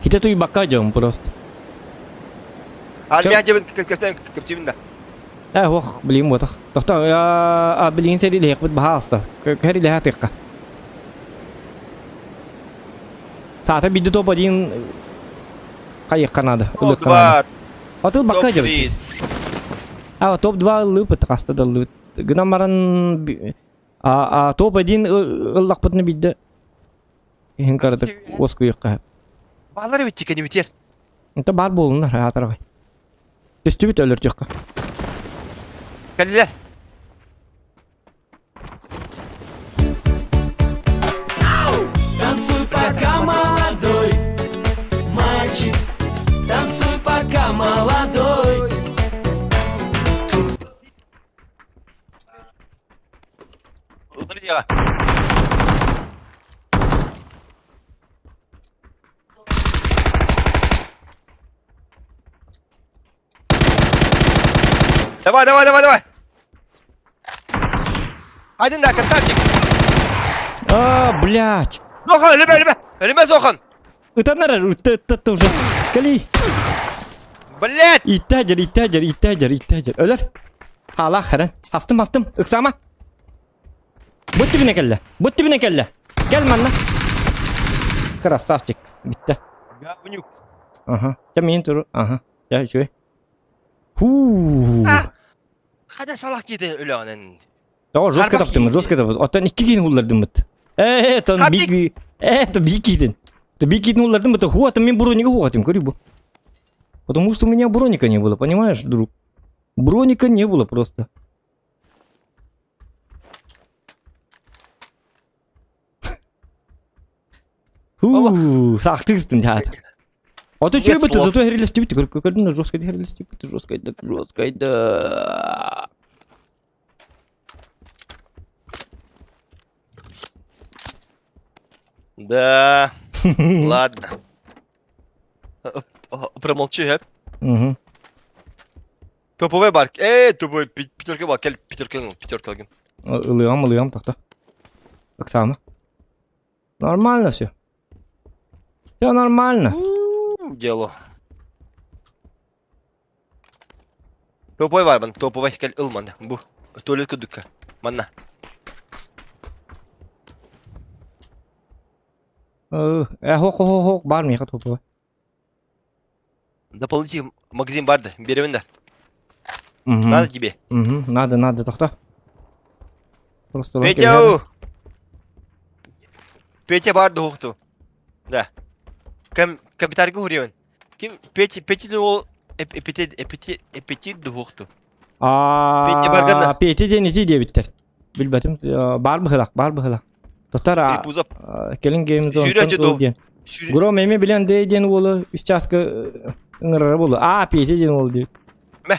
Хите туйбакка дьон просто. А меня дебин кептибин да. Э, ох, билигин буотах. Тохто, билигин сэрилиһиэхпит баһаалыста. Кэрилэһэ тыахха. Саата бидди топ-1 хайыахха наада, ылыахха наада. Отыл бакка дьабыт. А, топ-2 ыллыыпыт, хаста да ыллыыбыт. Гынан баран а, топ-1 ыллахпытына бидде иһин каратык уоскуйуохха. Баалар эбит тикени битер. Онто баар буолуннар, аатарабай. Түстүбүт өлөртүөххэ. Кэллилэр. Танцуй пока молодой, мальчик, танцуй пока молодой. Давай, давай, давай, давай. Один да, красавчик. А, блядь. Зохан, өлүмэ, өлүмэ. Өлүмэ, Зохан. Ытан эрэр, ытта, ытта уже. Кали. Блядь. Иттәжер, иттәжер, иттәжер, иттәжер. Өлөр. Хаалаах хэрэн. Астым, астым. Ыксама. Бу түбүнэ кэллэ. Бу түбүнэ кэллэ. Кэл манна. Красавчик. Бүттэ. Говнюк. Ага. Чэ миин туру. Ага. Чэ үчүгэй. Хуу. Хада салах киитин өлөҕүнэн. Тоҕо жестко таптым, жестко таптым. Оттон икки киин ууллардыммыт. Э, тон би э, то би киитин. То би киитин ууллардым, то хуатым мен броника хуатым, көрүй бу. Потому что у меня броника не было, понимаешь, друг? Броника не было просто. Хуу, сахтыгыстым дьаат. А то чё бы ты, зато херилестибит, көрдүн жестко херилестибит, жестко, жестко, да. Да, ладно. Промолчи, хэп. Угу. Топовый бар. Эй, топовый пятерка бар. Кел, пятерка, пятерка алгын. Ылыам, ылыам, тохто. Оксана. Нормально все. Все нормально. Дело. Топовый бар, бан. Топовый кел ылман. Бу. Туалет кудукка. Манна. Э, хох, хох, хох, бар миэхэ топовый. Дополнительный магазин бар да, беремин да. Надо тебе? Угу, надо, надо, тохто. Просто Петя! Петя бар да Да. Кем капитарга хурион. Ким Петя Петя ол эпитет эпитет эпитет духту. А Петя диэн ити диэбиттэр. Билбэтим бар быһылах, бар быһылах. Тотар кэлин гейм диэн. Гром эми билэн дэй диэн уолу үс чааска ыҥырара буолу. А, Петя диэн уол диэбит. Мэ,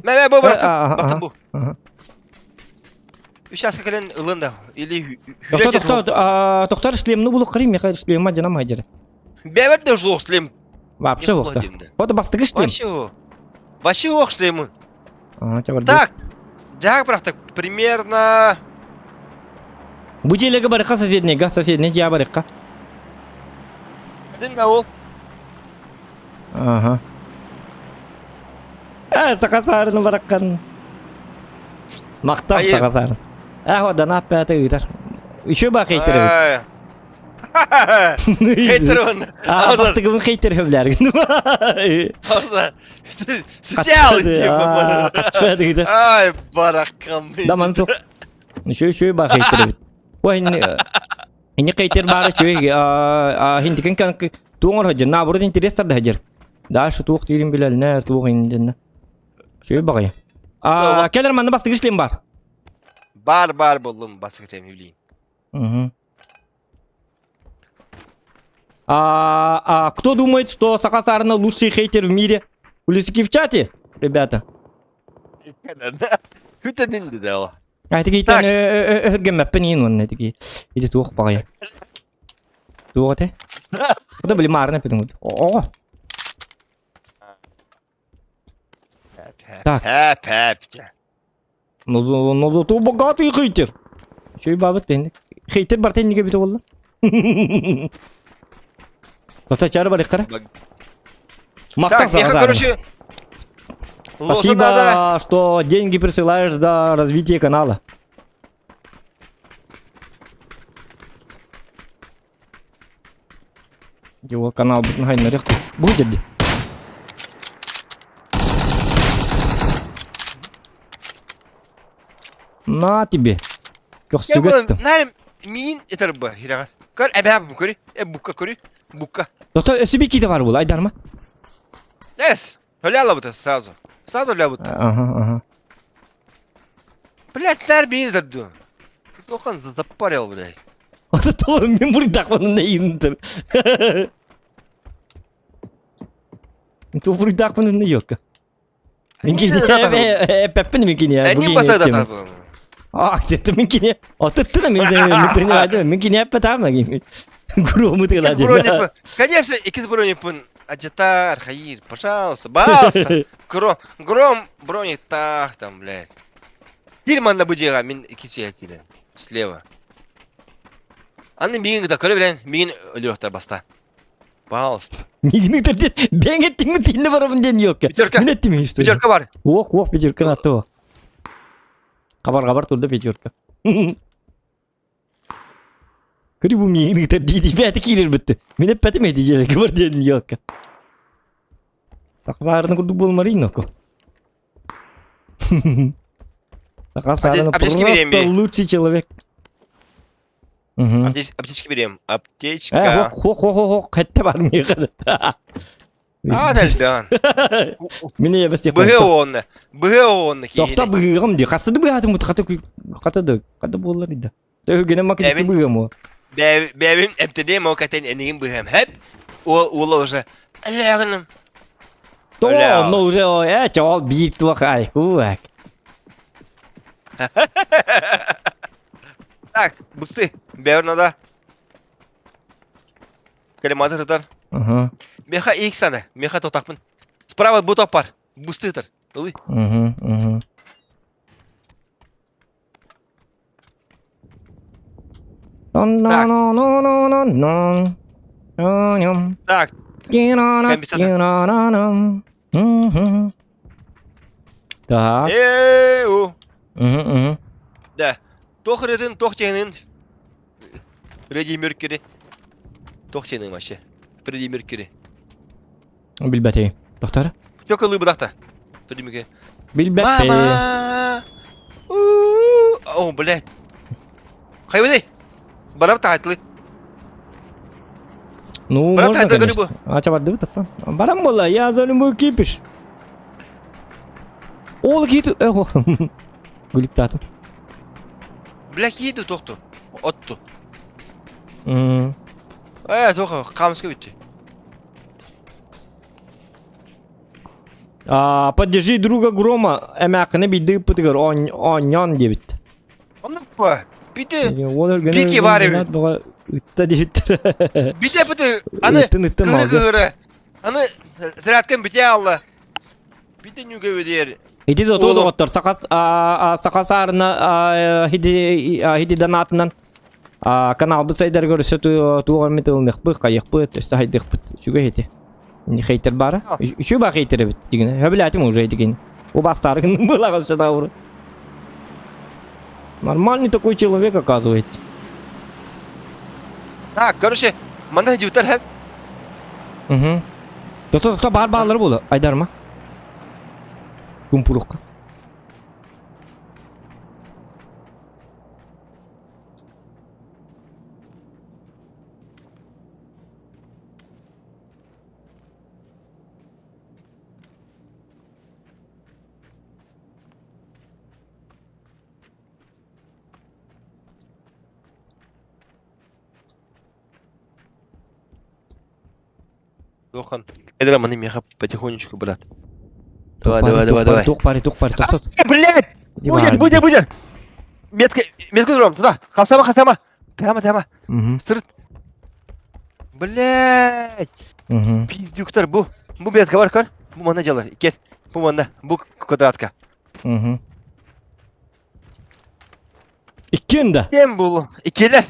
мэ, бу бырахтым, бу. Үс чааска кэлэн ылын да. Или Тохтор, тохтор, тохтор шлемны булук кырыйм, меха шлема жанам хайдер. Бэбэр да жлох шлем. Вообще охта. Вот бастыгы шлем. Вообще. Вообще ох шлемы. Так, дьаак бырахтак примерно Бу дьиэлэргэ барыхха соседнейга, соседний дьиэ барыхха. Дин ол. Ага. Э, саха саарыны бараккан. Мактап саха саарын. Эх, донат бэйэтэ ыытар. Еще ба хейтер эбит. Хейтер он. А, бастыгыбын хейтер хөбләргин. Сүтәл дип. Ай, баракам. Да ман тух. Еще еще ба хейтер эбит. Ой, Инни хейтер бары чөй хинтикен кан туоңор хаджыр, наоборот интерес тарда хаджыр. Дальше туох тиирин билэлнэ, туох инденне. Чөй багай. А, келер манна бастыгы шлем бар. Бар бар боллум бастыгы шлем юлин. Угу. А, а кто думает, что Саха Сарна лучший хейтер в мире? Плюсики в чате, ребята. Так. Айтыгейтен өһүргэммэппин иин уонна этиги ити туох баҕайы. Туох этэ? Куда били маарына эппитиҥ Оҕо. Так. Но, но зато богатый хейтер. Үчүгэй баабыт тэнник. Хейтер барта иннигэ бүтэ буолла. Тота чары бар иккара. Махтал Так, меха, короче, Спасибо, надо... что деньги присылаешь за развитие канала. Его канал будет на Будет. На тебе. Көхсүгөттүм. Миин этер бу хирагас. Көр эбэ бу көрү. Э букка көрү. Букка. Зато өсүбе киде бар бул айдарма. Yes. Хөля бута сразу. Сразу ля бута. Ага, ага. Блять, нар миин этер Тохан запарил, блядь. Ата то мен бурдакмын интер. То бурдакмын ёка. Минкини минкини. Они басада А, где-то минкини. А ты ты мен минкини аппатама. Грому ты лади. Конечно, икис бронепун. Аджатар, Хаир, пожалуйста, пожалуйста. Гром, гром, броник так там, блядь. Фильм на будега, мин икиси Слева. Аны мигин да көрө билен, мигин өлүөхтөр баста. Пожалуйста. Мигин төрдө беңе тиңи тинне барабын ден yok. Пятерка. Мин эттим что. Пятерка бар. Ох, ох, пятерка атты. Кабар кабар турда пятерка. Көрü bu мигин төрдө бәти кийлер битти. Мин эппетим эти жерге бар ден yok. Саксаарны курдук болмарин око. Саксаарны просто лучший человек. Угу. Аптечки берем. Аптечка. Э, хо хо хо хо, хэтте бар миэхэ. А, дальбян. Мине ебес тек. Быһы онна. Быһы онна Тохто быһыгым ди. Хасты быһатым бут хаты хаты да хаты боллар иде. Төгүгене макет быһым о. Бэбим эмтедем о катен энигин быһым. Хеп. Ол ула уже. Алягыным. То, ну уже э чол бик туах куак. Так, бусы. Бэвер надо. Калиматор тар. Ага. Меха икс ана. Меха тотакпын. Справа буток бар. Бусты тар. Ылый. Угу, угу. Так. Так. Эу. Угу, угу. Да. Тох редин, тох тенин. Фредди Меркьюри. Тох тенин вообще. Фредди Меркьюри. Билбәтей. Доктор? Все кылы быдакта. Фредди Меркьюри. Билбәтей. Мама! О, блядь. Хайвани! Барап таатлы. Ну, Брат, можно, это конечно. А чабар дыбыт атта. Барам бола, я за любой кипиш. Ол кит, эх, Гулик татын. Бля, киду тохту. Отту. М. Э, тоха, камска битти. А, поддержи друга Грома, эмәкіне бидді пытыгыр, он, он, дебит. Онны па. Бите. Ол өргені Бики бар эбит. Ытта дебит. Бите бите. Аны Ыттын, ыттын, молодец. кыры Аны зарядкан бите алла. Бите нүге өдер. Ити зато Олом. доҕоттор сакас сакасаарына хиди хиди донатынан каналбыт сайдарга өссө туоҕар ылыныахпыт хайыахпыт өссө хайдыахпыт үчүгэй ити Ини хейтер бара үчү ба хейтер эбит дигин хөбүлээтим уже дигин убастаарыгын былаҕын сатаабыр. Нормальный такой человек, оказывается. Так, короче, манна дьиутар хэп. Угу. То то бар баалары буолар. Айдарма. Кумпурукка. Дохан. Эдра маны меха потихонечку, брат. Давай, давай, давай, давай. Тух пари, тух пари, тух, тух. Блядь! Будет, будет, будет! Метка, метку дром, туда. Хасама, хасама. Прямо, прямо. Угу. Сырт. Блядь! Угу. Пиздюктар, бу. Бу метка бар, көр. Бу манна дело. Кет. Бу манна. Бу квадратка. Угу. Иккиэн да. Кем был? Иккилэр.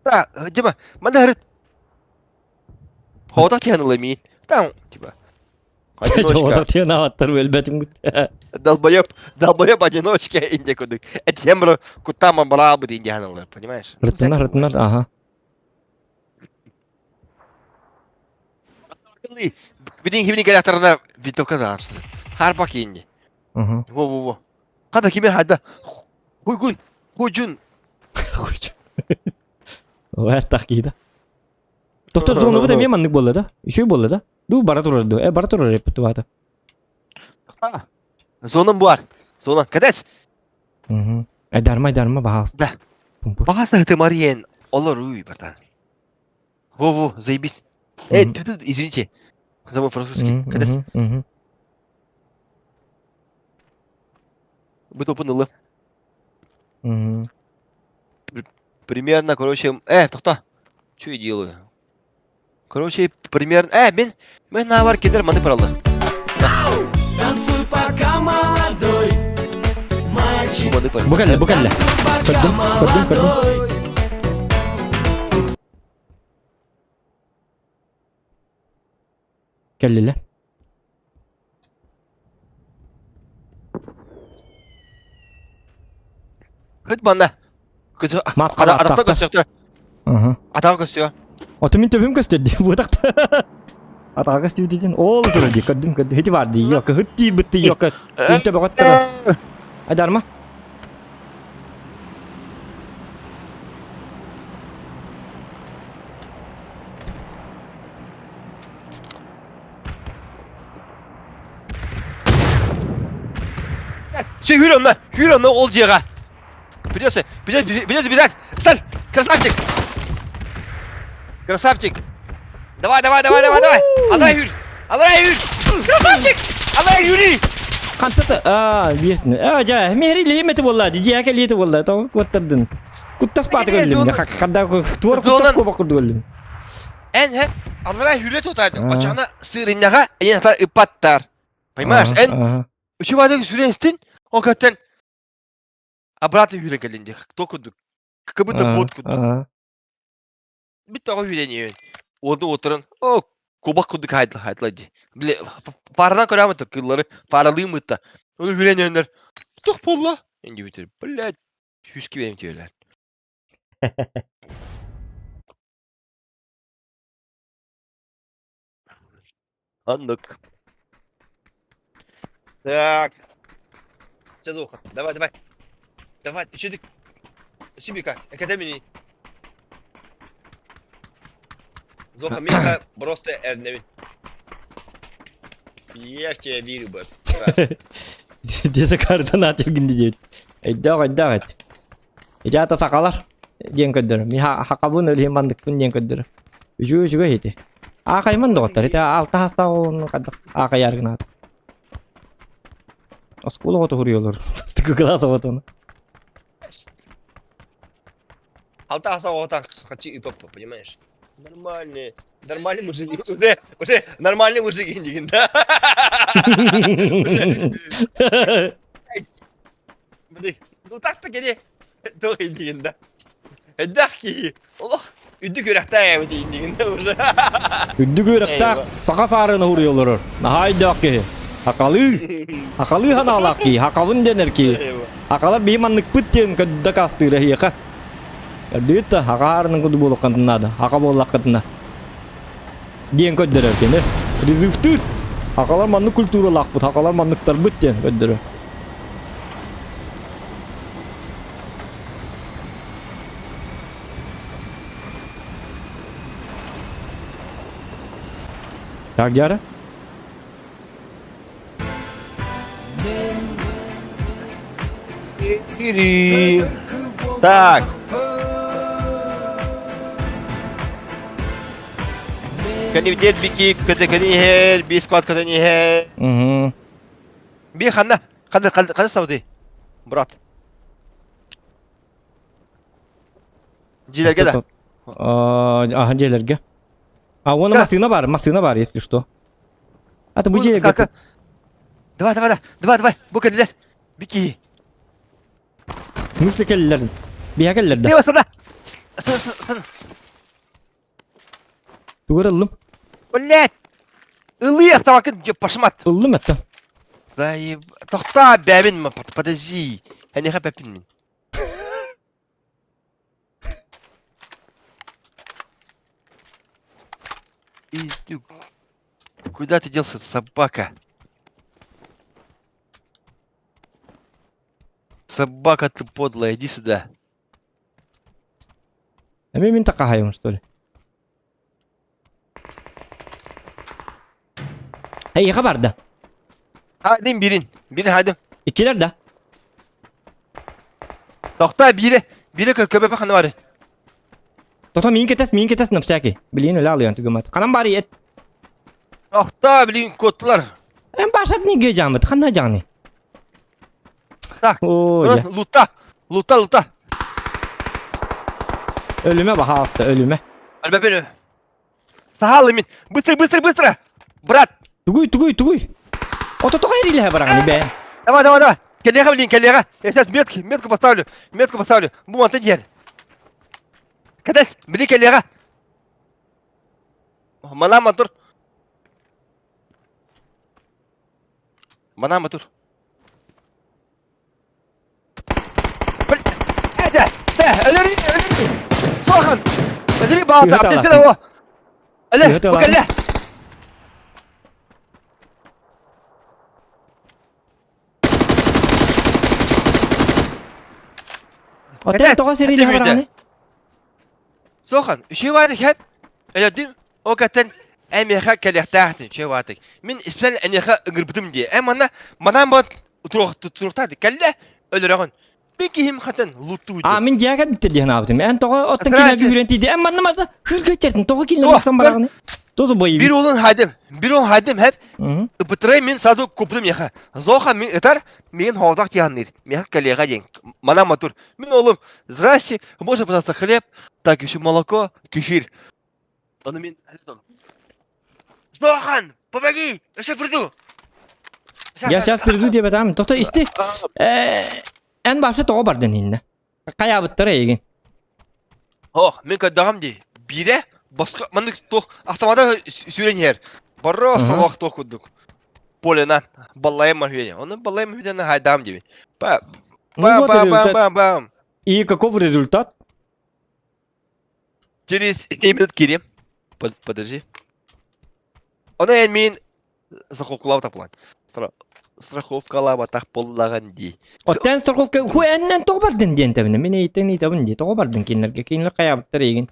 Да, Дима, манна говорит. Хода тянула мин. Там, типа. Одиночка. Тиэнааттар өлбөтүм. Долбоеб, долбоеб одиночка инде кудык. Этембро кутама брабы индианалар, понимаешь? Рытынар, рытынар, ага. Билин химни галятарына винтовка даарсың. Харбак инди. Угу. Во-во-во. Хада кимер хада. Хуйгун, хуйжун. Ой, так кида. Доктор зону бу эмиэ маннык буолла да? Үчүгэй буолла да? Ду бара турар ду. Э бара турар эппит баата. Зонам бар. Зона. Кадес. Угу. Айдарма, айдарма, баһаалыста. Да. Баһаалыста ты Мариен. Олор уй, братан. Во-во, заебись. Эй, ты тут, извините. За мой французский. Кадес. Бу топын Примерно, короче, тохта. Что я делаю? Короче, примерно... мин, мин навар кедер маны параллар. Танцуй пока молодой, мальчик. Маны пар. Бу кэллэ, бу кэллэ. Танцуй пока Көрдүм, көрдүм, көрдүм. молодой. Кэллилэр. Хыт манна. Көтө... Маскалаах Атахта тахта. көстөктөр. Аха. Атаға көстө. Ото мин төбөм көстөр дии буотахта. Атаға көстүбүт дии. Ол турар дии көрдүм көрдүм. Хити бар дии. Йока хыт дии бытты йока. Мин төбөҕөттөрө. Айдарма. Че, хүрэ онно, хүрэ онно ол дьиэҕэ. Придется, придется, придется бежать. Сталь, красавчик. Красавчик. Давай, давай, давай, давай, давай. Алай хүр. Алай хүр. Красавчик. Алай хүри. Хантата аа биэстин. Аа дьэ миэри лиэмэти буолла дьиэ кэлиэти буолла тоҕо куоттардын. Куттас бааты көрдүм. Хадда туор куттас куобах курдук көрдүм. Эн хэ аллараа хүрэ тутаады. Очоҕуна сыырынньаҕа эйэн ата ыппаттар. Понимаешь, эн үчү сүрэн истин, ол каттан обратно хүрэн кэлин диэх. То курдук. Как будто бот курдук. Бүт тоҕо хүрэн Уоду отыран, о, кубак курдук хайдла хайдла ди. Бile фаранан көрөмөт кыллары фаралыымытта. Оны хүрэн өнөр. Тух болла. Инди бүтер. Блядь, хүски берем диyorlar. Аннык. Так. Сейчас Давай, давай. Давай, еще ты. Сибика, академии. Зоха Миха просто эрневин. Я в тебя верю, брат. Десе кардан атыргин диэбит. Өйдөөх өйдөөх эт. Ити аата сахалар диэн көрдөрөр. Мин хакабын өлүһүн бандыкпын диэн көрдөрөр. Үчүгэй үчүгэй ити. Аахайман доҕоттор. Ити алта хастаах оҕону хайдах аахайар гынаат. Оскуола оҕото суруйаллар. Бастакы кылаас оҕотун. Алта хаса оҕото хочу и папа, понимаешь? Нормальный, нормальный мужик. Уже, уже нормальный мужик индигин, да? Ну так-то кини туох индигин да. Элбэх киһи олох үрдүк үрэхтээх эбит индигин да уже. Үрдүк үөрэхтээх саха саарына уруй олорор. Наһаа өйдөөх киһи. Хакалыы. Хакалыы ханаалаах киһи. Хакабын дэнэр киһи. Акалар биһи манныкпыт диэн дакаастыыр эһиэхэ. Көрдүгүт да, аха хаарынан курдук буолуоххутун наада. Аха буоллаххытына. Диэн көрдөрөр кини. Призывтыыр. Акалар маннык культуралаахпыт, акалар манныктарбыт диэн көрдөрөр. Так, Дяра? Так. Кэнибитиэр бики көтөкөнү иһэр, би склад көтөн иһэр. Угу. Би ханна? Ханна ханна ханна сабыты? Брат. Дьиэлэргэ да? Ага, дьиэлэргэ. А вон массыына бар, массыына бар, если что. А то бу дьиэлэргэ. Давай, давай, давай, давай, бу кэллилэр. Бики. Мысли кэллилэр. Биһа кэллилэр да. Слева, сюда. Тугар ыллым. Блять! Ылыы автомакын пошмат. Ыллым это. Заеб... Тохтаа бэбин, подожди. Эниха бэпин мин. Издюк. Куда ты делся, собака? Собака ты подлая, иди сюда. Эми мин такахайым, что ли? Эйиэхэ барда. Хайдым бирин. Бирин хайдым. Иккилэр да. Тохтоо биирэ. Биирэ көбөпө ханы бар. Тото миин кэтэс, миин кэтэс на всякий. Билин өлө алыйан түгэмат. Ханан бар ет. Тохтоо билин куоттулар. Эн башат неге жамыт, ханна жаны. Так. О, дьэ. Лута. Лута, лута. Өлүмэ баһаалыста, өлүмэ. Өлбөпүн. Сахал мин. Быстро, быстро, быстро. Брат. Тугуй, тугуй, тугуй. Ото тоҕо эрилэһэ бараҕын бээ. Давай, давай, давай. Кэлиэҕэ блин, кэлиэҕэ. Я сейчас метку, метку поставлю. Метку поставлю. Бу манта диэн. Кэтэс, били кэлиэҕэ. Манама тур. Манама тур. Этэ, тэ, өлөрү, өлөрү. Суохан. Өлөрү баалта, аптечка о. Өлөр, бу кэллэ. Отен тоҕо сэриилэһэ бараҕыный? Суохан, үчүгэй баайдык хэп. Өлөрдүм, ол кэттэн эн миэхэ кэлиэхтээхтин, үчүгэй баайдык. Мин испэн эниэхэ ыҥырбытым дии. Эн манна манаан бот туруохтаах кэллэ, өлөрөҕүн. Мин киһим хатын луттуу А мин дьиэҕэ кэлбиттэр диэн аабытым. Эн тоҕо оттон кинилэргэ үүрэн тиийди. Эн манна манна хырга ичэртин тоҕо кинилэр махсан бараҕыный? Тоже боевик. Бир уолун хайдым, бир уолун хайдым хэп. Ыпытрай мин саду купдум миэхэ. Зоха мин ытар, мин хоотох тиһанныыр. Миэхэ кэлиэҕэ диэн. Манан матур. Мин оҕолум, здрасте, можно, пожалуйста, хлеб, так еще молоко, кефир. Ону мин Зохан, помоги, я сейчас приду. Я сейчас приду диэбэтам. Тохто исти. Эн башы тоҕо бардын иннэ? Хайаабыттара эйигин? Ох, мин көрдөҕүм дии. Биирэ босхо маннык туох автомата сүүрэн иһэр. Барро солох туох курдук. Полена баллайым махүйене. Оны баллайым махүйене хайдаам диби. Ба Ну бам вот бам бам результат. бам бам. И каков результат? Через 7 минут кирим. Подожди. Оны эн мин страховкалаабатах буолан. Страховкалаабатах буоллаҕын дии. Оттон страховка ху эннен тоҕо бардын диэн тэбинэ. Мин эйтэн ыйтабын дии. Тоҕо бардын кинилэргэ? Кинилэр хайаабыттар эйигин.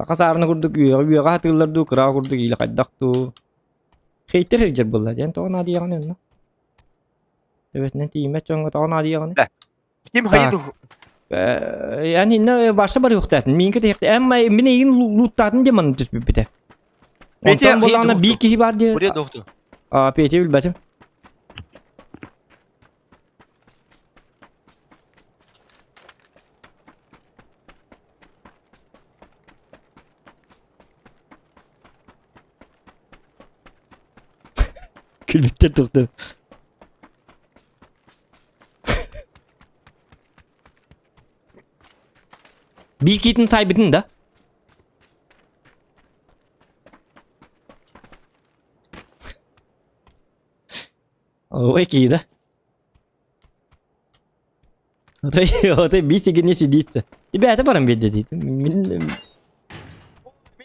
Саха саарына курдук үөҕэ үөҕэ сатыыллар дуу, кыра курдук иилэ хайдах дуу. Хейтер сылдьар буолла диэн тоҕо наадыйаҕын онно? Төбөтүнэн тиийиммэт дьоҥҥо тоҕо наадыйаҕын? Ким хайы Эн иннэ барса барыахтаатын. Миинке тэхте эн мин эйигин лууттаатын диэн манна түспүппүтэ. Онтон буоллаҕына биир киһи баар диye. Буря доктор. А, Петя билбэтим. Күлбүттэр доктор. Биир киитин сайбытын да? Ой, кии да? Отой биир сигини сидится. Ребята баран биэрдэ дии. Мин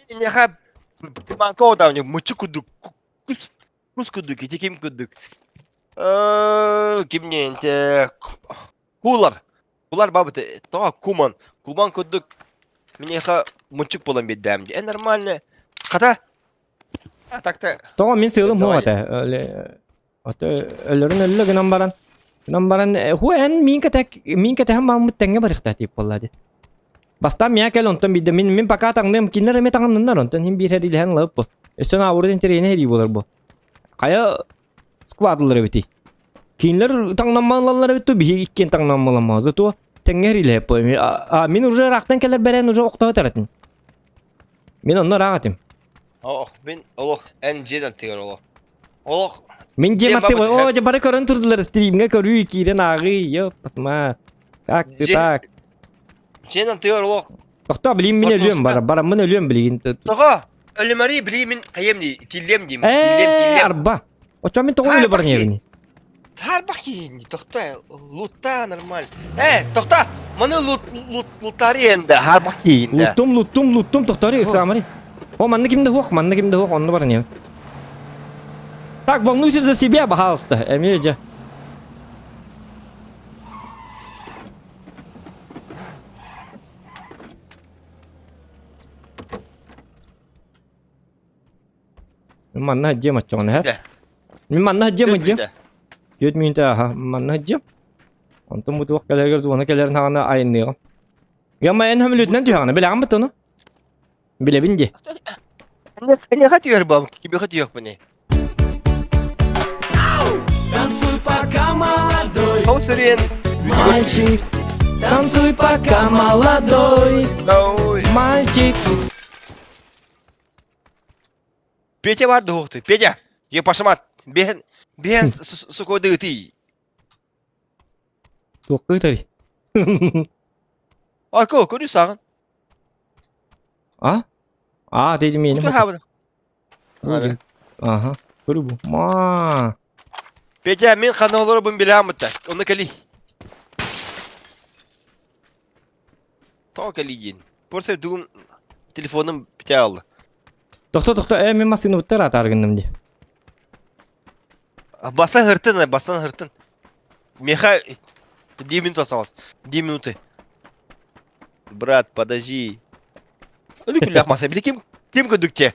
Миэхэ банка одавня мучу кудук кус кус кудук ити ким кудук кимненте кулар кулар бабыты тоҕо куман куман кудук миэхэ мучук буолан биэрдэм ди нормально хата а так-то Тоҕо мин сыалым хуох этэ. Ото өлөрүн өллө гынан баран гынан баран ху эн мин кэтэ мин кэтэһэн бааммыт тэҥҥэ барыахтаа тиип буолла ди. Бастаан миа кэл онтон биирдэ мин мин пока таҥныам кинилэр эмиэ таҥынныннар онтон иһин биир эрилэһэн ылабыт бу. Өссө наабырыт интэриэһинэй эрии буолар бу. Хайа сквадлар эбитий? Кинилэр таҥнаммалалар эбит ту биһиги иккиэн таҥнаммаламмаа. Зато тэҥҥэ эрилэһэп бу. А мин уже ыраахтан кэлэр бэрэн уже охтоо этэрэтин. Мин онно ыраах этим. Ох, мин олох эн дьиэн аттыгар олох. Олох Мин дьиэм дьиэм аттыгар бабыт о дьэ бары көрөн турдулар стримҥэ көрүү киирэн ааҕыы ёп посма как ты дьиэ так дьиэн аттыгар олох Тохтоо билигин мин өлүөм хортуоска. бар бараммын өлүөм билигин Тоҕо? Өлүмэри билигин мин хайыам дии тиллиэм диим тиллиэм Ээ тиллиэм. арба Оччо мин тоҕо өлө Хаарбах баран киһи. иһэбиний Хаарбах киһи тохто лутта нормально. Э тохто маны лут лут лутари энде хаарбах киһи инде. Луттум луттум луттум тохтори экзамери О манна ким да хуох манна ким да хуох онно баран иһэбин Так волнуйся за себя пожалуйста эмиэ дьэ Манна дьиэм оччоҕуна һэр. Мин манна дьиэм дьиэм. Түөрт мүнүүтэ аха манна дьиэм. Онтон бу туох кэлэригэр зона кэлэрин хаҕана айанныаҕым. Гамма эн хөмүлүтүнэн түһэҕинэ билэҕин бит ону? Билэбин дии. Эниэхэ түһэр буолам, кимиэхэ түһүөхпүнүй? Танцуй, пока молодой. Ол сөрүөн Мальчик, танцуй, пока молодой. Мальчик. Петя бар дуохтуй. Петя, е пашамат. Бehen бehen сукойдыгытый. Туохка ыытарый? Айко, көрүү саҕын. А? А, дедим миэним. Куту хаабын. Аха. Көрүү бу. Ма. Петя, мин ханна олоробун билээммитэ. Онно кэлий. Тоҕо кэлий диэн. Просто дугум телефоным бүтэ алла. Тохто, тохто, э, мин массыына буттар атаар гынным дии. Бастан хыртын, бастан хыртын. Меха 2 минуты осталось. 2 минуты. Брат, подожди. Өлі күлләк маса. Били ким ким көдүкче?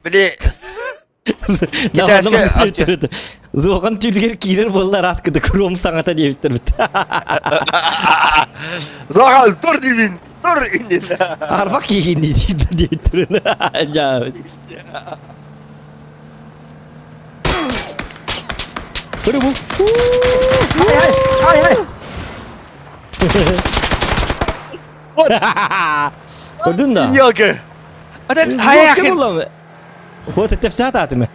Били Китайская Зохан түүлгэр киирэр буолла араскыды куром саҥата диэбиттэр бит. Зохан тур диибин, тур иннин. Арбак киһин диэбиттэр. Жаа. Көрү бу. Ай ай ай. Көрдүн да? Йога. Ата хаяхын. Ким Вот это вся татым.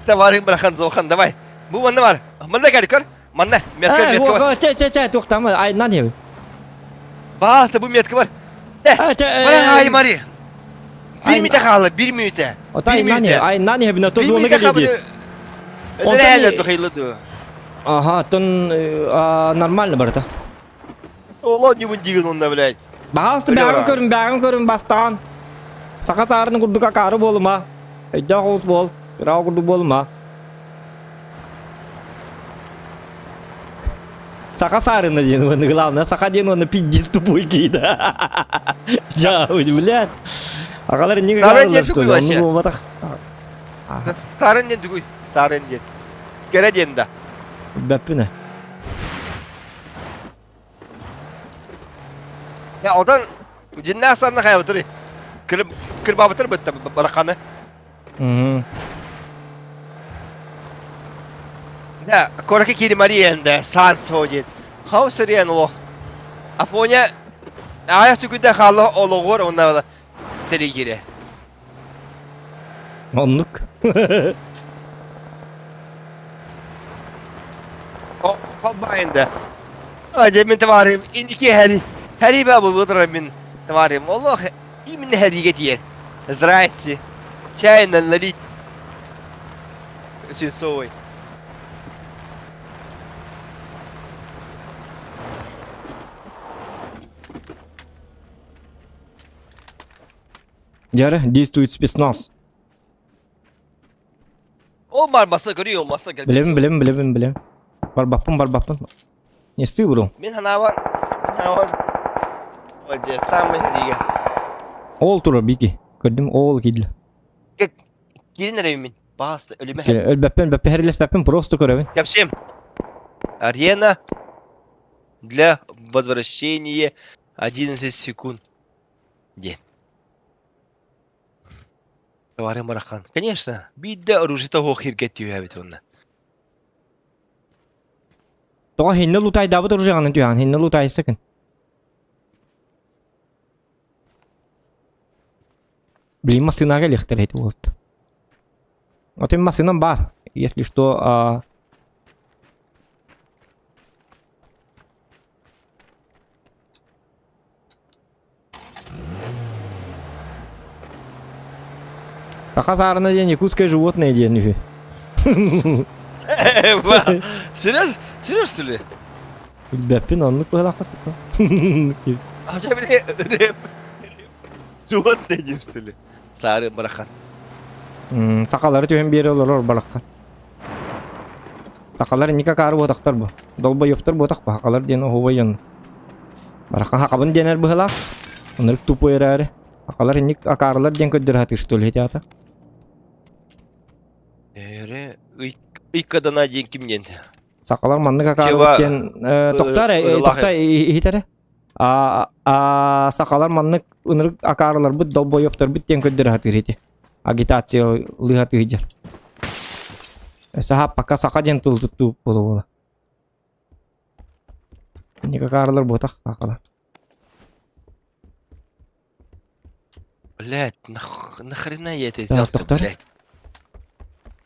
Товарың брахан зохан, давай. Бу манна бар. Манна кел көр. Манна метка метка бар. Чэ чэ чэ туохтама айнан хеб. Баалта бу метка бар. Бара ай мари. Bir минута хаалла, bir минута. Ота айнан хеб, айнан хеб на то зона кэлиди. Онтон тухайлы Ага, тон нормально барыта. Оло не диген онда, блядь. Баҕалсы бэҕин көрүн, бэҕин көрүн бастаан. Саха саарын курдук акаары буолума. Өйдөөх оҕус буол, ыраах курдук буолума. Саха саарына диэн уонна главное саха диэн уонна пиздец тупой киһи Жа, блядь. Агалар инники Сарын что ли? Онну буолбатах. Сарын диэн тугуй? Сарын диэн. Кэрэ диэн да. Бэппинэ. Я одан дьиннээх сарна хайабытыр кырбабытыр бытта бараханы. Да, кораки кири Мария сан содин. Хау сириэн олох. Афоня аяқ түгүдэ хаалла олоҕор онна сири кире. Оннук. Холбайында. Ade мен товарым индики хәри хәри ба бу мин товарым. Олох именно хәриге тиер. Здрасте. Чай налить. Сенсовый. Дьэ действует спецназ. Ол барбаса көрүй ол маса кэлбит. Билэбин, билэбин, билэбин, билэбин. Барбаппын, барбаппын. Не сты бро. Мин санаабар, санаабар. Ол дьэ самый лига. Ол турар бики. Көрдүм, ол киирдэ. Киирин эрэ мин. Баас өлүмэ. Өлбөппүн, өлбөппүн, хэрилэспэппин, просто көрөбүн. Кэпсиэм. Арена для возвращения 11 секунд. Диэн. Товары марахан. Конечно, биирдэ оружиета суох сиргэ түһэбит уонна. Тоҕо хинне лутайдаабыт оружиеҕынан түһэҕин, хинне лутайсыкын. Блин, массыынага элиэхтэр эти вот. Вот им массыынам бар. Если что, а... Саха саарына диэн якутское животное диэн үһү. Серьезно? Серьезно, что ли? Билбэппин оннук быһалаахпыт. А били рэп животное диир, что ли? Саары барахан. Сахалары түһэн биэрэ олорор бараххан. Сахалар никак аары буотахтар бу. Долбоёбтор буотах бу сахалар диэн оһуобай дьон. Бараххан хакабын диэнэр быһылаах. Оннук тупой эрээри. Сахалар инник акаарылар диэн көрдөрө сатыыр что ли театр. Эре ыйкадана диэн ким диэн. Сахалар маннык акаарыбыт диэн тохтоор тохтоо иһитэрэ. А сахалар маннык ынырык акаарыларбыт долбоёбторбут диэн көрдөрө сатыыр ити. Агитация лыһатыы дьэр. Саха пока саха диэн тыл туттуу буола-буола. Никакаарылар буотах сахала. Блять, нах, нахрена я это взял блядь?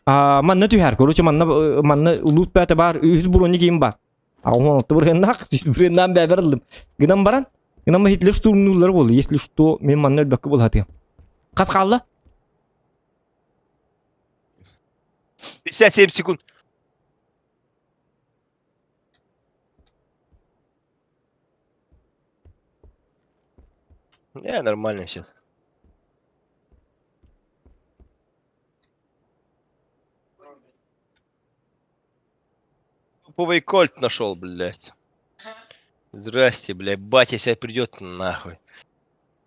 А, манна түһэр, короче, манна манна улуут бээтэ бар, үһүс броник им бар. 86 бырыһыаннаах, бырыһыаннаан бэйэбэр ыллым. Гынан баран, гынан Гитлер штурмнууллар буолла. Если что, мен манна өлбөккө буолаатыам. Хас хаалла? 57 секунд. Не, нормально сейчас. Топовый кольт нашел, блядь. Здрасте, блядь, батя сейчас придет нахуй.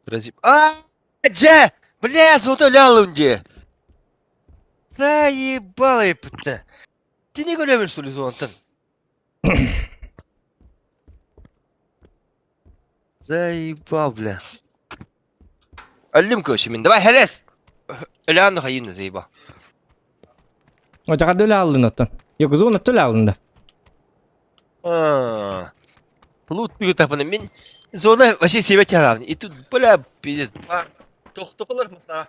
Разъеб... А, дже! Бля, золотой лялунди! Заебало, епта. Ты не говоришь, что ли, золотан? Заебал, бля. Аллим, короче, мин. Давай, хелес! Өлөөн хайын заебал. Отаҕа өлө аллын оттон. Йокузун отто өлө алында. Плут тапына мин зона вообще себе тягавны. И тут, бля, пиздец. Тохтоколар масна.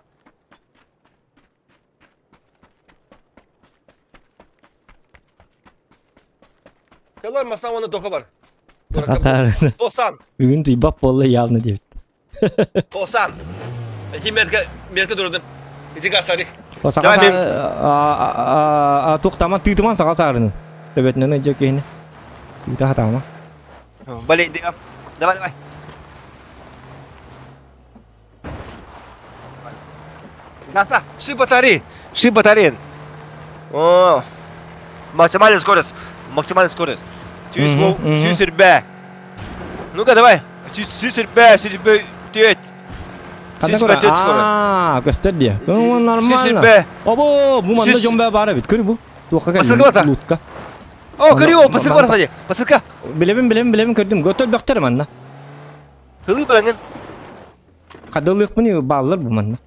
Телар масна оны дока бар. Саха Тосан. Бүгүн туйбап буолла явно диэбит. Тосан. Эти мерка мерка дурдун. Иди гасари. Саха туохтааман тыытыман саха саарынын. Төбөтүнэн ыдьа киһини. Тыыта хатаама. Балей, давай, давай. Гаса, ши батареи, ши батареи. О, максимальная скорость, максимальная скорость. Сүүс Ну-ка, давай. Сүүс сүүс тет. Аа, көстөр дии. Ну, нормально. Обо, бу манна дьон баа баар эбит. Көр бу. Туохха кэллим? Лутка. О, көрү, посылка бар сади. Посылка. Билэбин, билэбин, билэбин көрдүм. Готов бөхтөр манна. Хылы бараңын. Хадылыахпын бааллар бу манна.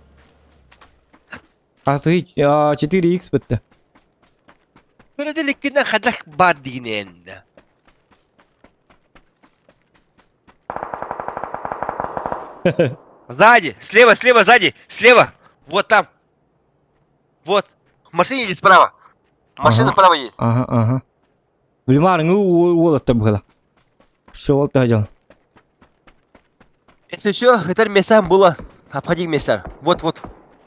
Хасыһы 4x бытты. Көрөдөлүккүнэн хадах бар дигинэн. Сзади, слева, слева, сзади, слева. Вот там. Вот. Машина едет справа. Машина Ага. справа едет. Ага, ага. Билмаарыҥы уолаттар быһыла. Все дьон. Если еще, это места было. Обходи места. Вот, вот.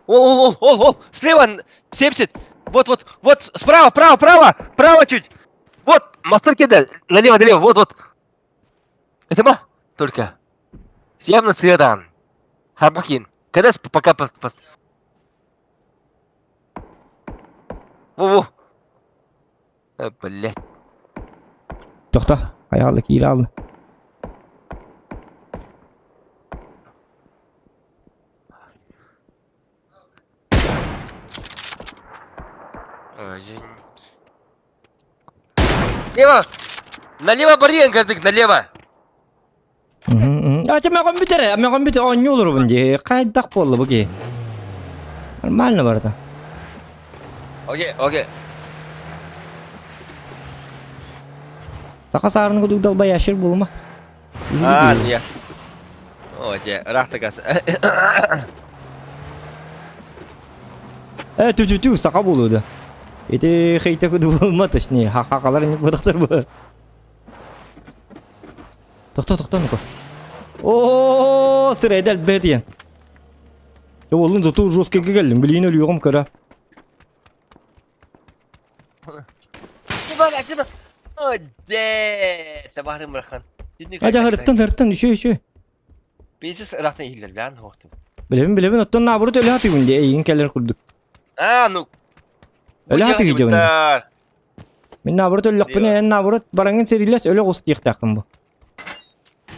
Ол, ол, ол, ол, ол. Слева 70. Вот, вот, вот. Справа, право, право. Право чуть. Вот. Мостер кидай. Налево, налево. Вот, вот. Это ма? Только. Явно следан. Хабакин. Кэлэс пока пас пас. Во-во. Блять. Тохто, хайаалла киирэ алла. Налево! Налево барыан кырдык, налево! А мөҕөн бүтэр, мөҕөн бүтэр оонньуу олоробун дии. Хайдах буолла бу киһи? Нормально барыта. Окей, окей. Саха саарыны кудук долбоящыр буолума. А, yes. О, дьэ, ыраах тагас. Э, тю-тю-тю, саха буолуо да. Ити хейте куду буолма, точнее, ха-ха-халар не будахтар бу. Тохто, тохто, ну-ка. О, сырайда элбэ диэн. Олун зато жесткий кэллим, билиин өлүөҕүм кыра. Ажа хырыттан хырыттан үчү үчү. Пиздец ыраахтан иһиллэр бээн хуохтум. Билэбин билэбин оттон наоборот өлө хатыыбын дии эйигин кэлэр курдук. А, ну. Өлө хатыы дьабын. Мин наоборот өллөхпүнэ эн наоборот бараҥын сэриилэс өлө оҕус диэхтээххин бу.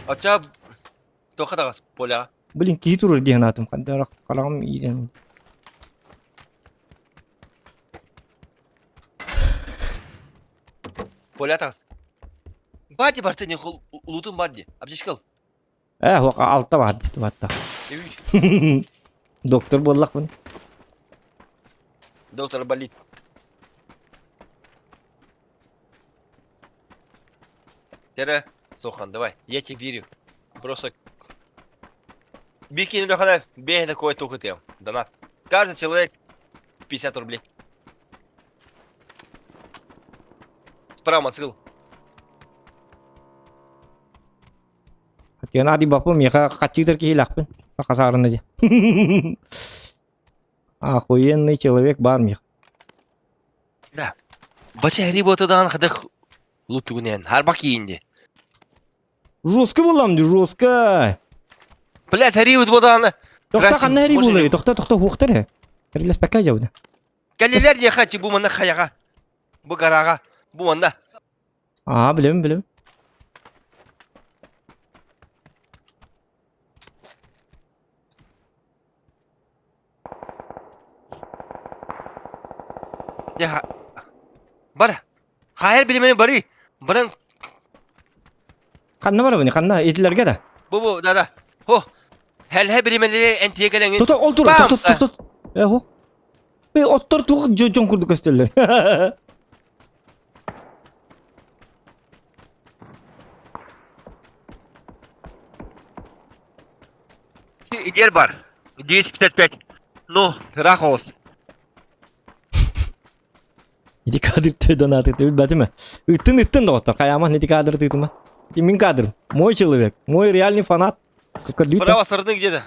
Оча тоха таҕас поля. Блин, киһи турар дии санаатым. Хандарах хараҕым иирэн. Поля таҕыс. Бар ди барты не улутун бар ди. Аптечка ыл. Э, алта бар батта. Доктор буоллахпын. Доктор болит. Тера, Сохан, давай, я тебе верю. Просто Бикини Лехана, бей такой только ты. Донат. Каждый человек 50 рублей. Справа мотоцикл. Геннадий баппым миэхэ хаччыытар киһилээхпин. Хасаарына дии. Охуенный человек бар миэх. Да. Бача хри ботадан хадах лутугунен. Харбак иинди. Жестко булам ди, жестко. Блять, хари вот бодан. Тохта ханна хари булары, тохта тохта хуохтар э. Хариласпакка жабына. Калилер не хачи бу манна хаяга. Бу гарага. Бу манна. Аа, билэбин, билэбин. Я бар. Хайыр билимени бары. Баран Ханна барабын, ханна итилерге да. Бу бу да да. Хо. Хэл билимени энтие келеңин. Тото ол тур, тото тото. Э хо. Бе оттор туох дьон курдук көстөллөр. Идер бар. 255. Ну, ыраах оҕус. Ити кадр төй донаты ты билбэтим Ыттын ыттын доҕоттор. Хайааман ити кадр тыытыма. Мин кадр. Мой человек. Мой реальный фанат. Право стороны где-то.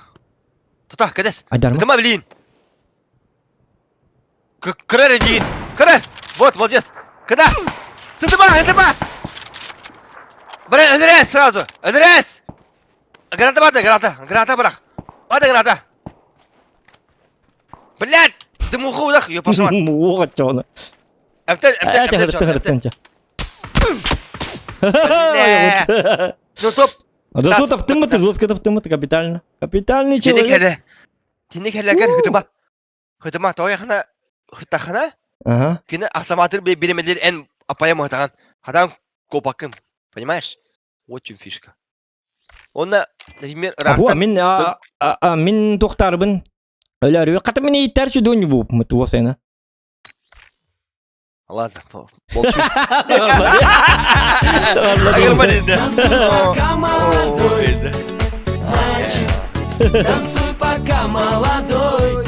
Тута, кэдэс. Айдарма. Ытыма блин. Кырар иди. Кырар. Вот, молодец. Когда? Сытыма, ытыма. Бра, өлөрес сразу. Өлөрес. Граната барды, граната. Граната бырах. Барды граната. Блядь! Дымуху удах, ее пошла. Уох отчоно. Эптен, эптен, Э, хыртын, хыртын, ча. Ну, стоп. Зато таптыммыт, жестко таптыммыт, капитально. Капитальный человек. Тинник хеллэгэр хытыма. Хытыма, тояхына, хытахына. Ага. Кини автоматыр биремелер эн апая мыхтаган. Хатан копакын. Понимаешь? Вот чем фишка. Онна, например, Ого, мин мин тухтарбын. Өлөрү ката мин иттер чудун бу мытуо сена. Ладно, молчу. Танцуй, пока молодой.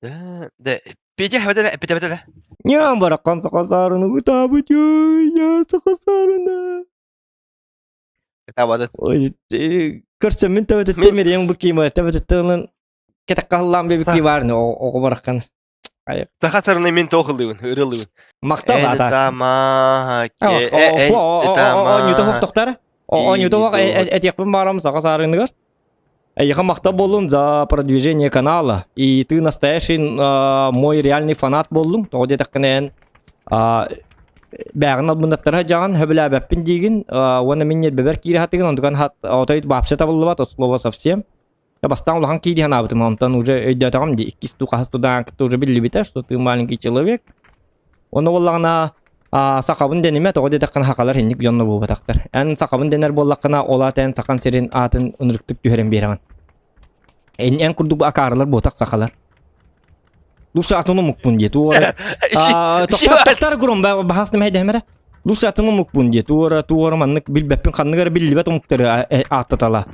Да, Петя, Петя, Петя. Ням баракан сахасарыны ытаабыт я сахасарына. Ытаабадын. Ой, көрсөммүн төбөтүттэ мериэн бу кима төбөтүттэ кетаккаллаан бэби баарны оҕо бараккан. Саха сарыны мен тоохыллыыбын, ырыллыыбын. Мактал ата. Эн Оонньута хоктохтар. Оонньута хок этиэхпин баарам саха саарыныгар. Эйиэхэ махтал буоллун за продвижение канала. И ты настоящий мой реальный фанат буоллуҥ. Тоҕо диэтэххинэ эн бээҕин албыннаттара дьаҕан хөбүлээбэппин диигин уонна мин ньиэрбэбэр киирэ сатыгын онтукан отой вообще табыллыбат от слова совсем. Я бастаан улахан киири санаабытым, онтон уже өйдөөтөҕүм дии иккис туу хаһыс тудаан кытта уже биллибитэ, что ты маленький человек. Ону буоллаҕына сахабын дэнимэ, тоҕо диэтэххинэ сахалар инник дьонно буолбатахтар. Эн сахабын дэнэр буоллаххына, ол аата эн сахан сирин аатын ынырыктык түһэрэн биэрэҕин. Эн, эн курдук акаарылар буотах сахалар. Лучше атын омукпун диэ, туора. Тоқтар, тоқтар гурум, баһаас нэмэйдэһэмэрэ. Лучше атын омукпун диэ, туора, туора маннык билбэппин ханнык эрэ биллибэт омуктары ааттатала.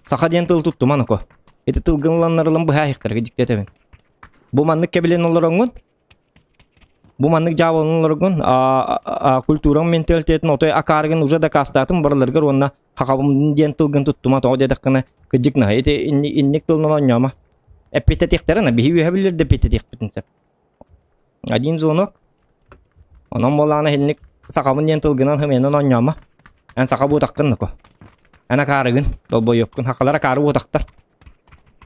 Саха диэн тыл туттуман око. Ити тылгын ыланнарылан быһаайыктарга дьиктетэбин. Бу маннык кэбилэн олороҥҥун, Бу маннык дьаабыланаларгын культураҥ менталитетин отой акаарыгын уже дакаастаатым барыларыгар уонна хахабым диэн тылгын туттума тоҕо диэтэххинэ кырдьык наһаа ити инник тылынан оонньоомо. Эппиэтэтиэхтэрэ на биһи үөһэ биллэр да эппиэтэтиэхпитин сөп. Один звонок. Онон буоллаҕына инник сахабын диэн тылгынан хымыйанан оонньоомо. Эн саха буотаххын ноко. Эн акаарыгын, долбойуопкун. Хахалар акаары буотахтар.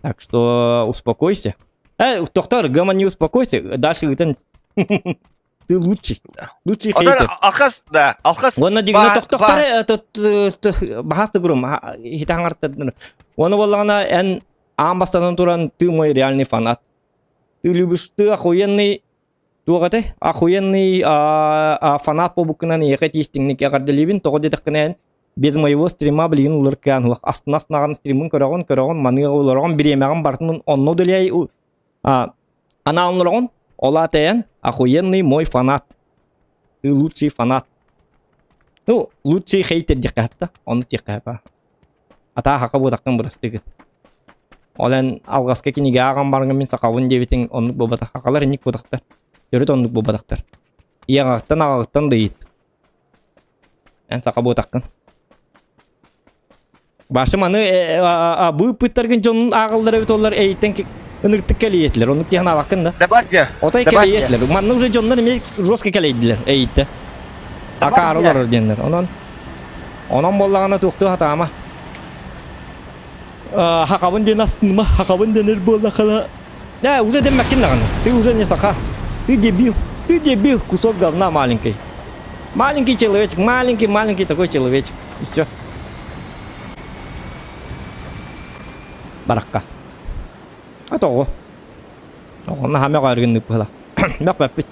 Так что успокойся. Э, доктор, Гамма, не успокойся. Дальше ыытан ты лучший. Лучший хейтер. Алхас, да, алхас. Уонна дигинэ тохтохтор баһаас тугурум хитаҥартар. Уонна буоллаҕына эн аан бастатан туран ты мой реальный фанат. Ты любишь, ты охуенный туох этэй? Охуенный фанат буолбуккунан эйиэхэ тиистиҥник эҕэрдэлиибин. Тоҕо диэтэххинэ эн без моего стрима билигин улар кыан уох астына астынаҕын стримын көрөҕүн көрөҕүн маныга олороҕун бириэмэҕин барытын онно уделяй анаан олороҕун ол аата эн охуенный мой фанат ты лучший фанат ну лучший хейтер диэххэ сөп да оннук диэххэ сөп атаа хака буотаххын бырастыгын ол эн алҕаска кинигэ ааҕан бараҥҥын мин сахабын диэбитиҥ оннук буолбатах хахалар инник буотахтар төрүт оннук буолбатахтар ийэҕиттэн аҕаҕыттан да ыйыт Эн саха буотаххын. Башы маны бу ыппыттаргын дьонун ааҕаллар эбит олар эйиттэн ыныртык кэлиэтилэр. Оннук диэн аалаккын да. Добавьте. Отой кэлиэтилэр. Манна уже дьоннор эмиэ жестко кэлэйдилэр эйиттэ. Акаары олорор диэннэр. Онон онон буоллаҕына туохтуу хатаама. Хахабын диэн астыныма, хахабын дэнэр буоллахына. Да, уже дэммэккин даҕаны. Ты уже не саха. Ты дебил. Ты дебил, кусок говна маленький. Маленький человечек, маленький, маленький такой человечек. И все. Баракка. А тоҕо? Тоҕо наһаа мөҕөөргүннүк быһыла. Мөхпөппүт.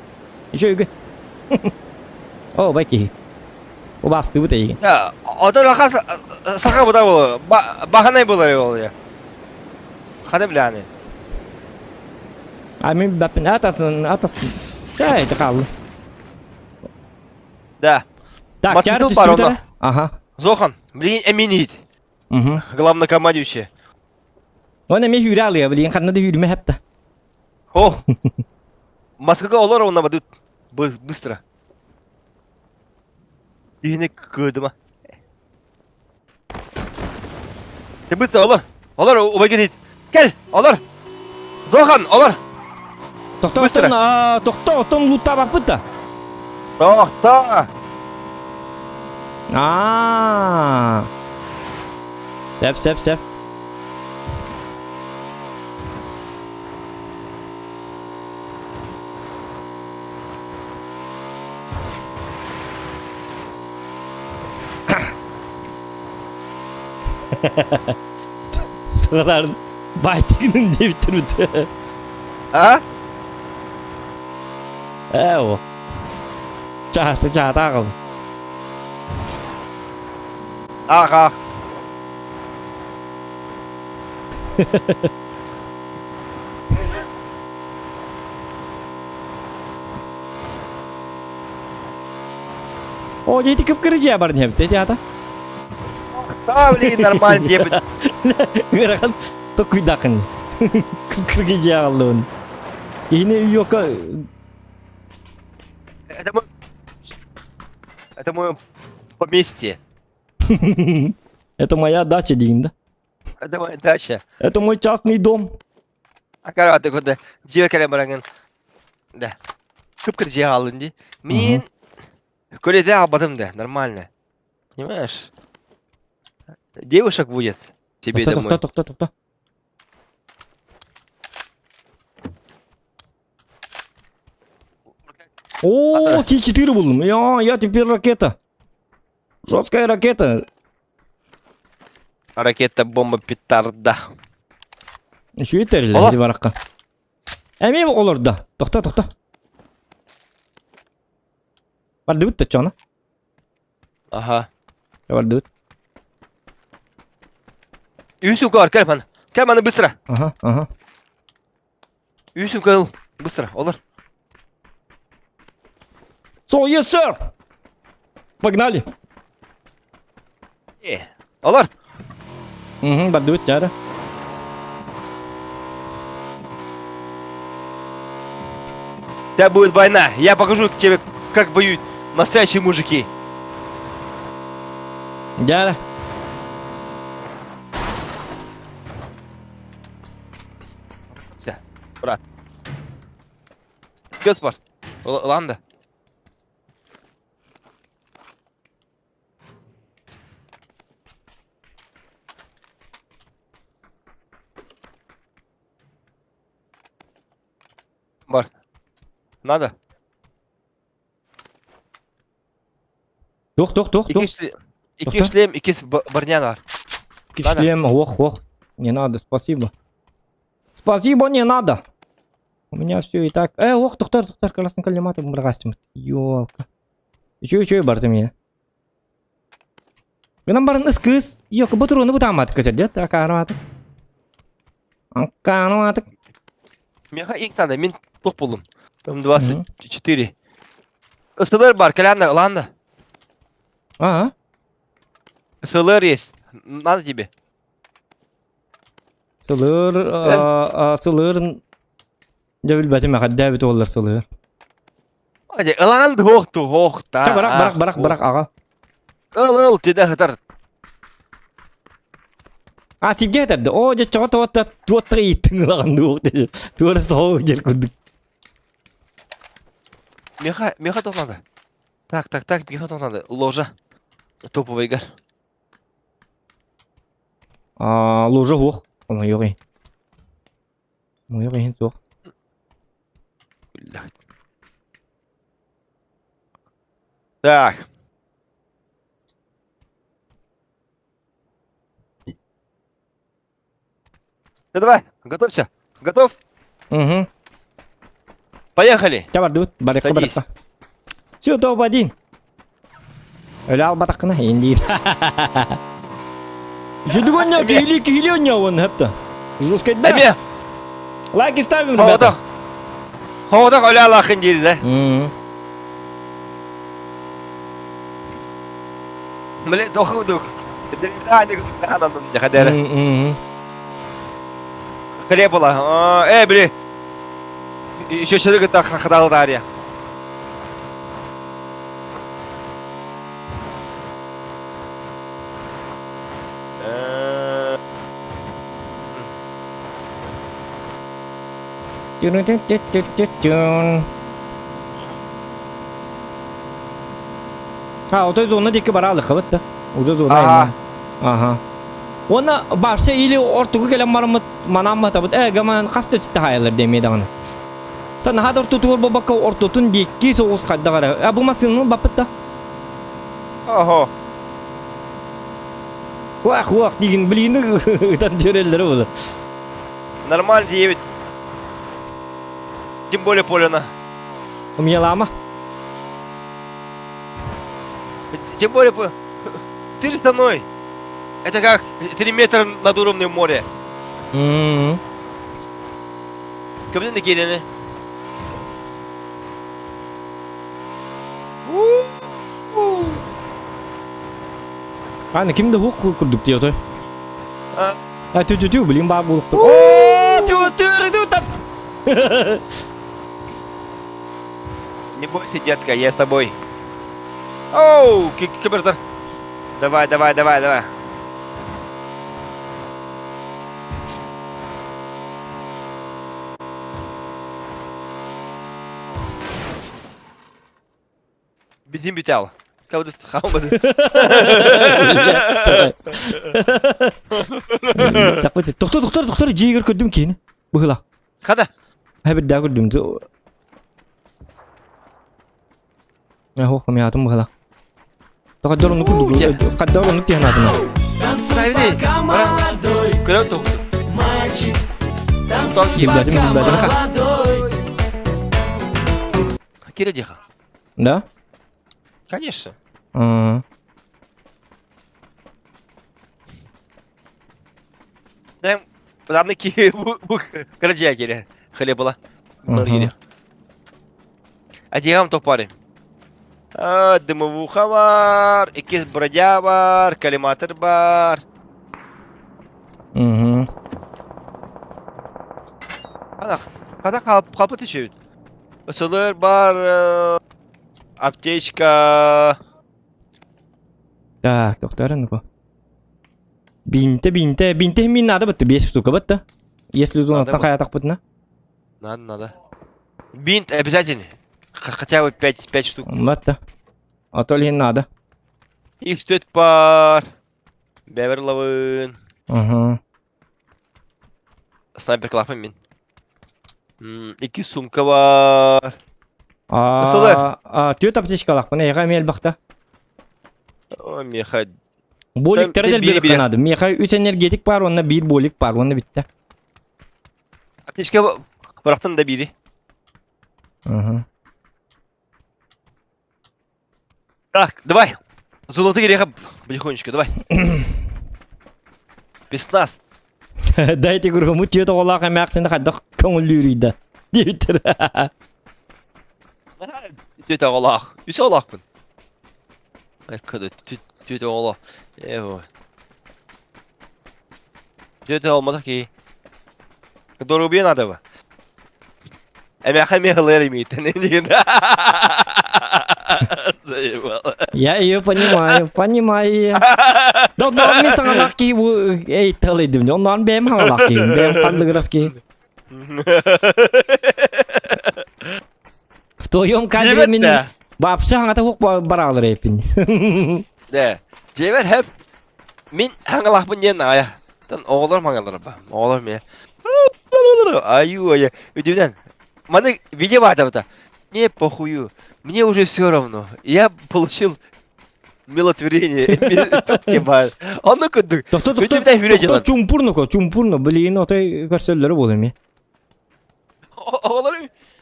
Үчүгэй. О, бай киһи. Убаастыыбыт эйигин. Оттон алхас саха буда буолуо. Баһанай буолар ол я. Хана билээни. А мин баппин атасын атасын. Чай это хаалла. Да. Так, чар түстүбүтэ. Ага. Зохан, блин, эминит. Угу. Главнокомандующий. Он эми хүүрэ алыа, блин, ханна да хүүрүмэ хэпта. О! Москвага олор онна бадыт. Быстро. Киһини кыырдыма. Ты быстро олор. Олор, убай кэлит. Кэл, олор. Зохан, олор. Тохто, Быстро. оттон, тохто, оттон луттаабаппыт да. Тохто. Аа. Сөп, сөп, сөп. Саҕалаарын баайтыгынын диэбиттэр бит. А? Ээ о. Чаата чаата аҕабын. Ах, ах. О, дьэ ити кып-кыра дьиэ барын иһэбит, ити аата. Да, блин, нормально диэбит. Ыарахан токуйдааххын. Кып-кырга дьиэ аҕаллыбын. Иһини үйүөккэ Это мой... Это мое поместье. Это моя дача диин да? Это моя дача. Это мой частный дом. Акара куда дьиэ кэлэн бараҥын. Да. Кып-кыр дьиэ хааллын дии. Мин көлөтө аҕалбатым да, нормально. Понимаешь? Девушек будет тебе Тохто, домой. тохто, тохто, тохто. О, С4 буллум. Я, я теперь ракета. Жесткая ракета. Ракета, бомба, петарда. Үчүгэй тэриллэр Ола. ити баракка. Эмиэ олордо. Тохто, тохто. Бардыбыт да чоно. Ага. Бардыбыт. Үс угар, кэл маны. Кэл маны быстро. Ага, ага. Үс угар, быстро, олор. So, yes, sir! Погнали! Э, Олор. Угу, бардыбыт чара. Сейчас будет война. Я покажу тебе, как воюют настоящие мужики. Дьэ. Все, брат. Все, спорт. Ланда. Бар. Надо? Туох, туох, туох, туох. Икки шлем, икки броня бар. Икки шлем, ох, ох. Не надо, спасибо. Спасибо, не надо. У меня все и так. Э, ох, тохтор, тохтор, красный коллиматор бырҕастымыт. Ёлка. Үчүгэй, үчүгэй барда меня. Гынан баран ыс кыыс, ёлка, ботуруону бутаамат көтөр, дет, акаарыматык. Акаарыматык. Миэхэ ик надо, мин туох буллум. М24. СЛР бар, кэлээннэ, ылаанна. А? СЛР есть. Надо тебе. Сылыр, сылыр, дьэ билбэтим эҕэрдээбит уоллар сылыыр. Ылаан туох туох та. Барах, барах, барах, барах, аҕа. Ыл, ыл, тиде хытар. А сиргэ этэрдэ. Оо, дьэ чоҕо туотта туоттара ииттиҥ ылаҕын дуох диye. Туора соҕу дьэр курдук. Миэхэ, миэхэ туох надо? Так, так, так, миэхэ туох надо? Ложа. Топовый гар. А, ложа суох. Ону иһин. Ону иһин суох. Блядь. Так. Ну давай, готовься. Готов? Угу. Поехали. Ча бардыбыт, барыахха Садись. барыахха. Все, топ-1. Өлө албатаххына индиир. Жүдүк онньоо киһилии киһилии онньоо уонна хөптө. Жесткой да. Эмиэ. Лайки ставим, ребята. Хоҕотох. Хоҕотох өлө алаахын диир да. М. Блин, тоҕо М, м. Хлеб была. Э, били. Еще человек это хохотал Дарья. Тю-ру-тю-тю-тю-тю. А, отой зона диэки бараалыххабыт да. Уже зона Ага. Ага. Уонна барса или ортугу кэлэн бараммыт манаамматабыт ээ гаман хас да өттүттэ хаайалар диэмиэ даҕаны. Та наһаа да ортотугар буолбакка ортотун диэки соҕус хайдах эрэ. А бу массыынаны баппыт да. Ого. Уах уах диигин билигин ытан түөрэллэрэ буолар. Нормально диэбит. Тем более Полина. Умелама. Тем более... Ты же со мной. Это как 3 метра над уровнем моря. М-м. Кымнын киирени. Аны ким да хук курдук диye той. А. А тю тю тю блин баар буолуктур. О, тю тю тю тап. Не бойся, детка, я с тобой. Оу, кибердар. Давай, давай, давай, давай. Бензин бүтэ Хаалбыт. Тохтор, тохтор, тохтор, дьиэгэр көрдүм киһини. Быһыылаах. Хада. Хэбирдээ көрдүм. Ох, мятым быһала. Хаддар оннук курдук, хаддар оннук диэн аатына. Танцуй пока молодой Көрө тоҕус. мальчик. Танцуй Билбэтим, пока билбэтим. молодой. Кире диэхэ. Да? Конечно. А, Sen Адамны ки бу бу кырдьа кире хлебала. Ага. А дегам то парень. А, дымовуха бар, икки бродя бар, коллиматор бар. Угу. Ана, хата қалып қалпы тешеуит. Ысылыр бар, э, аптечка. Так, доктор, ну-ка. Бинте, бинте, бинте мин надо бытты, 5 штука бытты. Если зонаттан Надо хайатах бытына. Надо, надо. Бинт обязательно. Хотя бы 5, 5 штук. Бытты. А то ли надо. Их стоит пар. Беверловын. Ага. Снайпер клапан мин. Икки сумка бар. А, а, түөт аптечкалаахпын, эйиэхэ эмиэ элбэхтэ. О, миэхэ Боликтары Там дэлби биир биир. надо. Миэхэ үс энергетик баар уонна биир болик баар уонна бүттэ. Аптечка бырахтын да биири. Ага. Так, давай. Золотые греха потихонечку, давай. Без нас. Дайте гургуму түөт оҕолоох эмээхсини хайдах көҥүллүүрүй да диэбиттэр. Түөт оҕолоох. Үс оҕолоохпун. Кыды түөт оҕолоох. Эво. Түөт олматах ки. Доруобуйа надо бы. Эмээхэ эмиэ ылыар имиитен. Заебал. Я ее понимаю, понимаю. Да оннооҕор мин саҥалаах киһи бу эй тылыйдым. Оннооҕор бэйэм хаҥалаах киһи, бэйэм ханныгырас киһи. В твоем кадре мин вообще хаҥата хук бараалар эпин. Да. Дьиэбэр хэп мин хаҥалаахпын диэн аҕайа. Тан оҕолор маҥалар ба. Оҕолор миэ. Аю ая. Үдүнэн. Маны видео баатабыта. Не похую. Мне уже все равно. Я получил милотворение. Тут баар. Онно курдук. Тохто тохто Үтүмтэн хүрэ тохто дьылан. чумпурну чумпурну блин отой көрсөллөрү буолуо эмиэ. Оҕолор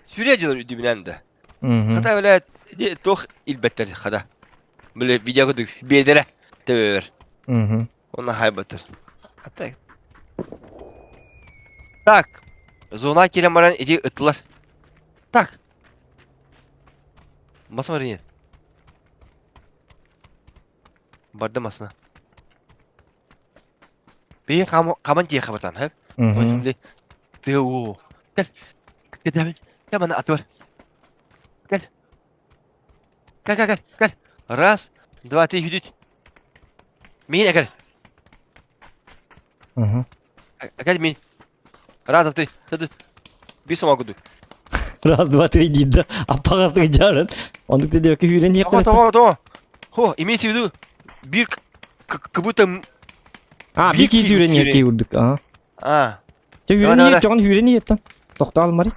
сүрэ дьылар үдүмүнэн да. Мгм. Хата блядь, туох илбэттэр хата. Били видео курдук биэдэрэ төбөбөр. Мгм. Онно хайбаттар. Так. Так. Зона киирэн баран ити ыттылар. Так. Мас бар Барды масына. Бии хаман тиэхэ батан, хэп? Мгм. Ты уу. Кэл. Кэл, кэл мана атыбар. Кэл. Кэл, кэл, кэл, кэл. Раз, два, три, хүдүт. Миин әкэл. Мгм. Әкэл миин. Раз, два, три, сады. Бис сомаа кудук. Раз, два, три диир да аппаҕастык дьаарын. Оннук да диэбэккэ сүүрэн Тоҕо, иһиэхтэрэ. тоҕо, тоҕо. Хо, имеется в виду, бир как будто А, биир биир киһи киһи сүүрэн иһэр сүүрэн. киһи курдук. Аа. А, Чэ Давай, сүүрэн давай, иһэр, чоҕун сүүрэн иһэттэн. Тохтоо алмары.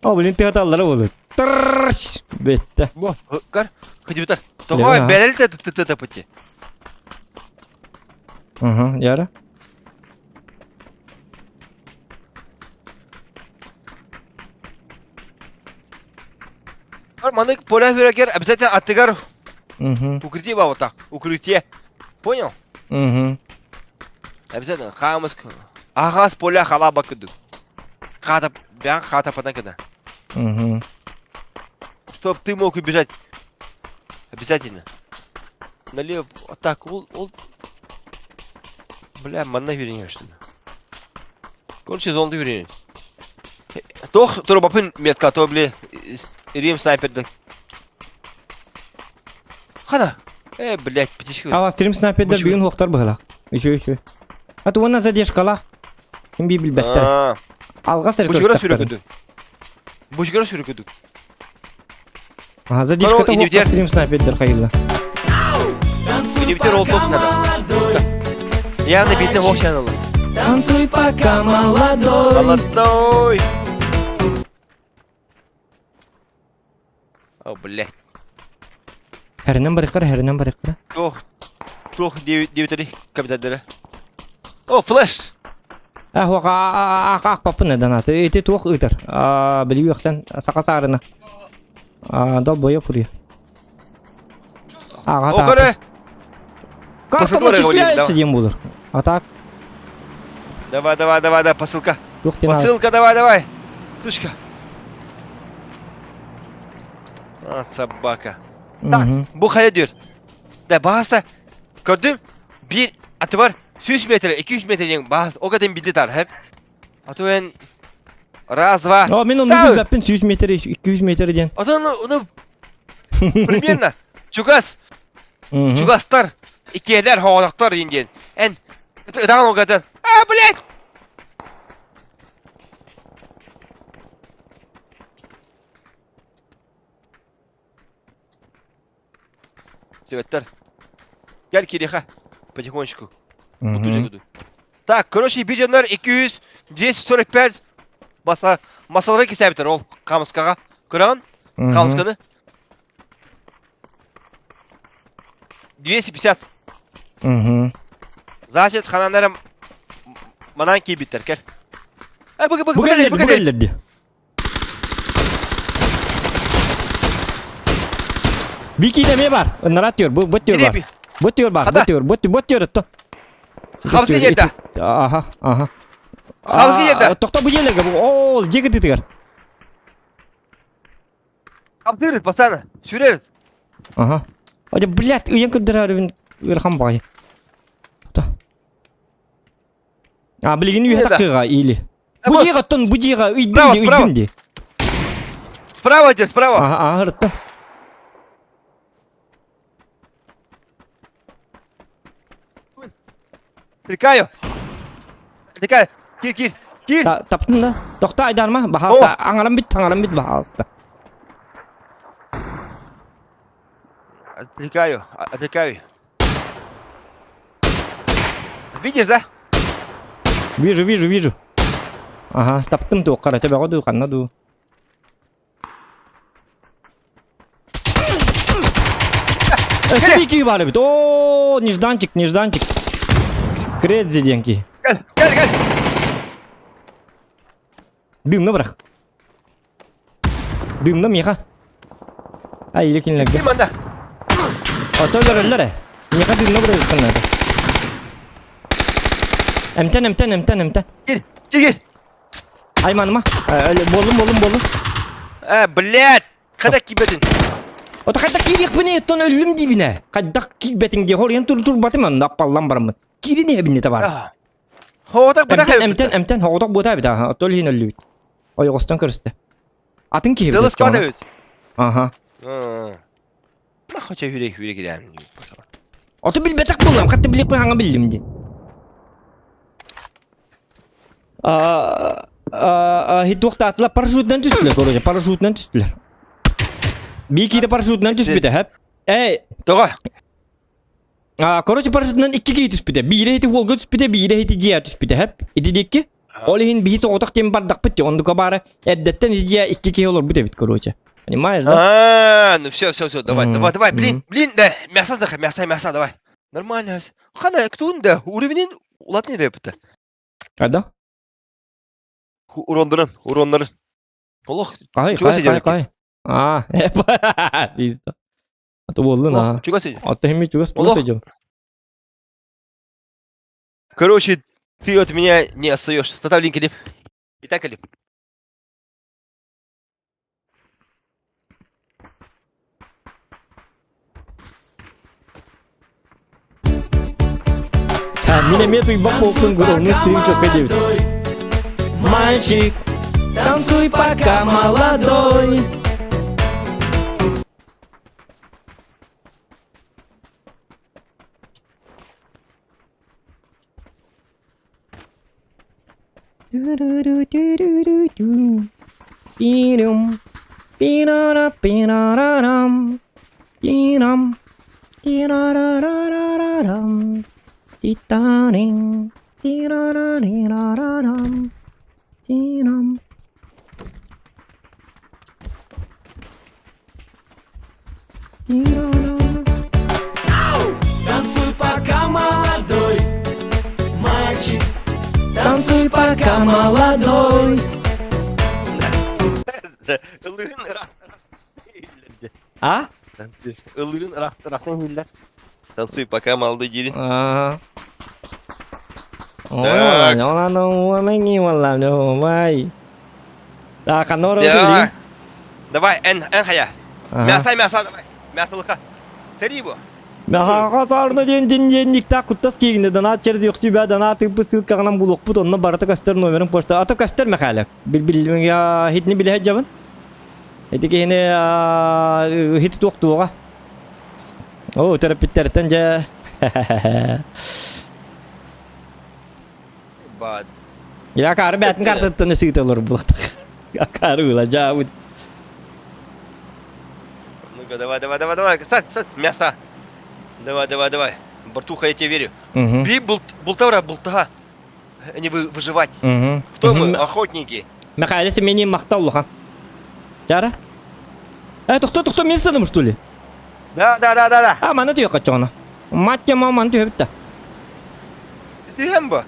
О, блин, тыаталлара буолур. Тырш! Бүттэ. Бу, көр, кыдьыбытар. Дьэ, Тоҕо аа. бэлэл тыты Ага, яра. Маннык поля хүрэгэр обязательно аттыгар Угу. укрытие бар вот так. Укрытие. Понял? Угу. Обязательно хаамыс ағас поля халаба күдүк. Хата, бян хата потом когда. Угу. Чтоб ты мог убежать. Обязательно. Налево, вот так, ол, ол. Бля, манна хүренер что ли. Короче, зонды хүренер. Тох, турбапын метка, то, бля, рим снайперді. Хана. Э, блядь, птичка. Ала стрим снайпердер Бу бүгүн хуохтар быһылаах. Үчү үчү. А тугунан задержкалаах. Ким би билбэттэр. А, Алҕас эрэ Бучугара сүрө көрүстэхтэрин. көдүк. Бучугара сүрө көдүк. Аха, задержката Парол хуохта инибитер. стрим снайпердер хайылла. Танцуй Инибитер ол пока топ надо. молодой, Явно битне хош яналы. танцуй пока молодой. Молодой. О, блядь. Хэринэн барыхтара, хэринэн барыхтара. Туох, туох диэбитэри капиталлара. О, флеш! Ах, ах, ах, папын донат. Ити туох ыытар. Били үөхсэн саха саарына. Долбоёб фурия. Ага, О, көрө! Как там отчисляется диэн буолар. А так? Давай, давай, давай, давай, посылка. Посылка, давай, давай. Тушка. А, собака. Так, бу хайа диир. Да, бааса. Көрдүм. Биир аты бар. 100 метр, 200 метр диэн баас. Ол кэтин билди тар, хэп. А то эн раз, два. О, мин онну билбэппин 100 метр, 200 метр диэн. Ото ну, примерно. Чугас. Чугастар. Иккиэлэр, хоҕолохтор диэн диэн. Эн ытаҕын ол кэтин. А, блядь! Сүбэттэр. Кэл кириэхэ. Потихонечку. Мгм. Так, короче, бидьоннор 200, 245 маса, масалары кисээбитэр ол хаамыскаҕа. Көрөҕүн? Хаамысканы. 250. Мгм. Значит, хананнарым манан киирбиттэр, кэл. Э, бу, бу, Бу кэллэр, бу кэллэр дии. Бикиде эмиэ бар. Ыннара түөр, бу бу түөр бар. Бу түөр бар, бу түөр, бу бу түөр отто. Хамсы жерде. Аха, аха. Хамсы жерде. Тохто бу жерлерге бу. Ол жеги тытыгар. Хамсырыр, пацаны. Сүрер. Аха. Ode, блядь, ыйан көрдөрөрүбүн ыарахан баҕайы. А, билигин үһэ такыга или. Бу дьиэҕэ оттон бу дьиэҕэ ыйдым ди, ыйдым ди. Справа дьэ, справа. Аха, аха, ырытта. Отвлекаю. Отвлекаю. Кир, кир, кир. Таптын да. Тохто айдарма, баһаалта. Аҥарам бит, аҥарам бит, баһаалта. Отвлекаю, отвлекаю. Видишь, да? Вижу, вижу, вижу. Ага, таптым туоххара, төбөҕө дуу, ханна дуу. Өссө киһи баар эбит. Оо, нежданчик, нежданчик. Кредзи диэн киһи. Кэл, кэл, кэл. Дымна бырах. Дымна миэхэ. Ай, или кинилэргэ. Ким анда? Ото өлөрөллөр ээ. Миэхэ дымна бырахысканнар. Эмтэн, эмтэн, эмтэн, эмтэн. Кир, кир, кир. Айманыма. Боллум, боллум, боллум. Э, блядь! Хайдах киирбэтин? Ото хайдах киириэхпиний, оттон өллүм диибин ээ. Хайдах киирбэтиҥ диye хоруйан тур турбатым онно аппаллан бараммын. Киирин иһэбин табаарыс. Хоҕотох бытах Эмтэн, эмтэн, эмтэн, хоҕотох буота эбит аха. Оттон иһин өллүбүт. Ойоҕостон көрүстэ. Атын киһи Дылыс эбит. эбит. Аха. Нахуй чэ хүрэ хүрэ кирээн. Ото билбэтэх буоллам, хатта билиэхпин хаҥа биллим дии. Туохтаатылар парашютынан түстүлэр, короче, парашютынан түстүлэр. Биир киһи парашютынан түспүтэ, хэп. Эй, Тоҕо? Короче, парашютынан икки киһи түспүтэ. Биирэ ити уолга түспүтэ, биирэ ити дьиэ түспүтэ, хэп. Ити диэки. Ол иһин биһи соҕотох диэн бардахпыт дии, оннука баара эрдэттэн ити дьиэ икки киһи олорбут эбит, короче. Понимаешь, да? А, ну все, все, все, давай, давай, давай, блин, блин, да, мясо, да, мясо, мясо, давай. Нормально. Хана, кто да, уровень улатный рэпта. А да? Урондарын, уроннарын. Олох, Кай, чугас кай, кай, сидел. кай. А, пизда. А то буоллун, а. Чугас сидел. Отто химми чугас чугас Олох. идем. Короче, ты от меня не отстаешь. Татавлин Килип. Итак, Килип. Мин эмиэ туйбах буолтун громный стрим чокка диэбит. Мальчик, танцуй пока молодой. Пирюм, пирара пирарарам, пирам, тирарарарарарам, титарин, тирарарирарарам, тирам. Танцуй, пока молодой, мальчик. Танцуй, пока молодой. Ыллыырын ыраах А? Ыллыырын ыраах ыраахтан иһиллэр. Танцуй, пока молодой диирин. Аа. Так. Так, ханна Давай. барабыт Давай, эн, эн хайа. Мясо, мясо, давай. Мясо лыка. Тэри бу. Махаха саарна диэн дин диэн никтаах куттас киигинэ донат через үөхсүбэ донат тыыппы ссылкаҕынан булуохпут онно барыта көстөр номерын почта ата көстөр Михайлов бил бил хитни билэһэ дьабын ити киһини хит туох туоҕа о төрөппүттэртэн дьэ Бад. Я акаары бээтин картыттан сыыталар булахтах акаары ыла жаабыт Ну-ка, давай, давай, давай, давай. Кстати, кстати, мясо. Давай, давай, давай. Бартуха, я тебе верю. Угу. Би булт, бултавра, бултага. Не вы, выживать. Угу. Кто мы? Охотники. Михаил Семенин махтал улахан. Чара? Э, тохто, тохто, мен сыдым, что ли? Да, да, да, да, да. А, маны түйе қачоғына. Мать мама, маны түйе бітті. Ты ба?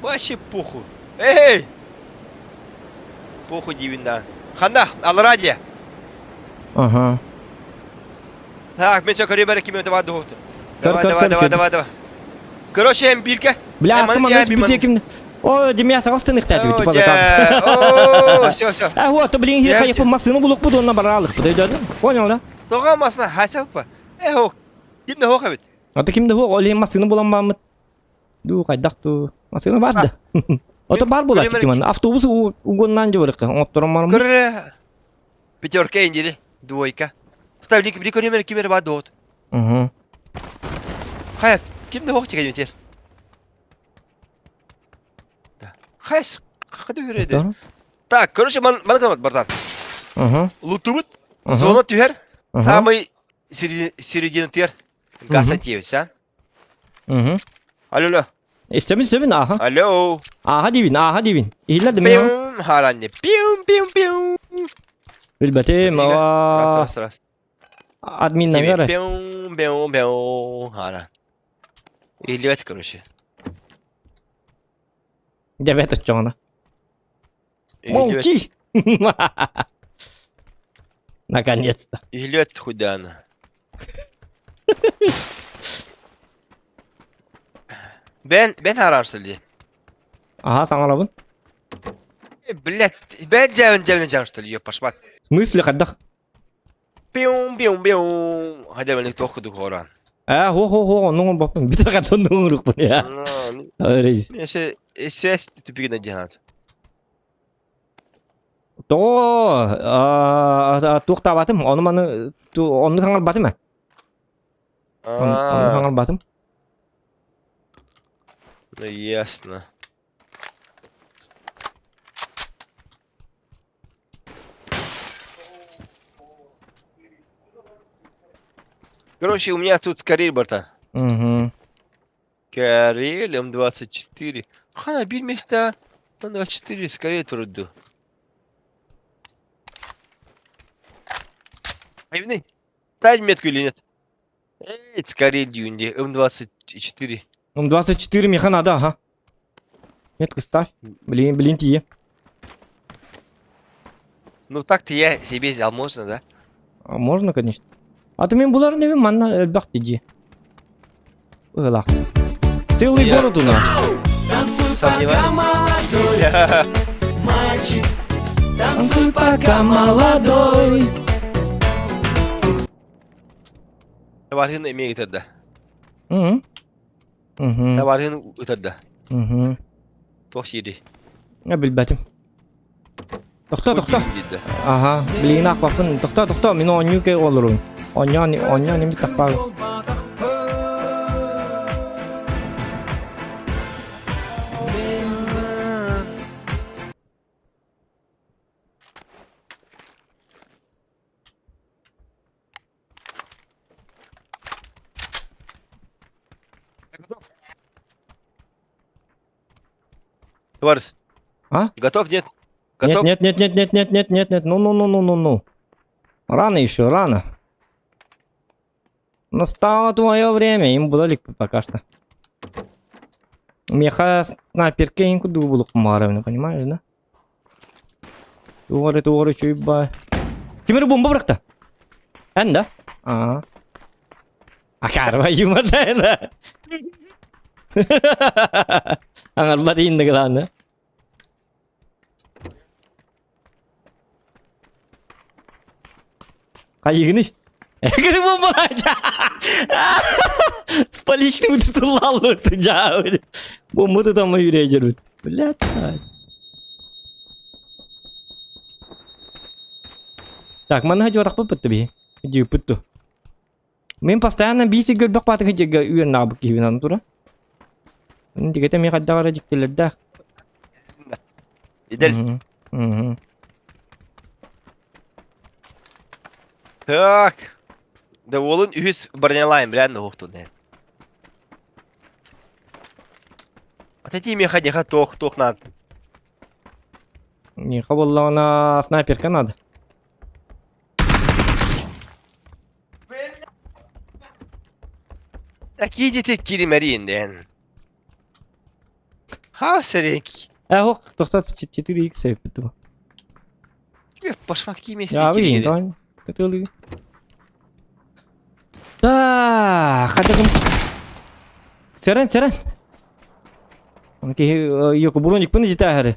Вообще похуй. Эй! Похуй дивин, да. Ханда, алрадия. Ага. Так, мен все көрө ким давай дуһуту. Көр, Давай, көр, давай, көр, давай, көр. давай, давай. Короче, эм бирге. Бля, Э, автомат бите ким. О, Демья сағастын ихтәді бит, типа О, все, все. А вот, блин, Я- хайып машина булук бу онна баралык бу дойдады. Понял, да? Тоға масына хасапа. Э, хок. Ким не хок бит? Ата кимде хо, ол машина булан бамыт. Ду кайдак ту. Машина бар да. Ото бар була чиктиман. Автобус угоннан жибарык. Оңотторон бармы? Көрө. Пятерка индири. Двойка. Ставь лик, бри көрө ким бар дот. Угу. Хая, ким не хок чиген битер. Да. Хайс, кады хүреді. Так, короче, ман ман калмат братан. Угу. Лутубут, зона түһэр, самый середина тер. Гаса тиевич, а? Угу. Алло, алло. Истемин себин аха. Алло. Аха дибин, аха дибин. Иһиллэр дим. Пиум, харанне. Пиум, пиум, пиум. Билбэтим, Раз, ава. раз, раз. Админ намер. Пиум, пиум, пиум, хара. Илибет, короче. Дебет очоңна. Илибет. Молчи. Наконец-то. Илибет худана. Бен, бен харар сөйле. Аха, саңарабын. Блять, бен жабын жабын жабын что ли, ёпашмат. В смысле, хайдах? Пиум, пиум, пиум. Хайда мен тоқ кудук хоран. Э, хо хо хо, нуңун бапын. Бит катон нуңун я. Рез. Мен се сес тупигин дихат. То, а туохтаабатым, ону маны онну хаҥарбатым ээ. Онну хаҥарбатым. Ну ясно. Короче, у меня тут Карель, братан. Угу. Карель М24. Хана, бир места М24 скорее труду. Айвны, ставь метку или нет? Эй, скорее дюнди, М24. М24 меха надо, ага. Метку ставь. Блин, блин, тие. Ну так-то я себе взял, можно, да? А, можно, конечно. А то мен булар не манна элбэх дии. Ылах. Целый Я город у нас. Танцуй, пока Сомневаюсь. молодой, мальчик. Танцуй, пока молодой. Табархин имеет это. Угу. Угу. Табархин это. Угу. Тох сири. Я билбэтим. Тохто, тохто. Ага, блин, акпапын. Тохто, тохто, мин оонньуу кэ олорун. Оонньоон, оонньоон имит тахпаа. Товарищ. А? Готов, нет? Готов? Нет, нет, нет, нет, нет, нет, нет, нет, нет, ну, ну, ну, ну, ну, ну. Рано еще, рано. Настало твое время, им было лик пока что. Меха снайперка им куду булук маравна, понимаешь, да? Тугары тугары чуйба. Тимир бомба бырахта. Эн да? Аа. Акарба юмадайна. Аңарлар инде главное. Хайыгыный? Экини бомбалайда. С поличным тутулаллы жаа. Бомба тутама юрей жүрүт. Блядь. Так, манна жуарах быттı би. Жыпытту. Мен постоянно биси көрбөх баатыгы жерге үйөн наабык киһибин тура. Дигете ми хайдагара дьиктилэрдээх. Идел. Так. Да уолун үһүс бронялайын билэн уһуктун. Отойди меха неха тох тох надо. Миха буоллаҕына снайперка надо. Такие дети киримэрин дэн. Ха сэрик. Э, тохтот 4x эппит бу. Тебе башматки месте Я выйдем, давай. Так, хотя Сэрэн, сэрэн. Киһи броник пын житаһары.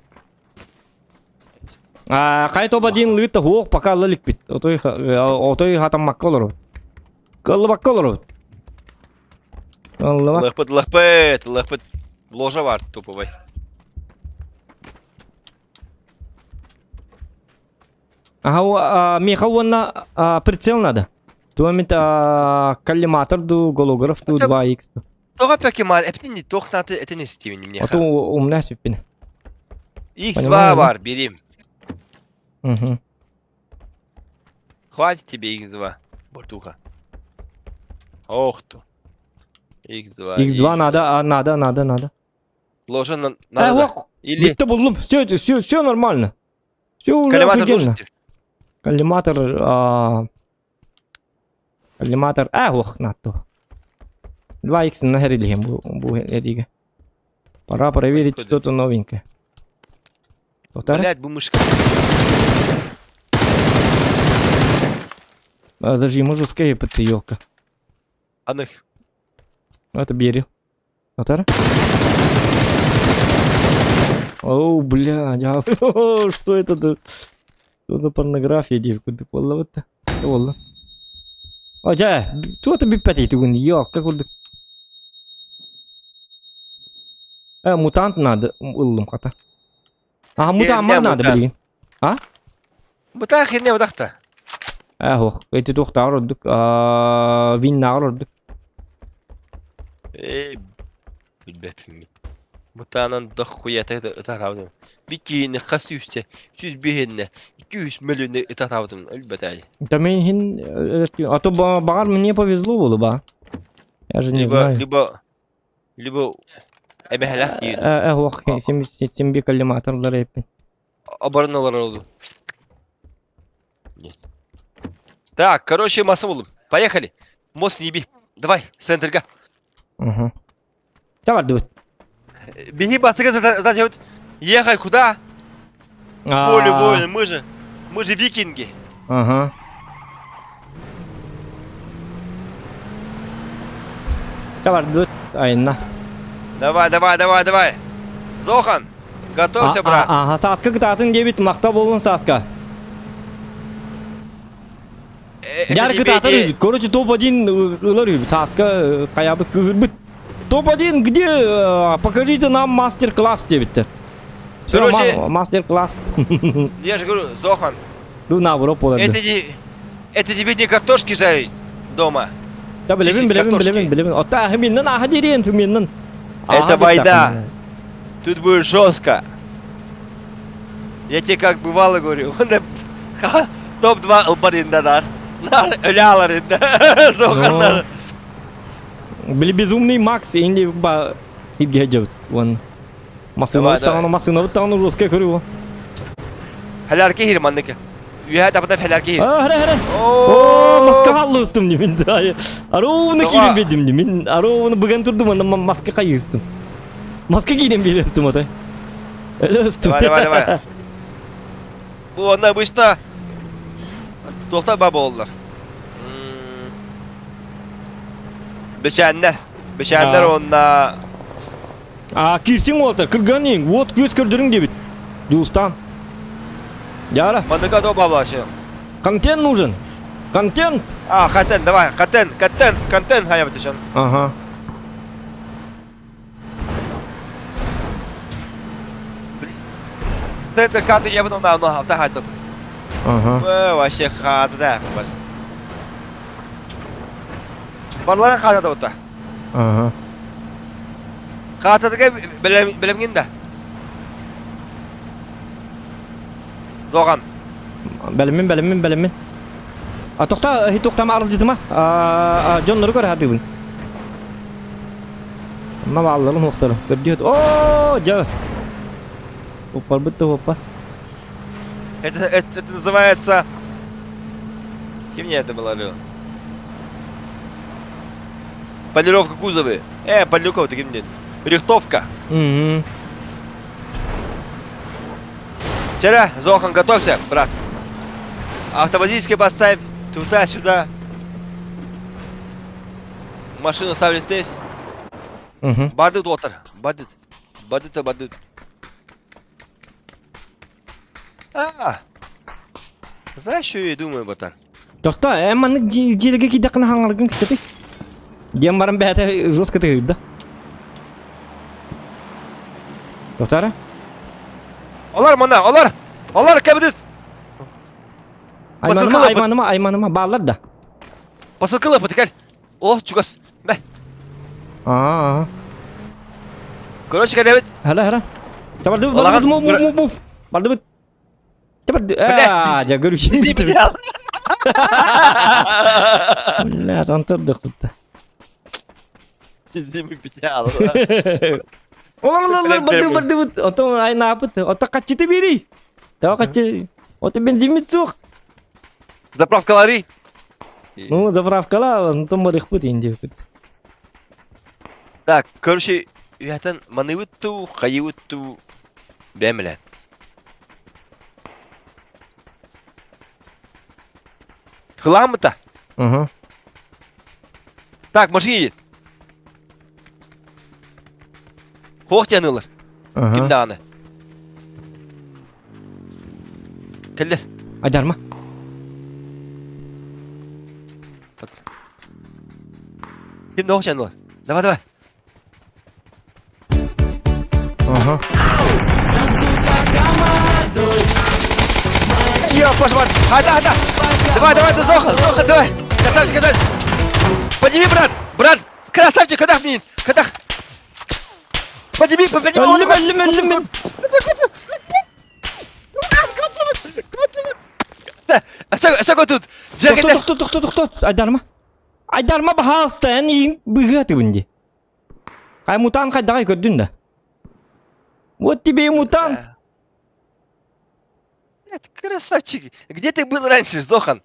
Хайа тоба диэн лыыта суох пока ыла иликпит. Отой отой хатаммакка олоробут. Кыллыбакка олоробут. Кыллыбак. Лыхпыт, лыхпыт, лыхпыт. Ложа бар туповой. Ага, меха уонна прицел надо. Туомит коллиматор ду, голограф ду, 2х ду. Тоҕо пекемар, эптин тохнаты этин истибин мне. А то умна сүппин. X2 бар, берем. Угу. Хватит тебе X2, бортуха. Ох ты. X2. X2 надо, а, надо, надо, надо. Ложа на, надо. Э, Или... Битте буллум, все, все, все нормально. Все уже Коллиматор офигенно. Коллиматор, а... Коллиматор, а, ох, на то. 2х на херилиһин бу, бу эригэ. Пора проверить что-то новенькое. Повтора? Блять, бумышка. А, подожди, может скорее под елка. Аных. Это бери. Повтора? Оу, бля, я... что это? Что за порнография, девку? Ты вот Буолла. О, дьэ, туота бүппэт итигин, ёлка курдук. Э, мутант надо, ыллым хата. А, мутант надо, блин. А? Мутант херня бодахта. Э, ох, эти туохтаар ордук, виннаар ордук. Э, билбэппин. Мутанан дохуя ытаатаабытым. Бикиини хас сүүстэ, сүүс биһиннэ, 200 мөлүнэ ытаатаабытым өлбөтөй. Да мен а то баҕар мне повезло было ба. Я же не либо, знаю. Либо, либо эбэһэлэх диир. Э, ох, симби коллиматорлар эппин. Обороналар oldu. Нет. Так, короче, масса булдум. Поехали. Мост не еби. Давай, центрга. Угу. Давай, давай. Беги, пацаны, Ехай куда? Поле воин, мы же, мы же викинги. Ага. Давай, айна. Давай, давай, давай, давай. Зохан, готовься, брат. Ага, Саска кытаатын диэбит, махта болун Саска. Яр кытаатар үбүт. Короче, топ-1 ылар үбүт. Саска хайабыт кыһырбыт. Топ-1 где? Покажите нам мастер-класс диэбиттэр. Все, Короче, мастер-класс. Я же говорю, Зохан. Ну, наоборот, болар. Это, не, это тебе не картошки жарить дома. Да, билебин, билебин, билебин, билебин. Ота, миннен аха дириен, миннен. Это война. Тут будет жестко. Я тебе как бывало говорю, топ-2 ылбарында нар. Нар өляларында. Зоханнар. Били безумный Макс, инди ба хидге Он. Масына тану, масына тану жестко көрү. Халярки хирманныки. Үөһэ табата фэлэр киһи. А, хара, хара. О, маска халлыстым дии мин. Аровны киирэн биэрдим дии. Мин аровны быган турдум, онно маска хайыстым. Маска киирэн биэрестим отой. Өлөстүм. Давай, давай, давай. Бу онно обычно туохтан ба буолаллар. Бэчээннэр. Бэчээннэр уонна А, киирсиҥ уолаттар, кырган уот күөс көрдөрүҥ диэбит. Дьулустаан. Яра. Маныка то бабачы. Контент нужен. Контент. А, контент, давай, контент, контент, контент хайабытышын. Ага. Центр карты я потом на ногах, да, хатып. Ага. Вообще хаты да. Барларын хата да ота. Ага. Хаататыга бэлэмҥин да? Зоҕан. Бэлэммин, бэлэммин, бэлэммин. А тохта, тоқтама арылдьытыма. Дьоннору көр хатыыбын. Онно баалларын хуохтары. Көрдүөт. О, дьэ. Уппарбыт да уппар. Это, это, это называется... Кем мне это было, Леон? Полировка кузовы. Полировка таким нет. Рихтовка. Угу. Вчера, Зохан, готовься, брат. Автоматически поставь туда-сюда. Машину ставлю здесь. Угу. Бардыт отыр. Бардыт. Бардыт, бардыт. А, знаешь, что я думаю, братан? Тохто, эн маннык дьиэлэргэ киирдэххинэ хаҥаргын кыччатый. Диэн баран бэйэтэ жестко тыһыйда. Тохтара? Олар мана, олар! Олар кэбидит! Айманыма, айманыма, айманыма, бааллар да. Посылкалап, кэл. О, чугас. Мэ. Аа. Короче, кэлэбит. Хара, хара. Табардыбыт, бардыбыт, мув, мув, мув. Бардыбыт. Табарды. Аа, жа көрүшүн. Бля, тантырдык бутта. Олар, олар, барды, бардыбыт. Отон айнаапыт. Ото каччыты бери. Таба каччы. Ото бензимит суох. Заправкалары. Ну, заправкала, онтон барыхпыт инди. Так, короче, үйәтен маныбыт ту, хайыбыт ту, бәмілә. Хыламыта. Угу. Так, машина едет. Хоох тянылар. Ким даҕаны. Кэллэр. Айдарма. Ким да тянылар. Давай, давай. Ага. Чья, пошла. Хата, хата. Давай, давай, Зоха, Зоха, давай. Красавчик, красавчик. Подними, брат, брат. Красавчик, кадах мин, кадах. Подними, подними. Өллүм, өллүм, өллүм. Сако тут. Тохто, тохто, тохто, тохто. Айдарма. Айдарма баһаалта, эн иин быһыатыбын ди. Хай мутант хайдаҕай көрдүн да. Вот тебе и мутант. Блядь, красавчик. Где ты был раньше, Зохан?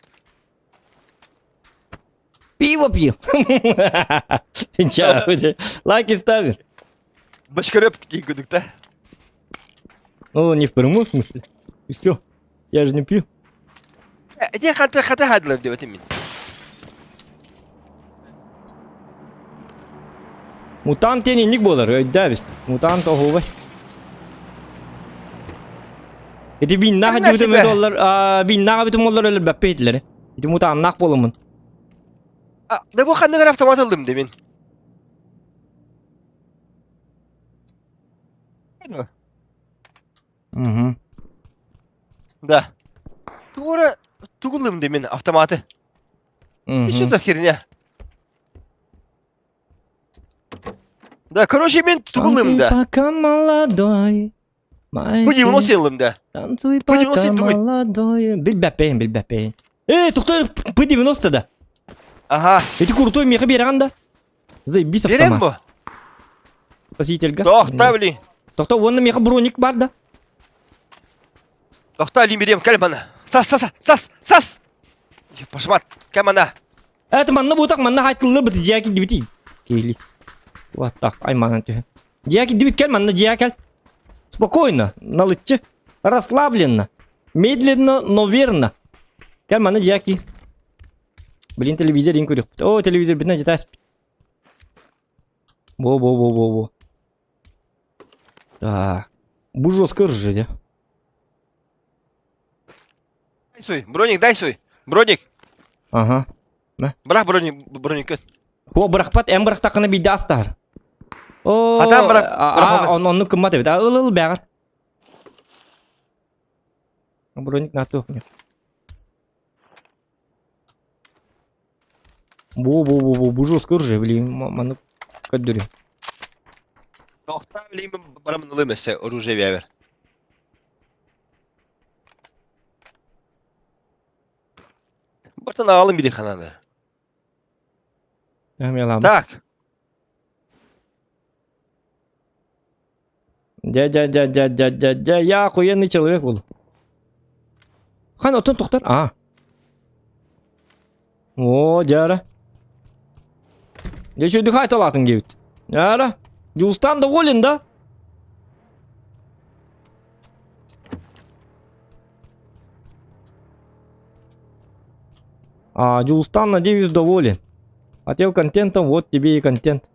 Пиво пью. Лайки ставим. Башкареп курдук, да? Ну, не в прямом смысле. И что? Я же не пью. Где хата хата хадлар деп мин. Мутант диэн инник буолар, өйдөөбүс. Мутант оһуобай. Ити виннаах дьыбытым доллар, виннаах бүтүм оллар өлөрбөппө иһитлere. Ити мутаннаах буоламмын. Да бу ханныгар автомат ылдым дебин. Угу. Да. Тугура тугулым дебин автоматы. И что за херня? Да, короче, мен тугулым да. пока молодой. Бу 90 ылым да. Танцуй пока молодой. Билбэппэйин, билбэппэйин. Эй, тохтой, П-90 да. Ага. Эти крутой меха береган да. Заебись Берем автомат. бу. Спасительга. Тохта, блин. Тохта, уонна меха броник бар да. Тохта, алим берем, кәл мана. Сас, сас, сас, сас! Пошмат, кем она? Это манна буутак манна хайтыллар быты дьиэ кирдибити. Киһили. Вот так, айманан түһэн. Дьиэ кирдибит кэл манна дьиэ кэл. Спокойно, налыччы. Расслабленно. Медленно, но верно. Кэл манна дьиэ ки. Блин, телевизор ин көрүөхпүт. О, телевизор бүтүнэ жытаас. Во-во-во-во-во. Так. Бу жестко ржете. Дай свой, броник, дай свой. Броник. Ага. Бырах броник, броник. О, бырахпат, эн бырахтаххына биирдэ астаһар. О, Атаан бырах, а, оннук кыммат эбит. Ыл ыл бэҕэр. Броник натух. Бу-бу-бу-бу, бу жестко уже, блин, маннык көрдөрү. Тохтаа билигин барамын ылым өссө оружие биэбэр. Бартан аҕалым бири хананы. Так. Дя-дя-дя-дя-дя-дя-дя, я охуенный человек был. Хан, отон тохтар. А. О, дяра. Дя что дыхай талатын говорит. Дяра. Юлстан доволен, да? А, Дюлстан, надеюсь, доволен. Хотел контентом, вот тебе и контент.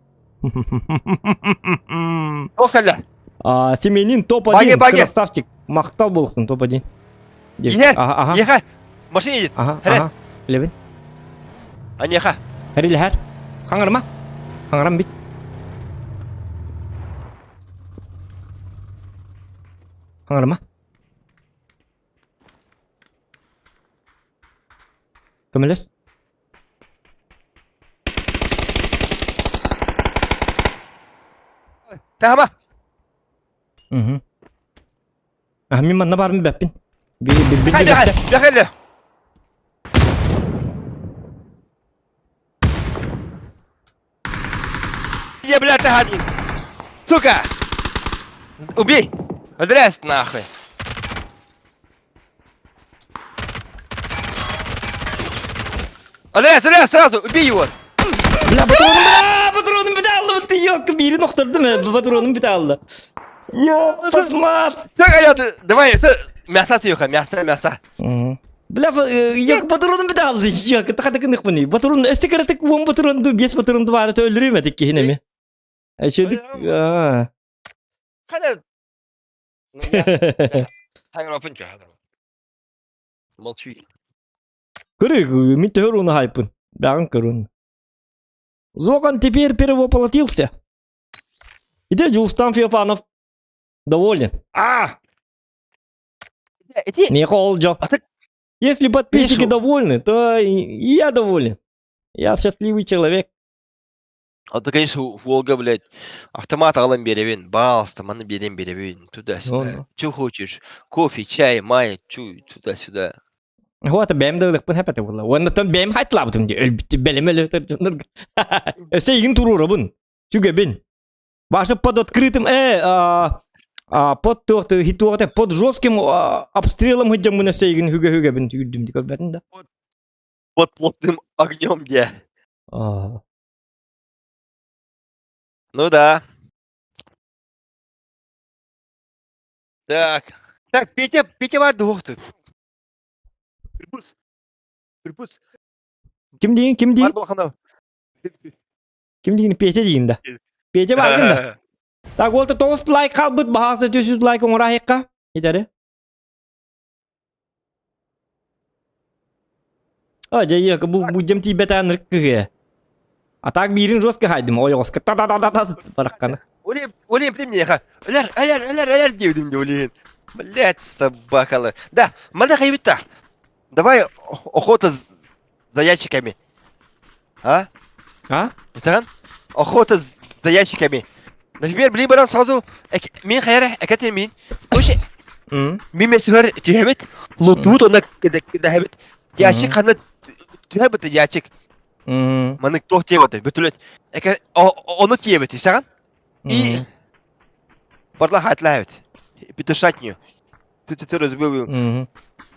Охаля. А, Семенин топ-1, красавчик. Махтал буолуохтун топ-1. Ага, ага. Еха. Машина едет. Ага, ага. Левин. Анеха. Хәрилэһэр. Хаҥарма. Хаҥарам бит. Хаҥарма. Көмөлөс. Таһама. Угу. А мин манна баармын бэппин. Би би би Бэхэлэ. Я, блядь, один. Сука! Убей! Здрасте, нахуй. Андрей, стреляй сразу, убей его! Бля, патроным, бля, патроным бүтэ алла, ты ёлка, биирин охтордум, патроным бүтэ алла. Ёп, посмат! Давай, мясо ты мясо, мясо. Бля, ёк, патроным бүтэ алла, ёк, тахата кыныхпыны. Патрон, өстө кыратык уон патрон ду, бес патрон ду баары өлөрүм этик киһинеми. Эшедик, аа. Хана. Молчи. Көрүк, мин төһөр уну хайпын. Бягын көрүн. Зоган теперь перевоплотился. Иде Дьулустан Феофанов доволен. А! Ити Не ол жок. Если подписчики Мишу. довольны, то и я доволен. Я счастливый человек. А то, конечно, Волга, блядь, автомат аҕалан биэрэбин, баалста, маны биэрэн биэрэбин, туда-сюда. Ну, ну. Чё хочешь? Кофе, чай, май, чуй, туда-сюда. Хуата бэм да ылыхпын хэпэтэ буолла. Уоннаттан бэм хайтлаабытым дии өлбүттү бэлэм өлөтөр дьоннорго. Өссө игин туруорабын. Сүгэбин. Ваша под открытым а, а, под туохты хитуоте под жестким обстрелом сылдьаммын өссө игин хүгэ хүгэбин түүрдүм ди көрбөтүн да. Под плотным огнем где? А, Ну да. Так. Так, Петя, Петя бар двух ты. Припус. Припус. Ким диин, ким диин? Бар балхана. Ким диин? Петя диин да. Петя бааргын да. Так, ол 9 лайк хаалбыт, баһаасы 300 лайк оҥораһыахха. Итэри. А, дьэ, бу бу дьэм тиийбэтээн ыркыһыа. А так биирин жестко хайдым, ойоҕоско та-та-та-та бараххана. Олем, олем, при мне, ха. Өлөр, өлөр, өлөр, өлөр диэбитим дии, олин. Блять, собакалы. Да, манна хайбитта. Давай охота за ящиками. А? А? Истэҕин? Охота за ящиками. Например, билин баран сразу мин хайара экэтин мин. Короче, мин месүһэр түһэбит, лутуут онно кэдэһэбит. Ящик ханна түһэбит ящик. Маннык туох тиэбэт бөтүлэт. Эке ону тиэбит, истэҕин? И барла хатлаабит. Петушатню. Ты разбил.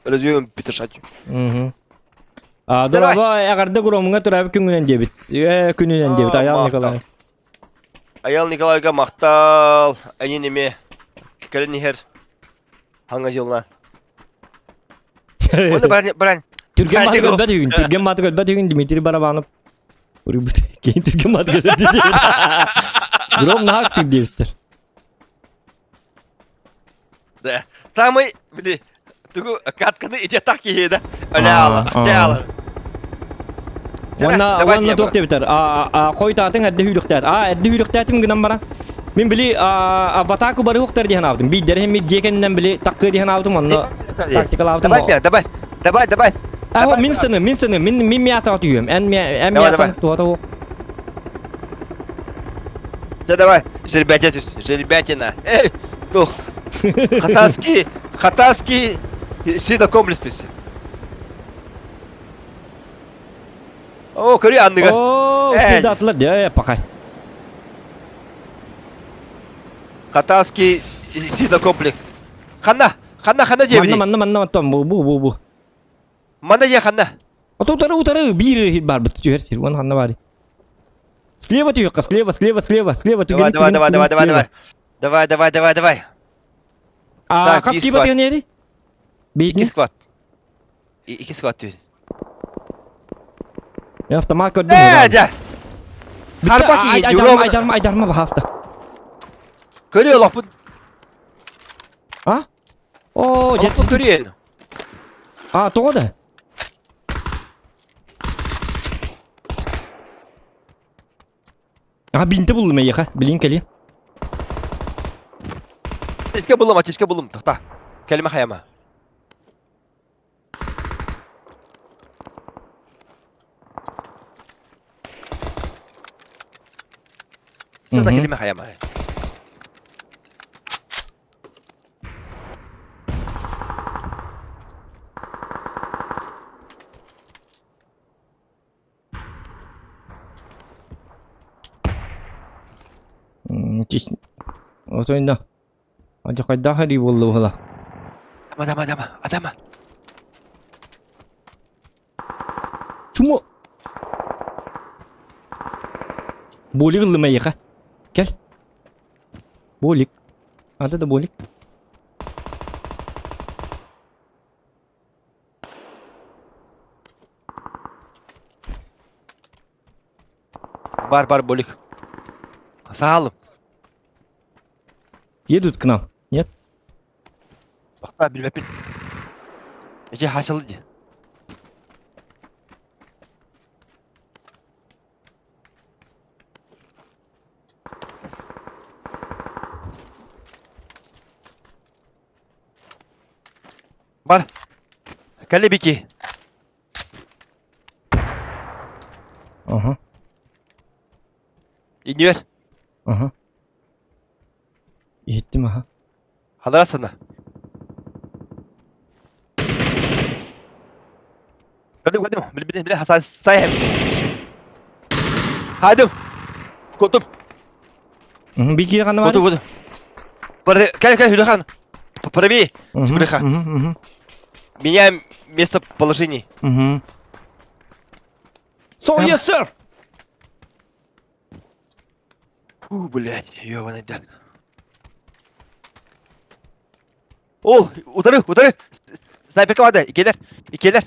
Разъем петушать. Мгм. А, дороба, эҕэрдэ Громҥа төрөөбүт күҥҥүнэн диэбит. Э, күнүнэн диэбит Аял Николаев. Аял Николаевга махтал. Эйин эме кэлэн иһэр хаҥа дьылна. Оны баран баран. Түргэн мааты көрбөт үгүн, түргэн мааты көрбөт үгүн Дмитрий Барабанов. Урбут. Кейин түргэн мааты көрбөт. Гром наһаа сир диэбиттэр. Да. Самый, били, тугу катканы ити так киһи да. Өле ала. Уонна уонна туох диэбитэр? А хойутаатыҥ эрдэ сүүрүөхтээх. А эрдэ сүүрүөхтээтим гынан баран. Мин били в атаку барыһыктар диэн аабытым. Биирдэрэ мин дьиэ кэннинэн били таккы диэн аабытым онно тактикалаабытым. Давай, давай, давай, давай. А мин сыны, мин сыны, мин мин мясо түһүөм. Эн эн мясо туота Все, давай, жеребятина, жеребятина. Эй, тух. Хатаский, Хатаский, синокомплекс түс. О, көрү анныгар. О, успейдаатылар дьэ, пахай. Хатаский синокомплекс. Ханна, ханна, ханна диэбити? Манна, манна, манна, оттон бу, бу, бу, бу. Манна дьэ ханна? Ото утары, утары, биир барбыт түһэр сир, уон ханна баар. Слева түһүөххэ, слева, слева, слева, слева. Давай, давай, давай, давай, давай, давай. Давай, давай, давай, давай. А, как тиба тыгын Икки сквад. Икки сквад түһ. Мен автомат көрдүм. Ээ, дьэ. Харбак Айдарма, айдарма, айдарма баһааста. Көрүө олохпут. А? О, дьэ. Көрүө. А, тоҕо да? А, бинти буллум эйиэхэ, билин кэлиэ. Ачка буллум, ачка буллум, тохта. Кэлимэ хайама. Сына кэлимэ хайама. Отойно. Адьахайдаах эрии буолла быһыла. Адама, адама, адама, адама. Чумо. Болик ыллым эйиэхэ. Кэл. Болик. Ада да болик. Бар, бар, болик. Саалым. Едут к нам. Нет? А, билбэппин. Эти хасылы ди. Бар. Кэлэ бики. Ага. Иннибэр. Ага. Иһиттим аха. Ханара сана. Көрдүм, көрдүм. Били, били, били, хасан сайым. Хайдым. Кутум. Бики ханна бар? Кутум, кутум. Бар, кэл, кэл, Хүлэхан. Правее. Хүлэха. Меняем местоположение. Угу. So yes, sir! Фу, блядь, ёбаный дар. Ол, утары, утары. Снайперка барды, икелер, икелер.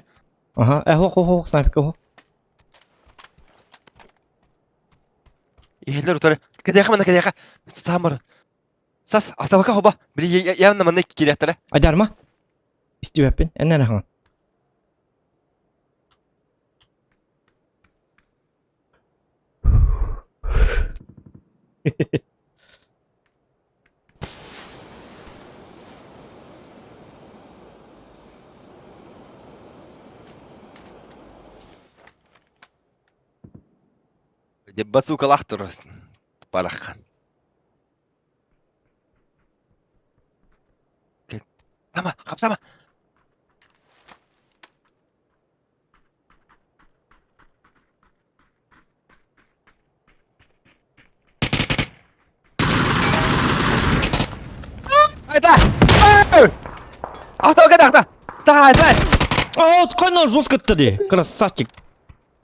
Ага, э, хо, хо, хо, снайперка хо. Иһэллэр утары. Кэдэхэ манна кэдэхэ. Саамар. Сас, автовака хоба. Били явно манна кириэхтэрэ. Айдарма. Истибэппин. Эн эрэ хаҥан. Дьэ базукалаах турар бараххан. Ама, хапсама. Айда! Ахта, ахта, ахта! Давай, давай. А, канал жестко ди. Красавчик.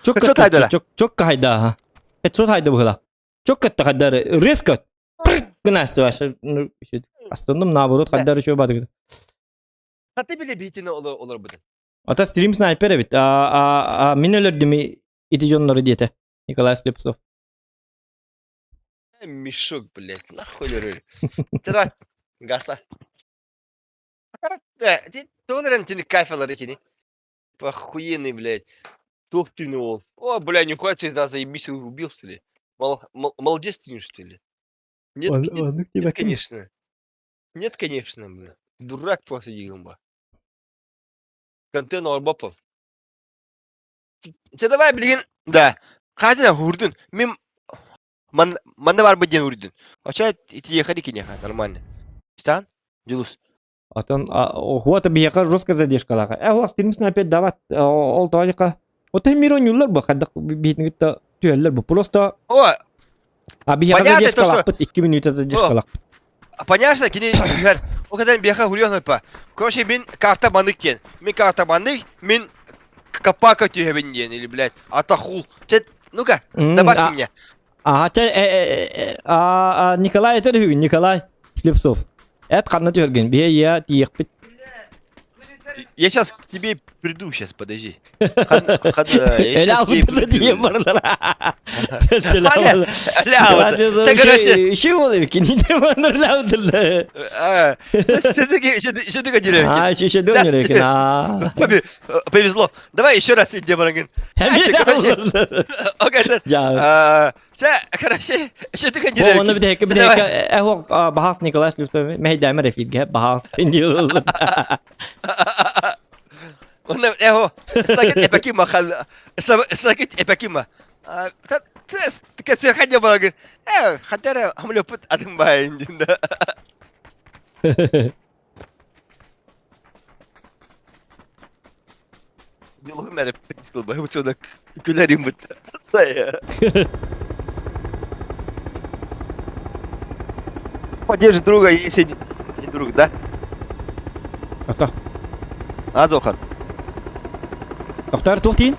Чөк Что тайдыра? Чөк чөк хайда. ага. Это что хайда было? Чөк кытта хайда резко. Гына вообще. Ну, Остальном наоборот хайдар еще бады. Хаты били битini olur будun. Ата стрим снайпер эбит. А, а, а, мин өлөрдүм ити дьоннору диэтэ. Николай Слепцов. Мешок, блядь, нахуй лөрөр. Давай, гаса. Тугун тини кайфалар икини. Охуенный, блядь. Тух ты ол. О, бля, нихуя ты да, заебись, убил, что ли? Мол, молодец ты, что ли? Нет, нет, нет, конечно. Нет, конечно, бля. Дурак просто дигомба. Контент Орбопов. Че давай, блин, да. Хатина хурдун. Мим ман манна бар бден хурдун. Ача ити ехали кинеха, нормально. Стан? Дилус. Отон охуата биһиэхэ жестко задержкалаах. Э, ол стримсин опять дават ол тоодика. Ота мир ойнууллар бу хайдах биһитин кытта түһэллэр бу. Просто О, а биһиэхэ Понятно, то, что- задержкалаахпыт 2 минута задержкалаахпыт. Понятно, кини түһэр. Ол кэтэн биэхэ хуруйан па. Короче, мин карта манык диэн. Мин карта манык, мин капака түһэбин диэн или, блядь, атахул. Чэ, ну-ка, добавьте мне. Ага, чэ, э, а, Николай этэр үһүгүн, Николай Слепцов. Эт ханна түһэргин, биһи я тиийэхпит. Я сейчас к тебе приду сейчас, подожди. Хан, я Эля щас к тебе албытыла приду. диэн баралар. Аля, ля, вот. Чэ, короче, Еще ол кини де а, все-таки, все-таки деревки. А, еще еще дönер екен. А. Повезло. Давай еще раз иди, Барангин. Короче, Окей, Я. Чэ, короче, все-таки Бу оны деревки. бит хекке бит Давай. хекке э бахас Николай Слепцов мәйдәмер эфирге бахас. Оны эхо, слагет эпакима хал, слагет эпакима. Тес, кәсе хадя барагын. Э, хатара хамлепут адым байын динда. Юлым әле пичкыл бай, бу күләрим бит. Поддержи друга, если не друг, да? Ата. Азохан. Доктор туох тиин?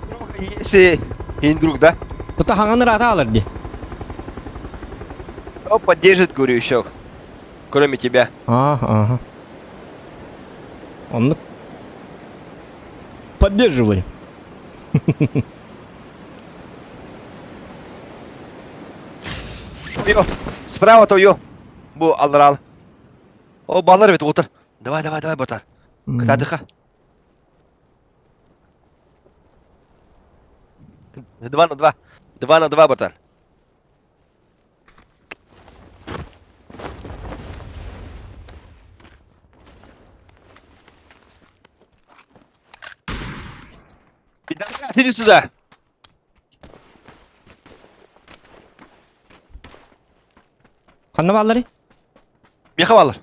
Друга, если не друг, да? Тута хаҥан ыраата алар ди. Кто поддержит, говорю, еще, кроме тебя. А, ага. Оннук. Поддерживай. Йо, справа то йо. Бу алыр ал. О, балар бит отыр. Давай, давай, давай, братан. Катадыха. Два на два. Два на два, братан. Пидорас, иди сюда. Ханна бааллары? Меха балар.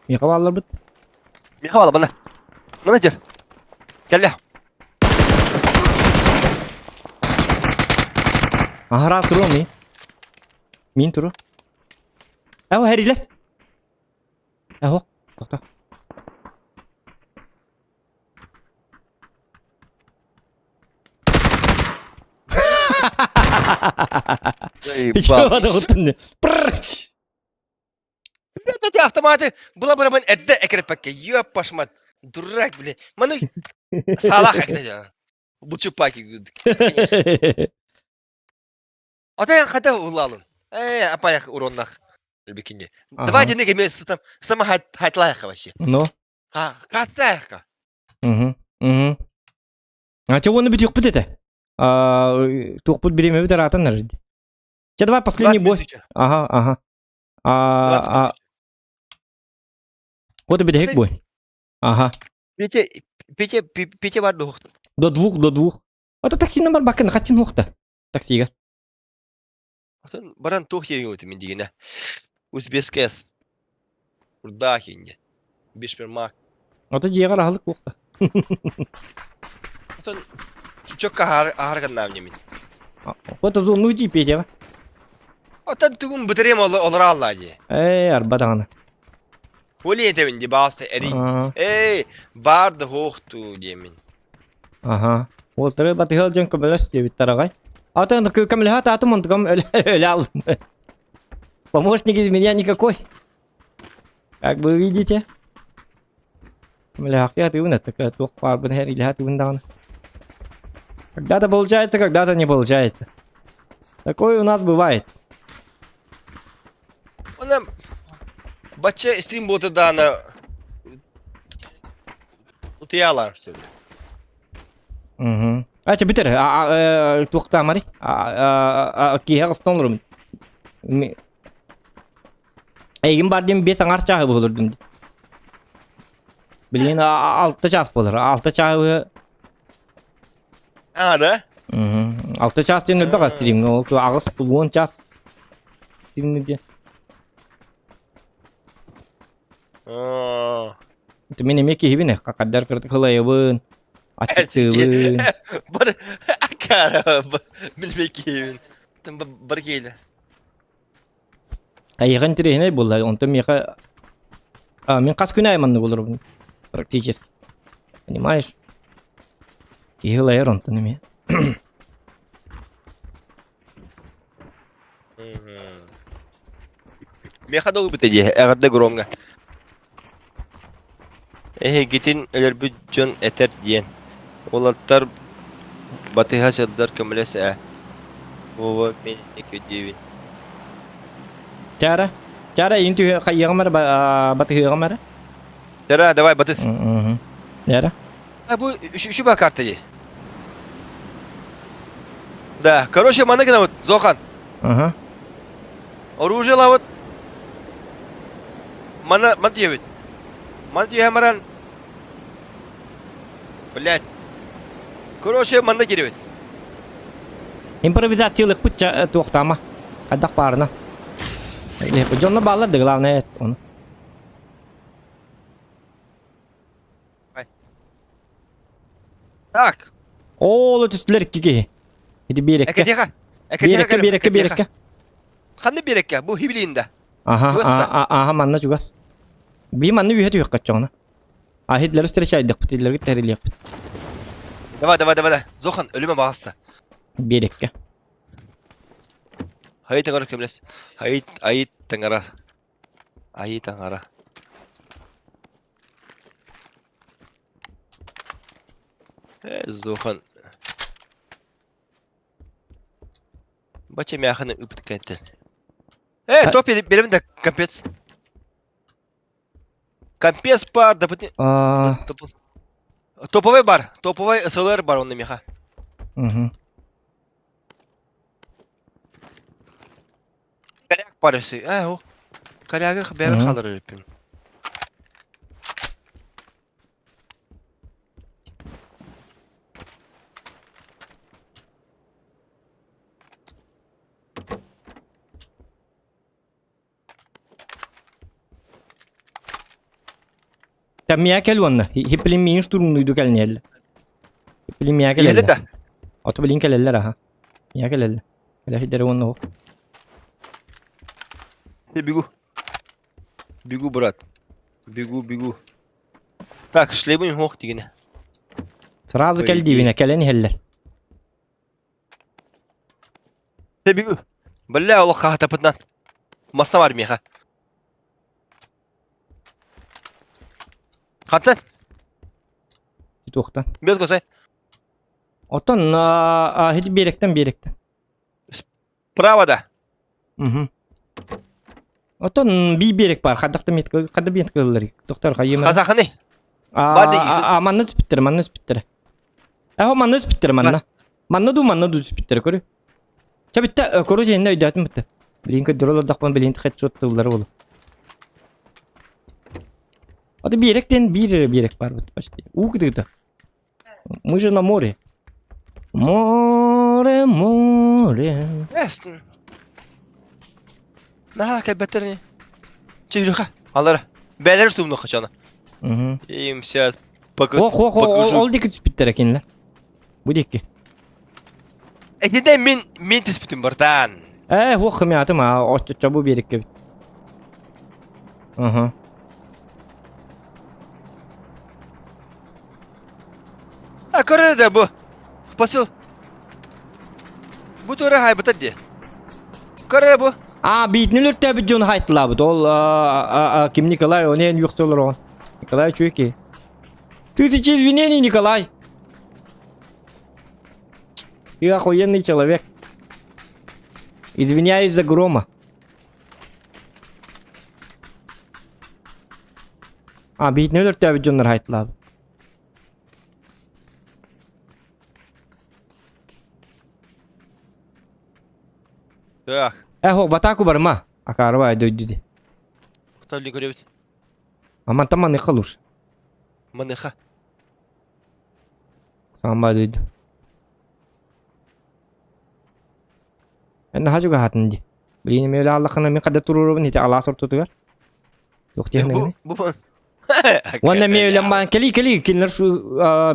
Миха бааллар бит. Меха балар, бана. Мына жер. Кәлле. Ахара туру ми. Мин туру. Эо хэрилэс. Эо, тохто. Заебал. Еще Прррч. Блядь, эти автоматы была бы рабын эдде экрепекке. Ёп, пашмат. Дурак, блядь. Маны салах экне. Бучупаки. Ата хата улалын. Э, апаях уроннах. Бикини. Давай денег мен там сама хатлайха вообще. Ну. Ха, катайха. Угу. Угу. А чего он бит юкпут это? А, туқпут биреме бит аратын наржиди. Че давай последний бой. Ага, ага. А, а. Вот бит хек бой. Ага. Пете, пете, пете бар дух. До двух, до двух. Это такси номер бакын, хатин ухта. Таксига. Баран тух ерин өті мен дегені. Узбекская. Урдах инде. Бешпермак. Ото жиэгэр аһылык буохта. Сон чөккө ахарган наамне мин. Ото зонну тиипиэтиэҕэ. Отон тугун бытырыам олорааллаа дии. Ээ, арба даҕаны. Оли этэбин ди баасы эрий. Эй, баар да хоохтуу диэмин. Аха. Уолтары батыһал дьон көмөлөс диэбиттэр аҕай. Атын көмөлөһө таатым онтукам өлө алдым. Помощник из меня никакой. Как вы видите. Көмөлөһөхтүү атыыбын это туох баарбын иһэр атыыбын даҕаны. Когда-то получается, когда-то не получается. Такое у нас бывает. Она бачча стрим боты даана утуйаалаар сөбү. Угу. А, чэ бүтэр. Туохтаамари? Киһи астон олорум. Эйигин бар диэн биэс аҥаар чааһы буолурдум дии. Билигин алта чаас буолар. Алта чааһы А, да? Алта чаас диэн элбэх стримҥэ ол аҕыс 10 чаас стримҥэ диэн. Мин эмиэ киһибин хаддар кырдык ылайабын, аччыктыыбын. Бар акара билбей киһибин. Бар киһилэ. Эйиэхэ интэриэһинэй буолла, онтон миэхэ а, мин хас күн аайы маннык олоробун практически. Понимаешь? Киһи ылайар онтон эмиэ. Миэхэ долгуйбута дии, эҕэрдэ Громҥа. Эһигитин өлөрбүт дьон этэр диэн. Уолаттар батыһа сылдьар көмөлөс ээ. Вова мин диибин. Чара, Чара иин түһэ хайыаҕым эрэ батыһыаҕым эрэ. Чара, давай батыс. Чара. А бу үчү ба карта дии. Да, короче, маны гына вот, Зохан. Ага. Оружие вот. Мана, ман диэбит. Ман диэһэ баран. Блядь. Короче, манна киирбит. Импровизациялыахпыт туохтаама. Хайдах баарына. Дьонно бааллар да главное ону. Так. Ол түстүлэр икки киһи. Ити биэрэккэ. Биэрэккэ, биэрэккэ, биэрэккэ. Ханна биэрэккэ? Бу хибилиинда. Аха, аха, манна чугас. Би манна үһэ түһүөххэ чоҕуна. А Хитлеры встречайдыхпыт, Хитлерги тэрилиэхпит. Давай, давай, давай, Зохан, өлүмэ баҕаста. Биэрэккэ. Хайы таҥара көмөлөс. Айы, айы таҥара. Айы таҥара. Э, Зохан. Бача мяханы ыпыт кэттен. Э, топ берем да капец. Капец бар, да Топовый бар, топовый СЛР бар онно меха. Угу. Коряк бар өсө. Э, о. Корягы бэбэ халыр өрүппүм. Миа кэл уонна. Хиппилин миин штурмнуйду кэлниэллэ. Хиппилин миа Иһэлэ кэлэллэ. да. Ото билин кэлэллэр аха. Миа кэлэллэ. Кэлэһидэрэ уонна оһох. Бегу. Бегу, брат. Бегу, бегу. Так, шлебин хох дигине. Сразу По кэл идее. диибинэ кэлэн иһэллэр. Бегу. Бля, олох хаһатапытынан. Масса бар миэхэ. Хантан? Туохтан. Без госай. Оттон хити биэрэктэн биэрэктэн. Право да. Угу. Оттон би биэрэк бар. Хадахта мет хада биэт кыллар. Доктор хайым. Хатаханы. А манна түспүттэр, манна түспүттэр. Эһо манна түспүттэр манна. Манна ду манна ду түспүттэр көрү. Чэ бүтте көрү сенне өйдөөтүм бүтте. Билин көрдөрө олордохпун билин хедшот тыллары болу. Аты биэрэктен биир биэрэк бар бит почти. Уу кытыгыта. Мы же на море. Море, море. Эстин. Наһаа кэлбэттэр ини. Чэ, Алара. Бээлэр штурмну хачана. Угу. Им сейчас пока... Ох, ох, ох, ол диэки түспүттэр кинилэр. Бу диэки. Этинде мин мин түспүтүм братан. Ээ, хуох хымятым аа, оччоччо бу биэриккэбит. Аха. А көрөр да бу. Посыл. Бу туора хайбытар дии. Көрөр бу. А, биитин өлөртөөбүт дьон хайтылаабыт. Ол ким Николай, он эн юхта олорон. Николай чуйки. Тысячи извинений, Николай. Ты охуенный человек. Извиняюсь за грома. А, биитин өлөртөөбүт дьоннор хайтылаабыт. Так. Эхо, в атаку барма. Акарова дойду. Кто ли көрөбүт? Аман таман лучше. Маныха. Саамба дойду. Эн хажуга хатын ди. Блин, мен аллахына мен када турурубун ити алаас ортотугар. Туох диэн Бу бу Уонна мен өлөн баан кели кели кинилер шу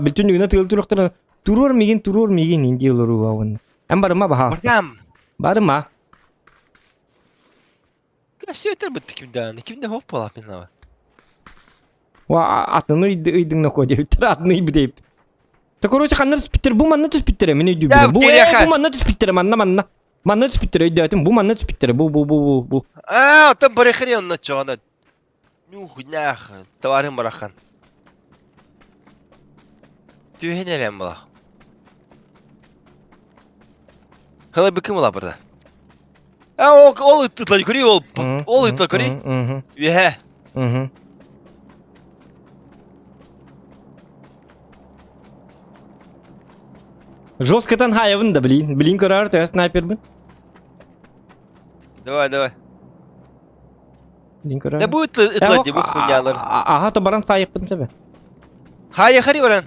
бүтүн үгүнэ тыыл туруктарын туруор мигин туруор мигин инди олорууга уонна. Эн барыма баһааста. Баргам. Барыма. Көсөтөр бытты кимдән? Кимдә хоп була мин ава. Ва атыны ыйдың ноко диэбиттэр атыны ыйбыт Та короче ханна түспүттэр бу манна түспүттэрэ мин өйдүүбүн. Бу бу манна түспүттэрэ манна манна. Манна түспүттэрэ өйдөөтүм бу манна түспүттэрэ бу бу бу бу бу. Аа, оттон барыхыри онно чоҕона. Нюх, нях, товарым барахан. Түһэн эрэн була. Хала быкым була барда. А ол ол ыттытлар көрүй ол ол ыттытлар көрүй. Үһэ. Жесткотан хаябын да блин. Блин көрөр төһө снайпербин. Давай, давай. Блин көрөр. Да будет ытлар ди бу хуйнялар. Аха то баран сайыппын себе. Хая хари баран.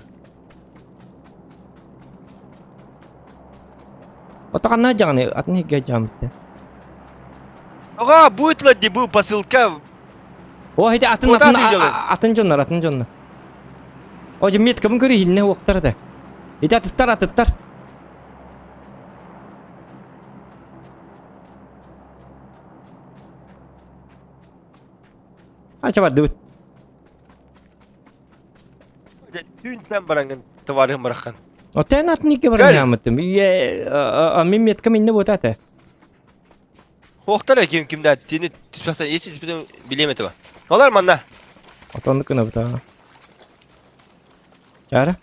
Отаканна жаганы атын хигге жамытты. Ага, будет лади бу посылка. О, хити атын атын атын дьоннор, атын дьоннор. О, же меткабын көрü хилне уоктар да. Ити атыттар, атыттар. Ача бардыбыт. Түүнтэн барангын товарым барахан. Отен атын икки баран ямытым. Е, мин меткам инне бота ата. Хуохтар ким кимдә тини түспәсә ечи түспәдән билеме таба. Алар манна. Отонны кына бута. Чара.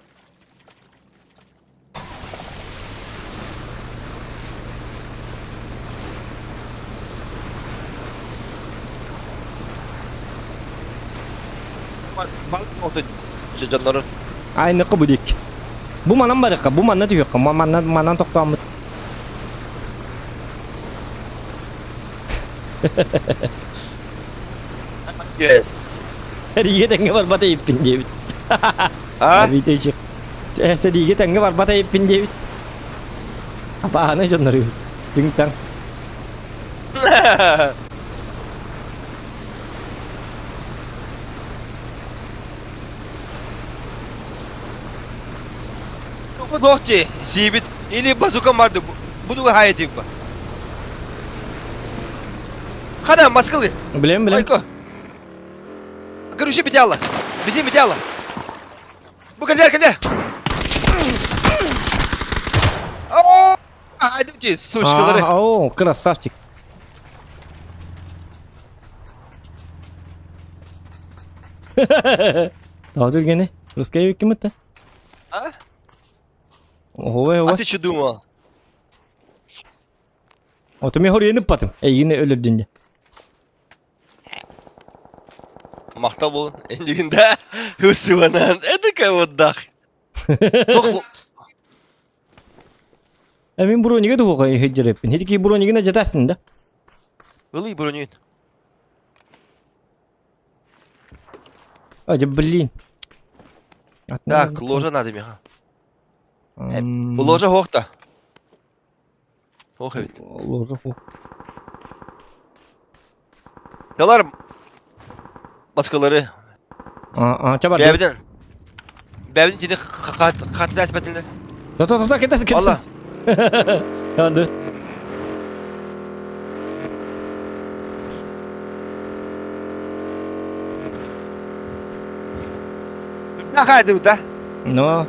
Дьоннорун. Айныкы бу дик. Бу манан барыкка, бу манна түһүөххэ, манна манан тохтооммут. Сэриигэ тэҥҥэ барбата ииппин диэбит. А? Витечик. Сэриигэ тэҥҥэ барбата ииппин диэбит. Абааны дьоннору. Түҥ-таҥ. Бу дохти сиибит или базука марды буду хайытык ба. Хана маскалы. Билем, билем. Айко. Короче, битяла. Бизи битяла. Бу кэлэр кэлэр. Айдымчи, сучкалары. О, красавчик. Таа түргени. Русская ким это? А? Ой, А ой. ты что думал? Ото мен хорьенip батым. Эйгини өлөрдүн де. Мактал болун. Эндигинде усуанан. Это вот дах. Тох Э мен брониге дуға хеджереппин. Хедики бронигine жатасың да. Ылый бронюн. Ажы блин. Так, ложа надо меха. Ложа хохта. Ох эбит. Ложа хох. Ялар маскалары. А, чабар. Бэбиден. Бэбиден тини хатыз этпетилер. Та та та кетес Алла. кетес. Hadi. Хаайдыбыта. Но.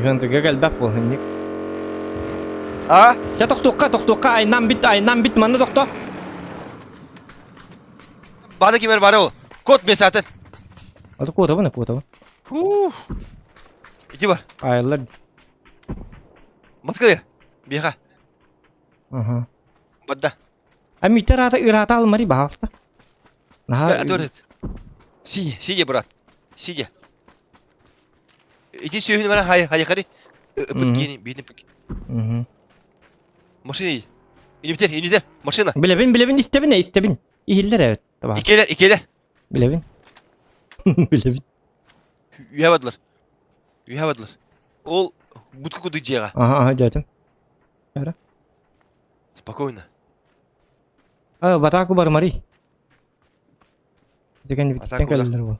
Түһэн кэлбэт буолһунньук. А? Чэ тохтуохха, тохтуохха, айнан бүт, айнан бүт, манна тохто. Бары кимер бары ол. Кот месатын. Аты куотабын, куотабын. Фух. Иди бар. Айыллар. Москве. Биха. Ага. Барда. А митер ата ыраата алмари баһалста. Наһаа Сидя, сидя, брат. Сидя. Иди сүйүн бара хай хайхари. Ыпыт бини пыт. Машина едет. Инибитер, инибитер, машина. Билэбин, билэбин, истэбин, истэбин. Иһиллэр эбит. Табаа. Икелер, икелер. Билэбин. Билэбин. Үйэ бардылар. Үйэ бардылар. Ол будка кудук дьиэҕэ. Аха, аха, дьэтим. Эра. Спокойно. А, батаку бармари. Деген биттен кэллэр бу.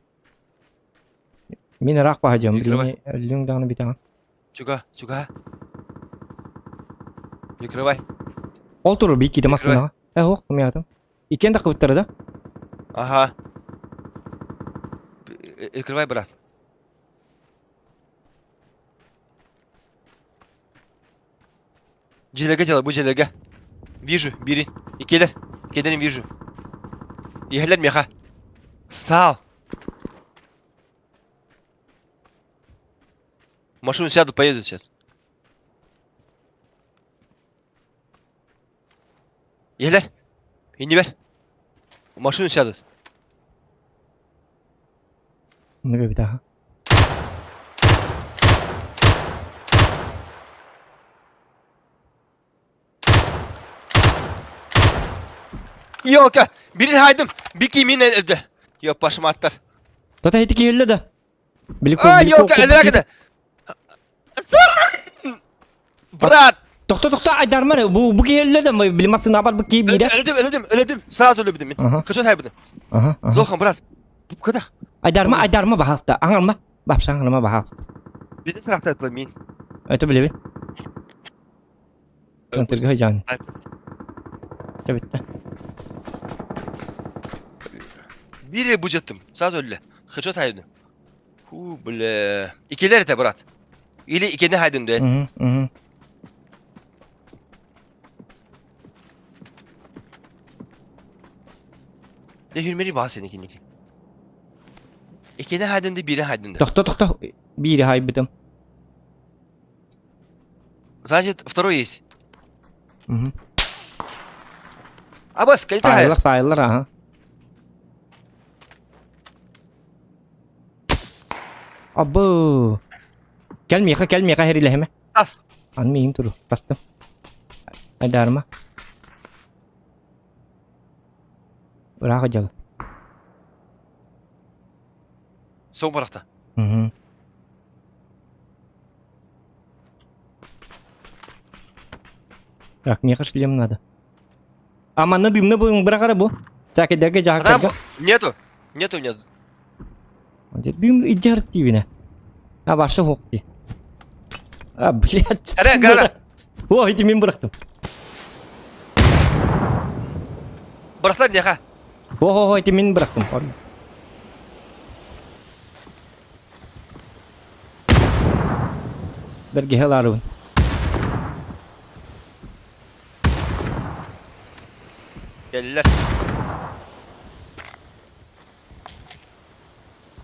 Мин ыраах баһадьым, билини өллүҥ даҕаны бүтэҕин. Чуга, чуга. Прикрывай. Ол туру бии киитэ массыынаҕа. Э, ох, кумиатым. Иккиэн да кыбыттара да? Ага. Прикрывай, брат. Дьиэлэргэ дьыала, бу дьиэлэргэ. Вижу, бирин. Иккиэлэр. Иккиэлэрин вижу. Иһэллэр миэхэ. Саал. Машину сяду, поеду сейчас. Иһэллэр. Иннибэр. Машину сядут. Оннук эбит аха. Ёлка! Бирин хайдым! Бики мин өлдө. Ёп, башым аттар. Тата ити киһиллэ да. Били А, ёлка, өлөрө кede. Брат! Тохто тохто айдарма бу бу киһиллэ да били массына бар бу кии биирэ. Өлөдүм, өлөдүм, өлөдүм. Сразу өлөбүтүм мин. Кычын хайбыдым. Аха. Зохан, брат. Кыдах. Айдарма, айдарма баһаста. Аңарма. Бапша аңарма баһаста. Биди сырахтар мин. Это билебин. Ынтырга жан. Чабитта. Бири бужеттым. Сразу өллө. Хычот хайдым. Фу, бля. Икилер это, брат. Или икени хайдым де. Угу, угу. Де хүрмери баа сеники Икени хайдым де, бири хайдым де. Тохто, тохто. Бири хайбытым. Значит, второй есть. Угу. Абас, кэлитэ Саайылар, саайылар, аха. Абы. Кэл миэхэ, кэл миэхэ хэрилэһимэ. Ас. Ан миин туру, бастым. Айдарма. Ыраах дьал. Соң барахта. Угу. Так, миэхэ шлем надо. А манна дымны бырахара бу. Сакедерге жаһакарга. Нету. Нету у меня. Дым идер тибине. А башы хоқ ди. А, блядь. Әре, гара. О, ити мен бырақтым. Бырақтар неха? О, о, о, ити мен бырақтым. Берге хеларыбын. Geldiler.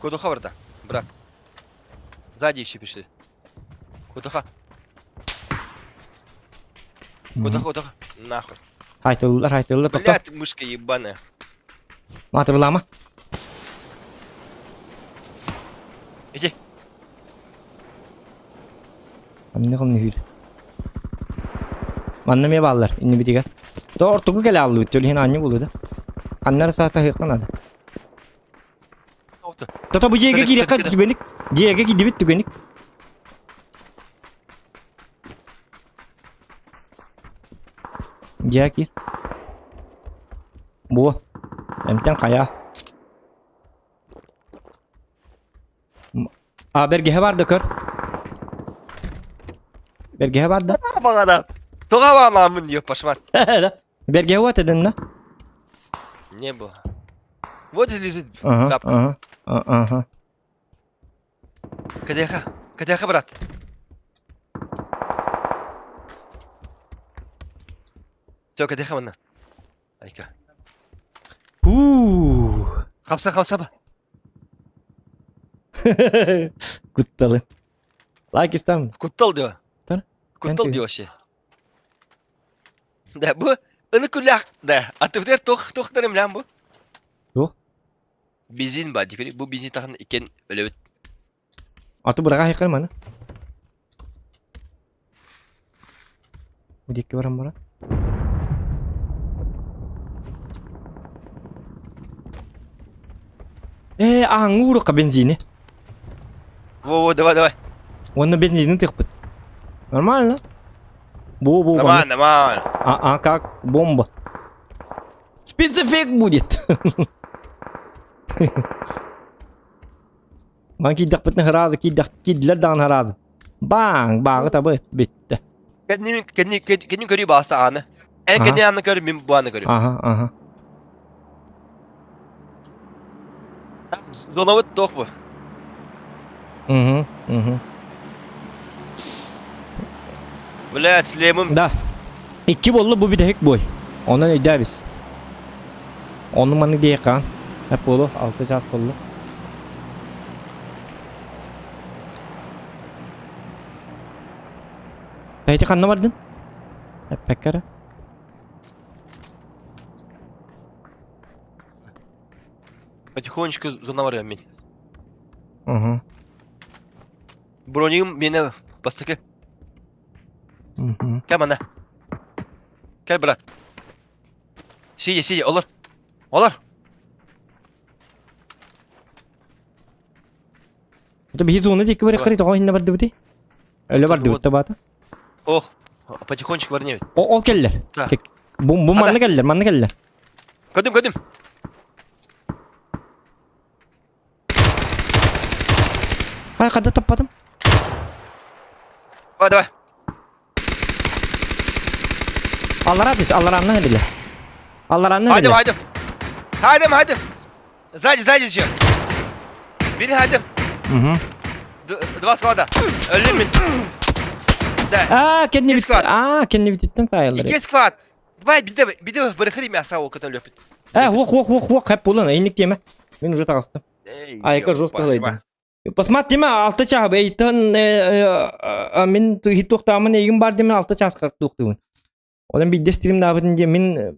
Кудуха барда, брат. Сзади еще пришли. Кудуха. Кудуха, кудуха. Нахуй. Хайтыллар, хайтыллар, тоқта. Блядь, мышка ебаная. Матырлама. Иди. Амны кымны хүр. Манна ме баллар, инни битиге. То ортугу келе алды бит, төлген анны болду да. Аннар саата хыккан ада. Тоқта. Тото бу жеге кире кат түгеник. Дьиэгэ киирдибит түгэник. Дьиэ киир. Буо. Эмтэн хайа. А бэргэһэ бар да көр. Бэргэһэ бар да. Баҕана. Тоҕо баҕанааммын диye пошмат. Бэргэһэ уот эдэнна. Не было. Вот и лежит Ага, тряпка. ага, ага. Кадеха, кадеха, брат. Все, кадеха манна. Айка. Фу. Хамса, хамса. Кутталы. Лайк истам. Куттал дио. Тар? Куттал дио вообще. Да, бу ını күллэх да. Атыгдар тох тохтар эмлән бу. Туох? Бензин ба дикри бу бензин тахын икен өлөбүт. Аты быраға хайқар маны. Диэки баран бара. Э, ааҥҥы уурукка бензини. Во-во, давай, давай. Уонна бензинин тыхпыт. Нормально. Бу-бу. Нормально, нормально. А, а как бомба. Спецэффект будет. Ман киирдэхпитинэ сразу киирдэх киирдилэр даҕаны сразу. Баҥ, бааҕы табы бүттэ. Кэнни кэнни кэнни көрүү бааса ааны. Эн Аха. кэнни ааны көр, мин бу ааны көрүм. Аха, аха. Зонабыт туох бу? Угу, угу. Блядь, шлемым. Да. Икки буолла бу бүтэһик бой. Онон өйдөөбүс. Ону маннык диэххэ. Эп буолу, алты чаас буолла. Эти ханна бардын? Эппэккэ эрэ. Потихонечку зона барыам мин. Угу. Бронигым миэнэ бастакы. Угу. Кэл манна. Кэл, брат. Сидя, сидя, олор. Олор. Это биһи зона диэки барыаххарый тоҕо иһиннэ бардыбытый? Өлө бардыбыт да баата. Ох, потихонечку барнебит. О, ол кэллэр. Да. Бу, бу манна кэллэр, манна кэллэр. Көтүм, көтүм. Ай, хада таппатым. Давай, давай. Аллара түс, аллараннан эбилер. Аллараннан Хайдым, эбилер. хайдым. Хайдым, хайдым. Сзади, сзади еще. Бери, хайдым. Угу. Два склада. Өлүм мин. Да. Аа, кэнни Икки бит. склад. Аа, кэнни бититтен саайаллар. Икки склад. Давай, биде, биде бырахыр мясо ол кытын лөпүт. Э, хуох, хуох, хуох, хуох, хэп булан, эйник тиэмэ. Мин уже таҕыстым. Айка жестко ылайдым. Посмотри, алта чаһы эйтэн мин хитуохтаамын эйигин бар диэмин алта чааска туохтуубун. Онон биирдэ стримнаабытын диэн мин.